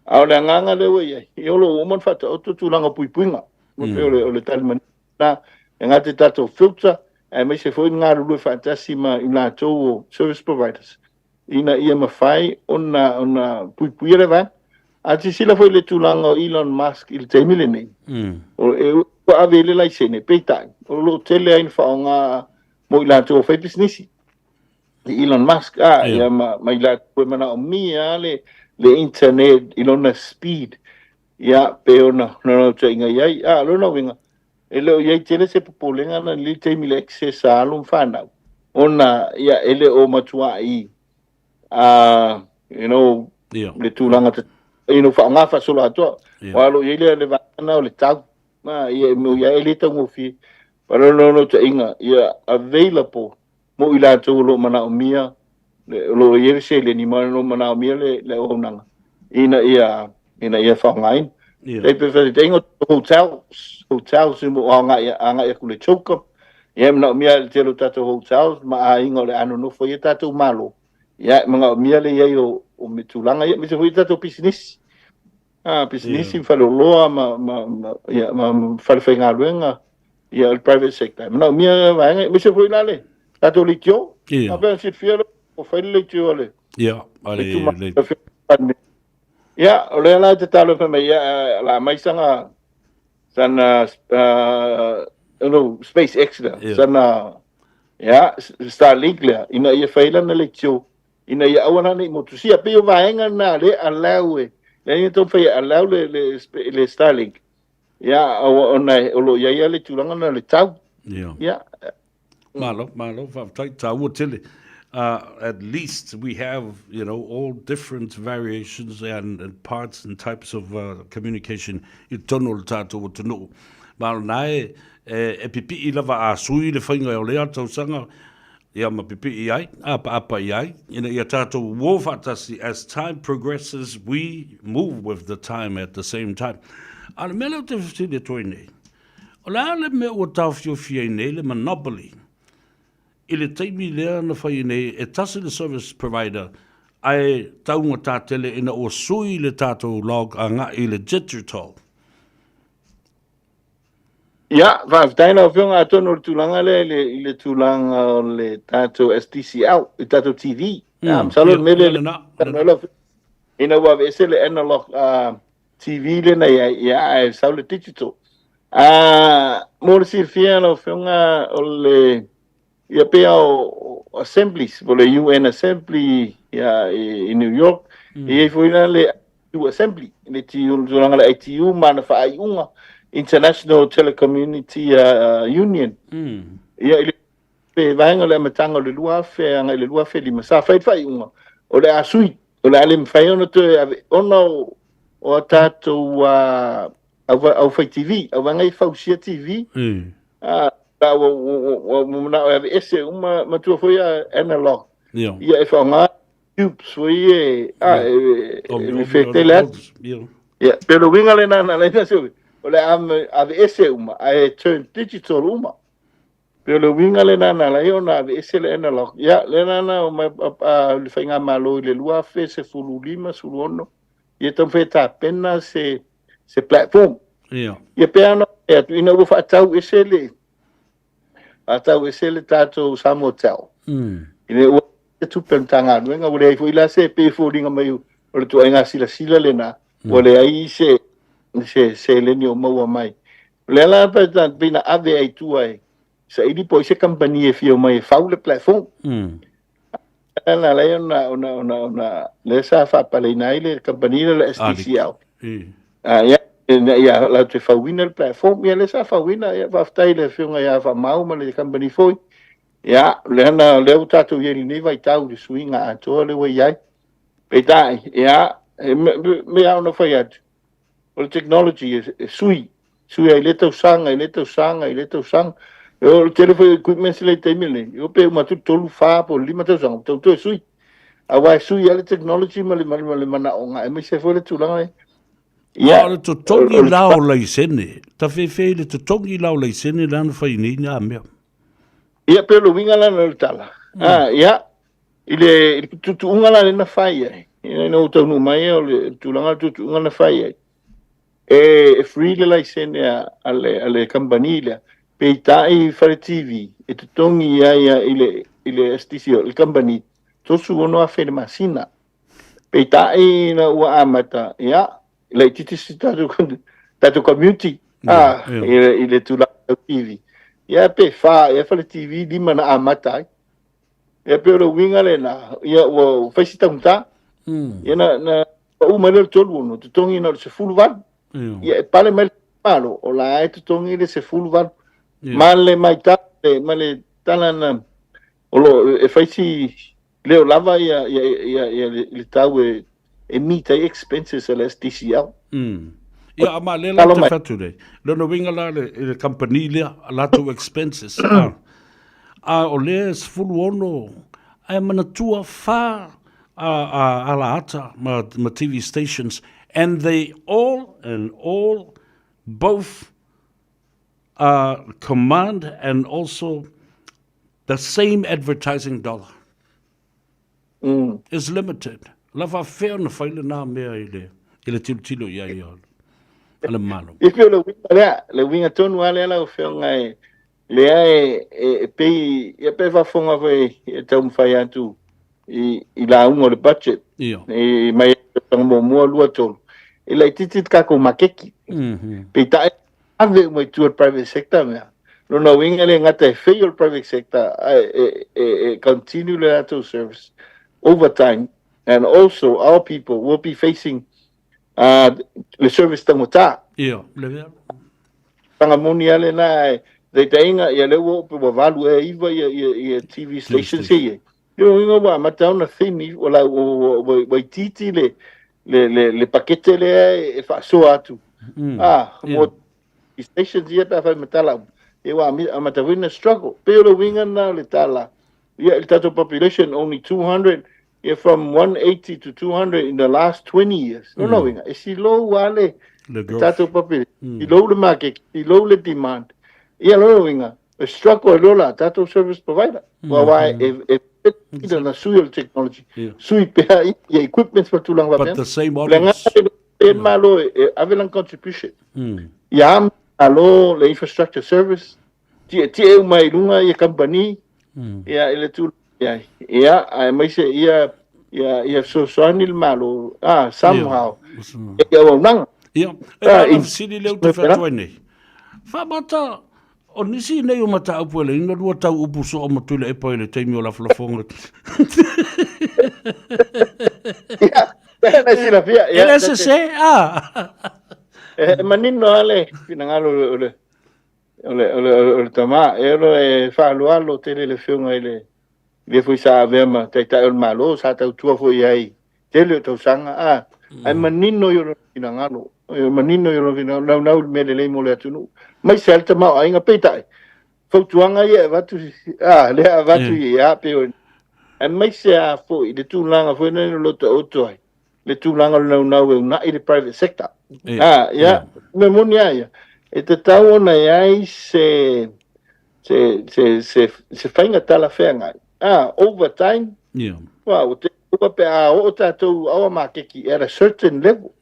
A o le agaga lea ua i ai, ia o lo o ua uma ona faataoto tulaga o puipuiga. Mm. O le, o le tali manino na, e gata i tatou filter, aemaise foi le galulue faatasi ma i latou o service providers, ina ia mafai ona, ona puipuia le vaega. A silasila foi i le tulaga o Elon Musk i le taimi lenei, mm. o, e, ua ave i le laisene, peitai, o lo o tele ai na faaaoga mo i latou o faipisinisi. I Elon Musk, a, ia ma, ma i latou e manaomia le, le internet i lona speed, ia, pe ona naunautaiga i ai. A, lona uiga, e le o i ai tele se popolega na i le taimi le access a alo ma fanau, ona, ia, e le o matuai, a, you know, yeah. le tulaga, you know, faaaoga faasoloatoa. Yeah. Aua o lo o i ai le, le vaega o le tau. Ma, ia, ia e le taugofie. Ma le naunautaiga ia available mo i latou o lo o manaomia o lo o i ai le seleni ma o lo o manaomia le le auaunaga ina ia ina ia faaaogaina. Yeah. E pei faataitaiga o hotels, hotels mo agai agai atu le choke ia e manaomia le tele o tatou hotels ma aiga o le a nonofo ai tatou Malo. Ia e manaomia le i ai o o me tulaga ia aemaise foi tatou pisinisi. Ah, pisinisi, yeah. faleoloa ma, ma, ma, ia, ma, ma falefaigaluega, ia, o le private sector. Manaomia vaega, aemaise foi la le tatou leitio. Yeah. Faapea silafia le o fai le leitio a le Ia, a le, le... Ia, o lea la e tatalo fai mai, ia, la mai sana, sana, uh, no, SpaceX lea, yeah. sana, ia, Starlink lea, ina ia fai lana leitio ina ia aua la ne i motusia. Pei o vaega na lea allow e, lea e taumafai e allow le, le, le Starlink. Ia, ona o lo o i ai lava le tulaga lena o le tau. Ia. Ia. Malo, malo, faafetai, taua tele. At least we have, you know, all different variations and, and parts and types of uh, communication i totonu o le tātou atunuu. Ma o lena e, e, e pipii lava a sui le faiga o lea tausaga, ia ma pipii ai, apaapa i ai, ina ia tātou uō faatasi, as time progresses, we move with the time at the same time. A o le mea lea ou te fesili atu ai nei, o le a le mea ua taofiofi ai nei le monopoly i le taimi lea na fai ai nei e tasi le service provider Ae taugata tele ina ua sui le tatou log agai i le digital. Ia, faafetai lau Afioga, atonu o le tulaga lea i le, i le tulaga o le tatou STCL, i tatou TV. Mm, masalo le mea lea, ina ua aveese le analog TV lea na i ai, ia, ae sau le digital. Mo le silafia lau Afioga, o le, ia pei o assemblies, po o le UN Assembly ia, i New York, e i ai foi la le ITU Assembly, le tulaga le ITU ma ana faaiuga, International Telecommunity Union. Ia, i le vaega o le amataga o le 2000 agai i le 2005, sa fai le faaiuga, o le a sui, o le a le mafai ona toe ave, ona o a tatou aufai TV, au vaega ia e fausia TV, la ua manao e aveese uma, matua foi a analog, ia e faaaoga tubes foi e, a, e fetele atu. Ia, pe o le uiga lena na ala ai ona se, o le a aveese uma, ae turn digital uma. Pe o le uiga lena na ala ai ona aveese le analog. Ia, lena na omai le faigamalo i le 2015, 16, ia taumafai e tapena se se platform. Ia. Ia pe ana e atu, ina ua faatau ese le, faatau ese le tatou Samoa Tel. Ina ua te tupe le Matagaluega, ua leai foi la se pe foliga mai o le tuaiga silasila lena, ua leai se, se seleni o maua mai. O lea la pe ta, pe na ave ai tua e saili po o ai se kamupani e fia omai e fau le platform. Na ala ai ona, ona, ona, ona, lea sa faapaleina ai le kamupani lea o le STCL. Ah, ia, ina ia latou te fauina le platform, ia lea sa fauina, ia faafetai i le Afioga ia Faamau ma le kamupani foi. Ia, lea na, lea ua tatou i ai i lenei vaitau i le suiga atoa lea ua i ai. Peitai, ia, e mea ona fai atu, o le technology e sui, sui ai i lea tausaga, i lea tausaga, i lea tausaga. E o le tele foi o equipments lea i le taimi lenei, e o pe uma atu le 3, 4 po o le 5 tausaga, ua tau toe sui. Aua e sui lava le technology ma le, ma le, ma le manaoga, aemaise foi le tulaga lea. Ia, A o le totogi la o laisene, tafefe i le totogi la o laisene lea na fai nei nā mea. Ia, pe o le uiga la na o le tala. Ah, ia, i le, i le tuutuuga la lea na fai ai, ina ua taunuu mai o le tulaga o le tuutuuga na fai ai, e free le laisene a le, a le kamupani lea, peitai fale TV e totogi ai ia i le, i le STC, le kamupani, $36,000 i le masina. Peitai ina ua amata, ia, laitiiti si tatou, tatou community, ah, i le tulaga tau TV. Ia, pe fa ea fale TV lima na amata ai. Ia pei o le uiga lena, ia ua fai si taugata. Ia na, na pau mai lea o le 36, totogi na o le 18. Ia e pale mai le Malo, o la e totogi le 18. Ma le maitau, ma le tala na, o lo, e fai si leo lava ia, ia, ia, ia le, le tau e, e meet ai expenses a le STCL. Ia, a ma le la te whatu nei. Lona uiga la le, le company lea, a latou expenses. A, a o le 16, ae manatua whā a, a, ala ata ma, ma TV stations, and they all, and all, both command and also the same advertising dollar is limited. La faafefea ona fai lena mea i le, i le tilotilo i ai a le Malo. E pei o le uiga lea, le uiga tonu lava lea lau Afioga e, lea e, e, e pei, ia pe faafofoga foi e taumafai atu i, i lauga o le budget. Ia. I mai tausaga muamua, lua, tolu. E laitiiti le tatou maketi. Peitai ave uma i tua i le private sector mea. Lona uiga e le gata e fail le private sector ae e, e, e continue le latou service over time and also our people will be facing le service taugata. Ia, le mea. Tanga moni lava lena ae taitaiga ia lea ua oo pe ua 8 ea 9 ia, ia, ia TV stations ia i ai. Lona uiga ua amata ona thin ua, ua, ua, ua, ua itiiti le, le, le, le pakete lea e faasoa atu. Ah, mo stations ia pe afai ma tala uma. Ia ua amata foi ona struggle. Pei o le uiga lena o le tala. Ia, i le tatou population only 200, ia from 180 to 200 in the last 20 years. Lona uiga, e slow lava le, le tatou population. Slow le market, slow le demand. Ia lona uiga, e struggle ai loa la tatou service provider. Aua e, e pea na sui o le technology, sui pea ia equipments ma tulaga But faapena. the same O le audience. agaga e le Malo e ave lana contribution. Ia amo Malo le infrastructure service, tietie uma ai i luga ia kamupani, ia i le tulaga i ai. Ia, aemaise ia ia ia fesoasoani le Malo, ah, somehow, i auaunaga. Ia, e Ah, la fesili lea ou te fai atu ai nei. Faamata, o nisi nei o mataupu e leina lua tau upu soo ma Tuilaepa i le taimi o lafolafoga. Ia, na silafia. E le sese, ah. E manino lava le finagalo o le o le, o le, o le tama, e ono e faaaloalo tele le afioga i le le foi sa avea ma taitai o le Malo, sa tautua foi i ai tele o tausaga, a, ae manino i lona finagalo, e manino i lona finagalo, naunau i le mea lelei mo le atunuu, aemaise lava le tamaoaiga, peitai, fautuaga ia e avatu, a, lea e avatu i a, pei o, aemaise lava foi i le tulaga foi lea o lo o taoto ai, le tulaga o le naunau e uunai le private sector. Ah, ia, mea moni lava ia, e tatau ona i ai se, se, se, se, se faiga talafeagai. Ah, over time, ua, ua te ua pe a oo tātou our maketi at a certain level.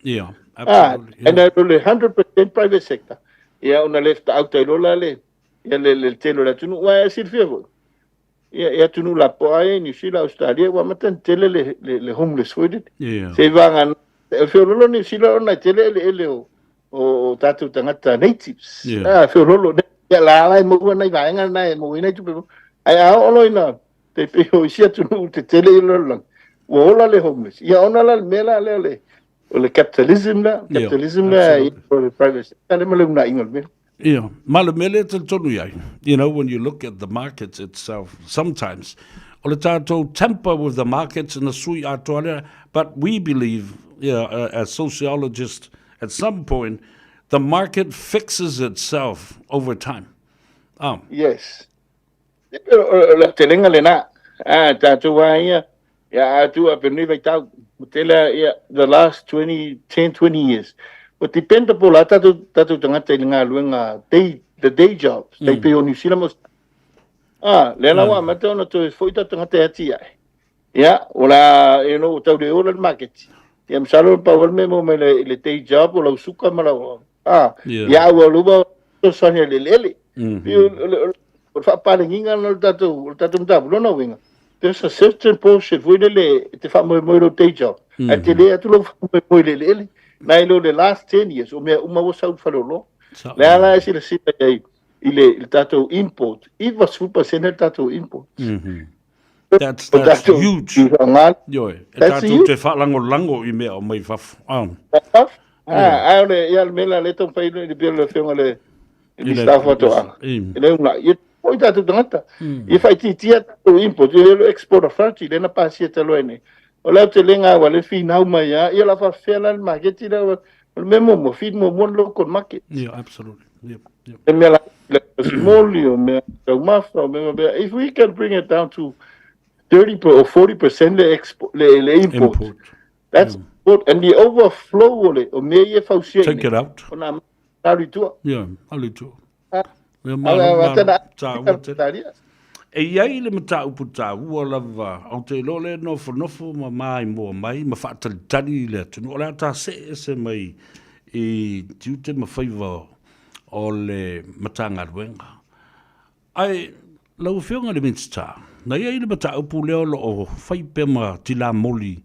Ah, absolutely. and o le 100% private sector, ia, ona left out ai loa la le, ia le, le tele o le atunuu. Aua e silafia foi, Ia, i atunuu lapoa ai, Niu Sila, Ausetalia, ua amata ona tele le, le, le homeless foi lele. Se i vagana, e feololo Niu Sila ona e tele eleele o, o, o tātou tagata natives. Ah, feololo, ia la ala e maua nai vaega na e maua ai nai tupe. Ae a oo loa ina, te pei o isi atunuu tetele i le lalolagi, ua ola le homeless. Ia ona la le mea la lea o le, o le capitalism la, capitalism la, o le private sector le ma le unaiga o le mea. Ia, ma le mea lea e talitonu i ai, you know, when you look at the markets itself, sometimes, o le tātou tamper with the markets na sui atoa lea, but we believe, yeah, as sociologists, at some point, the market fixes itself over time. Ah. Yes. O le aotelega lena, a tatou a ia, ia a atu a penei vaitau, ua tele a ia, the last 20, 10, 20 years, ua depend po o le a tatou, tatou tagata i le galuega day, the day jobs, tai pei o Niu Sila ma Ausetalia. A, lea la ua amata ona toe foi tatou tagata e atiae. Ia, o le a, you know, ua tau le ola le maketi. Ia, masalo na pau lava le mea e maua mai i le day job o lau suka ma lau, a, ia a ua luma fesoasoani a le eleele. Pei o le faapalegiga lena o le tatou, o le tatou mataupu. Lona uiga, there's a certain portion foi lele e te faamoemoe i lou day job, ae tele atu lou faamoemoe i le eleele. Nai lo le last 10 years, o mea uma ua sau i le faleoloa. O le a la e silasila i ai i le tatou import, 90% le tatou import. That's, that's huge. Ioe, e tatou te faalagolago i mea o mai fafo. Ah. Ah, a o le, ia le mea la le taumafai i le pei o le afioga i le Minisita o Faatoaga. E le uunai, ia foi tatou tagata. Ia faaitiitia tatou import, ia le export authority lea na pasia talu ai nei. O le aotelega ua le finau mai lava, ia o le a faapefea la le maketi lea, o le mea muamua, feed muamua le local market. Yeah, absolutely. Yep, yep. Le mea la, le small, o mea taumafa, o mea mea, if we can bring it down to 30 or 40% le export, le, le import, import. That's good. And the overflow o le, o mea ia e fausia Take it out. Ona alu i tua. Yeah, alu i tua. Ia, malo, malo, tāua tele. E i ai le mataupu tāua lava, ou te iloa lea e nofonofo ma maimoa mai ma faatalitali i le atunuu, o le a ta see ese mai i tiute ma faiva o le Matagaluega. Ae, lau Afioga i le Minisita, na i ai le mataupu lea o lo o fai pea ma tilamoli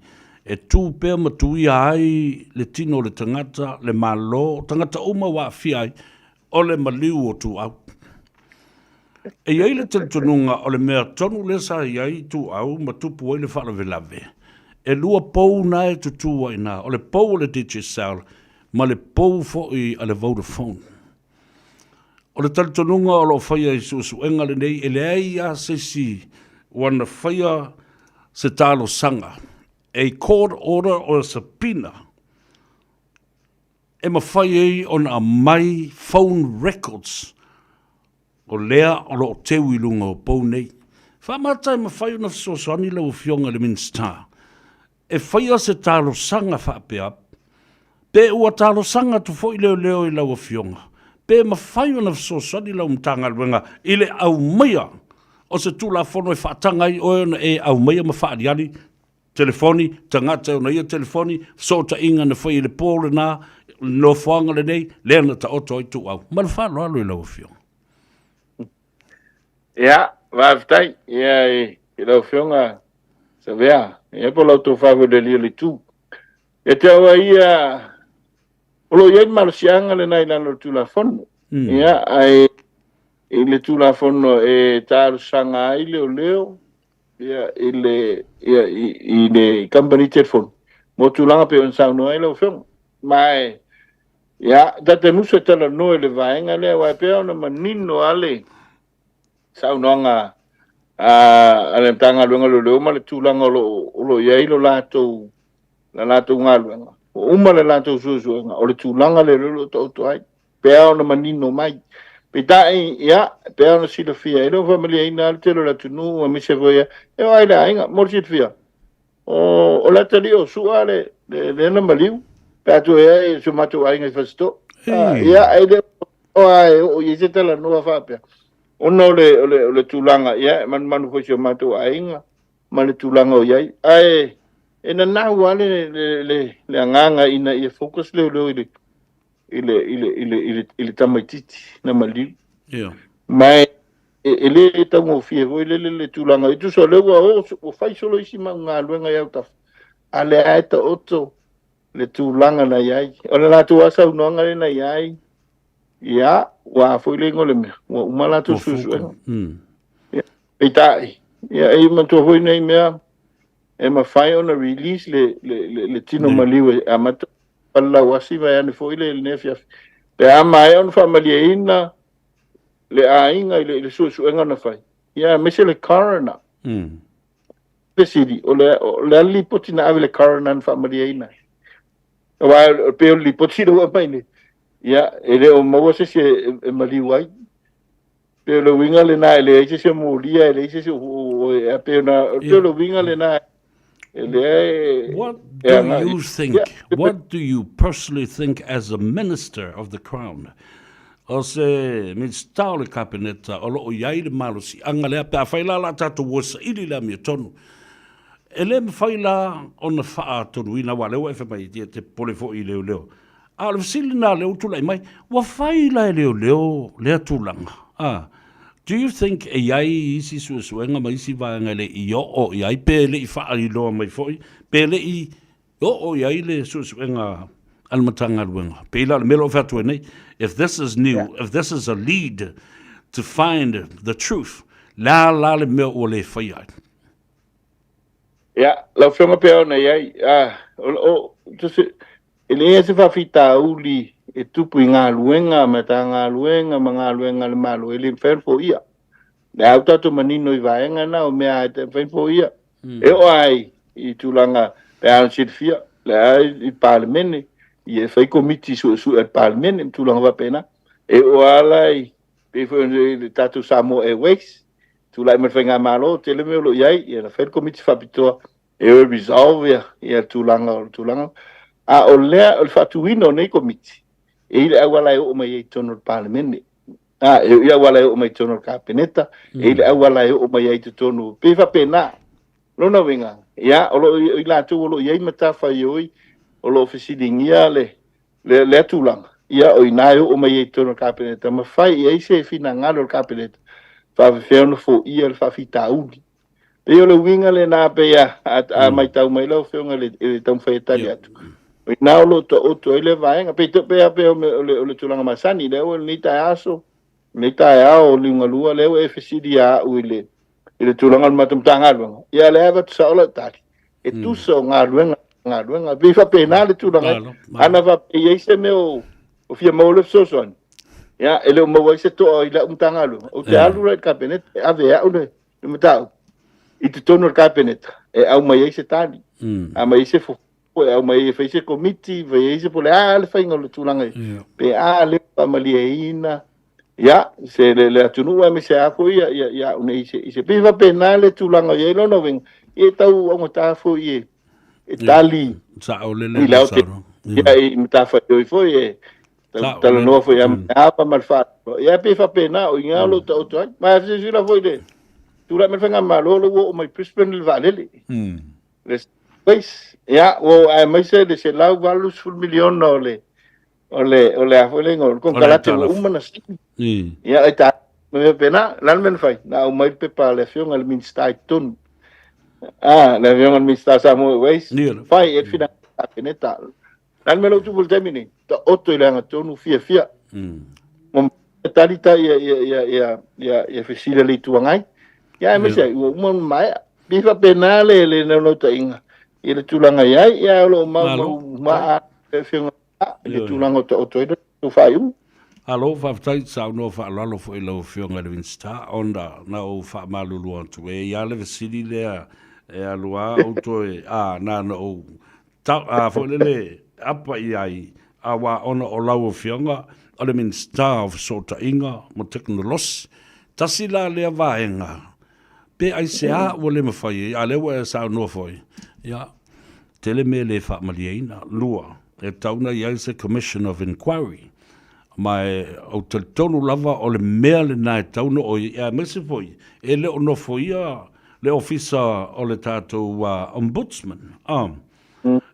e tu pea ma tuia ai le tino o le tagata, le Malo, tagata uma ua aafia ai, o le maliu o Tuau. E i ai le talitonuga o le mea tonu lea sa i ai Tuau ma tupu ai le faalavelave, e lua pou na e tutū ai i ina, o le pou o le Digicel ma le pou foi a le Vodafone. O le talitonuga o lo o faia i suesuega lenei, e leai lava se isi ua na faia se talosaga, a court order or a subpoena, e mafai ai ona aumai phone records o lea o lo o teu i luga o pou nei. Faamata e mafai ona fesoasoani lau Afioga i le Minisita e faia se talosaga faapea, pe ua talosaga atu foi leoleo i lau Afioga, pe mafai ona fesoasoani lau Matagaluega i le aumaia O se Tulafono e faataga ai oe ona e aumaia ma faaaliali telefoni, tagata e ona ia telefoni, fesootaiga na faia i le po lena, le nofoaga lenei, lea na taoto ai tuuau. Ma le faaaloalo i lau Afioga. Ia, faafetai ia i lau Afioga Savea, ia po o la outou fai foi le alii o le itu. Ia te au lava ia, o lo o i ai le malosiaga lena i lalo o le Tulafono. Ia, ae i le Tulafono e talosaga ai leoleo ia, i le, ia, i, i le kamupani telefoni mo tulaga pei ona saunoa ai lau Afioga. Ma e, ia, ta te musu e talanoa i le vaega lea, aua e pei ona manino lava le saunoaga a le Matagaluega o Leoleo ma le tulaga o lo o i ai lo latou, la latou galuega. Ua uma le latou suesuega, o le tulaga lea o lo o taoto ai, pe a ona manino mai. Peitai, ia, pe a ona silafia, e le o faamalieina lava le tele o le atunuu, aemaise foi e oo lava i le aiga, mo le silafia. O le atalii o Sua le lea na maliu, pe a toe ai si o matou aiga i Fasitoo. Ia, e le o a e oo i ai se talanoa faapea. Ona o le, o le, o le tulaga, ia, e manumanu foi si o matou aiga ma le tulaga o i ai. Ae e nanau lava le, le, le, le agaga ina ia focus leoleo i le, i le, i le, i le, i le, i le tamaitiiti na maliu. Yeah. Ma e, e le taugofie foi lele le tulaga. E tusa o lea ua, o, ua fai solo isi mau galuega i autafa, a lea lava e taoto le tulaga na i ai. O le latou lava saunoaga lea na i ai, ia, ua a foi le igoa o le mea, ua uma latou suesuega. Ia, peitai, ia, e manatua foi nei mea, e mafai ona release le, le, le, le tino maliu e amata Palelauasi vaeane foi le lenei afiafi. Pe a maea ona faamalieina le aiga i le, i le suesuega na fai, ia aemaise le coroner. Fesili, o le, o le a le lipoti na ave i le coroner na faamalieina ai? Aua e pei o le lipoti lea ua aumai nei, ia, e le o maua se isi e, e maliu ai. Pei o le uiga lena e leai se isi e molia, e leai se isi o, e pei ona, pei o le uiga lena e leai What do you think, what do you personally think as a minister of the crown? O se Minisita o le Kapeneta o lo o i ai le malosiaga lea pe afai la o le a tatou o e saili le amiotonu. E le mafai la ona faatonuina aua o lea ua e fai mai e te popole foi i leoleo. A o le fesili lena lea ua tulai mai, ua fai la e leoleo lea tulaga? A, Do you think e i ai isi suesuega ma isi vaega e le i oo i ai, pe le i faailoa mai foi, pe le i oo i ai le suesuega a le Matagaluega? Pei la o le mea lea ua fai atu ai nei, if this is new, if this is a lead to find the truth, le a la le mea ua le faia ai? Ia, lau Afioga pei ona i ai, a, o, o, E leai se faafitauli e tupu i galuega a Matagaluega ma galuega a le Malo, e le mafai ona foia. O lea ua tatou manino i vaega na, o mea lava e mafai ona foia. E oo lava i tulaga pe a ona silafia, o lea i le Palemene, ia e fai komiti suesue a le Palemene ma tulaga faapena. E oo lava la i, pei foi i le tatou Samoa Airways, tulai mai le Faigamalo, tele mea o lo o i ai, ia na fai le komiti faapitoa e o e resolve ia, ia tulaga o le tulaga. A o lea, o le faatuina o nei komiti, e i le auala e oo mai ai i totonu o le Palemene. A, e i auala e oo mai i totonu o le Kapeneta, e i le auala e oo mai ai i totonu, pei faapena. Lona uiga, ia, o lo o i latou o lo o i ai matafaioi, o lo o fesiligia le, le, lea tulaga, ia, o i ina e oo mai ai i totonu o le Kapeneta, ma fai i ai se finagalo o le Kapeneta, faapefea ona foia le faafitauli. Pei o le uiga lena pei a, a, a mm. maitau mai lau Afioga i le, i le taumafai e tali atu. O i ina o lo o taoto ai le vaega. Pei, pei, pei o, le, o le tulaga masani, lea ua lenei taeaso, lenei taeao o liugalua, lea ua e fesili ia au i le, i le tulaga o le matou Matagaluega. Ia, lea e avatu sao lau tali. E tusa o galuega, galuega. Pei faapena le tulaga. Ana faapea i ai se mea o, o fia maua le fesoasoani, ia, e le o maua ai se toa i lau Matagaluega, ou te alu la i le Kapeneta, e ave e au le, le mataupu i totonu o le Kapeneta e aumai ai se tali, aumai ai se fofo, e aumai ai e fai se komiti, fai ai se po o le a le faiga o le tulaga ia, pe a le faamalieina ia se le, le atunuu aemaise a foi ia, ia, ia au nei i se, i se pei faapena le tulaga o i ai lona uiga, ia e tau augata foi e, e tali Sao lele i le aote, ia i matafaioi foi e talanoa foi ia ava ma le faaaloalo. Ia pei faapena, o i ina o lo o taoto ai. Ma e silasila foi le Tulai mai le Faigamalo lea ua oo mai Brisbane le vaalele. Le Ways, ia, ua oo aemaise le $180 miliona o le o le o le a foi le igoa, o le konekarate ua uma ona saini. Ia, e ta ma mea faapena. O le a le mea na fai? Na aumai le pepa a le Afioga i le Minisita i totonu. Ah, le Afioga i le Minisita o Samoa Airways, fai e le finagalo o le Kapeneta. O le a le mea la ua tupu i le taimi lenei? Taoto i le agatonu fiafia. Ua tali ta ia ia ia ia ia ia fesili a le Itu Agai. Ia aemaise ai ua uma ona maea. Pei faapena le le naunautaiga i le tulaga i ai. Ia o lo o maumau maa le Afioga i le tulaga o taoto ai le faaiuga. Malo, faafetai saunoa faaaloalo foi i lau Afioga i le Minisita, ona na ou faamalulu atu e i ai le fesili lea e alu a ou toe, a, na ona ou tau, a, foi lele, apa i ai, aua ona o lau Afioga o le Minisita o Fesootaiga ma Tekonolosi. Tasi la lea vaega, pe aisea ua le mafai ai, a o lea ua e saunoa foi, ia, tele mea e le faamalieina. Lua, e tatau ona i ai se Commission of Inquiry, ma e, ou te talitonu lava o le mea lena e tatau ona oo i ai, aemaise foi e le o nofoia le Ofisa o le tatou Ombudsman,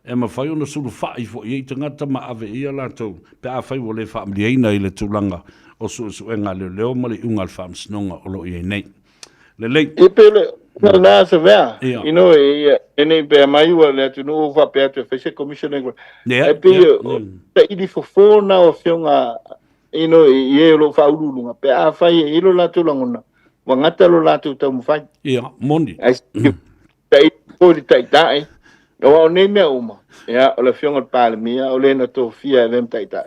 e mafai ona sulufai foi i ai tagata ma ave i ai a latou, pe afai ua le faamalieina i le tulaga o suesuega a leoleo ma le iuga a le Faamasinoga o lo o i ai nei. Lelei. E pei o le uiga lena Savea, you know, e nei pea mai ua le atunuu ua faapea atu e fai se Commission of Inquiry. Ae pei o saili fofo na o afioga, you know, i e o lo o faauluuluga, pe afai e i ai lo latou lagona, ua gata lo latou taumafai. Ia, moni. Ae saili fofo i le taitai, aua o nei mea uma, ia, o le afioga i le Palemia, o le na tofia e avea ma taitai.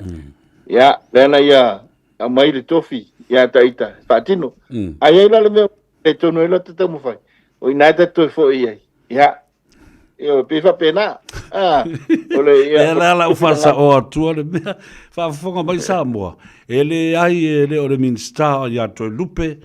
Ia, lea na ia aumai le tofi ia ta ita e faatino. A i ai la le mea e tonu ai lota taumafai, o i ina e ta toe foi i ai. Ia, ioe, pei faapena. Ah, o le, ia, Lea la lau faasaoa atua le mea, faafofoga mai Samoa, e leai e le o le Minisita ia Toelupe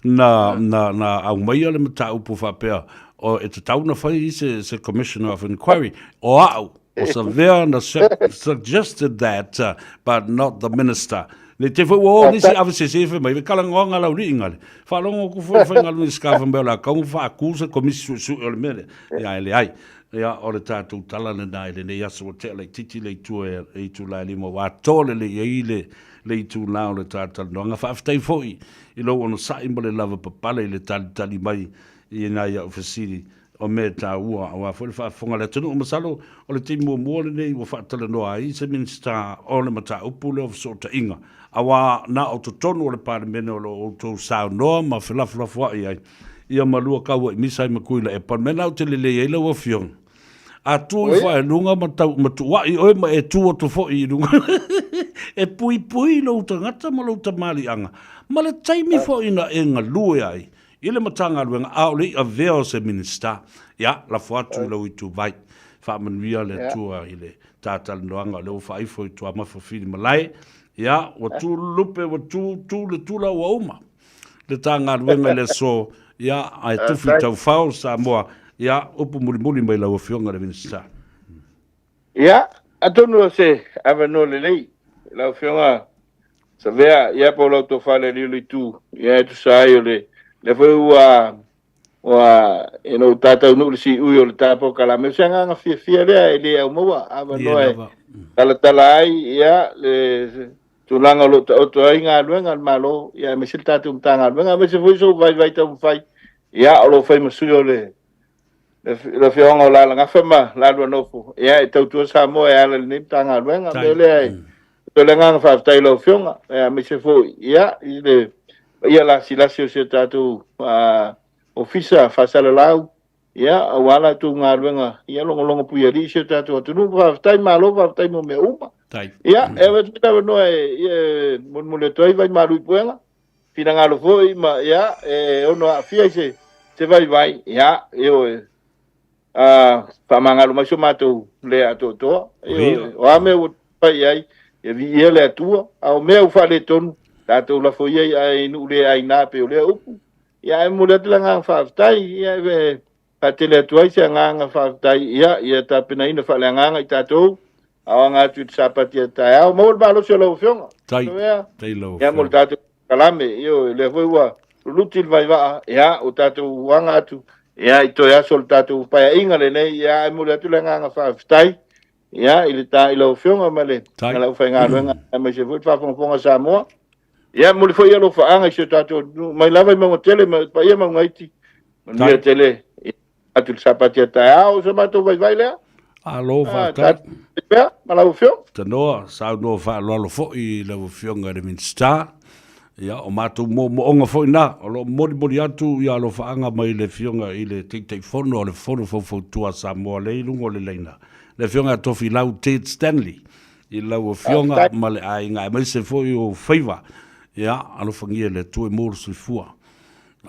na, na, na aumaia le mataupu faapea, o, e tatau ona fai se, se Commissioner of Inquiry. O au, O Savea na suggested that, but not the minister. Nei te foi ua o nisi ave sese fai mai, ve kalangoanga lau li'i ngale. Faalogo aku foi fai ngale nisi ka fai mai o le a kau faaku se komisi suesue o le mea lea. Ia e leai. Ia o le tatou tala lena i lenei aso ua tea laitiiti le itu e itula e lima ua atoa lelei ai le le itula o le talatalanoaga. Faafetai foi i lou onosai ma le lavapapale i le talitali mai i nai au fesili O mea taua aua foi le faafofoga a le atunuu. Masalo o le taimi muamua lenei ua faatalanoa ai se Minisita o le mataupu lea o fesootaiga, aua na o totonu o le Palemene o lo o outou saunoa ma felafolafoai ai, ia ma lua kaua'i misa ai ma Tuilaepa. O le mea lena ou te lelei ai lau Afioga, a tu ifo ae luga ma tau ma tuua'i oe ma e tu atu foi i luga e puipui lou tagata ma lou tamaliiaga ma le taimi foi na e galue ai I le Matagaluega, a o le i avea o se Minisita, ia, lafo atu i lou ituvai. Faamanuia le Atua i le tatalanoaga o lea ua faaifo i Tuamafa Filimalae. Ia, ua tu le lupe, ua tu, tu le tula ua uma le ta galuega i le aso, ia, ae tufi taufao Samoa, ia, upu mulimuli mai lau Afioga i le Minisita. Ia, atonu o se avanoa lelei lau Afioga Savea, ia po o lau tofa le alii o le itu, ia e tusa ai o le, lea foi ua, ua, ina ua ta taunuu le siui o le ta polokalame, o se agaga fiafia lea e le aumaua avanoa e talatala ai, ia, le tulaga o lo o taoto ai galuega a le Malo, ia aemaise le tatou Matagaluega, aemaise foi sou vaivai taumafai, ia, o lo o fai ma sui o le le Afioga o Lalagafa ma Lalua Nofo, ia e tautua Samoa e ala i lenei Matagaluega. O le mea lea e o le agaga faafetai i lau Afioga, aemaise foi ia i le paia lasilasi o si o tatou Ofisa Faasalalau, ia aua la outou galuega, ia logologo puialii si o tatou atunuu. Faafetai malo, faafetai mo mea uma. Ia, e avatu le avanoa e molimoli atu ai Vaimalu i Puega, finagalo foi ma ia e ono aafia i se se vaivai, ia, ioe, a faamagalo mai so matou le atoatoa, ioe, o a mea ua fai i ai, ia viia le Atua, a o mea ua faaletonu, tatou lafo ia i ai nuu le aina pei o lea upu, ia ae momoli atu le agaga faafetai, ia e faatele atu ai se agaga faafetai, ia, ia tapenaina faaleagaga i tatou, aoga atu i le Sapati a taeao. Maua le malosi o lau Afioga. Tai, tai lau Ia mo le tatou kalame, ioe, lea foi ua luluti le vaivaa, ia, ua tatou aga atu, ia, i toe aso o le tatou paeaiga lenei, ia, ae momoli atu le agaga faafetai, ia, i le ta, i lau Afioga ma le, ma le aufaigaluega, aemaise foi le faafogafoga a Samoa. Ia, momoli foi alofaaga i si o tatou atunuu, mai lava i mauga tele ma paia mauga iti, manuia tele, ia, atu i le Sapati a taeao, o so matou vaivai lea. Malo ah, faafetai. Pea, ma lau Afioga. Tanoa, saunoa faaaloalo foi i lau Afioga i le Minisita. Ia, o matou moomooga foi na, o lo o molimoli atu ia alofaaga mai le Afioga i le Taitaifono o le Fono Faufautua a Samoa lea i luga o le laina, le Afioga ia Tofilau Ted Stanley, i lau Afioga ma le aiga aemaise foi o faiva. Ia, alofagia e le Atua e maua le soifua.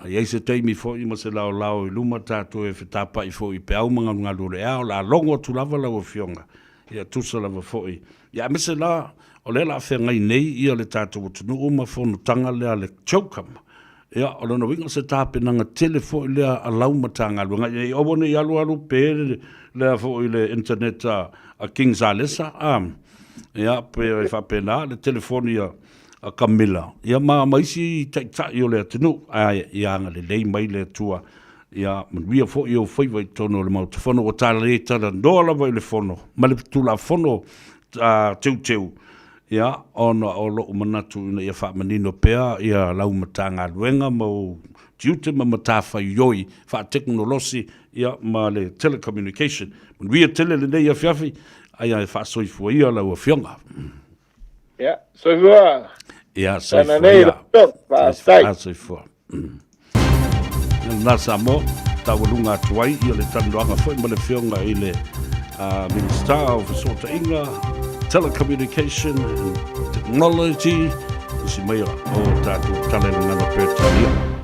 A i ai se taimi foi ma se laolao i luma tatou e fetapai foi i peau ma galugalu o le ea, o le a logo atu lava lau Afioga, ia tusa lava foi. Ia aemaise la, o lea o le a feagai nei ia le tatou atunuu ma fonotaga lea a le CHOGM. Ia, o lona uiga o se tapenaga tele foi lea a lau Matagaluega, ia aua ne i alualu pe lea foi le internet a King Salesa, a, ia, pe e faapena le telefoni a a Kamela, ia ma, ma isi taitai o le atunuu, ae ia agalelei mai le Atua, ia manuia foi ou faiva i totonu o le Maota Fono, ua ta le talanoa lava i le Fono, ma le Tulafono Teuteu, ia, ona o lou manatu ina ia faamanino pea ia lau Matagaluega ma ou tiute ma matafaioi faatekonolosi, ia, ma le telecommunication. Manuia tele lenei afiafi, ae faasoifua ia lau Afioga. Ia, soifua. Ia, soifua. Ia, soifua. Soifua. Lena Samoa, taualuga atu ai ia le talanoaga foi ma le Afioga i le Minisita o Fesootaiga, Telecommunication and Technology, tusi mai o tatou tala i le gagana Peretania.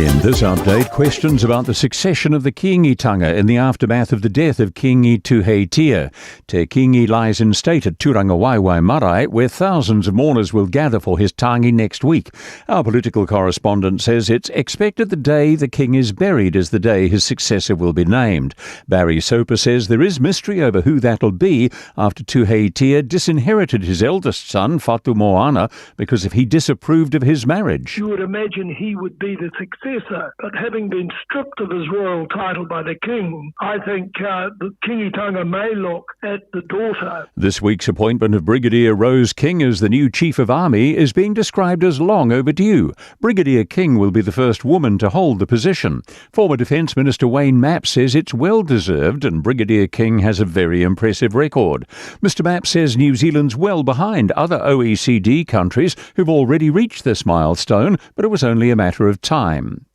In this update, questions about the succession of the Kingitanga in the aftermath of the death of Kingi Tuheitia. Te Kingi lies in state at Turangawaewae Marae, where thousands of mourners will gather for his tangi next week. Our political correspondent says it's expected the day the king is buried is the day his successor will be named. Barry Soper says there is mystery over who that'll be after Tuheitia disinherited his eldest son, Whatumoana, because if he disapproved of his marriage. You would imagine he would be the successor, but having been stripped of his royal title by the king, I think uh, the Kingitanga may look at the daughter. This week's appointment of Brigadier Rose King as the new Chief of Army is being described as long overdue. Brigadier King will be the first woman to hold the position. Former Defence Minister Wayne Mapp says it's well deserved and Brigadier King has a very impressive record. Mr Mapp says New Zealand's well behind other OECD countries who've already reached this milestone, but it was only a matter of time.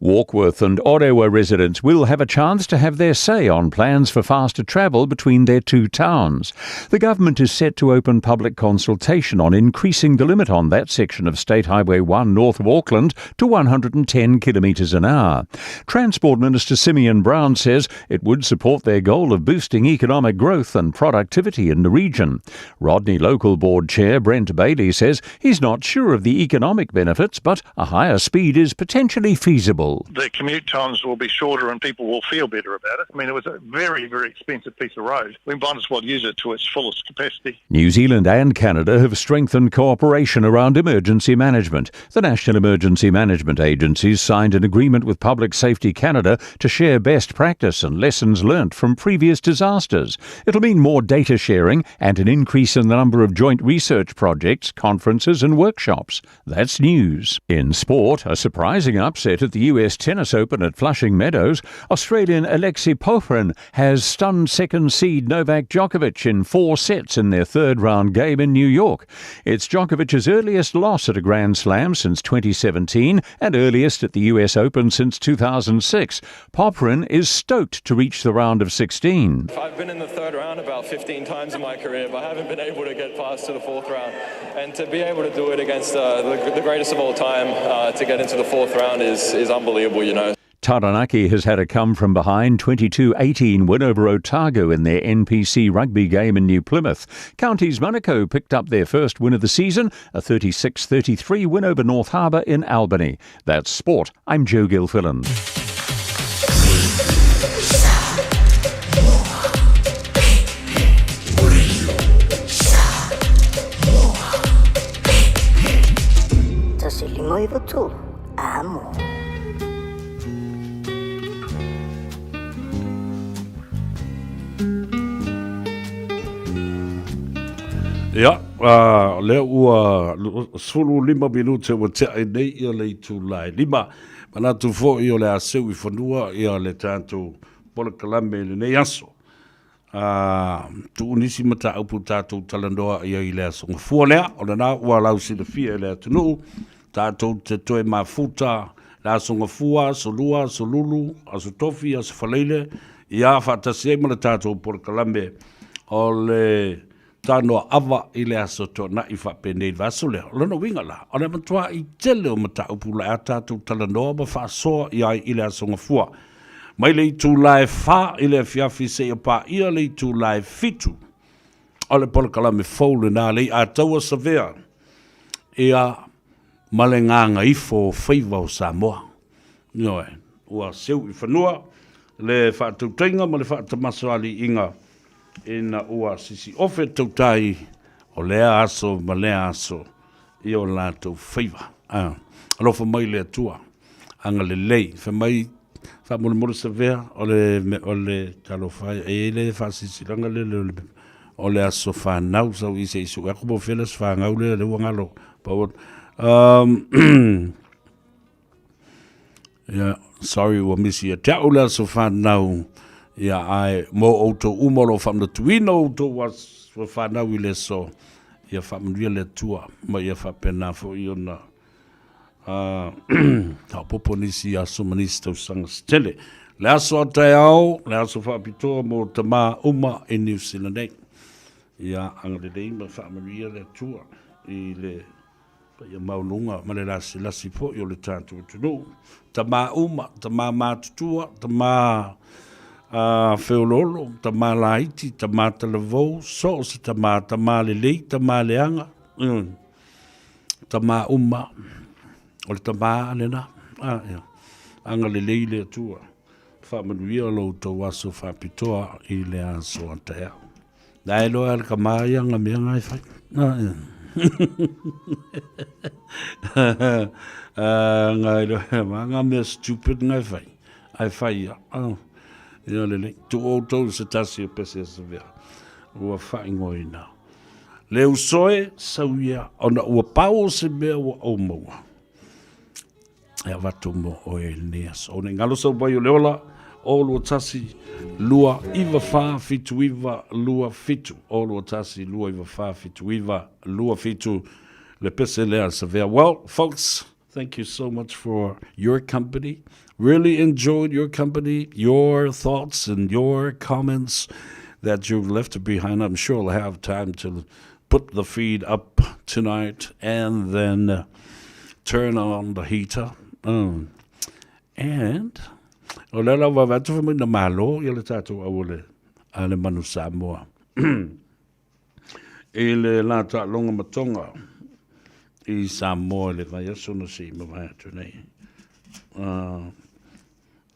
Warkworth and Orewa residents will have a chance to have their say on plans for faster travel between their two towns. The government is set to open public consultation on increasing the limit on that section of State Highway 1 north of Auckland to 110 kilometres an hour. Transport Minister Simeon Brown says it would support their goal of boosting economic growth and productivity in the region. Rodney Local Board Chair Brent Bailey says he's not sure of the economic benefits, but a higher speed is potentially feasible. The commute times will be shorter and people will feel better about it. I mean, it was a very, very expensive piece of road. We might as well use it to its fullest capacity. New Zealand and Canada have strengthened cooperation around emergency management. The National Emergency Management Agencies signed an agreement with Public Safety Canada to share best practice and lessons learnt from previous disasters. It'll mean more data sharing and an increase in the number of joint research projects, conferences, and workshops. That's news. In sport, a surprising upset at the US Tennis Open at Flushing Meadows. Australian Alexei Popyrin has stunned second seed Novak Djokovic in four sets in their third round game in New York. It's Djokovic's earliest loss at a Grand Slam since 2017 and earliest at the US Open since 2006. Popyrin is stoked to reach the round of 16. I've been in the third round about 15 times in my career, but I haven't been able to get past to the fourth round. And to be able to do it against uh, the, the, greatest of all time, uh, to get into the fourth round is, is unbelievable, you know. Taranaki has had a come from behind 22 18 win over Otago in their NPC rugby game in New Plymouth. Counties Manukau picked up their first win of the season, a 36 33 win over North Harbour in Albany. That's sport. I'm Joe Gilfillan. 2 9 3 Amo. Ia, o lea ua 15 minute ua tea ai nei ia le itula e 5. Manatu foi o le a seu i fanua ia le tatou polokalame i lenei aso. A tuu nisi mataupu tatou talanoa i ai i le aso Gafua lea, o lena ua lausilafia e le atunuu, tatou te toe mafuta le aso Gafua, aso Lua, aso Lulu, aso Tofi, aso Faraile, ia faatasi ai ma le tatou polokalame o le Tanoa Ava i le aso Toonai faapenei i le vaiaso lea. O lona uiga la, o le matuai tele o mataupu la e a tatou talanoa ma faasoa i ai i le aso Gafua. Mai le itula e 4 i le afiafi seia paia le itula e 7 o le polokalame fou lena le i'a taua savea ia ma le gagaifo o faiva o Samoa. Ioe, ua seu i fanua le faatautaiga ma le faatamasoaliiga ina ua sisiofe tautai o lea aso ma lea aso i o latou faiva. Alofa mai le Atua, agalelei, fai mai faamolemole Savea, o le, o le talofa e, e i ai le faasilasilaga lea o le, o le aso fanau sau i se i sue atu po o fea le aso fanau lea, lea ua galo. Pau, Yeah, sorry ua misi ia te au le aso fanau. Ia, ae mo outou uma o lo o faamanatuina o outou aso fanau i le aso, ia faamanuia le Atua ma ia faapena foi ona faaopoopo nisi aso ma nisi tausaga se tele. Le aso a taeao, le aso faapitoa mo tama uma i Niu Sila nei. Ia agalelei ma faamanuia le Atua i le paia maualuga ma le lasilasi foi o le tatou atunuu. Tama uma, tama matutua, tama feoloolo, tama laiti, tama talavou, so o se tama, tama lelei, tama leaga, tama uma, o le tama lena. Ia. Agalelei le Atua. Faamanuia lo outou aso faapitoa i le aso a taeao. La e loa le kama ia nga mea ngai fai. Ngai loa ma nga mea stupid ngai fai. Ai fai ia. Ia lelei. Tu outou se tasi o pese a savea. Ua whaingoina. Le usoe sau ia ona ua pau o se mea ua ou maua. E avatu mo oe i lenei aso. O nei galo sau mai o le ola, o 21 2 9 4 7 9 2 7. O 21 2 9 4 7 9 2 7. Le pese lea Savea. Well, folks, thank you so much for your company. Really enjoyed your company, your thoughts and your comments that you've left behind. I'm sure I'll have time to put the feed up tonight and then turn on the heater. And o lea la ua vaai atu fai mai na malo ia le tatou au o le, a le manu Samoa i le la taaloga ma Tonga i Samoa i le vaiaso na se i mavae atu nei.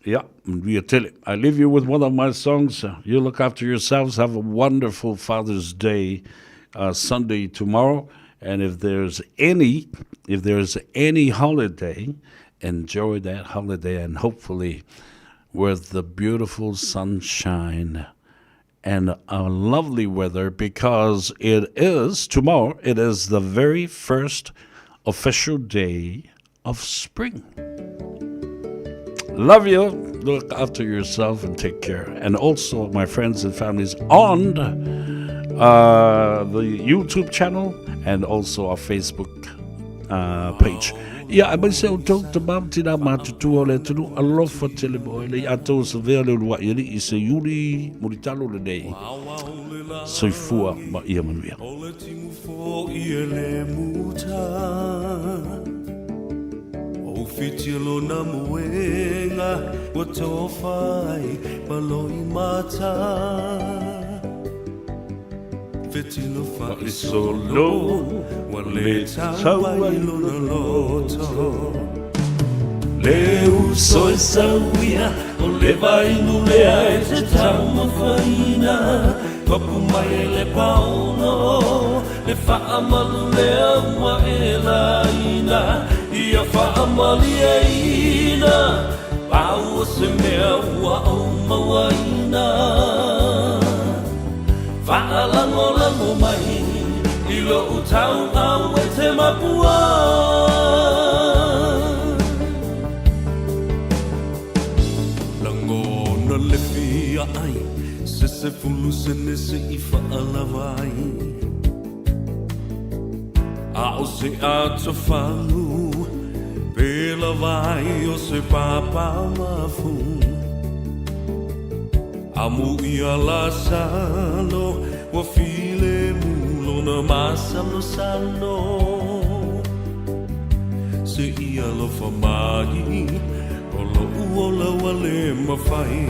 Yeah, manuia tele. I leave you with one of my songs. You look after yourselves. Have a wonderful Father's Day Sunday tomorrow. And if there's any, if there's any holiday, enjoy that holiday and hopefully with the beautiful sunshine and a lovely weather, because it is tomorrow, it is the very first official day of spring. Love you. Look after yourself and take care. And also my friends and families on the YouTube channel and also our Facebook page. Ia, aemaise outou tama ma tinā matutua o le atunuu, alofa tele mo oe, le i atoa savea le uluai alii i se iuli mulitalo lenei. Soifua ma ia manuia. O le timu foi e le muta O whiti lona moenga Ua tofa ai ma loi mata Fetilo faisolo Ua le tau ai lona loto Le uso e sauia O le vainu lea e te taumafaina Papu mai e le paono Le faamalu lea ua e laina. Ia faamalieina pau o se mea ua ou mauaina. Faalagolago mai i lou tauau e te mapua. Lagona le fia ai se 10 sene se i faalava ai. A o se atofagu pe lava ai o se papamafu. Amu ia lasalo ua filemu lona masalosalo. Se i alofa mai o loʻu ola ua le mafai.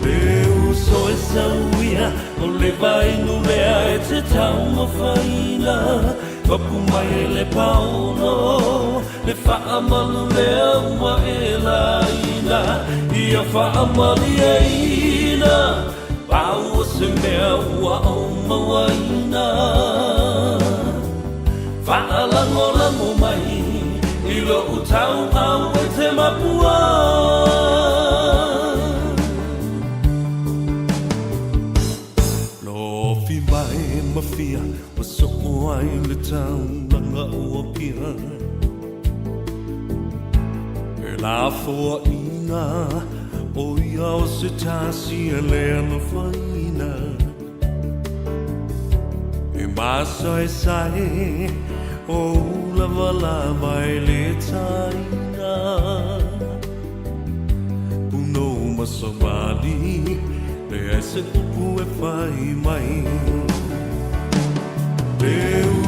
Le uso e sauia o le vainu lea e te taumafaina. Papu mai e le paolo le faamalu lea ua e laina. Ia faamalieina pau o se mea ua ou mauaina. Faalagolago mai i lou tauau e te mapua. Lofi mai ma fia ua soo ai le taulaga o Apia. E lafoaiga o ia o se tasi e le alofaina. E masaesae o ulavalava e le taina. Punou ma savali leai se upu e fai mai. Le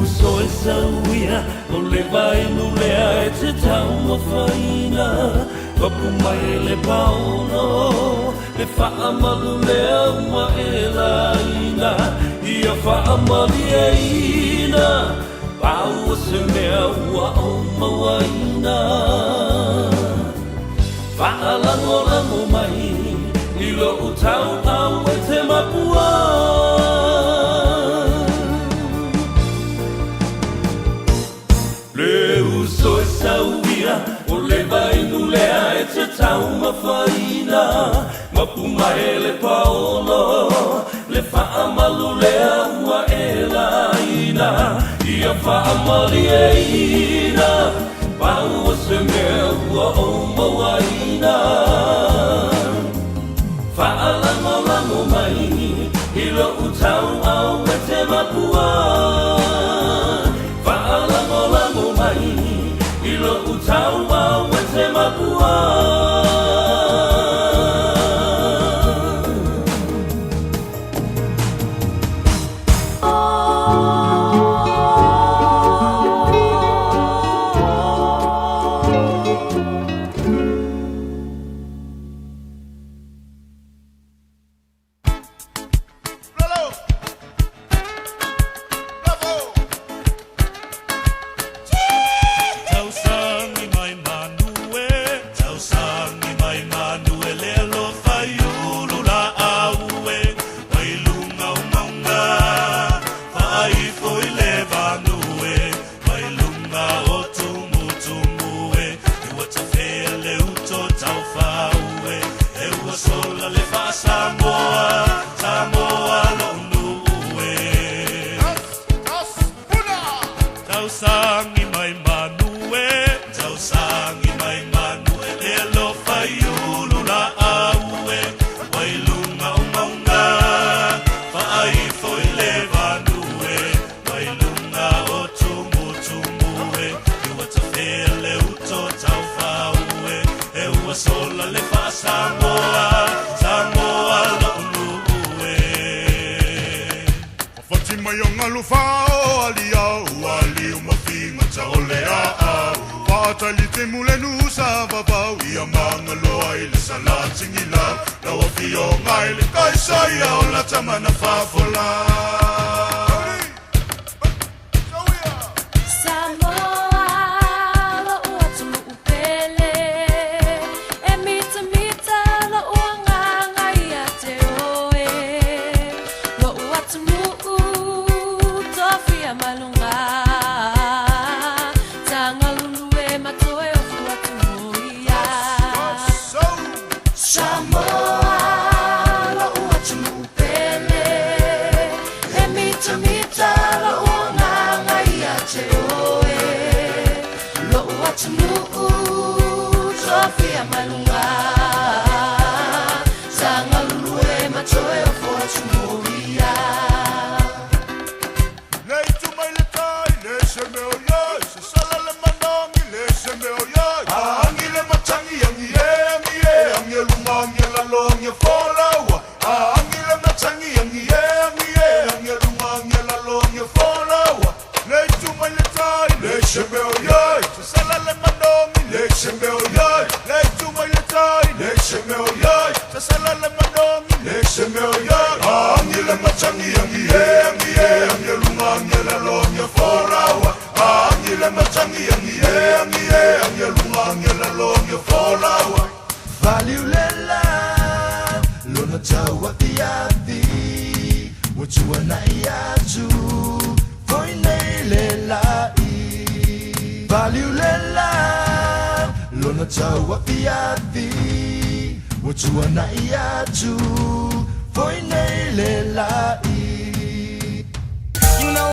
uso e sauia o le vainu lea e te taumafaina. Papu mai e le paolo le faamalu lea ua e laina. Ia faamalieina pau o se mea ua ou mauaina. Faalagolago mai i lou tauau e te mapua. Le uso e sauia o le vainu lea e te taumafaina. Mapu mai e le paolo le faamalu lea ua e laina. Ia faamalieina pau o se mea ua ou mauaina. Faalagolago mai i lou tauau e te mapua. Faalagolago mai i lou tauau e te mapua. Tausagi mai manu e, tausagi mai manu e le alofa i ulu laau e, mai luga o mauga, faaifo i le vanu e, mai luga o tumutumu e, e ua tafea le uto taufau e, e ua sola le faasamoa, Samoa lo'u nuu e. Tausagi mai manu e, tausagi mai manu e, le alofa i ulu laau e, mai luga o mauga, faaifo i le vanu e, mai luga o tumutumu e, e ua tafea le uto taufau e, e ua sola le faasamoa, Samoa lo'u nuu e. Fati mai o ngalu fao ali au ali o mafinga ta ole a au. Whātali te mule nusa vavau ia mangaloa i le salatingi lau. Lau afio ngai le kaisa ia o la tamana fafola. Samoa, lo'u atunuu pele, e mitamita lo'u agaga ia te oe. Lo'u atunuu tofia maluga. ia malunga Sangalulue matoe o fotumoria Le itu mai le tai, le se meo iai, se sala le manangi, le se meo iai. Angi le matangi, angi e, angi e, angi e lunga, angi e lalo, angi e folaua. Angi le matangi, angi e, angi e, angi e lunga, angi e lalo, angi e folaua. Le itu mai le tai, le se meo iai, se sala le manangi, le se meo iai. Le itu mai le tai, le se meo iai, se sala le manangi, le se meo iai. Angi le matangi, angi e, angi e, angi e lunga, angi e lalo, angi e folaua. Angi le matangi, angi e, angi e, angi e lunga, angi e lalo, angi e folaua. Valiulela lona tau afiafi ua tuana'i atu foi nei le la'i Valiulela lona tau afiafi ua tuana'i atu foi nei le la'i.